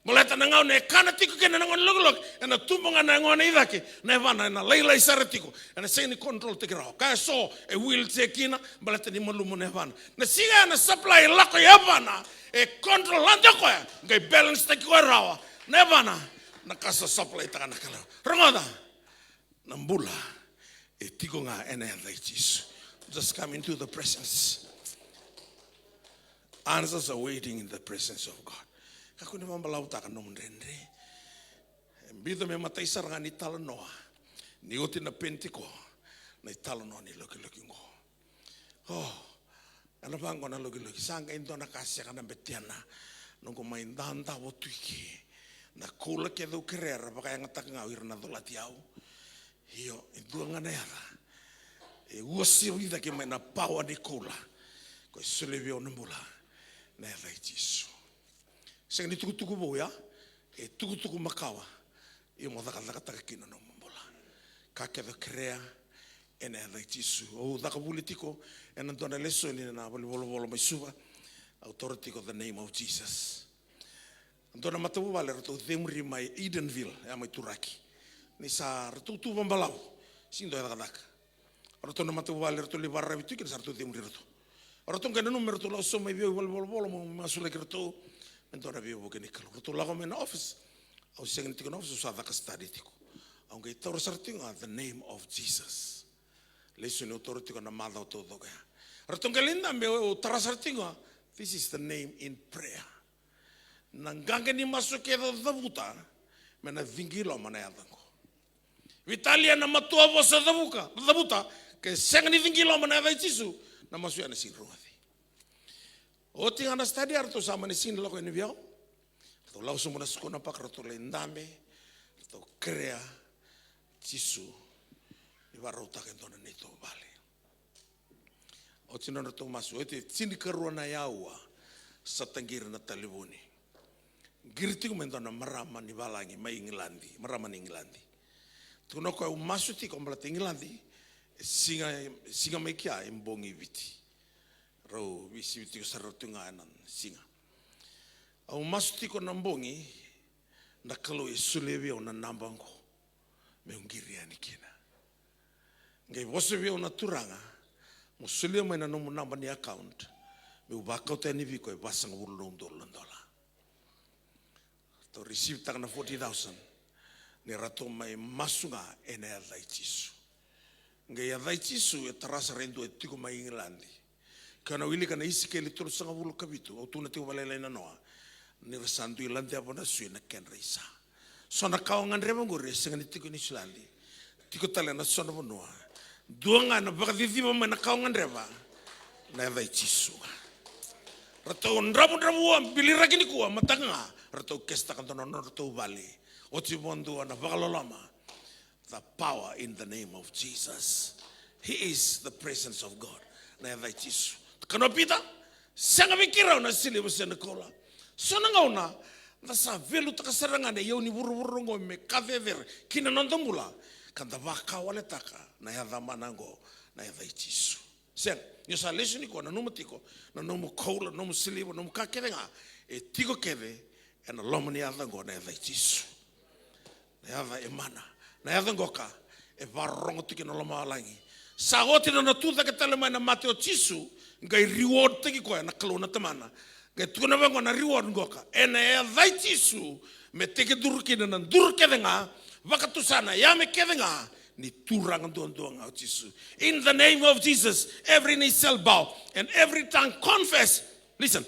Baleta na gauna e kana tiko kina na gone lokiloki, ena tubu ga na yagona i cake, na yavana ena lailai sara tiko, ena sega ni controltaki rawa. Ka e so e wheelchair kina, baleta ni malumu na yavana. Na siga ena supply e lako i yavana, e control lade o koya, qai balance taki koya rawa. Na yavana, na ka sa supply taka na Kalou. Rogoca, na bula e tiko ga ena yaca i Jisu. Just come into the presence. Answers are waiting in the presence of God. Kakua ni vabalavutaka nomu dredre. E biuta me matai sara ga ni talanoa ni oti na Penitiko, na italanoa ni lokiloki qo. O, ena vaqo na lokiloki, sa qai dua na ka sega na betena. Noqu mai dadavo tu i ke, na koula kece au kerea era vakayagataka ga o ira na colati au. Io, e dua ga na yaca e uasivi cake mai na pawa ni koula, ko e solia vei au na bula, na yaca i Jisu. Sega ni tukutuku vou ya, e tukutuku makawa. Ia mo cakacakataka kina na nomu bula. Ka kece o kerea ena yaca i Jisu. Au caka vuli tiko ena dua na lesoni na valenivolavola mai Suva. Au taura tiko the name of Jesus. Dua na matavuvale ratou cemuri mai Edenville, ya mai Turaki. Ni sa ratou tu vabalavu, sega ni dua e cakacaka. O ratou na matavuvale ratou lai vakararavi tu kina, sa ratou cemuri ratou. O ratou qai nanuma me ratou lako sobu mai vei au i valenivolavola mo masulaki ratou me dua na veivuke ni Kalou. Ratou lako mai na office. Au sega ni tiko na office, au sa caka study tiko. Au qai taura sara tiko ga the name of Jesus. Lesoni au taura tiko na macawa taucoko ya. Ratou qai lai dabe, au tara sara tiko ga, this is the name in prayer. Na qaqa ni masu kece o cavuta, me na ciqi i loma na yaca qo. Veitalia na matua vosa cavuka, cavuta, ke sega ni ciqi i loma na yaca i Jisu, na masu ya na sega ni rogoci. Oti ga na study ya ratou sa mani sega ni lako yani vei au. Ratou lako sobu na sukuna paka, ratou lai dabe, ratou kerea Jisu ni vakarautaka e dua na neitou vale. Oti na nodratou masu, oti e tinikarua na aua sa taqiri na talevoni. Qiri tiko mai e dua na marama ni valagi mai Igiladi, marama ni Igiladi. Tukuna o koya, au masu tiko baleta Igiladi e siga, siga mai kea e bogi i Viti. Rau veisivi tiko sara rau tiko ga ena siga. Au masu tiko na bogi, na Kalou e solia vei au na naba qo meu qiri yani kina. Qai vosa vei au na Turaga, mo solia mai na nomu naba ni account, meu vakauta yani vei iko e vasagavulu na udolu na dola. Ratou receive-taka na forty thousand ni ratou mai masu ga ena yaca i Jisu. Qai yaca i Jisu e tara sara e dua e tiko mai Igiladi. Ke o na wilika na Isikeli tolusagavulu ka vitu, au tukuna tiko vakalailai na noa, ni ra sa dui ladeva na sui na kedra isa. So na ka o gadreva qori e sega ni tiko e Niusiladi, tiko tale ena so na vanua. Dua ga ena vakaciciva mai na ka o gadreva, na yaca i Jisu. Ratou dravudravua, biliraki nikua, mataka ga ratou kesitaka dua na nodratou vale. Oti vakadua na vakaloloma. The power in the name of Jesus. He is the presence of God. Na yaca i Jisu. Kaya o Pita, sega vei keirau na siliva se na koula. So na gauna da sa valuetaka sara ga na iyau ni vuravura oqo me ka cecere ki na noda bula, ka da vakawaletaka na yaca mana oqo, na yaca i Jisu. Sega, ni o sa lesu nikua, nanuma tiko, na nomu koula, nomu siliva, nomu ka kece ga, e tiko kece ena loma ni yaca oqo, na yaca i Jisu. Na yaca e mana. Na yaca qoka e vakarorogo tiko na lomalagi. Sa oti na nona tu cake tale mai na mate o Jisu, qai reward-taki koya na Kalou na Tamana. Qai tukuna vaqo na reward qoka: ena yaca i Jisu me tekiduru kina na duru kece ga, vakatusa na yame kece ga, ni Turaga duadua ga o Jisu. In the name of Jesus, every knee shall bow and every tongue confess. Listen,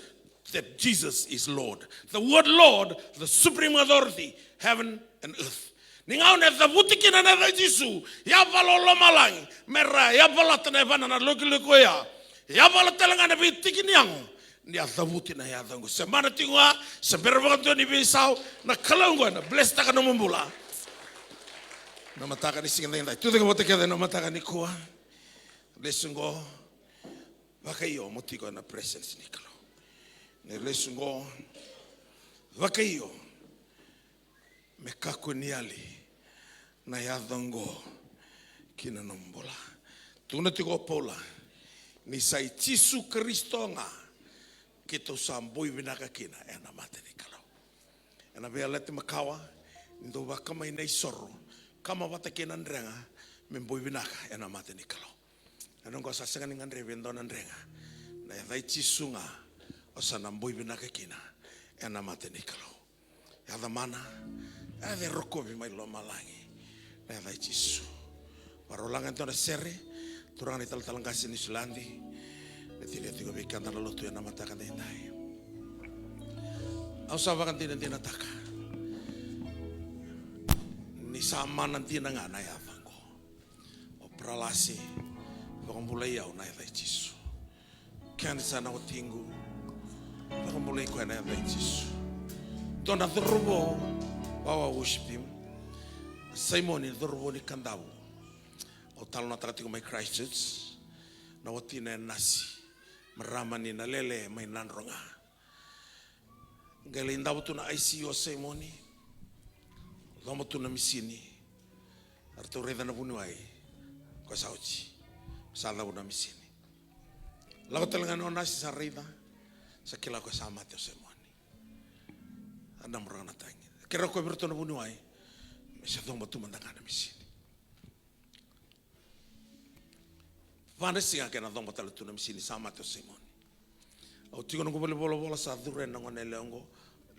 that Jesus is Lord. The word Lord, the supreme authority, heaven and earth. Ni gauna e cavuti kina na yaca i Jisu, yavala o lomalagi me ra yavalata na yavana na lokiloki oya. Yavala tale ga na veitiki ni yago ni a cavuti na yaca oqo. Se mana tiko ga, se bera vakadua ni veisau, na Kalou oqo ena bless-taka nomu bula. Na mataka ni siga daidai, tucake vata kece na mataka nikua. Lesu oqo, vakaio mo tiko ena presence ni Kalou. Ni lesu oqo, vakaio me kakua ni yali na yaca oqo ki na nomu bula. Tukuna tiko o Paula ni sa i Jisu Karisito ga keitou sa boi vinaka kina ena mata ni Kalou. Ena Veiyalayalati Makawa, ni dau vakama na isoro, kama vata kei na drega, me boi vinaka ena mata ni Kalou. Ena oqo sa sega ni gadrevi e dua na drega. Na yaca i Jisu ga, o sa na boi vinaka kina ena mata ni Kalou. Yaca mana, yaca e rokovi mai lomalagi. Na yaca i Jisu. Varau laga e dua na sere, turaga na italatala qase ni Niusiladi, me tinia tiko vei keda na lotu ena mataka daidai. Au sa vakadinadinataka ni sa mana dina ga na yaca oqo. O paralasi, vakabulai au na yaca i Jisu. Kenisa na watiqu, vakabulai koya na yaca i Jisu. Dua na cauravou, wawa worship team. Saimoni, cauravou ni Kadavu. Au talanoataka tiko mai Christchurch, na watina e nasi, marama ni Nalele mai Nadroga. Qai lai davo tu na I C U o Saimoni. Coba tu na misini. Eratou raica na vuniwai. Koya sa oti. Sa cava na misini. Lako tale ga na nasi sa raica. Sa kila koya sa mate o Saimoni. A na maraga na tagi. Kerea koya vei iratou na vuniwai. Me se coba tu mada ga na misini. Va na siga kena coba tale tu na misini sa mate o Saimoni. Au tiko noqu valenivolavola sa curu na gone yalewa oqo,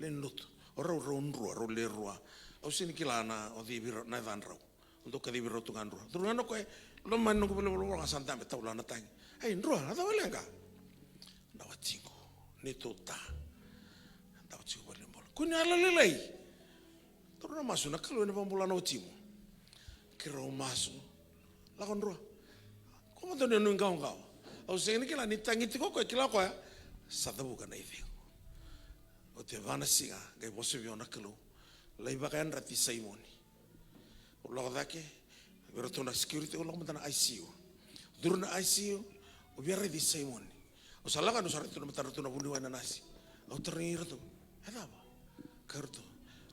lai lotu. O rau rau drua, rau le rua. Au sega ni kila na o cei vei rau na yacadrau. Au dau kacivi rau tu ga drua. Curu ga na koya, loma ni noqu valenivolavola ga sa dabe tau la na tagi. Ei, drua, a cava leqa? Na watiqu, neitou ta. Da watiqu valenivolavola. Kua ni yalolailai. Taura na masu, na Kalou ena vakabula na watimu. Keirau masu. Lako drua. Ko mada ni nuiqawaqawa. Au sega ni kila ni tagi tiko o koya, kila o koya. Sa cavuka na icegu. Oti e va na siga, qai vosa vei au na Kalou. Lai vakayadrati Saimoni. Au lako cake, vei iratou na security, au lako mada na I C U. Curu na I C U, au via raici Saimoni. Au sa lako yani, au sa raici tu na matadratou na vuniwai na nasi. Au tarogi iratou, e cava? Kaya iratou,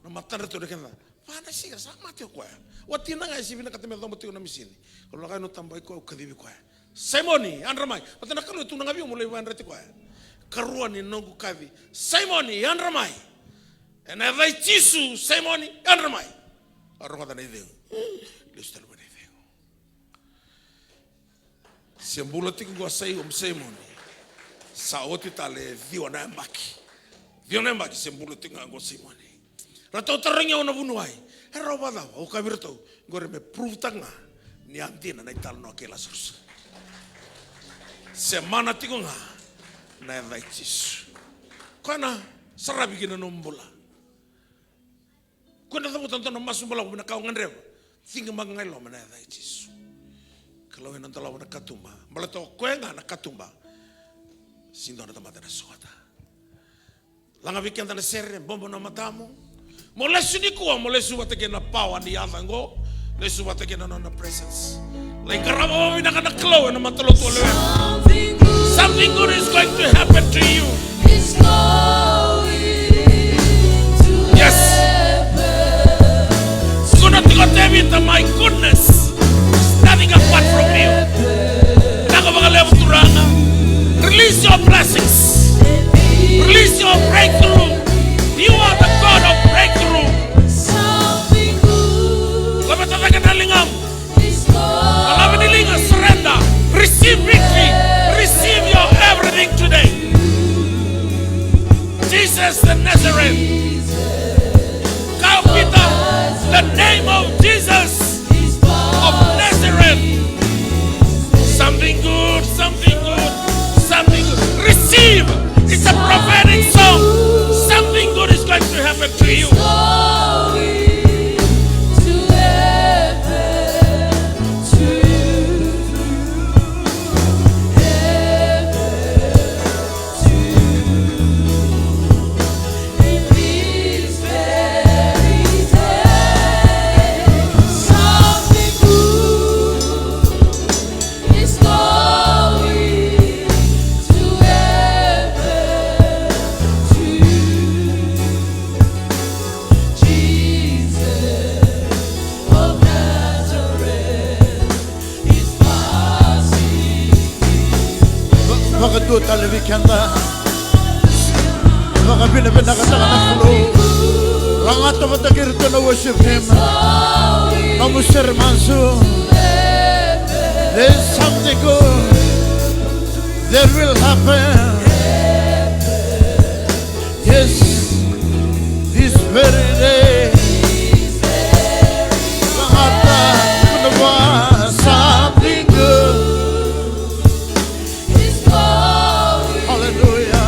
na matadratou na kena, va na siga sa mate o koya. Watina ga e sega ni vinakata me coba tiko na misini. Au lako yani, au tabaki koya, au kacivi koya. Saimoni, yadra mai. Baleta na Kalou e tukuna ga vei au mo lai vakayadrati koya. Karua ni noqu kaci. Saimoni, yadra mai. Ena yaca i Jisu, Saimoni, yadra mai. A rogoca na icegu. Lesu tale mai na icegu. Se bula tiko qo Sai-, Saimoni. Sa oti tale e ciwa na yabaki. Ciwa na yabaki se bula tiko ga qo Saimoni. Ratou tarogi au na vuniwai. E rawa vakacava? Au kaya vei iratou, qori me prove-taka ga ni a dina na italanoa kei Lasarusa. Se mana tiko ga na yaca i Jisu. Koya na saravi ki na nomu bula. Koya na cavuta dua na masu balavu mai na ka o gadreva. Ciqimaka ga i loma na yaca i Jisu. Kalou ena dolava na katuba. Baleta o koya ga na katuba. Sega ni dua na tamata ena sota. Laga vei keda na sere, bobo na matamu. Mo lesu nikua, mo lesu vata kei na power ni yaca qo. Lesu vata kei na nona presence. Lai qarava vakavinaka na Kalou ena matalotu o lewena. Something good is going to happen to you. Yes. Tukuna tiko o Tevita, my goodness is nothing apart from you. Vinaka vakalevu Turaga. Release your blessings. Release your breakthrough. You are the God of breakthrough. Laveta cake na ligamu. Lave ni liga, surrender. Receive victory. Receive your everything today. Jesus the Nazarene. Kaya o Pita, the name of Jesus of Nazareth. Something good, something good, something good. Receive. It's a prophetic song. Something good is going to happen to you. Vakadua tale vei keda. Vakavinavinakataka na Kalou. Lagata vata kei iratou na worship team. Nomu sere masu. There's something good that will happen. Yes, this very day. Lagata, kuna va something good. Hallelujah.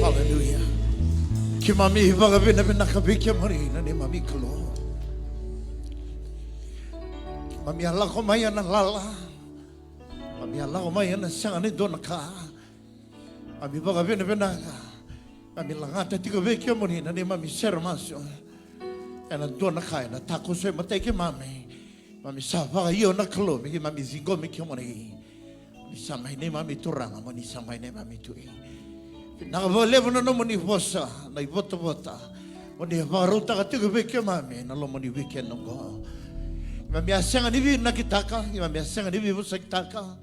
Hallelujah. Keimami vakavinavinaka vei kemuni na neimami Kalou. Keimami a lako mai ena lala. Keimami a lako mai ena sega ni dua na ka. Keimami vakavinavinaka. Keimami lagata tiko vei kemuni na neimami sere masu. Ena dua na ka ena takoso e matai keimami. Keimami sa vakaio na Kalou me keimami ciqomi kemuni. Ni sa mai neimami Turaga, mo ni sa mai neimami Tui. Vinaka vakalevu na nomuni vosa, na ivotavota. Mo ni vakarautaka tiko vei keimami na loma ni weekend oqo. Keimami a sega ni vinakitaka, keimami a sega ni vivosakitaka.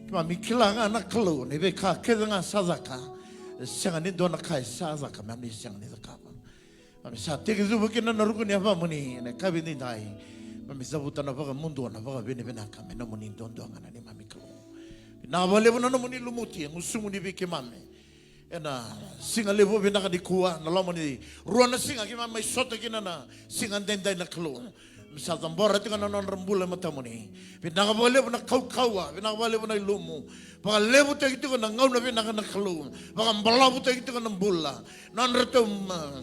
Keimami kila ga na Kalou ni veika kece ga sa caka, e sega ni dua na ka e sa caka me keimami sega ni cakava. Keimami sa tekicuva kina na ruku ni yavamuni ena yakavi edaidai. Keimami cavuta na vakamuduo, na vakavinavinaka me nomuni duadua ga na neimami Kalou. Vinaka vakalevu na nomuni lumuti e gusumuni vei keimami ena siga levu vinaka nikua, na loma ni rua na siga keimami mai sota kina na siga edaidai na Kalou. Keimami sa cabora tiko na nodra bula e matamuni. Vinaka vakalevu na kaukauwa, vinaka vakalevu na ilumu. Vakalevutaki tiko na gauna vinaka na Kalou. Vakabalavutaki tiko na bula. Nodratou ma-,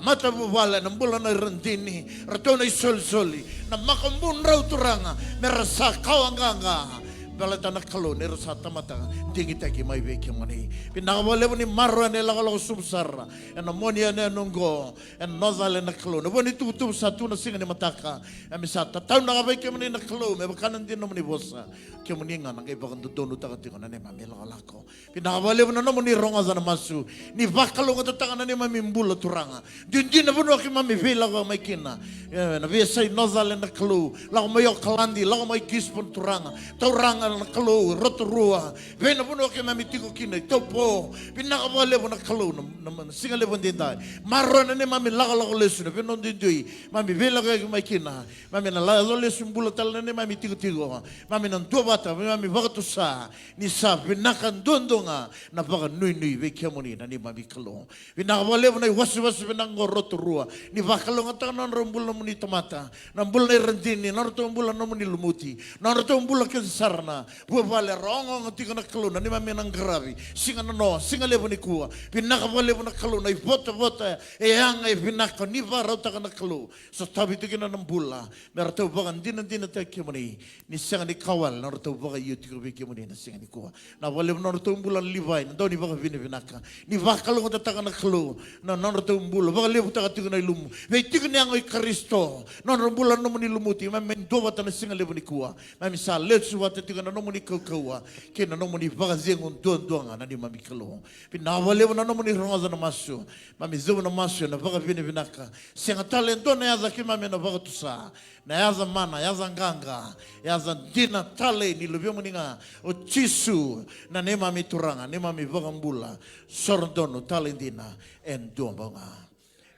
matavuvale, na bula na iradini, ratou na isolisoli, na makabu drau Turaga, me ra sa kawa qaqa. Baleta na Kalou ni ra sa tamata digitaki mai vei kemuni. Vinaka vakalevu ni maroroya na ilakolako supu sara ena moni yanuyanu oqo, ena North Island na Kalou. Na vua ni tuvatuva sa tu na siga ni mataka, keimami sa tataunaka vei kemuni na Kalou, me vaka na dina nomuni vosa. Kemuni ga na qai vakadodonutaka tiko na neimami lakolako. Vinaka vakalevu na nomuni rogoca na masu. Ni vakalougatataka na neimami bula Turaga. Duidui na vanua keimami veilakoyaki mai kina. E, na veiyasai North Island na Kalou. Lako mai Okaladi, lako mai Gisborne Turaga. Tauraga na Kalou, Rotorua. Vei na vanua keimami tiko kina, i Taupo. Vinaka vakalevu na Kalou, na, na, na siga levu edaidai. Maroroya na neimami lakolako lesu, na vanua duidui. Keimami veilakoyaki mai kina. Keimami na la-, yaco lesu bula tale na neimami tikotiko. Keimami na duavata, keimami vakatusa. Ni sa vinaka duadua ga na vakanuinui vei kemuni na neimami Kalou. Vinaka vakalevu na iwasewase vinaka oqo Rotorua. Ni vakalougatataka na nodrau bula nomuni tamata. Na bula na iradini, na nodratou bula nomuni lumuti. Na nodratou bula kece sara na vuvale ra ogaoga tiko na Kalou, na neimami na qaravi. Siga nanoa, siga levu nikua. Vinaka vakalevu na Kalou, na ivotavota e yaga e vinaka ni vakarautaka na Kalou. Sotavi tu kina na bula, me ratou vakadinadinataki kemuni. Ni sega ni ka wale na nodratou vakaio tiko vei kemuni na siga nikua. Na vakalevu na nodratou bula na Livai, na dau ni vakavinavinaka. Ni vakalougatataka na Kalou, na nodratou bula, vakalevutaka tiko na ilumu. Veitiki ni yago i Karisito, na nodra bula na nomuni lumuti, keimami mai duavata na siga levu nikua. Keimami sa lesu vata tiko na nomuni kaukauwa, kei na nomuni vakacegu duadua ga na neimami Kalou. Vinaka vakalevu na nomuni rogoca na masu, keimami cuva na masu ena vakavinavinaka. Sega tale e dua na yaca keimami ena vakatusa. Na yaca mana, yaca qaqa, yaca dina talei ni Luvemuni ga o Jisu, na neimami Turaga, neimami Vakabula, soro donu talei dina e dua bau ga.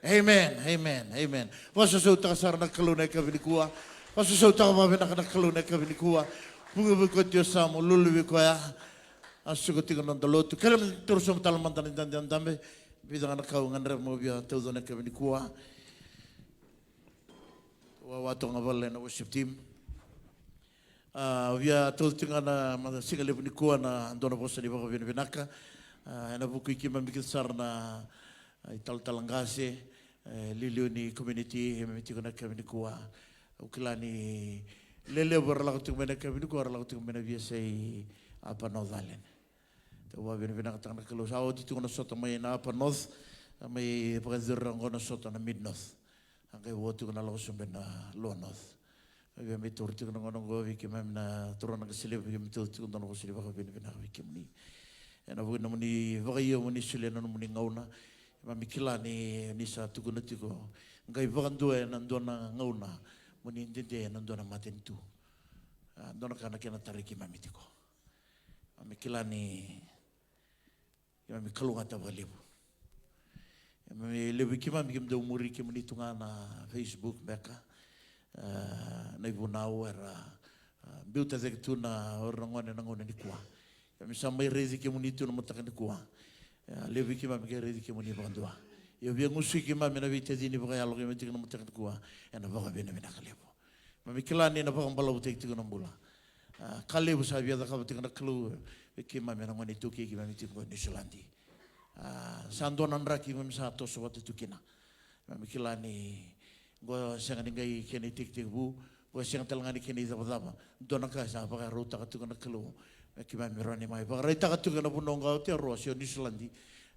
Amen, amen, amen. Vakasausautaka sara na Kalou na yakavi nikua. Vakasausautaka vakavinaka na Kalou na yakavi nikua. Vukivuki oti o Samu, luluvi koya. A suka tiko na noda lotu. Kerea me toro sobu tale mada na idabedabe. Vica ga na ka au gadreva meu via tauca na yakavi nikua. Wawa toka ga vale na worship team. A, au via tauca tiko ga na mada siga levu nikua na dua na vosa ni vakavinavinaka. A, ena vuku i keimami kece sara na, a, italatala qase, e, liuliu ni community, keimami tiko na yakavi nikua. Au kila ni lelevu era lako tiko mai na yakavi nikua, era lako tiko mai na veiyasai Upper North Island. Tou vakavinavinakataka na Kalou. Sa oti tiko na sota mai na Upper North, a mai vakacurira oqo na sota na Mid North. A qai vo tiko na lako sobu ena Lower North. Via mai taura tiko na gauna oqo vei keimami na turaga na qase levu, via mai tauca tiko dua na vosa ni vakavinavinaka vei kemuni. Ena vuku ni nomuni vakaio, moni solia na nomuni gauna. Keimami kila ni, ni sa tukuna tiko, qai vakadua ena dua na gauna, moni dede ena dua na matanitu. A, dua na ka na kena tarai keimami tiko. Keimami kila ni keimami kalougata vakalevu. Keimami, levu vei keimami keimami dau muri kemuni tu ga na Facebook beka. A, na ivunau era, a, biuta cake tu na, o ira na gone na gauna nikua. Keimami sa mai raici kemuni tu na mataka nikua. A, levu vei keimami qai raici kemuni vakadua. Ia via gusuki keimami na veitacini vakayalo keimami tiko na mataka nikua ena vakavinavinaka levu. Keimami kila ni na vakabalavutaki tiko na bula. A, ka levu sa via cakava tiko na Kalou vei keimami na gone iTaukei keimami tiko qo e Niusiladi. A, sa dua na draki keimami sa toso vata tu kina. Keimami kila ni qo sega ni qai kena itekitekivu, qo sega tale ga ni kena icavacava. Dua na ka sa vakarautaka tiko na Kalou me keimami rawa ni mai vakaraitaka tiko ena vanua qo o Aotearoa se o Niusiladi.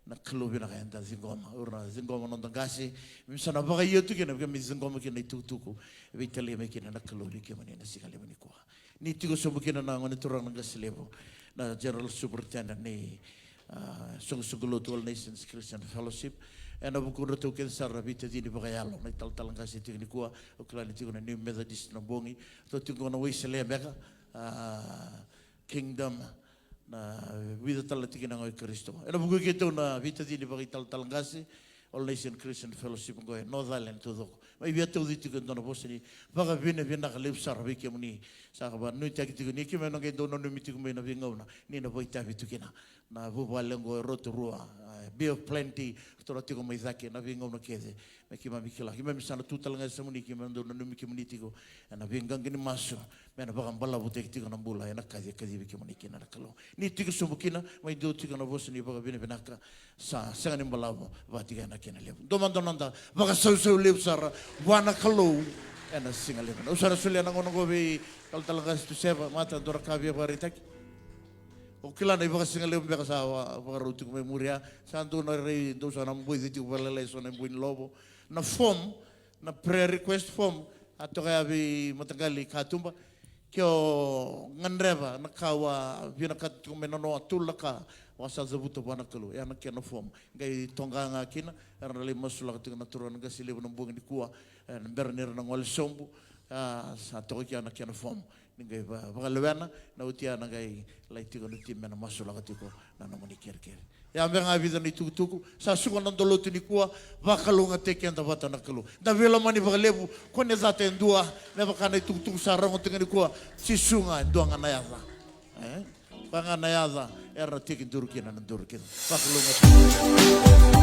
Na Kalou vinaka eda ciqoma, o ira na ciqoma noda qase, me sa na vakaio tu kina, me ciqoma kina na itukutuku e veitalia mai kina na Kalou vei kemuni na siga levu nikua. Ni tiko sobu kina na gone turaga na qase levu, na General Superintendent ni, a, soqosoqo lotu All Nations Christian Fellowship. Ena vukudratou kece sara na veitacini vakayalo, na italatala qase tiko nikua, au kila ni tiko na New Methodist na bogi, ratou tiko na Wesele beka, a, Kingdom, na vica tale na tikina qo i Karisito. Ena vuku i keitou na veitacini vakaitalatala qase, All Nation Christian Fellowship qo e North Island taucoko. Mai via tauci tiko e dua na vosa ni vakavinavinaka levu sara vei kemuni. Sa ka vakanuitaki tiko ni keimami na qai dau nanumi tiko mai na veigauna ni na vakaitavi tu kina na vuvale qo e Rotorua, a, Bay of Plenty, ratou na tiko mai cake na veigauna kece. Me keimami kila, keimami sa na tu tale ga e yasamuni, keimami dau nanumi kemuni tiko ena veiqaqi ni masu, me na vakabalavutaki tiko na bula ena kaci e kacivi kemuni kina na Kalou. Ni tiko sobu kina, mai dua tiko na vosa ni vakavinavinaka, sa sega ni balavu vaka tiko ena kena levu. Dua mada na noda vakasausau levu sara vua na Kalou ena siga levu. Au sa na solia na gauna qo vei talatala qase Tuseva, mata dua na ka via vakaraitaki. Au kila na ivakasigalevu beka sa va-, vakarau tiko mai muri ya. Sa dou na rai, dou sa na boici tiko vakalailai eso na iboi ni lovo. Na form, na prayer request form, a toka ya vei mataqali katuba. Ke o gadreva na ka au a vinakata tiko me nanoa, tolu na ka au a sa cavuta vua na Kalou, ya na kena form. Qai toqa ga kina, era na lai masulaka tiko na turaga na qase levu na bogi nikua, e, na bera ni ra na gole sobu, a, sa toka kina na kena form. Ni qai va-, vakalewena, na oti ya na qai lai tiko na team me na masulaka tiko na nomuni kerekere. Ya beka ga e vica na itukutuku, sa suka na noda lotu nikua, vakalougatataki keda vata na Kalou. Da veilomani vakalevu, kua ni cata e dua, me vaka na itukutuku sa rogo tiko nikua, Jisu ga e dua ga na yaca. E? Vaka ga na yaca, era na tekiduru kina na duru kina. Vakalougatataki.